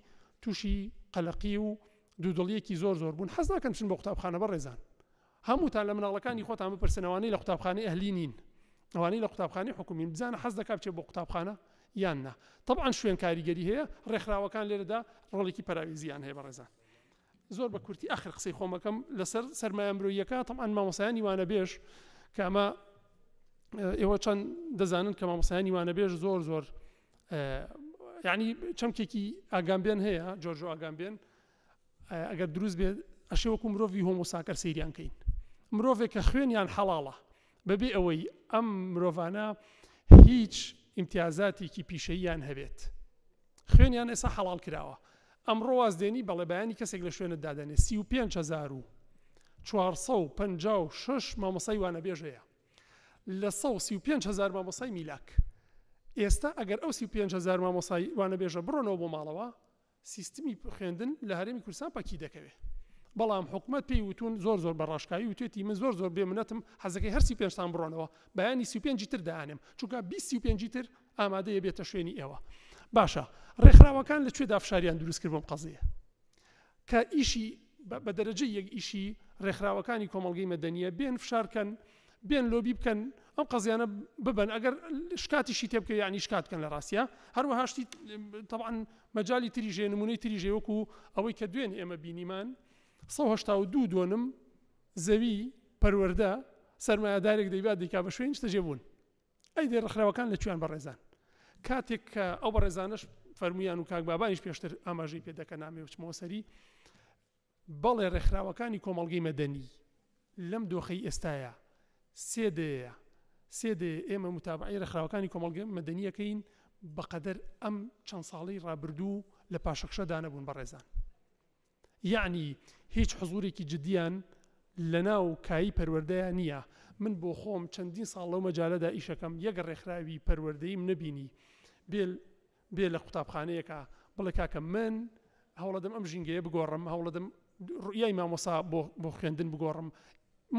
تووشی قەلەقی و دوودڵیەکی زۆر زۆر بوون حەز ناکەن بچن بۆ قوتابخانە بەڕێزان هەمووتان لە مناڵەکانی خۆتان بپرسن ئەوانەی لە قوتابخانەی ئەهلی نین ئەوانەی لە قوتابخانەی حکومین بزانە حەز دەکا بچێت بۆ قوتابخانە یان نا طبعا شوێن کاریگەری هەیە ڕێکخراوەکان لێرەدا ڕۆڵێکی پەراوێزیان هەیە بەڕێزان زۆر بە کورتی ئاخر قسەی خۆمەکەم لەسەر سەرمایە مرۆییەکە طبعا مامۆسایانی وانەبێژ کە ئەمە ئێوە چەند دەزانن کە مامۆسایانی وانەبێژ زۆر زۆر یعنی چەمکێکی ئاگامبێن هەیە جۆرجۆ ئاگامبێن ئەگەر دروست بێت ئەشێ وەکو مرۆڤی هۆمۆساکەر سەیریان کەین مرۆڤێک کە خوێنیان حەڵاڵە بەبێ ئەوەی ئەم مرۆڤانە هیچ ئیمتیازاتێکی پیشەییان هەبێت خوێنیان ئێستا حەڵاڵ کراوە ئەمڕۆ واز دێنی بەڵێ بەیانی کەسێک لە شوێنت دادەنێ 35456 مامۆسای وانەبێژ هەیە لە 135 هزار مامۆسای میلاک ئێستا ئەگەر ئەو 35 هزار مامۆسای وانەبێژە بڕۆنەوە بۆ ماڵەوە سیستمی خوێندن لە هەرێمی کوردستان پەکی دەکەوێ بەڵام حکومەت پێی وتون زۆر زۆر بە ڕاشکاوی وتێتی من زۆر زۆر بێ منەتم حەزەکەی هەر 35 تان بڕۆنەوە بەیانی 35 تر دانێم چونکە 25 تر ئامادەیە بێتە شوێنی ئێوە باشە ڕێکخراوەکان لە کوێدا فشاریان دروست کرد بۆم قەزیە کە ئیشی بە دەرەجەی یەک ئیشی ڕێکخراوەکانی کۆمەڵگەی مەدەنیە بێن فشار کەن بێن لۆبی بکەن ئەم قەزیانە ببەن ئەگەر شکاتیشی تێ بکە یعنی شکات بکەن لە ڕاستە هەروەها شتی طبعا مەجای تریژێ نمونەی تریژێ وەکو ئەوەی کە دوێن ئێمە بینیمان 182 دۆنم زەوی پەروەردە سەرمایەدارێک دەیبات دەیکا بە شوێن نیشتەجێ بوون ئەی دەی ڕێکخراوەکان لە کوێن بەڕێزان؟ کاتێک کە ئەو بەڕێزانەش فەرموویان و کاک بابانیش پێشتر ئاماژەی پێ دەکە نامەوێ بچمەوە سەری بەڵێ ڕێکخراوەکانی کۆمەڵگەی مەدەنی لەم دۆخەی ئێستایا سێ دەیەیە سێ دەیە ئێمە متابعەی ڕێکخراوەکانی کۆمەڵگە مەدەنیەکەین بەقەدەر ئەم چەند ساڵەی ڕابردوو لە پاشەکشەدا نەبوون بەڕێزان یەعنی هیچ حزوورێکی جدیان لەناو کایی پەروەردەیا نییە، من بۆ خۆم چەندین ساڵ لەو مەجالەدا ئیشەکەم یەک ڕێکخراوی پەروەردەییم نەبینی بێ بێ لە قوتابخانەیەکا بڵێ کاکە من هەوڵەدەم ئەم ژینگەیە بگۆڕم هەوڵەدەم ڕوئیای مامۆسا بۆ بۆ خوێندن بگۆڕم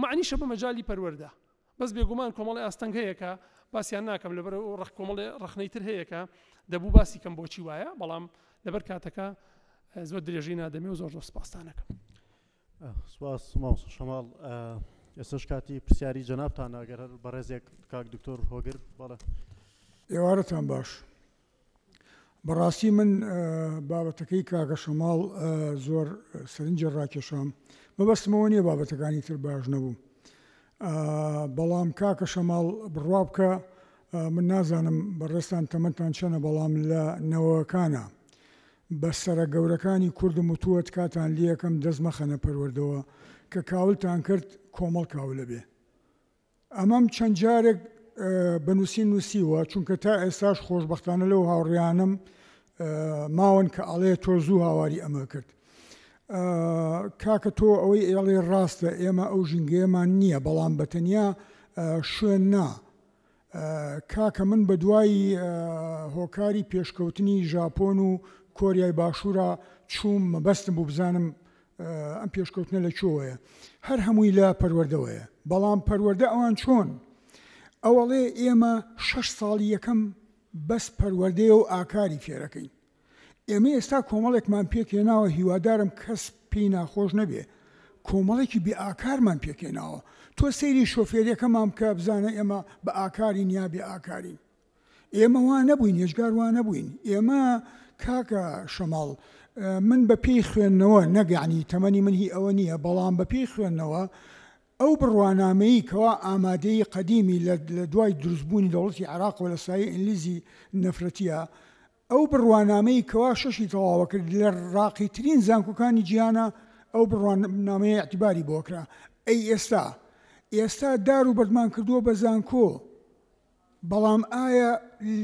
مەعنیشە بە مەجالی پەروەردە بەس بێگومان کۆمەڵی ئاستەنگ هەیە کە باسیان ناکەم لەبەر ڕخ کۆمەڵێ ڕەخنەی تر هەیە کە دەبوو باسی کەم بۆچی وایە بەڵام لەبەر کاتەکە زۆر درێژی نادەمێ و زۆر زۆر سپاستانەکەم. سپاس مامۆستا شەماڵ. ئێستاش کاتی پرسیاری جەنابتانە ئەگەر هەر بەڕێزێک کاک دکتۆر هۆگر. بەڵێ. ئێوارەتان باش. بەڕاستی من بابەتەکەی کاکە شەماڵ زۆر سەرنجی ڕاکێشام. مەبەستم ئەوە نییە بابەتەکانی تر باش نەبوو. بەڵام کاکە شەماڵ بڕوا بکە من نازانم بەڕێزتان تەمەنتان چەنە بەڵام لە نەوەکانە بە سەرە گەورەکانی کوردم وتووە تکاتان لێکەم دەست مەخەنە پەروەردەوە کە کاولتان کرد کۆمەڵ کاولەبێ ئەمەم چەند جارێک بە نووسین نووسیوە چونکە تا ئێستاش خۆشبەختانە لەو هاوڕیانم ماون کە ئەڵێ تۆ زوو هاواری ئەمە کرد کاکە تۆ ئەوەی ئێڵێ ڕاستە ئێمە ئەو ژینگەیەمان نییە بەڵام بە تەنیا شوێن نا کاکە من بە دوای هۆکاری پێشکەوتنی ژاپۆن و کۆریای باشوورا چووم مەبەستم بوو بزانم ئەم پێشکەوتنە لە کوێوەیە هەر هەمووی لە پەروەردەوەیە بەڵام پەروەردە ئەوان چۆن ئەوەڵێ ئێمە شەش ساڵی یەکەم بەس پەروەردەیە و ئاکاری فێرەکەین ئێمە ئێستا کۆمەڵێکمان پێکهێناوە هیوادارم کەس پێی ناخۆش نەبێ کۆمەڵێکی بێ ئاکارمان پێکهێناوە تۆ سەیری شۆفێریەکەمان بکە بزانە ئێمە بە ئاکارین یا بێ ئاکارین ئێمە وا نەبووین یەجگار وا نەبووین ئێمە کاکە شەماڵ من بە پێی خوێندنەوە نەک یعنی تەمەنی من هی ئەوە نییە بەڵام بە پێی خوێندنەوە ئەو بڕوانامەی کەوا ئامادەیی قەدیمی لە دوای دروستبوونی دەوڵەتی عێراقەوە لە سایەی ئینگلیزی نەفرەتیە ئەو بڕوانامەی کەوا شەشی تەواوە کرد لە ڕاقیترین زانکۆکانی جیهانا ئەو بڕوانامەیە ئیعتیباری بۆ کرا ئەی ئێستا ئێستا دار و بەردمان کردووە بە زانکۆ بەڵام ئایا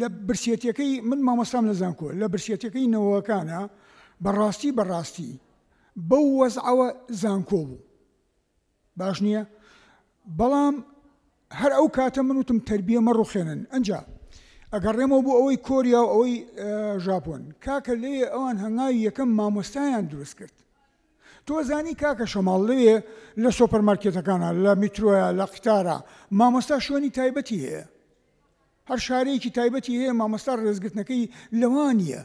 لە برسێتیەکەی من مامۆستام لە زانکۆ لە برسێتیەکەی نەوەکانە بەڕاستی بەڕاستی بەو وەزعەوە زانکۆ بوو باش نییە بەڵام هەر ئەو کاتە من وتم تەربیە مەڕوخێنن ئەجا ئەگەڕێمەوە بۆ ئەوەی کۆریا و ئەوەی ژاپۆن کاکە لێ ئەوان هەنگاوی یەکەم مامۆستایان دروست کرد تۆ زانی کاکە شەماڵ لەوێ لە سۆپەر مارکێتەکانە لە میترۆیە لە قیتارە مامۆستا شوێنی تایبەتی هەیە هەر شارەیەکی تایبەتی هەیە مامۆستا ڕێزگرتنەکەی لەوە نییە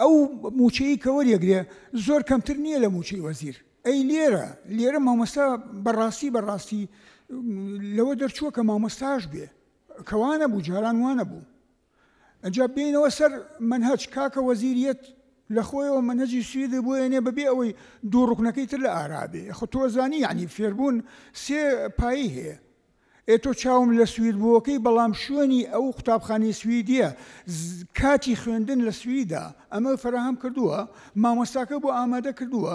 ئەو موچەی کە وەریەگرێ زۆر کەمتر نییە لە موچەی وەزیر ئەی لێرە لێرە مامۆستا بەڕاستی بەڕاستی لەوە دەرچووە کە مامۆستاش بێ کەوانە بوو جاران وانە بوو ئەجا بینەوە سەر منهج کاکە وەزیریەت لە خۆیەوە مەنهەجی سویدی بۆ ئێنێ بەبێ ئەوەی دوو ڕوکنەکەی تر لە ئارا بێ خۆ تۆ زانی یعنی فێربوون سێ پایی هەیە ئێ تۆ چاوم لە سوید بووەکەی بەڵام شوێنی ئەو قوتابخانەی سویدیە کاتی خوێندن لە سویدا ئەمە فەراهەم کردووە مامۆستاکە بۆ ئامادە کردووە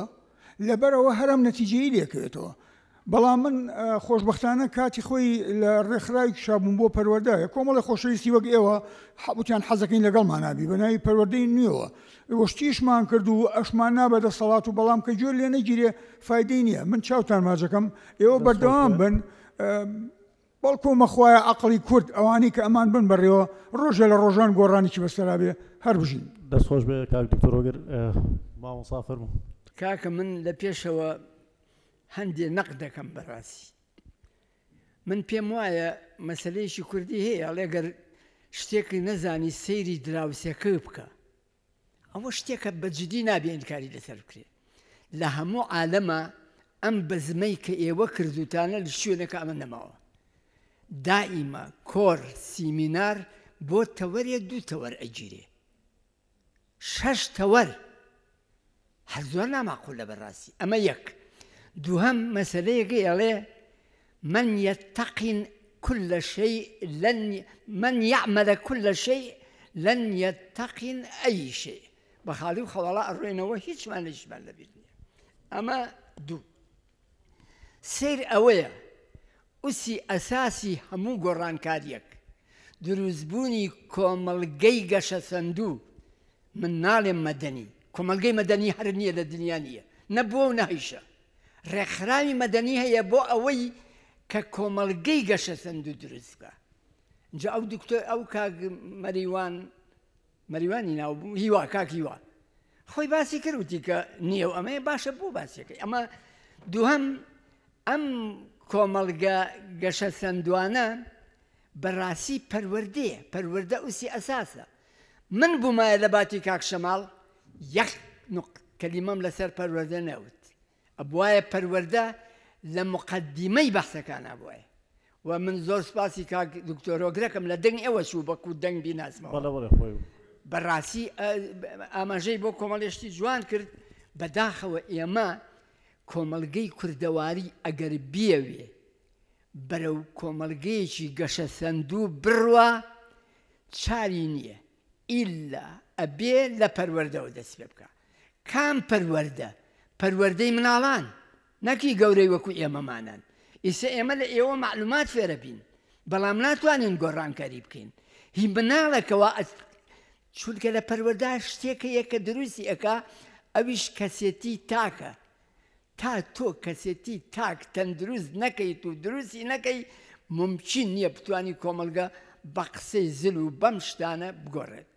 لەبەرئەوە هەر ئەم نەتیجەی لێکەوێتەوە بەڵام من خۆشبەختانە کاتی خۆی لە ڕێکخراوی کشابووم بۆ پەروەردە کۆمەڵی خۆشەویستی وەک ئێوە وتیان حەزەکەین لەگەڵمانابی بە ناوی پەروەردەی نوێوە وشتیشمان کرد و ئەشمان نا بە دەسەڵات و بەڵام کە گوێ لێ نەگیرێ فایدەی نییە من چاوتان ماجەکەم ئێوە بەردەوام بن بەڵکۆ مەخوایە عەقڵی کورد ئەوانەی کە ئەمان بن بەڕێوە ڕۆژێ لە ڕۆژان گۆڕانێکی بەسەرا بێ هەر بژین. دەست خۆش بێ کاک دکتۆر هۆگر مامۆستا فەرموو. کاکە من لە پێشەوە هەندێ نەقد دەکەم بەڕاستی من پێم وایە مەسەلەیەکی کوردی هەیە ئەڵێ گەر شتێکی نەزانی سەیری دراوسێکە بکە ئەوە شتێکە بە جدی نابێ ئینکاری لەسەر بکرێ لە هەموو عالەمە ئەم بەزمەی کە ئێوە کردوتانە لە شوێنەکە ئەمە نەماوە دائیمە کۆر سیمینار بۆ تەوەرێ دوو تەوەر ئەگیرێ شەش تەوەر هەر زۆر ناماقولە بەڕاستی ئەمە یەک دووهەم مەسەلەیەکەی ئەڵێ من یتقن كل شيء لن من يعمل كل شيء لن يتقن أي شيء بە خاڵی و خەواڵا ئەڕۆینەوە هیچمان لە هیچمان لەبیر نییە ئەمە دوو سیر ئەوەیە ئوسی ئەساسی هەموو گۆڕانکاریەک دروستبوونی کۆمەڵگەی گەشەسەندوو من ناڵێم مەدەنی، کۆمەڵگەی مەدەنی هەر نییە لە دنیا نییە، نە بووە و نە هەیشە. ڕێکخراوی مەدەنی هەیە بۆ ئەوەی کە کۆمەڵگەی گەشەسەندوو دروست بکا. ئینجا ئەو دکتۆر ئەو کاک مەریوان مەریوانی ناو بوو هیوا کاک هیوا خۆی باسی کرد وتی کە نییە و ئەمەیە باشە بۆ باسیەکەی ئەمە دووهەم ئەم کۆمەڵگە گەشەسەندوانە بەڕاستی پەروەردەیە پەروەردە ئوسی ئەساسە من بوومایە لە باتی کاک شەماڵ یەک نوق کەلیمەم لەسەر پەروەردە نەوت. ئەبوایە پەروەردە لە موقەدیمەی بەحسەکانا بوایە و من زۆر سوپاسی کاک دکتۆر هۆگرەکەم لە دەنگ ئێوە چوو بەکو دەنگ بیناسمەوە. بەڵێ بەڵێ خۆی بوو. بەڕاستی ئاماژەی بۆ کۆمەڵێ شتی جوان کرد بەداخەوە ئێمە کۆمەڵگەی کوردەواری ئەگەر بیەوێ بەرەو کۆمەڵگەیەکی گەشەسەندوو بڕوا چاری نییە ئیلا ئەبێ لە پەروەردەوە دەست پێ بکا. کام پەروەردە؟ پەروەردەی مناڵان نەک هی گەورەی وەکو ئێمەمانان. ئیسە ئێمە لە ئێوە مەعلومات فێرەبین بەڵام ناتوانین گۆڕانکاری بکەین. هی مناڵە کەوا چونکە لە پەروەردە شتێک هەیە کە دروستی ئەکا ئەویش کەسێتی تاکە. تا تۆ کەسێتی تاک تەندروست نەکەیت و دروستی نەکەی مومکین نیە بتوانی کۆمەڵگە بە قسەی زل و بەم شتانە بگۆڕێت.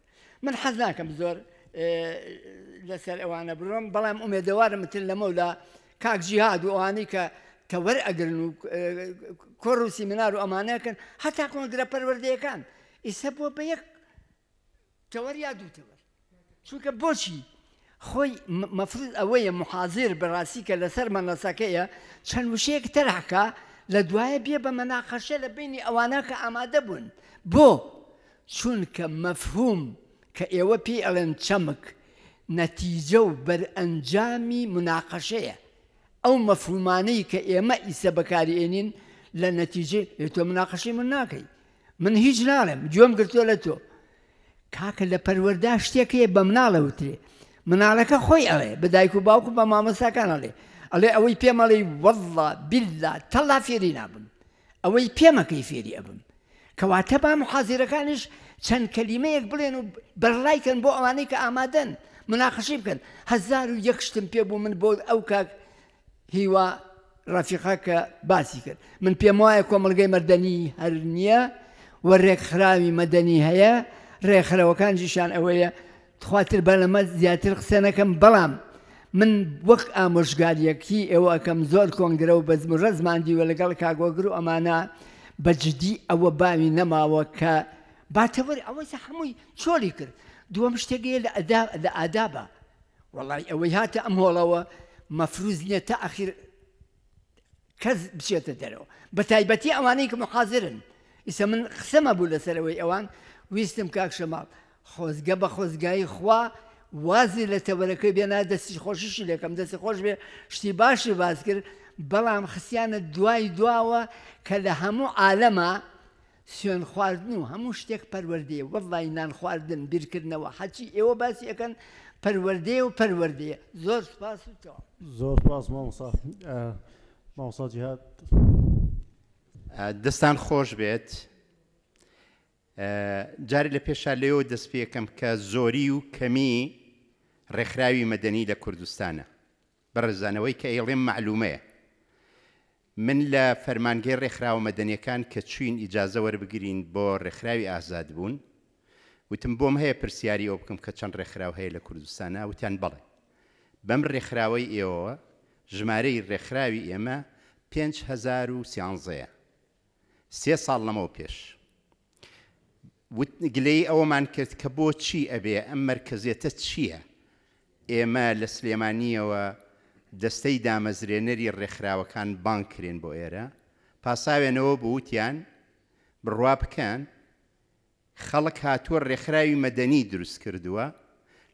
من حەز ناکەم زۆر لەسەر ئەوانە بڕۆم بەڵام ئومێدەوارم تر لەمەولا کاک جیهاد و ئەوانەی کە تەوەر ئەگرن و کۆڕ و سیمینار و ئەمانەکەن هەتا کۆنگرە پەروەردەیەکان ئیسە بۆ بە یەک تەوەر یا دوو تەوەر چونکە بۆچی خۆی مەفروز ئەوەیە محازر بەڕاستی کە لەسەر مەنەسەکەیە چەند وشەیەک تەرحکا لە دوایە بێ بە مەناقەشە لە بینی ئەوانە کە ئامادە بوون بۆ چونکە مەفهوم کە ئێوە پێی ئەڵێن چەمک نەتیجە و بەرئەنجامی مناقەشەیە ئەو مەفهومانەی کە ئێمە ئیسە بەکاری ئێنین لە نەتیجەی ئێ تۆ مناقەشەی من ناکەی من هیچ ناڵێم گوێم گرتووە لە تۆ کاکە لە پەروەردا شتێک هەیە بە مناڵ ئەوترێ مناڵەکە خۆی ئەڵێ بە دایک و باوک و بە مامۆستاکان ئەڵێ ئەڵێ ئەوەی پێم ئەڵێی وەڵڵا بیللا تەڵا فێری نابم ئەوەی پێمەکەی فێری ئەبم کەواتە با محازیرەکانیش چەند کەلیمەیەک بڵێن و بەرلای کەن بۆ ئەوانەی کە ئامادەن مناقەشەی بکەن 1001 شتم پێ بوو من بۆ ئەو کاک هیوا ڕەفیقە کە باسی کرد من پێم وایە کۆمەڵگەی مەدەنی هەر نییە و ڕێکخراوی مەدەنی هەیە ڕێکخراوەکانیشیان ئەوەیە تخواتر با لەمە زیاتر قسە نەکەم بەڵام من وەک ئامۆژگاریەک هی ئێوە ئەکەم زۆر کۆنگرە و بەزم و ڕەزمان دیوە لەگەڵ کاک هۆگر و ئەمانە بە جدی ئەوە باوی نەماوە کە با تەوەر ئەوەی هەمووی چۆلی کرد دووەم شتێک هەیە لە ئەدا لە ئادابە وەڵای ئەوەی هاتە ئەم هۆڵەوە مەفروز نییە تا ئەخیر کەس بچێتە دەرەوە بە تایبەتی ئەوانەی کە محازرن ئیسە من قسەمە بوو لەسەر ئەوەی ئەوان ویستم کاک شەماڵ خۆزگە بە خۆزگایی خوا وازی لە تەوەرەکەی بێنا دەستی خۆشیشی لەکەم دەستی خۆش بێ شتی باشی باس کرد بەڵام خستیانە دوای دواوە کە لە هەموو عالەمە سوێن خواردن و هەموو شتێک پەروەردەیە وەڵڵاهی نان خواردن بیرکردنەوە هەرچی ئێوە باسی ئەکەن پەروەردەیە و پەروەردەیە زۆر سوپاس و تەواو. زۆر سوپاس مامۆستا مامۆستا جیهاد. دەستان خۆش بێت. جارێ لە پێشا لێوە دەست پێکەم کە زۆری و کەمی ڕێکخراوی مەدەنی لە کوردستانە. بەڕێزان ئەوەی کە ئەیڵێم مەعلومەیە. من لە فەرمانگەی ڕێکخراوە مەدەنیەکان کە چوین ئیجازە وەربگرین بۆ ڕێکخراوی ئازادبوون، وتم بۆم هەیە پرسیاری ئەوە بکەم کە چەند ڕێکخراو هەیە لە کوردستانا؟ وتیان بەڵێ. بەم ڕێکخراوەی ئێوەوە ژمارەی ڕێکخراوی ئێمە 5013 یە. سێ ساڵ لەمەو پێش. وت گلەیی ئەوەمان کرد کە بۆچی ئەبێ ئەم مەرکەزێتە چییە؟ ئێمە لە سلێمانییەوە دەستەی دامەزرێنەری ڕێکخراوەکان بانگ کرێن بۆ ئێرە، پاساوێنەوە بوو وتیان بڕوا بکەن خەڵک هاتووە ڕێکخراوی مەدەنی دروست کردووە،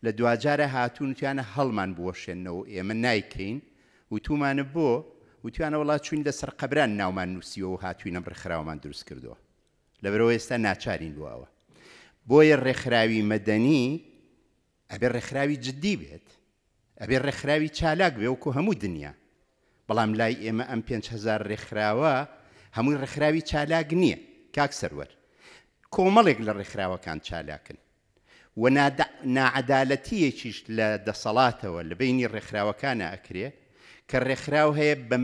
لە دواجارا هاتوون وتیانە هەڵمان بوەشێننەوە و ئێمە نایکەین، وتوومانە بۆ؟ وتیانە وەڵا چووین لە سەرقەبران ناومان نووسیوە و هاتووین ئەم ڕێکخراوەمان دروست کردووە. لەبەرئەوە ئێستا ناچارین بۆ ئەوە. بۆیە ڕێکخراوی مەدەنی ئەبێ ڕێکخراوی جدی بێت، ئەبێ ڕێکخراوی چالاک بێ وەکو هەموو دنیا. بەڵام لای ئێمە ئەم 5000 ڕێکخراوە هەمووی ڕێکخراوی چالاک نییە کاک سەروەر. کۆمەڵێک لە ڕێکخراوەکان چالاکن و ناعەدالەتییەکیش لە دەسەڵاتەوە لە بەینی ڕێکخراوەکانا ئەکرێ کە ڕێکخراو هەیە بە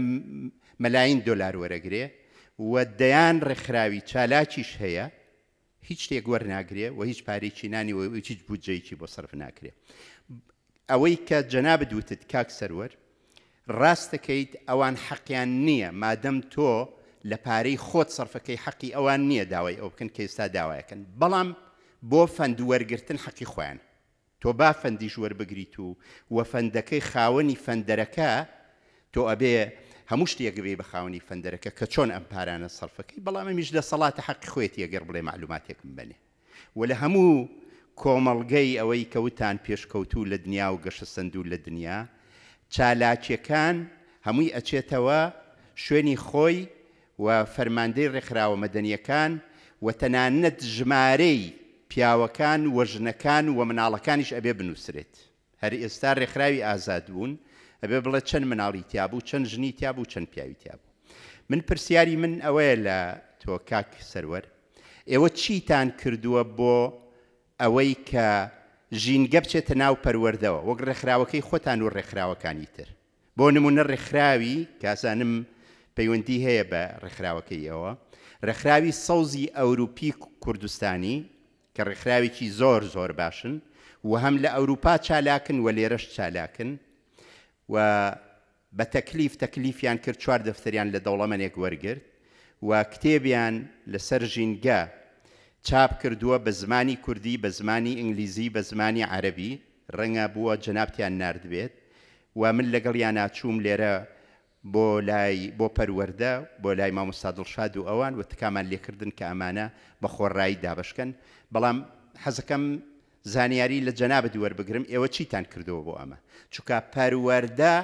مەلاین دۆلار وەرەگرێ و دەیان ڕێکخراوی چالاکیش هەیە هیچ شتێک وەرناگرێ و هیچ پارەیەکی نانی و هیچ بودجەیەکی بۆ سەرف ناکرێ. ئەوەی کە جەنابت وتت کاک سەروەر ڕاست دەکەیت ئەوان حەقیان نییە مادەم تۆ لە پارەی خۆت سەرفەکەی حەقی ئەوان نییە داوای ئەوە بکەن کە ئێستا داوایەکەن بەڵام بۆ فەند وەرگرتن حەقی خۆیانە تۆ با فەندیش وەربگریت و وە فەندەکەی خاوەنی فەندەرەکە تۆ ئەبێ هەموو شتێک بی بە خاوەنی فەندەرەکە کە چۆن ئەم پارانە سەرفەکەی، بەڵام ئەمیش دەسەڵاتە حەقی خۆیەتی ئەگەر بڵێ مەعلوماتێکم بەنێ. و لە هەموو کۆمەڵگەی ئەوەی کە وتان پێشکەوتوو لە دنیا و گەشەسەندوو لە دنیا چالاکیەکان هەمووی ئەچێتەوە شوێنی خۆی و فەرماندەی ڕێکخراوە مەدەنیەکان و تەنانەت ژمارەی پیاوەکان و ژنەکان و مناڵەکانیش ئەبێ بنوسرێت. هەر ئێستا رێکخراوی ئازادبوون ئەبێ بڵێ چەند مناڵی تیابوو چەند ژنی تیابوو چەند پیاوی تیابوو من پرسیاری من ئەوەیە لە تۆ کاک سەروەر ئێوە چیتان کردووە بۆ ئەوەی کە ژینگە بچێتە ناو پەروەردەوە وەک ڕێکخراوەکەی خۆتان و ڕێکخراوەکانی تر بۆ نمونە ڕێکخراوی کازانم پەیوەندی هەیە بە ڕێکخراوەکەی ئێوە ڕێکخراوی سەوزی ئەوروپی کوردستانی کە ڕێکخراوێکی زۆر زۆر باشن و هەم لە ئەوروپا چالاکن و لێرەش چالاکن و بە تەکلیف تەکلیفیان کرد چوار دەفتەریان لە دەوڵەمەنێک وەرگرت و کتێبیان لەسەر ژینگە چاپ کردووە بە زمانی کوردی بە زمانی ئینگلیزی بە زمانی عەرەبی ڕەنگە بووە جەنابتیان ناردبێت و من لەگەڵیانا چووم لێرە بۆ لای بۆ پەروەردە بۆ لای مامۆستا دڵشاد و ئەوان و تکامان لێکردن کە ئەمانە بە خۆڕایی دابەشکەن بەڵام حەزەکەم زانیاری لە جەنابت وەربگرم ئێوە چیتان کردووە بۆ ئەمە چونکە پەروەردە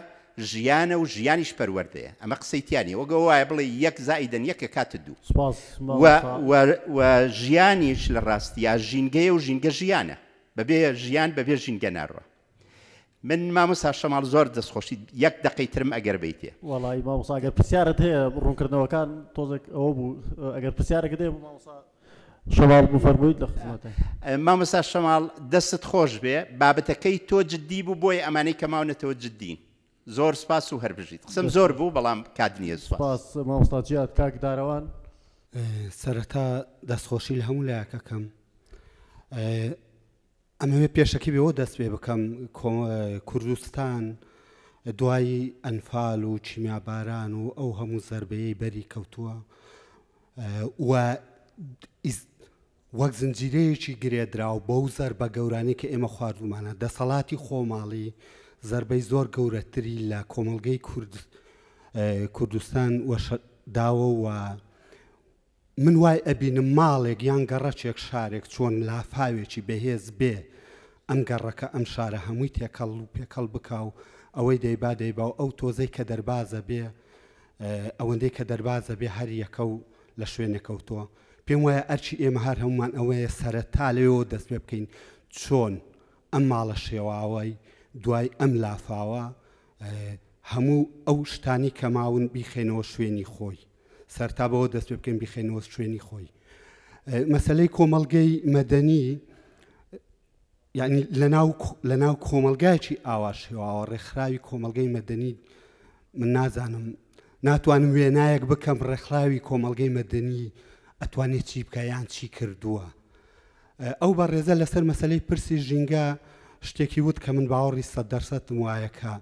ژیانە و ژیانیش پەروەردەیە ئەمە قسەی تیا نیە وەک ئەوە وایە بڵێی یەک زائیدەن یەک ئەکاتە دوو سوپاس و مامۆستا. و و ژیانیش لە ڕاستیا ژینگەیە و ژینگە ژیانە بەبێ ژیان بەبێ ژینگە ناڕوا. من مامۆستا شەماڵ زۆر دەست خۆشیت یەک دەقەی ترم ئەگەر بەیتێ. وەڵایی مامۆستا ئەگەر پرسیارت هەیە ڕوونکردنەوەکان تۆزێک ئەوە بوو ئەگەر پرسیارێکت هەیە بۆ مامۆستا شەماڵ بفەرموویت لە خزمەتای. مامۆستا شەماڵ دەستت خۆش بێ بابەتەکەی تۆ جدی بوو بۆیە ئەمانەی کە ماونەتەوە جدین زۆر سپاس و هەر بژیت قسەم زۆر بوو بەڵام کات نییە سپاس. سپاس مامۆستا جیاد کاک دارەوان. سەرەتا دەستخۆشی لە هەموو لایەک ئەکەم. ئەمەوێ پێشەکی بەوە دەست پێ بکەم کوردستان دوای ئەنفال و کیمیاباران و ئەو هەموو زەربەیەی بەری کەوتووە و وەک زنجیرەیەکی گرێدراو بەو زەربە گەورانەی کە ئێمە خواردومانە دەسەڵاتی خۆماڵی زەربەی زۆر گەورەتری لە کۆمەڵگەی کورد کوردستان داوە و من وای ئەبینم ماڵێک یان گەڕەکێک شارێک چۆن لافاوێکی بەهێز بێ ئەم گەڕەکە ئەم شارە هەمووی تێکەڵ و پێکەڵ بکا و ئەوەی دەیبا دەیبا و ئەو تۆزەی کە دەربازە بێ ئەوەندەی کە دەربازە بێ هەر یەکە و لە شوێنێ کەوتووە پێم وایە ئەرکی ئێمە هەر هەموومان ئەوەیە سەرەتا لەوێوە دەست پێ بکەین چۆن ئەم ماڵە شێواوەی دوای ئەم لافاوە هەموو ئەو شتانی کە ماون بیخەینەوە شوێنی خۆی. سەرتا بەوە دەست پێ بکەین بیخەینەوە شوێنی خۆی مەسلەی کۆمەڵگەی مەدەنی یعنی لەناو لەناو کۆمەلگایکی ئاوا شێواوە ڕێکخراوی کۆمەلگەی مەدەنی من نازانم ناتوانم وێنایەک بکەم ڕێکخراوی کۆمەلگەی مەدەنی ئەتوانێت چی بکە یان چی کردووە ئەو بەڕێزە لەسەر مەسەلەی پرسی ژینگە شتێکی وت کە من باوەڕی سەد دەرسەدم وایە کە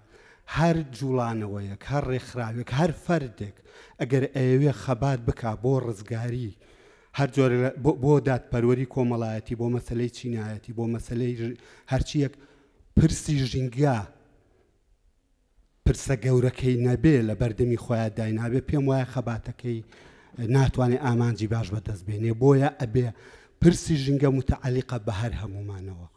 هەر جوڵانەوەیەک، هەر ڕێکخراوێک، هەر فەردێک ئەگەر ئەیەوێ خەبات بکا بۆ ڕزگاری هەر جۆرە لە بۆ دادپەروەری کۆمەڵایەتی، بۆ مەسەلەی چینایەتی، بۆ مەسەلەی هەرچییەک پرسی ژینگە پرسە گەورەکەی نەبێ لە بەردەمی خۆیا داینابێ پێم وایە خەباتەکەی ناتوانێ ئامانجی باش بەدەست بێنێ بۆیە ئەبێ پرسی ژینگە متعەلیقە بە هەر هەموومانەوە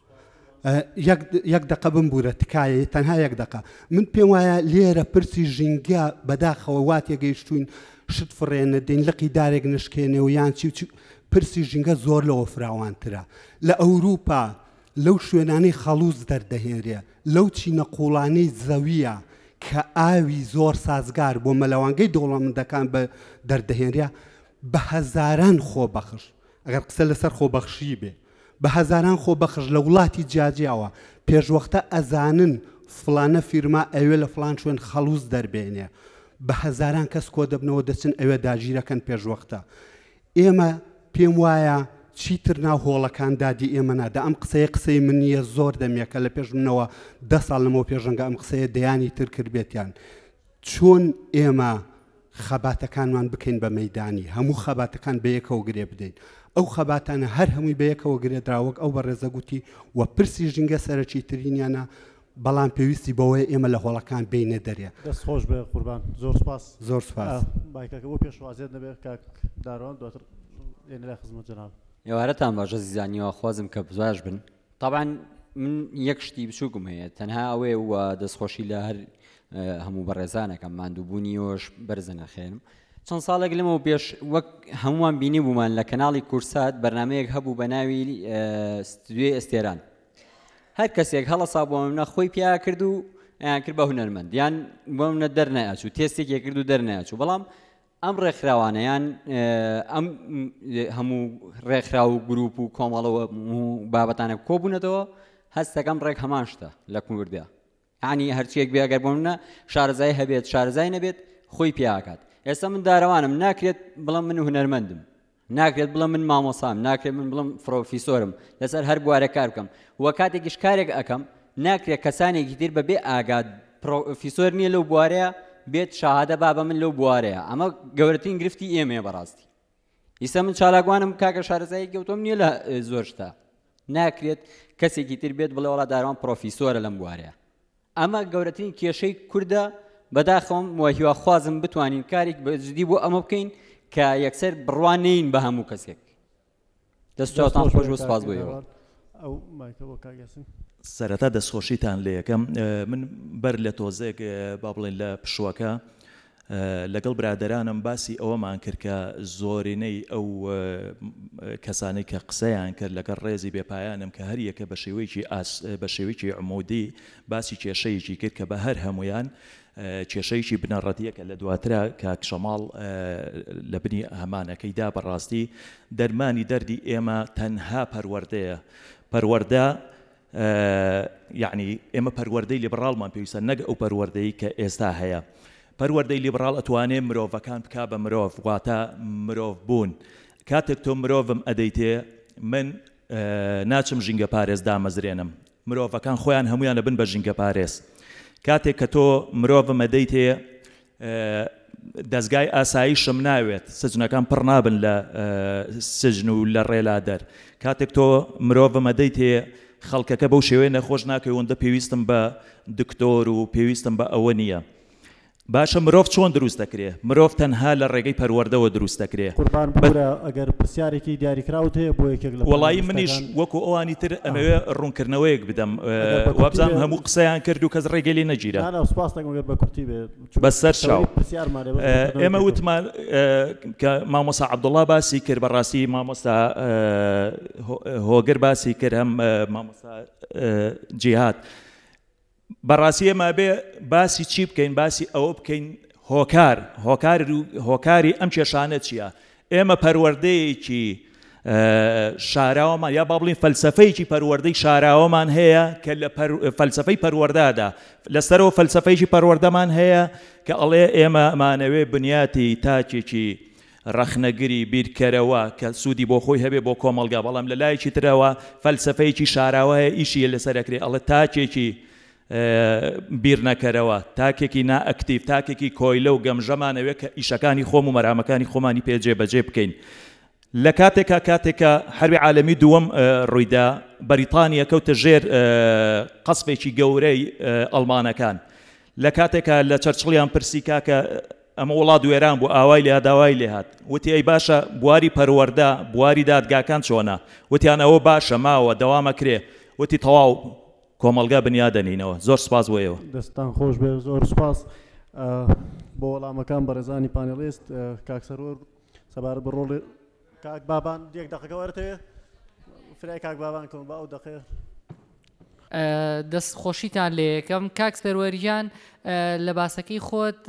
یەک دقە بمبوورە تکایە تەنها یەک دقە من پێم وایە لێرە پرسی ژینگە بەداخەوە وا تێگەیشتوین شت فڕێنە دەین لقی دارێک نشکێنێ و یان چی و چی پرسی ژینگە زۆر لەوە فراوانترە لە ئەوروپا لەو شوێنانەی خەڵووز دەردەهێنرێ، لەو چینە قووڵانەی زەوییە کە ئاوی زۆر سازگار بۆ مەلەوانگەی دەوڵەمەندەکان بە دەردەهێنرێ، بە هەزاران خۆبەخش، ئەگەر قسە لەسەر خۆبەخشی بێ، بە هەزاران خۆبەخش لە وڵاتی جیاجیاوە پێشوەختە ئەزانن فڵانە فیرما ئەوێ لە فڵان شوێن خەڵووز دەربێنێ، بە هەزاران کەس کۆدەبنەوە دەچن ئەوێ داگیرەکەن پێشوەختە. ئێمە پێم وایە چیتر ناو هۆڵەکان دادی ئێمە نادا، ئەم قسەیە قسەی من نییە زۆر دەمێکە لە پێش منەوە دە ساڵ لەمەوە پێش ڕەنگە ئەم قسەیە دەیانی تر کردبێتیان چۆن ئێمە خەباتەکانمان بکەین بە مەیدانی هەموو خەباتەکان بەیەکەوە گرێ بدەین ئەو خەباتانە هەر هەمووی بەیەکەوە گرێدرا وەک ئەو بەڕێزە گوتی و پرسی ژینگە سەرەکی ترینیانە. بەڵام پێویستی بەوەیە ئێمە لە هۆڵەکان بێینە دەرێ. دەست خۆش بێ قوربان زۆر سوپاس. زۆر سوپاس. مایکەکە بۆ پێشوازیت نەبێ کاک داروان دواتر دێینە لای خزمەت جەناب. ئێوارەتان باش ئەزیزان هیواخوازم کە باش بن تەبعەن من یەک شتی بچووکم هەیە تەنها ئەوەیە و دەستخۆشی لە هەر هەموو بەڕێزانەکەم ماندووبوونی ئێوەش بەرز نەخێنم چەند ساڵێک لەمەو پێش وەک هەمووان بینی بوومان لە کەناڵی کورسات بەرنمەیەک هەبوو بە ناوی ستودیۆی ئەستێران هەر کەسێک هەڵەسا بۆ منە خۆی پیا کرد و ئەیان کرد بە هونەرمەند یان بۆ منە دەرنەئەچوو تێستێکی کرد و دەرنەچوو بەڵام ئەم ڕێکخراوانە یان ئەم هەموو ڕێکخراو و گروپ و کۆمەڵەوە و بابەتانە کۆبوونەتەوە هەستەکەم ڕێک هەمان شتە لە کوردیا یعنی هەرچیەک بێ ئەگەر بۆ منە شارەزای هەبێت شارەزای نەبێت خۆی پیاکات ئێستا من دارەوانم ناکرێت بڵم من هونەرمەندم ناکرێت بڵێم من مامۆسام، ناکرێت من بڵێم فڕۆفیسۆرم، لەسەر هەر بوارێک کار بکەم و کاتێکیش کارێک ئەکەم ناکرێت کەسانێکی تر بەبێ ئاگا پڕۆفیسۆر نییە لەو بوارەیە بێت شەهادە با بە من لەو بوارەیە ئەمە گەورەترین گرفتی ئێمەیە بەڕاستی ئیستا من چالاکوانم کاکە شارەزایی گەوتۆم نییە لە زۆر شتا ناکرێت کەسێکی تر بێت بڵێ وڵا داروان پرۆفیسۆرە لەم بوارەیە ئەمە گەورەترین کێشەی کوردە بەداخەوەم و هیواخوازم بتوانین کارێک بە جدی بۆ ئەمە بکەین کە یەکسەر بڕوا نین بە هەموو کەسێک دەست چاوتان خۆش و سپاس بۆ ئێوە. ئەو مایکە بۆ کاک یاسین. سەرەتا دەستخۆشیتان لێ ئەکەم من بەر لە تۆزێک با بڵێین لە پشووەکە لەگەڵ برادەرانم باسی ئەوەمان کرد کە زۆرینەی ئەو کەسانەی کە قسەیان کرد لەگەڵ ڕێزی بێ پایانم کە هەر یەکە بە شێوەیەکی بە شێوەیەکی عمودی باسی کێشەیەکی کرد کە بە هەر هەمویان کێشەیەکی بنەڕەتیە کە لە دواترا کاک شەماڵ لە بنی هەمانەکەیدا بەڕاستی دەرمانی دەردی ئێمە تەنها پەروەردەیە پەروەردە یەعنی ئێمە پەروەردەی لیبڕاڵمان پێویستە نەک ئەو پەروەردەی کە ئێستا هەیە. پەروەردەی لیبڕاڵ ئەتوانێ مرۆڤەکان بکا بە مرۆڤ واتە مرۆڤ بوون. کاتێک تۆ مرۆڤم ئەدەیتێ من ناچم ژینگەپارێز دامەزرێنم. مرۆڤەکان خۆیان هەموویان ئەبن بە ژینگەپارێز. کاتێک کە تۆ مرۆڤم ئەدەیتێ دەزگای ئاسایشم ناوێت، سجنەکان پڕ نابن لە سجن و لە ڕێلادەر. کاتێک تۆ مرۆڤم ئەدەیتێ خەڵکەکە بەو شێوەیە نەخۆش ناکەی ئەوەندە پێویستم بە دکتۆر و پێویستم بە ئەوە نییە. باشە مرۆڤ چۆن دروست دەکرێ؟ مرۆڤ تەنها لە ڕێگەی پەروەردەوە دروست دەکرێ. قوربان ببورە ئەگەر پرسیارێکی دیاریکراوت هەیە بۆ یەکێک لە وەڵایی منیش پانێلیستەکان. وەکو ئەوانی تر ئەمەوێ ڕوونکردنەوەیەک بدەم ئەگەر بە کورتی وابزانم بێ. هەموو قسەیان کرد و کەس ڕێگەی لێ نەگیرا. نا نا سوپاست دەکەم ئەگەر بە کورتی بێ چونکە بەسەر چاو. تەوەری پرسیارمان هەیە بەس ڕوونکردنەوەی ئێمە پێ وتمان کە مامۆستا عەبدوڵڵا باسی کرد بەڕاستی مامۆستا هۆگر باسی کرد هەم مامۆستا جیهاد بەڕاستی ئێمە ئەبێ باسی چی بکەین باسی ئەوە بکەین هۆکار هۆکار هۆکاری ئەم کێشانە چییە ئێمە پەروەردەیەکی شاراوەمان یا با بڵین فەلسفەیەکی پەروەردەی شاراوەمان هەیە کە لە فەلسفەی پەروەردەدا لەسەرەوە فەلسفەیەکی پەروەردەمان هەیە کە ئەڵێ ئێمە ئەمانەوێ بنیاتی تاکێکی ڕەخنەگری بیرکەرەوە کە سوودی بۆ خۆی هەبێ بۆ کۆمەڵگا بەڵام لە لایەکی ترەوە فەلسەفەیەکی شاراوە هەیە ئیشی لەسەر ئەکرێ ئەڵێ تاکێکی بیرنەکەرەوە تاکێکی نائەکتیڤ تاکێکی کۆیلە و گەمژەمان ئەوێ کە ئیشەکانی خۆم و مەرامەکانی خۆمانی پێ جێبەجێ بکەین لە کاتێکا کاتێکە حەربی عالەمی دووەم ڕوویدا بەریتانیا کەوتە ژێر قەسفێکی گەورەی ئەڵمانەکان لە کاتێکا لە چەرچڵیان پرسی کاکە ئەمە وڵات وێران بوو ئاوای لێهات داوای لێهات وتی ئەی باشە بواری پەروەردە بواری دادگاکان چۆنە وتیان ئەوە باشە ماوە دەوام ئەکرێ وتی تەواو کۆمەڵگا بنیاد دەنینەوە زۆر سوپاس بۆ ئێوە. دەستتان خۆش بێ زۆر سوپاس بۆ وەڵامەکان بەڕێزانی پانێڵیست کاک سەروەر سەبارەت بە ڕۆڵی کاک بابان یەک دەقەکە وەرتەوێ فرای کاک بابان کەم با ئەو دەقەیە. دەست خۆشیتان لێ یەکەم کاک سەروەر گیان لە باسەکەی خۆت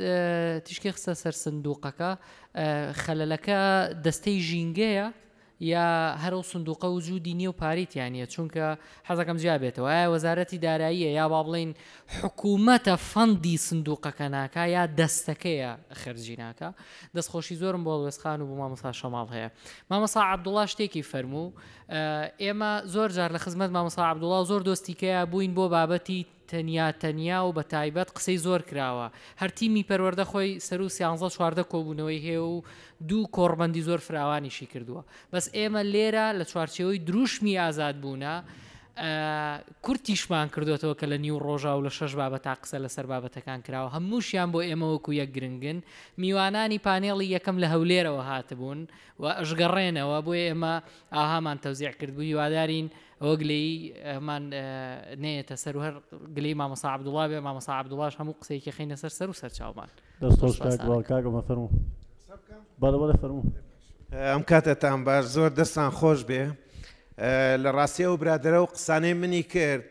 تیشکی خستە سەر سندوقەکە خەلەلەکە دەستەی ژینگەیە یا هەر ئەو سندوقە وجودی نییە و پارەی تیا نییە چونکە حەزەکەم جیا بێتەوە ئایا وەزارەتی داراییە یا با بڵێین حکوومەتە فەندی سندوقەکە ناکا یا دەستەکەیە خەرجی ناکا دەستخۆشی زۆرم بۆ هەڵوێست خان و بۆ مامۆستا شەماڵ هەیە مامۆستا عەبدوڵا شتێکی فەرموو ئێمە زۆر جار لە خزمەت مامۆستا عەبدوڵا و زۆر دۆستی کەیا بووین بۆ بابەتی تەنیا تەنیا و بە تایبەت قسەی زۆر کراوە هەر تیمی پەروەردە خۆی سەروو سیانزە چواردە کۆبوونەوەی هەیە و دوو کۆڕبەندی زۆر فراوانیشی کردووە بەس ئێمە لێرە لە چوارچێوەی دروشمی ئازادبوونە. کورتیشمان کردوێتەوە کە لە نیو ڕۆژا و لە شەش بابەتا قسە لەسەر بابەتەکان کراوە، هەمووشیان بۆ ئێمە وەکو یەک گرنگن. میوانانی پانێڵی یەکەم لە هەولێرەوە هاتبوون و ئەشگەڕێنەوە، بۆیە ئێمە ئاوهامان تەوزیع کردبوو. هیوادارین ئەوە گلەیی مان نەیەتە سەر و هەر گلەیی مامۆستا عەبدوڵا بێ، مامۆستا عەبدوڵاش هەموو قسەیەکی خەینە سەر سەر و سەرچاومان. دەست خۆش کاک بڕوا. کاک عومەر فەرموو. بەڵێ بەڵێ فەرموو. ئەم کاتەتان باش زۆر دەستان خۆش بێ لە ڕاستی ئەو برادەرە و قسانەی منی کرد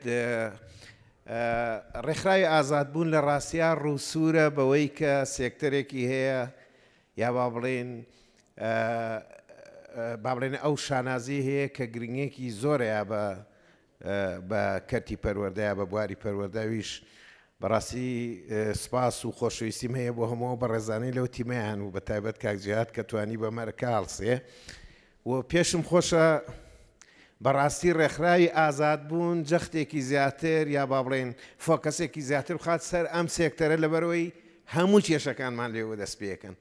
ڕێکخراوی ئازادبوون لە ڕاستیا ڕووسوورە بەوەی کە سێکتەرێکی هەیە یا با بڵێین با بڵێن ئەو شانازی هەیە کە گرنگێکی زۆرەیە بە بە کەرتی پەروەردە یا بە بواری پەروەردە ئەویش بەڕاستی سوپاس و خۆشەویستیم هەیە بۆ هەموو ئەو بەڕێزانەی لەو تیمەیان و بەتایبەت کاک جیهاد کە توانی بە مەرکە هەڵسێ و پێشم خۆشە بەڕاستی ڕێکخراوی ئازادبوون جەختێکی زیاتر یا با بڵێین فۆکەسێکی زیاتر بخات سەر ئەم سێکتەرە لەبەرەوەی هەموو کێشەکانمان لێوە دەست پێکەن.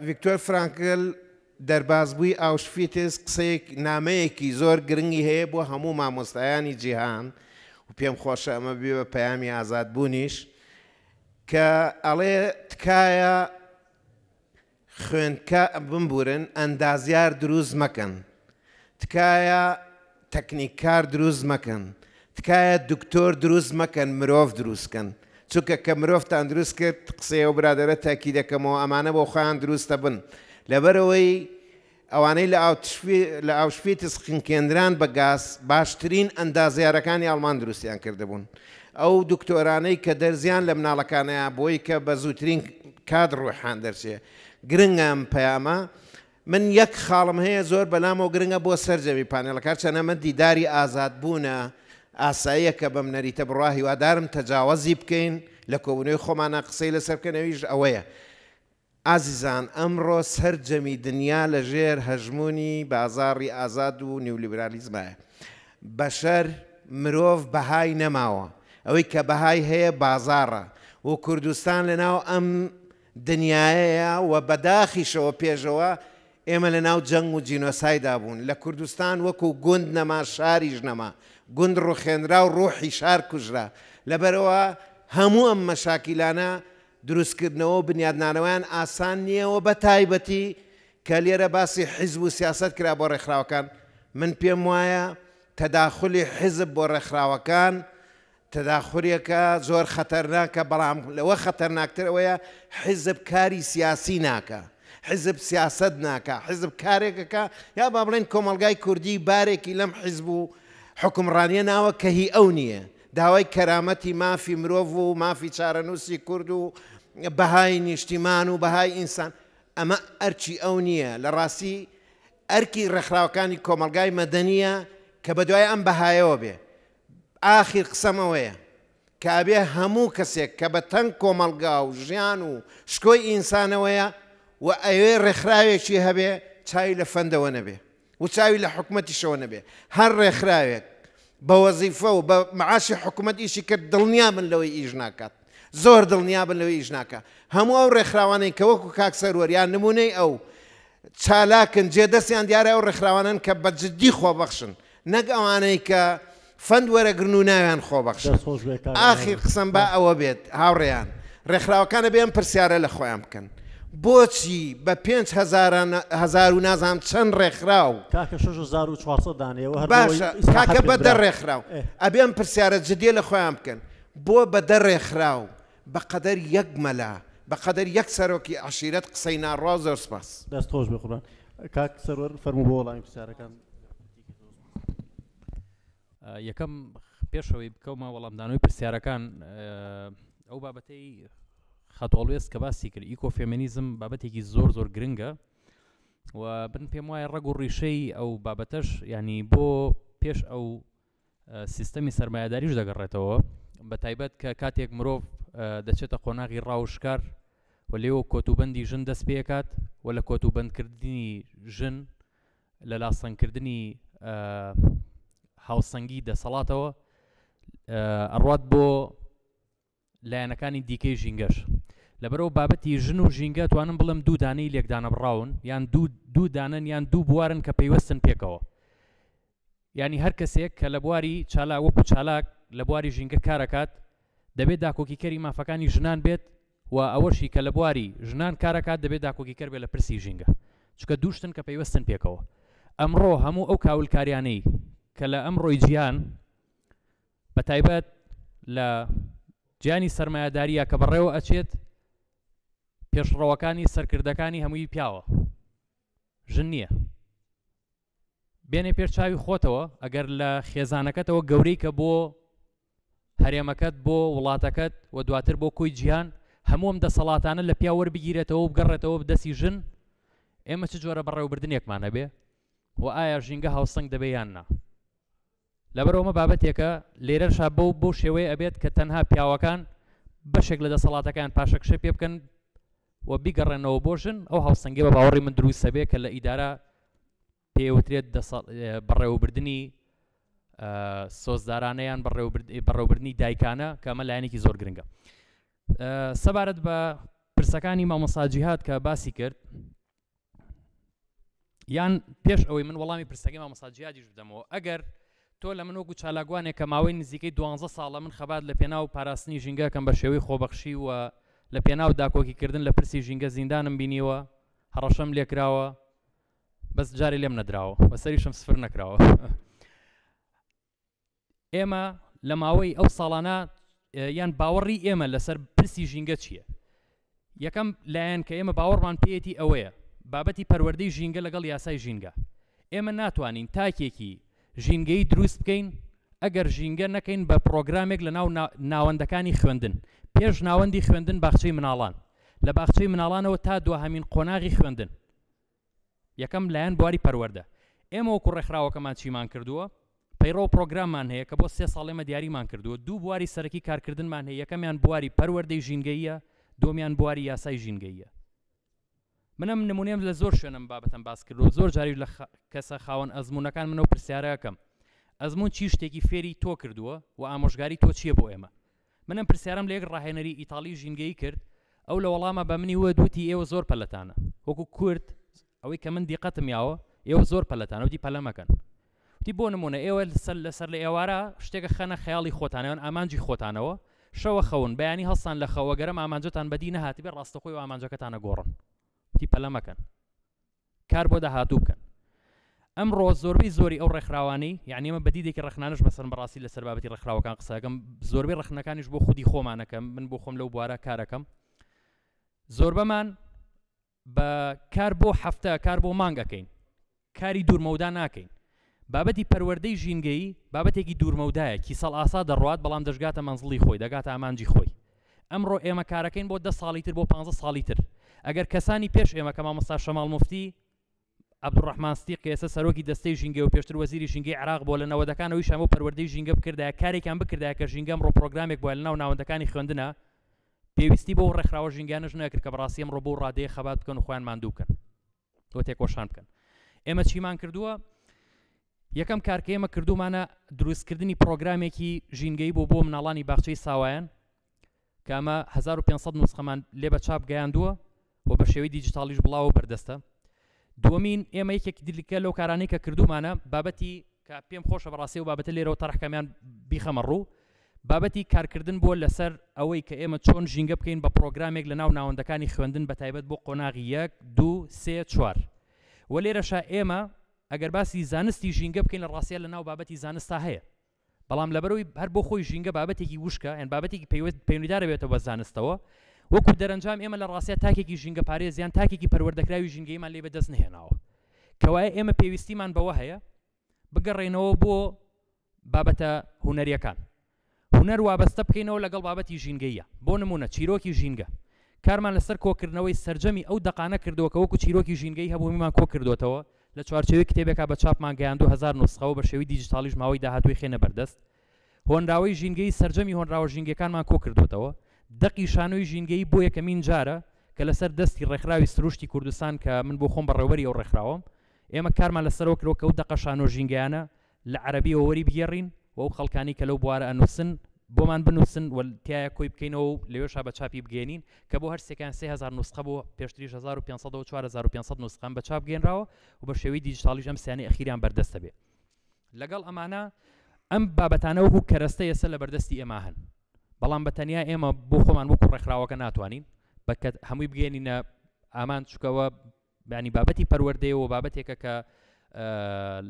ڤیکتۆر فرانکل دەربازبووی ئاوشفیتز قسەیەک نامەیەکی زۆر گرنگی هەیە بۆ هەموو مامۆستایانی جیهان و پێم خۆشە ئەمە ببێ بە پەیامی ئازادبوونیش کە ئەڵێ تکایە خوێندکا بمبورن ئەندازیار دروست مەکەن تکایە تەکنیککار دروست مەکەن تکایە دکتۆر دروست مەکەن مرۆڤ دروست کەن چونکە کە مرۆڤتان دروست کرد قسەی ئەو برادەرە تاکیدەکەمەوە ئەمانە بۆ خۆیان دروست دەبن لەبەرئەوەی ئەوانەی لە ئاوشفیتز خنکێنران بە گاز باشترین ئەندازیارەکانی ئەڵمان دروستیان کردبوون. ئەو دکتۆرانەی کە دەرزیان لە مناڵەکانەیا بۆی کە بە زووترین کات ڕوحیان دەرچێ. گرنگە ئەم پەیامە. من یەک خاڵم هەیە زۆر بەلامەوە گرنگە بۆ سەرجەمی پانێڵەکە هەرچەند ئەمە دیداری ئازادبوونە ئاساییە کە بەم نەریتە بڕوا هیوادارم تەجاوەزی بکەین لە کۆبوونەوەی خۆمانا قسەی لەسەر بکەن ئەویش ئەوەیە ئازیزان ئەمڕۆ سەرجەمی دنیا لە ژێر هەژموونی بازاڕی ئازاد و نیولیبرالیزمایە. بەشەر، مرۆڤ بەهای نەماوە. ئەوەی کە بەهای هەیە بازاڕە و کوردستان لە ناو ئەم دنیایەیە و بە داخیشەوە پێشەوە ئێمە لە ناو جەنگ و جینۆسایدا بوون. لە کوردستان وەکو گوند نەما شاریش نەما. گوند ڕوخێنرا و ڕوحی شار کوژرا. لەبەرئەوە هەموو ئەم مەشاکیلانە دروستکردنەوە و بنیادنانەوەیان ئاسان نییە و بە تایبەتی کە لێرە باسی حیزب و سیاسەت کرا بۆ ڕێکخراوەکان، من پێم وایە تەداخولی حیزب بۆ ڕێکخراوەکان تەداخولێکە زۆر خەتەرناکە، بەڵام لەوە خەتەرناکتر ئەوەیە حیزب کاری سیاسی ناکا، حیزب سیاسەت ناکا، حیزب کارێک ئەکا یا با بڵێین کۆمەڵگای کوردی بارێکی لەم حیزب و حوکمڕانییە ناوە کە هی ئەو نییە. داوای کەرامەتی مافی مرۆڤ و مافی چارەنووسی کورد و بەهای نیشتیمان و بەهای ئینسان ئەمە ئەرکی ئەو نییە لە ڕاستی ئەرکی ڕێکخراوەکانی کۆمەڵگای مەدەنیە کە بەدوای ئەم بەهایەوە بێ ئاخیر قسەم ئەوەیە کە ئەبێ هەموو کەسێک کە بە تەنگ کۆمەڵگا و ژیان و شکۆی ئینسانەوەیە و ئەوێ ڕێکخراوێکی هەبێ چاوی لە فەندەوە نەبێ و چاوی لە حکومەتیشەوە نەبێ هەر ڕێکخراوێک بە وەزیفە و بە معاشی حکومەت ئیشی کرد دڵنیا بن لەوەی ئیش ناکات زۆر دڵنیا بن لەوەی ئیش ناکات هەموو ئەو ڕێکخراوانەی کە وەکو کاک سەروەر یان نمونەی ئەو چالاکن جێ دەستیان دیارە ئەو ڕێکخراوانەن کە بە جدی خۆبەخشن نەک ئەوانەی کە فەند وەرەگرن و ناویان خۆبەخشە. دەست خۆش بێ کاک ئاخیر ئاوێنە. قسەم با ئەوە بێت هاوڕێیان ڕێکخراوەکان ئەبێ ئەم پرسیارە لە خۆیان بکەن بۆچی بە پێنج هەزاران هەزار و نازانم چەند ڕێکخراو کاکە 6400 دانەیە وە هەر بۆ ئەوەی باشە ئیسراحەت کاکە بێت بە دە برا. ڕێکخراو ئێ. ئەبێ ئەم پرسیارە جدیە لە خۆیان بکەن بۆ بە دە ڕێکخراو بە قەدەر یەک مەلا بە قەدەر یەک سەرۆکی عەشیرەت قسەی ناڕوا زۆر سپاس. دەست خۆش بێ قوربان. کاک سەروەر فەرموو بۆ وەڵامی پرسیارەکان. یەکەم پێشەوەی بکەومە وەڵامدانەوەی پرسیارەکان ئەو بابەتەی خەتۆڵوێست کە باسی کرد ئیکۆ فێمینیزم بابەتێکی زۆر زۆر گرنگە و بن پێم وایە ڕەگ و ڕیشەی ئەو بابەتەش ینی بۆ پێش ئەو سیستەمی سرمایهداریش دەگەڕێتەوە بە تایبەت کە کاتێک مرۆڤ دەچێتە قۆناغی ڕاوشکار و لێوە کۆتوبەندی ژن دەست پێکات و لە کۆتوبەندکردنی ژن لە لاسەنگکردنی هاوسەنگی دەسەڵاتەوە ئەڕوات بۆ لایەنەکانی دیکەی ژینگەش لەبەرەوە بابەتی ژن و ژینگە توانم بڵێم دوو دانەی لێکدانەبڕاون یان دوو دوو دانەن یان دوو بوارن کە پەیوەستن پێکەوە. یانی هەر کەسێک کە لە بواری چالاک وەکو چالاک لە بواری ژینگە کارەکات دەبێت داکۆکیکەری مافەکانی ژنان بێت و ئەوەشی کە لە بواری ژنان کارەکات دەبێت داکۆکیکەر بێت لە پرسی ژینگە چونکە دوو شتن کە پەیوەستن پێکەوە ئەمڕۆ هەموو ئەو کاولکاریانەی کە لە ئەمڕۆی جیهان بە تایبەت لە جیهانی سەرمایەداریە کە بەڕێوە ئەچێت پێشڕەوەکانی سەرکردەکانی هەمووی پیاوە ژن نییە بێنێ پێش چاوی خۆتەوە ئەگەر لە خێزانەکەتەوە گەورەی کە بۆ هەرێمەکەت بۆ وڵاتەکەت و دواتر بۆ کۆی جیهان هەموو ئەم دەسەڵاتانە لە پیا وەربگیرێتەوە و بگەڕێتەوە دەستی ژن ئێمە چ جۆرە بەڕێوەبردنێکمان هەبێ و ئایا ژینگە هاوسەنگ دەبێ یان نا لەبەرئەوە ئەمە بابەتێکە لێرەشا بەو بەو شێوەیە ئەبێت کە تەنها پیاوەکان بەشێک لە دەسەڵاتەکان پاشەکشە پێ بکەن و بیگەڕێنەوە بۆ ژن ئەو هاوسەنگی بە باوەڕی من دروستە بێ کە لە ئیدارە پێوترێت بەڕێوەبردنی سۆزدارانە یان بەڕێوەبردنی دایکانە کە ئەمە لایەنێکی زۆر گرنگە سەبارەت بە پرسەکانی مامۆستا جیهاد کە باسی کرد یان پێش ئەوەی من وەڵامی پرسەکەی مامۆستا جیادیش بدەمەوە ئەگەر تۆ لە من وەکو چالاکوانێک کە ماوەی نزیکەی دوانزە ساڵە من خەبات لە پێناو پاراستنی ژینگەکەم بە شێوەی خۆبەخشی و لە پێناو داکۆکیکردن لە پرسی ژینگە زیندانم بینیوە هەڕەشەم لێکراوە بەس جارێ لێم نەدراوە و سەریشم سفر نەکراوە ئێمە لە ماوەی ئەو ساڵانە یان باوەڕی ئێمە لەسەر پرسی ژینگە چییە؟ یەکەم لایەن کە ئێمە باوەڕمان پێیەتی ئەوەیە بابەتی پەروەردەی ژینگە لەگەڵ یاسای ژینگە ئێمە ناتوانین تاکێکی ژینگەیی دروست بکەین ئەگەر ژینگە نەکەین بە پرۆگرامێک لە ناو ناوەندەکانی خوێندن پێش ناوەندی خوێندن باخچەی مناڵان لە باخچەی مناڵانەوە تا دواهەمین قۆناغی خوێندن یەکەم لایەن بواری پەروەردە ئێمە وەکو ڕێکخراوەکەمان چیمان کردووە پەیڕەو پرۆگراممان هەیە کە بۆ سێ ساڵ ئێمە دیاریمان کردووە دوو بواری سەرەکی کارکردنمان هەیە یەکەمیان بواری پەروەردەی ژینگەییە دووەمیان بواری یاسای ژینگەییە من ئەم نمونەیەم لە زۆر شوێنم بابەتم باس کردووە زۆر جاریش لە کەسە خاوەن ئەزمونەکان منەوە پرسیارەکەم ئەزمون چی شتێکی فێری تۆ کردووە و ئامۆژگاری تۆ چییە بۆ ئێمە من ئەم پرسیارەم لە یەک ڕاهێنەری ئیتاڵی ژینگەیی کرد، ئەو لە وەڵاما بە منی وت، وتی ئێوە زۆر پەلەتانە، وەکو کورد ئەوەی کە من دیقەتم یاوە ئێوە زۆر پەلەتانە، وتی پەلە مەکەن. وتی بۆ نموونە ئێوە سەر لە سەر لە ئێوارە شتێکە خەنە خەیاڵی خۆتانەوە یان ئامانجی خۆتانەوە، شەوە خەون، بەیانی هەڵسان لە خەو ئەگەر ئەم ئامانجەتان بەدی نەهاتبێ ڕاستەخۆی ئەو ئامانجەکەتان ئەگۆڕن. وتی پەلە مەکەن. کار بۆ داهاتوو بکەن. ئەمڕۆ زۆربەی زۆری ئەو ڕێکخراوانەی، یانی ئێمە بە دیدێکی ڕەخنانەش مەسەلەن بەڕاستی لەسەر بابەتی ڕێکخراوەکان قسە ئەکەم، زۆربەی ڕەخنەکانیش بۆ خودی خۆمانە کە من بۆ خۆم لەو بوارە کار ئەکەم، زۆربەمان بە کار بۆ هەفتە، کار بۆ مانگ ئەکەین، کاری دوورمەودا ناکەین. بابەتی پەروەردەی ژینگەیی بابەتێکی دوورمەودایە، کیسەڵ ئاسا دەڕوات بەڵام دەشگاتە مەنزڵی خۆی، دەگاتە ئامانجی خۆی. ئەمڕۆ ئێمە کارەکەین بۆ دە ساڵی تر، بۆ پانزە ساڵی تر. ئەگەر کەسانی پێش ئێمە کە مامۆستا شەماڵ موفتی، عەبدولڕەحمان ستیق کە ئێستا سەرۆکی دەستەی ژینگەیە و پێشتر وەزیری ژینگەی عێراق بووە، لە نەوەدەکانەوە ئیشیان بۆ پەروەردەی ژینگە بکردایە، کارێکیان بکردایە کە ژینگە ئەمڕۆ پرۆگرامێک بوایە لەناو ناوەندەکانی خوێندنا، پێویستی بەو ڕێکخراوە ژینگانەش نەکرد کە بەڕاستی ئەمڕۆ بەو ڕادەیە خەبات بکەن و خۆیان ماندوو بکەن. و تێکۆشان بکەن ئێمە چیمان کردووە یەکەم کار کە ئێمە کردومانە دروستکردنی پرۆگرامێکی ژینگەی بۆ بۆ مناڵانی باخچەی ساوایان کە ئەمە 1500 نوسخەمان لێ بە چاپ گەیاندووە و بە شێوەی دیجیتاڵیش بڵاوە بەردەستە دووەمین ئێمە یەکێک دیلکە لەو کارانەی کە کردومانە بابەتی کە پێم خۆشە بەڕاستی ئەو بابەتە لێرەوە تەرح کەم یان بیخەمە ڕوو، بابەتی کارکردن بووە لەسەر ئەوەی کە ئێمە چۆن ژینگە بکەین بە پڕۆگرامێک لە ناو ناوەندەکانی خوێندن بە تایبەت بۆ قۆناغی یەک، دوو، سێ، چوار. و لێرەشا ئێمە ئەگەر باسی زانستی ژینگە بکەین لە ڕاستیا لە ناو بابەتی زانستا هەیە بەڵام لەبەرەوەی هەر بۆ خۆی ژینگە بابەتێکی وشکە یان بابەتێکی پەیوەست پەیوەندیدارە بێتەوە بە زانستەوە وەکو دەرەنجام ئێمە لە ڕاستیا تاکێکی ژینگە پارێز یان تاکێکی پەروەردەکراوی ژینگەیمان لێ بەدەست نەهێناوە کەوایە ئێمە پێویستیمان بەوە هەیە بگەڕێینەوە بۆ بابەتە هونەریەکان هونەر وابەستە بکەینەوە لەگەڵ بابەتی ژینگەیە بۆ نمونە چیرۆکی ژینگە کارمان لەسەر کۆکردنەوەی سەرجەمی ئەو دەقانە کردووە کە وەکو چیرۆکی ژینگەی هەبوومیمان کۆ کردوێتەوە لە چوارچێوەی کتێبێکا بە چاپمان گەیاندو هەزار نوسخەوە بە شێوەی دیجیتاڵیش ماوەی داهاتووی خێنە بەردەست هۆنراوەی ژینگەیی سەرجەمی هۆنراوە ژینگەکانمان کۆکردووەتەوە، دەقی شانۆی ژینگەیی بۆ یەکەمین جارە کە لەسەر دەستی ڕێکخراوی سروشتی کوردستان کە من بۆ خۆم بەڕێوەبەری ئەو ڕێکخراوەم ئێمە کارمان لەسەرەوە کردووە کە ئەو دەقە شانۆ ژینگەیانە لە عەرەبیەوە وەری بگێڕین و ئەو خەڵکانی کە لەو بوارە ئەنووسن بۆمان بنووسن و تیایا کۆی بکەینەوە و لەوێشا بە چاپی بگەێنین کە بۆ هەر سێکیان 3000 نوسخە بۆ پێشتریش 1500 و 4500 نوسخەم بە چاپ گەێنراوە و بە شێوەی دیجیتاڵیش ئەم سیانەی ئەخیریان بەردەستە بێ. لەگەڵ ئەمانە ئەم بابەتانە وەکو کەرەستە ئێستا لە بەردەستی ئێمە هەن بەڵام بە تەنیا ئێمە بۆ خۆمان وەکو ڕێکخراوەکە ناتوانین بە هەمووی بگەێنینە ئامان چکەوە بەنی بابەتی پەروەردەیەوە بابەتێکە کە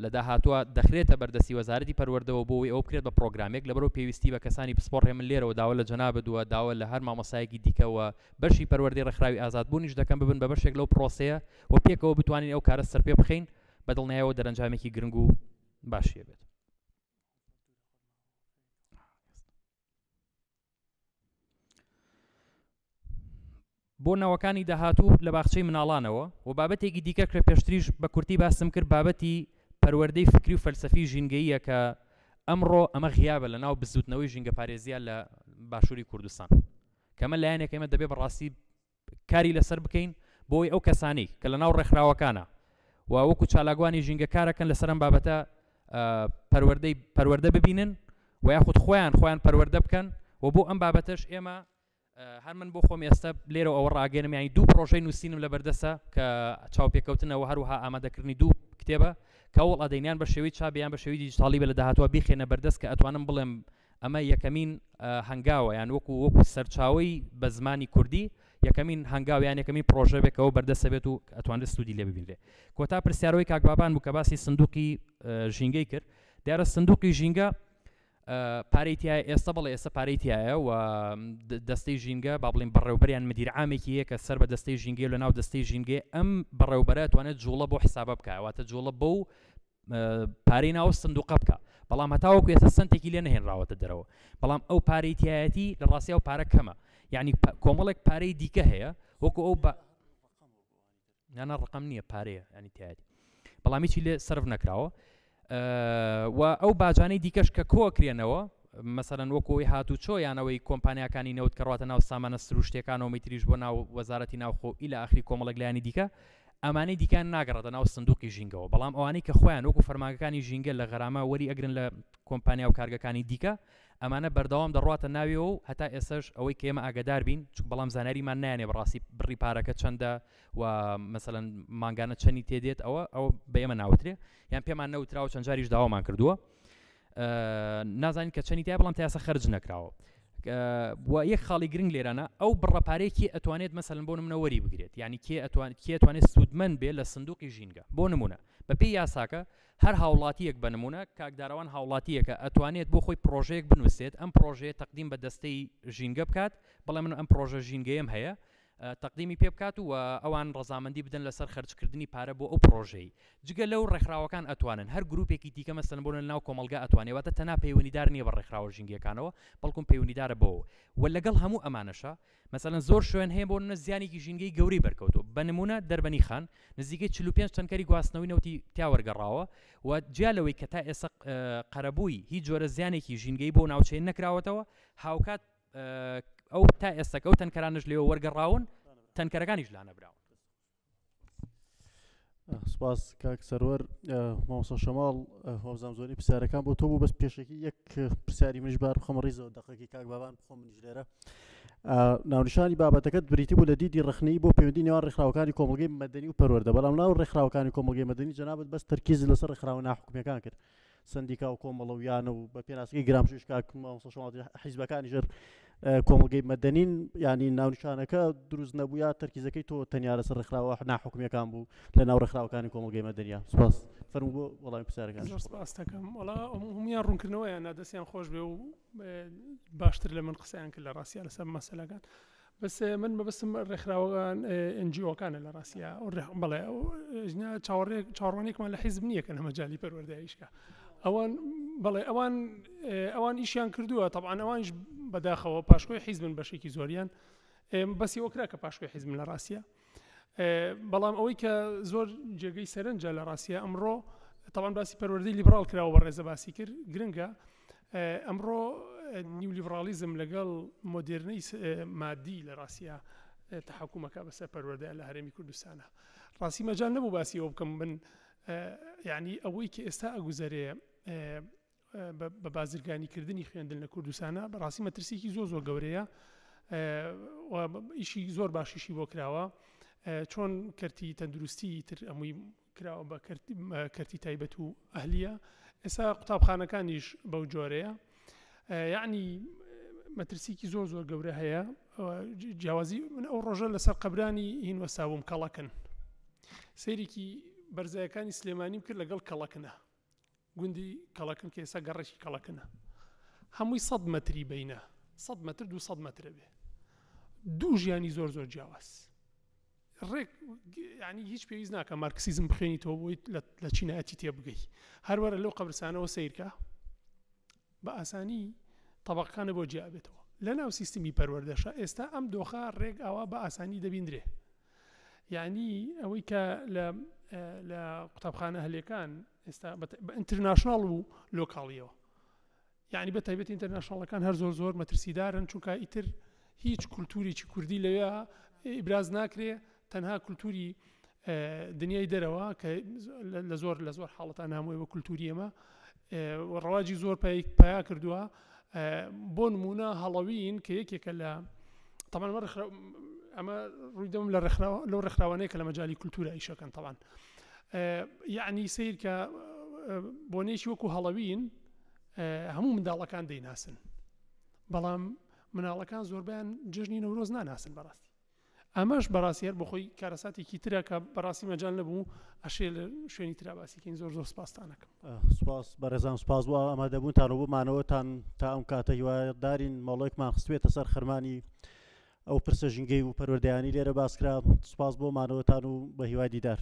لە داهاتوە دەخرێتە بەردەستی وەزارەتی پەروەردەوە بۆ ئەوەی ئەوە بکرێت بە پرۆگرامێک لەبەرەوە پێویستی بە کەسانی پسپۆڕ هەیە من لێرەوە داوا لە جەنابت و داوا لە هەر مامۆستایەکی دیکەوە بەشی پەروەردەی ڕێکخراوی ئازادبوونیش دەکەم ببن بە بەشێک لەو پرۆسەیە و پێکەوە بتوانین ئەو کارە سەرپێ بخەین بە دڵنیایەوە دەرەنجامێکی گرنگ و باشی بێت. بۆ نەوەکانی داهاتوو لە باخچەی مناڵانەوە و بابەتێکی دیکە کە پێشتریش بە کورتی باسم کرد بابەتی پەروەردەی فکری و فەلسەفی ژینگەییە کە ئەمڕۆ ئەمە غیابە لە ناو بزوتنەوەی ژینگەپارێزیە لە باشووری کوردستان کەمە لایەنێک ئێمە دەبێ بەڕاستی کاری لەسەر بکەین بۆی ئەو کەسانی کە لە ناو ڕێکخراوەکانە و وەکو چالاکوانی ژینگە کارەکەن لەسەر ئەم بابەتە پەروەردەی پەروەردە ببینن و یاخود خۆیان خۆیان پەروەردە بکەن و بۆ ئەم بابەتەش ئێمە هەر من بۆ خۆم ئێستا لێرە ئەوە ڕاگەێنم یانی دوو پرۆژەی نووسینم لە بەردەسە کە چاوپێکەوتنەوە هەروها ئامادەکردنی دوو کتێبە کە هەوڵ ئەدەینیان بە شێوەی چاپ یان بە شێوەی دیجیتاڵی بە لە داهاتوە بیخێنە بەردەست کە ئەتوانم بڵێم ئەمە یەکەمین هەنگاوە یان وەکو وەکو سەرچاوەی بە زمانی کوردی یەکەمین هەنگاو یان یەکەمین پرۆژە بێت کەەوە بەردەستە بێت و ئەتوانرێت سوودی لێ ببینرێ کۆتا پرسیارەوەی کاک بابان بوو کە باسی سندوقی ژینگەی کرد دیارە سندوقی ژینگە پارەی تایە ئێستا بەڵێ ئێستا پارەی تایە و دەستەی ژینگە با بڵێن بەڕێوبەریان مدیر عامێکی هەیە کە سەر بە دەستەی ژینگەی لە ناو دەستەی ژینگەی ئەم بەڕێوبەرە توانێت جوڵە بۆ حسابە بکە واتە جوڵە بەو پارەی ناو سندوقە بکە بەڵام هەتاوەکو ئێستا سنتێکی لێ نەهێنراوەتە دەرەوە بەڵام ئەو پارەی تایەتی لە ڕاستی ئەو پارە کەمە یعنی کۆمەڵێک پارەی دیکە هەیە وەکو ئەو بە نانا ڕقم نییە پارەیە ینی تایەتی بەڵام هیچی لێ سرف نەکراوە و ئەو باجانەی دیکەش کە کۆکرێنەوە مەسەرەن وەکۆی هاتوچۆ یانەوەی کۆمپانیاکانی نەوت کەڕاتە ناو سامانە سروشتەکانەوە میتریش بۆ ناو وەزارەتی ناوخۆ ئیلا ئاخری کۆمەڵک لایانی دیکە ئەمانەی دیکان ناگەڕێتە ناو سندوقی ژینگەوە بەڵام ئەوانەی کە خۆیان وەکو فەرمانگەکانی ژینگە لە غەرامە وەری ئەگرن لە کۆمپانیا و کارگەکانی دیکە ئەمانە بەردەوام دەڕواتە ناویەوە و هەتا ئێستاش ئەوەی کە ئێمە ئاگادار بین چونکە بەڵام زانیاریمان نایەنێ بەڕاستی بڕی پارەکە چەندە و مەسەلەن مانگانە چەنی تێدێت ئەوە ئەوە بە ئێمە ناوترێ یان پێمان نەوتراوە چەند جاریش داوامان کردووە نازانین کە چەنی تای بەڵام تا ئێستا خەرج نەکراوە و یەک خاڵی گرنگ لێرانە ئەو بڕە پارەیە کێ ئەتوانێت مەسەلەن بۆ نمونە وەری بگرێت یعنی کێ ئەتوان کێ ئەتوانێت سوودمەند بێ لە سندوقی ژینگە بۆ نمونە بەپێی یاساکە هەر هاوڵاتیەک بە نمونە کاک دارەوان هاوڵاتیەکە ئەتوانێت بۆ خۆی پرۆژەیەک بنووسێت ئەم پرۆژەیە تەقدیم بە دەستەی ژینگە بکات بەڵێ من ئەم پرۆژە ژینگەیەم هەیە تەقدیمی پێ بکات و ئەوان ڕەزامەندی بدەن لەسەر خەرجکردنی پارە بۆ ئەو پرۆژەی جگە لەو ڕێکخراوەکان ئەتوانن هەر گروپێکی دیکە مەسەلەن بۆ ناو کۆمەڵگا ئەتوانێ واتە تەنها پەیوەندیدار نییە بە ڕێکخراوە ژینگەکانەوە بەڵکم پەیوەندیدارە بەوە و لەگەڵ هەموو ئەمانەشە مەسەلەن زۆر شوێن هەیە بۆ نمونە زیانێکی ژینگەی گەورەی بەرکەوتووە بە نمونە دەربەنی خان نزیکەی 45 تەنکەری گواستنەوەی نەوتی تیا وەرگەڕاوە و جیا لەوەی کە تا ئێستا قەرەبووی هیچ جۆرە زیانێکی ژینگەی بۆ ناوچەیە نەکراوەتەوە هاوکات ئەو تا ئێستاکە ئەو تەنکەرانش لێوە وەرگەڕاون تەنکەرەکانیش لانەبراون. سپاس کاک سەروەر مامۆستا شەماڵ وابزانم زۆری پرسیارەکان بۆ تۆ بوو بەس پێشەکی یەک پرسیاری منیش بار بخەمە ڕیزەوە دەقەکی کاک بابان بخۆم منیش لێرە ناونیشانی بابەتەکەت بریتی بوو لە دیدی ڕخنەی بۆ پەیوەندی نێوان ڕێکخراوەکانی کۆمەڵگەی مەدەنی و پەروەردە بەڵام ناو ڕێکخراوەکانی کۆمەڵگەی مەدەنی جەنابت بەس تەرکیز لەسەر ڕێکخراوە ناحکومیەکان کرد سەندیکا و کۆمەڵە و یانە و بە پێناسەکەی گرامشیش کاک مامۆستا شەماڵ حیزبەکانی ژێر کۆمەڵگەی مەدەنین ینی ناونیشانەکە دروست نەبوو یا تەرکیزەکەی تۆ تەنیا لەسەر ڕێکخراوە ناحکومیەکان بوو لە ناو ڕێکخراوەکانی کۆمەڵگەی مەدەنیا سپاس فەرموو بۆ وەڵامی پرسیارەکان زۆر سپاس دەکەم وەڵا هەموویان ڕوونکردنەوەیان دەستیان خۆش بێ و باشتر لە من قسەیان کرد لە ڕاستیا لەسەر مەسەلەکان بەس من مەبەستم ڕێکخراوەکان NGO کانە لە ڕاستیا بەڵێ چاوەڕێ چاوەڕوانێکمان لە حیزب نییە کە لە مەجالی پەروەردە ئیشکا ئەوان بەڵێ ئەوان ئەوان ئیشیان کردووە تەبعەن ئەوانیش بەداخەوە پاشکۆی حیزبن بەشێکی زۆریان بەسی ئەوە کرا کە پاشکۆی حیزبن لە ڕاستیا بەڵام ئەوەی کە زۆر جێگەی سەرنجە لە ڕاستیا ئەمڕۆ تەبعەن باسی پەروەردەی لیبراڵ کراوە بە ڕێزە باسی کرد گرنگە ئەمڕۆ نیولیبراڵیزم لەگەڵ مۆدێرنەی مادی لە ڕاستیا تەحەکومەکە بەسەر پەروەردە لە هەرێمی کوردستانە ڕاستی مەجال نەبوو باسی ئەوە بکەم من یعنی ئەوەی کە ئێستا ئەگوزەرێ بە بازرگانیکردنی خوێندن لە کوردستانە بەڕاستی مەترسیکی زۆر زۆر گەورەیە ئیشی زۆر باشیشی بۆ کراوە چۆن کەرتی تەندروستی تر ئەمووی کراوە بە کەرتی تایبەت و ئەهلیە. ئێستا قوتابخانەکانیش بەو جۆرەیە یعنی مەترسیکی زۆر زۆر گەورە هەیە جیاوازی من ئەو ڕۆژە لەسەر قەبرانی هین وەسابووم کەڵەکن سەیرێکی بەرزایەکانی سلێمانیم کرد لەگەڵ کەڵەکنە گوندی کەڵەکن کە ئێستا گەڕەکی کەڵەکنە هەمووی سەد مەتری بینە سەد مەتر 200 مەترە بێ دوو ژیانی زۆر زۆر جیاواز ڕێک یعنی هیچ پێویست ناکە مارکسیزم بخوێنیتەوە بۆی لە چینایەتی تێبگەی هەروەرە لەو قەبرسانەوە سیرکە بە ئاسانی تەبەقەکانە بۆ جیا بێتەوە لە ناو سیستمی پەروەردەشە ئێستا ئەم دۆخە ڕێک ئاوا بە ئاسانی دەبیندرێ یعنی ئەوەی کە لە لە قوتابخانە هەلەکان ئێستا بە ئینترناشناڵ و لۆکاڵیەوە یعنی بە تایبەت ئینتەرناشناڵەکان هەر زۆر زۆر مەترسیدارن چونکە ئیتر هیچ کولتوریی کوردی لەوێ ئیبراز ناکرێ تەنها کولتوری دنیای دەرەوە کە لە زۆر لە زۆر حاڵەتان هەمووی بە کولتوری ئێمە ڕەواجی زۆر پیا کردووە بۆ نمونە هەڵەوین کە یەکێکە لە طبعا ئەمە ڕووی دەم لە ڕێکخراوە لەو ڕێکخراوانەیە کە لە مەجای کولتورە ئیشەکەن طبعا یعنی سیر کە بۆنێکی وەکو هەڵەوین هەموو منداڵەکان دەیناسن بەڵام مناڵەکان زۆربیان جژنی نەورۆز ناناسن بەڕاستی ئەمەش بەڕاستی هەر بۆخۆی کارەساتێکی ترە کە بەڕاستی مەجال نەبوو ئەشێ لە شوێنی ترا باسی کەین زۆر زۆر سپاستان ئەکەم. سپاس بەڕێزان سپاس بۆ ئامادەبوونتان و بۆ مانەوەتان تا ئەم کاتە هیوادارین مەڵۆیەکمان خستبێتە سەر خەرمانی ئەو پرسە ژینگەی و پەروەردەیانی لێرە باسکرا سپاس بۆ مانەوەتان و بە هیوای دیدار.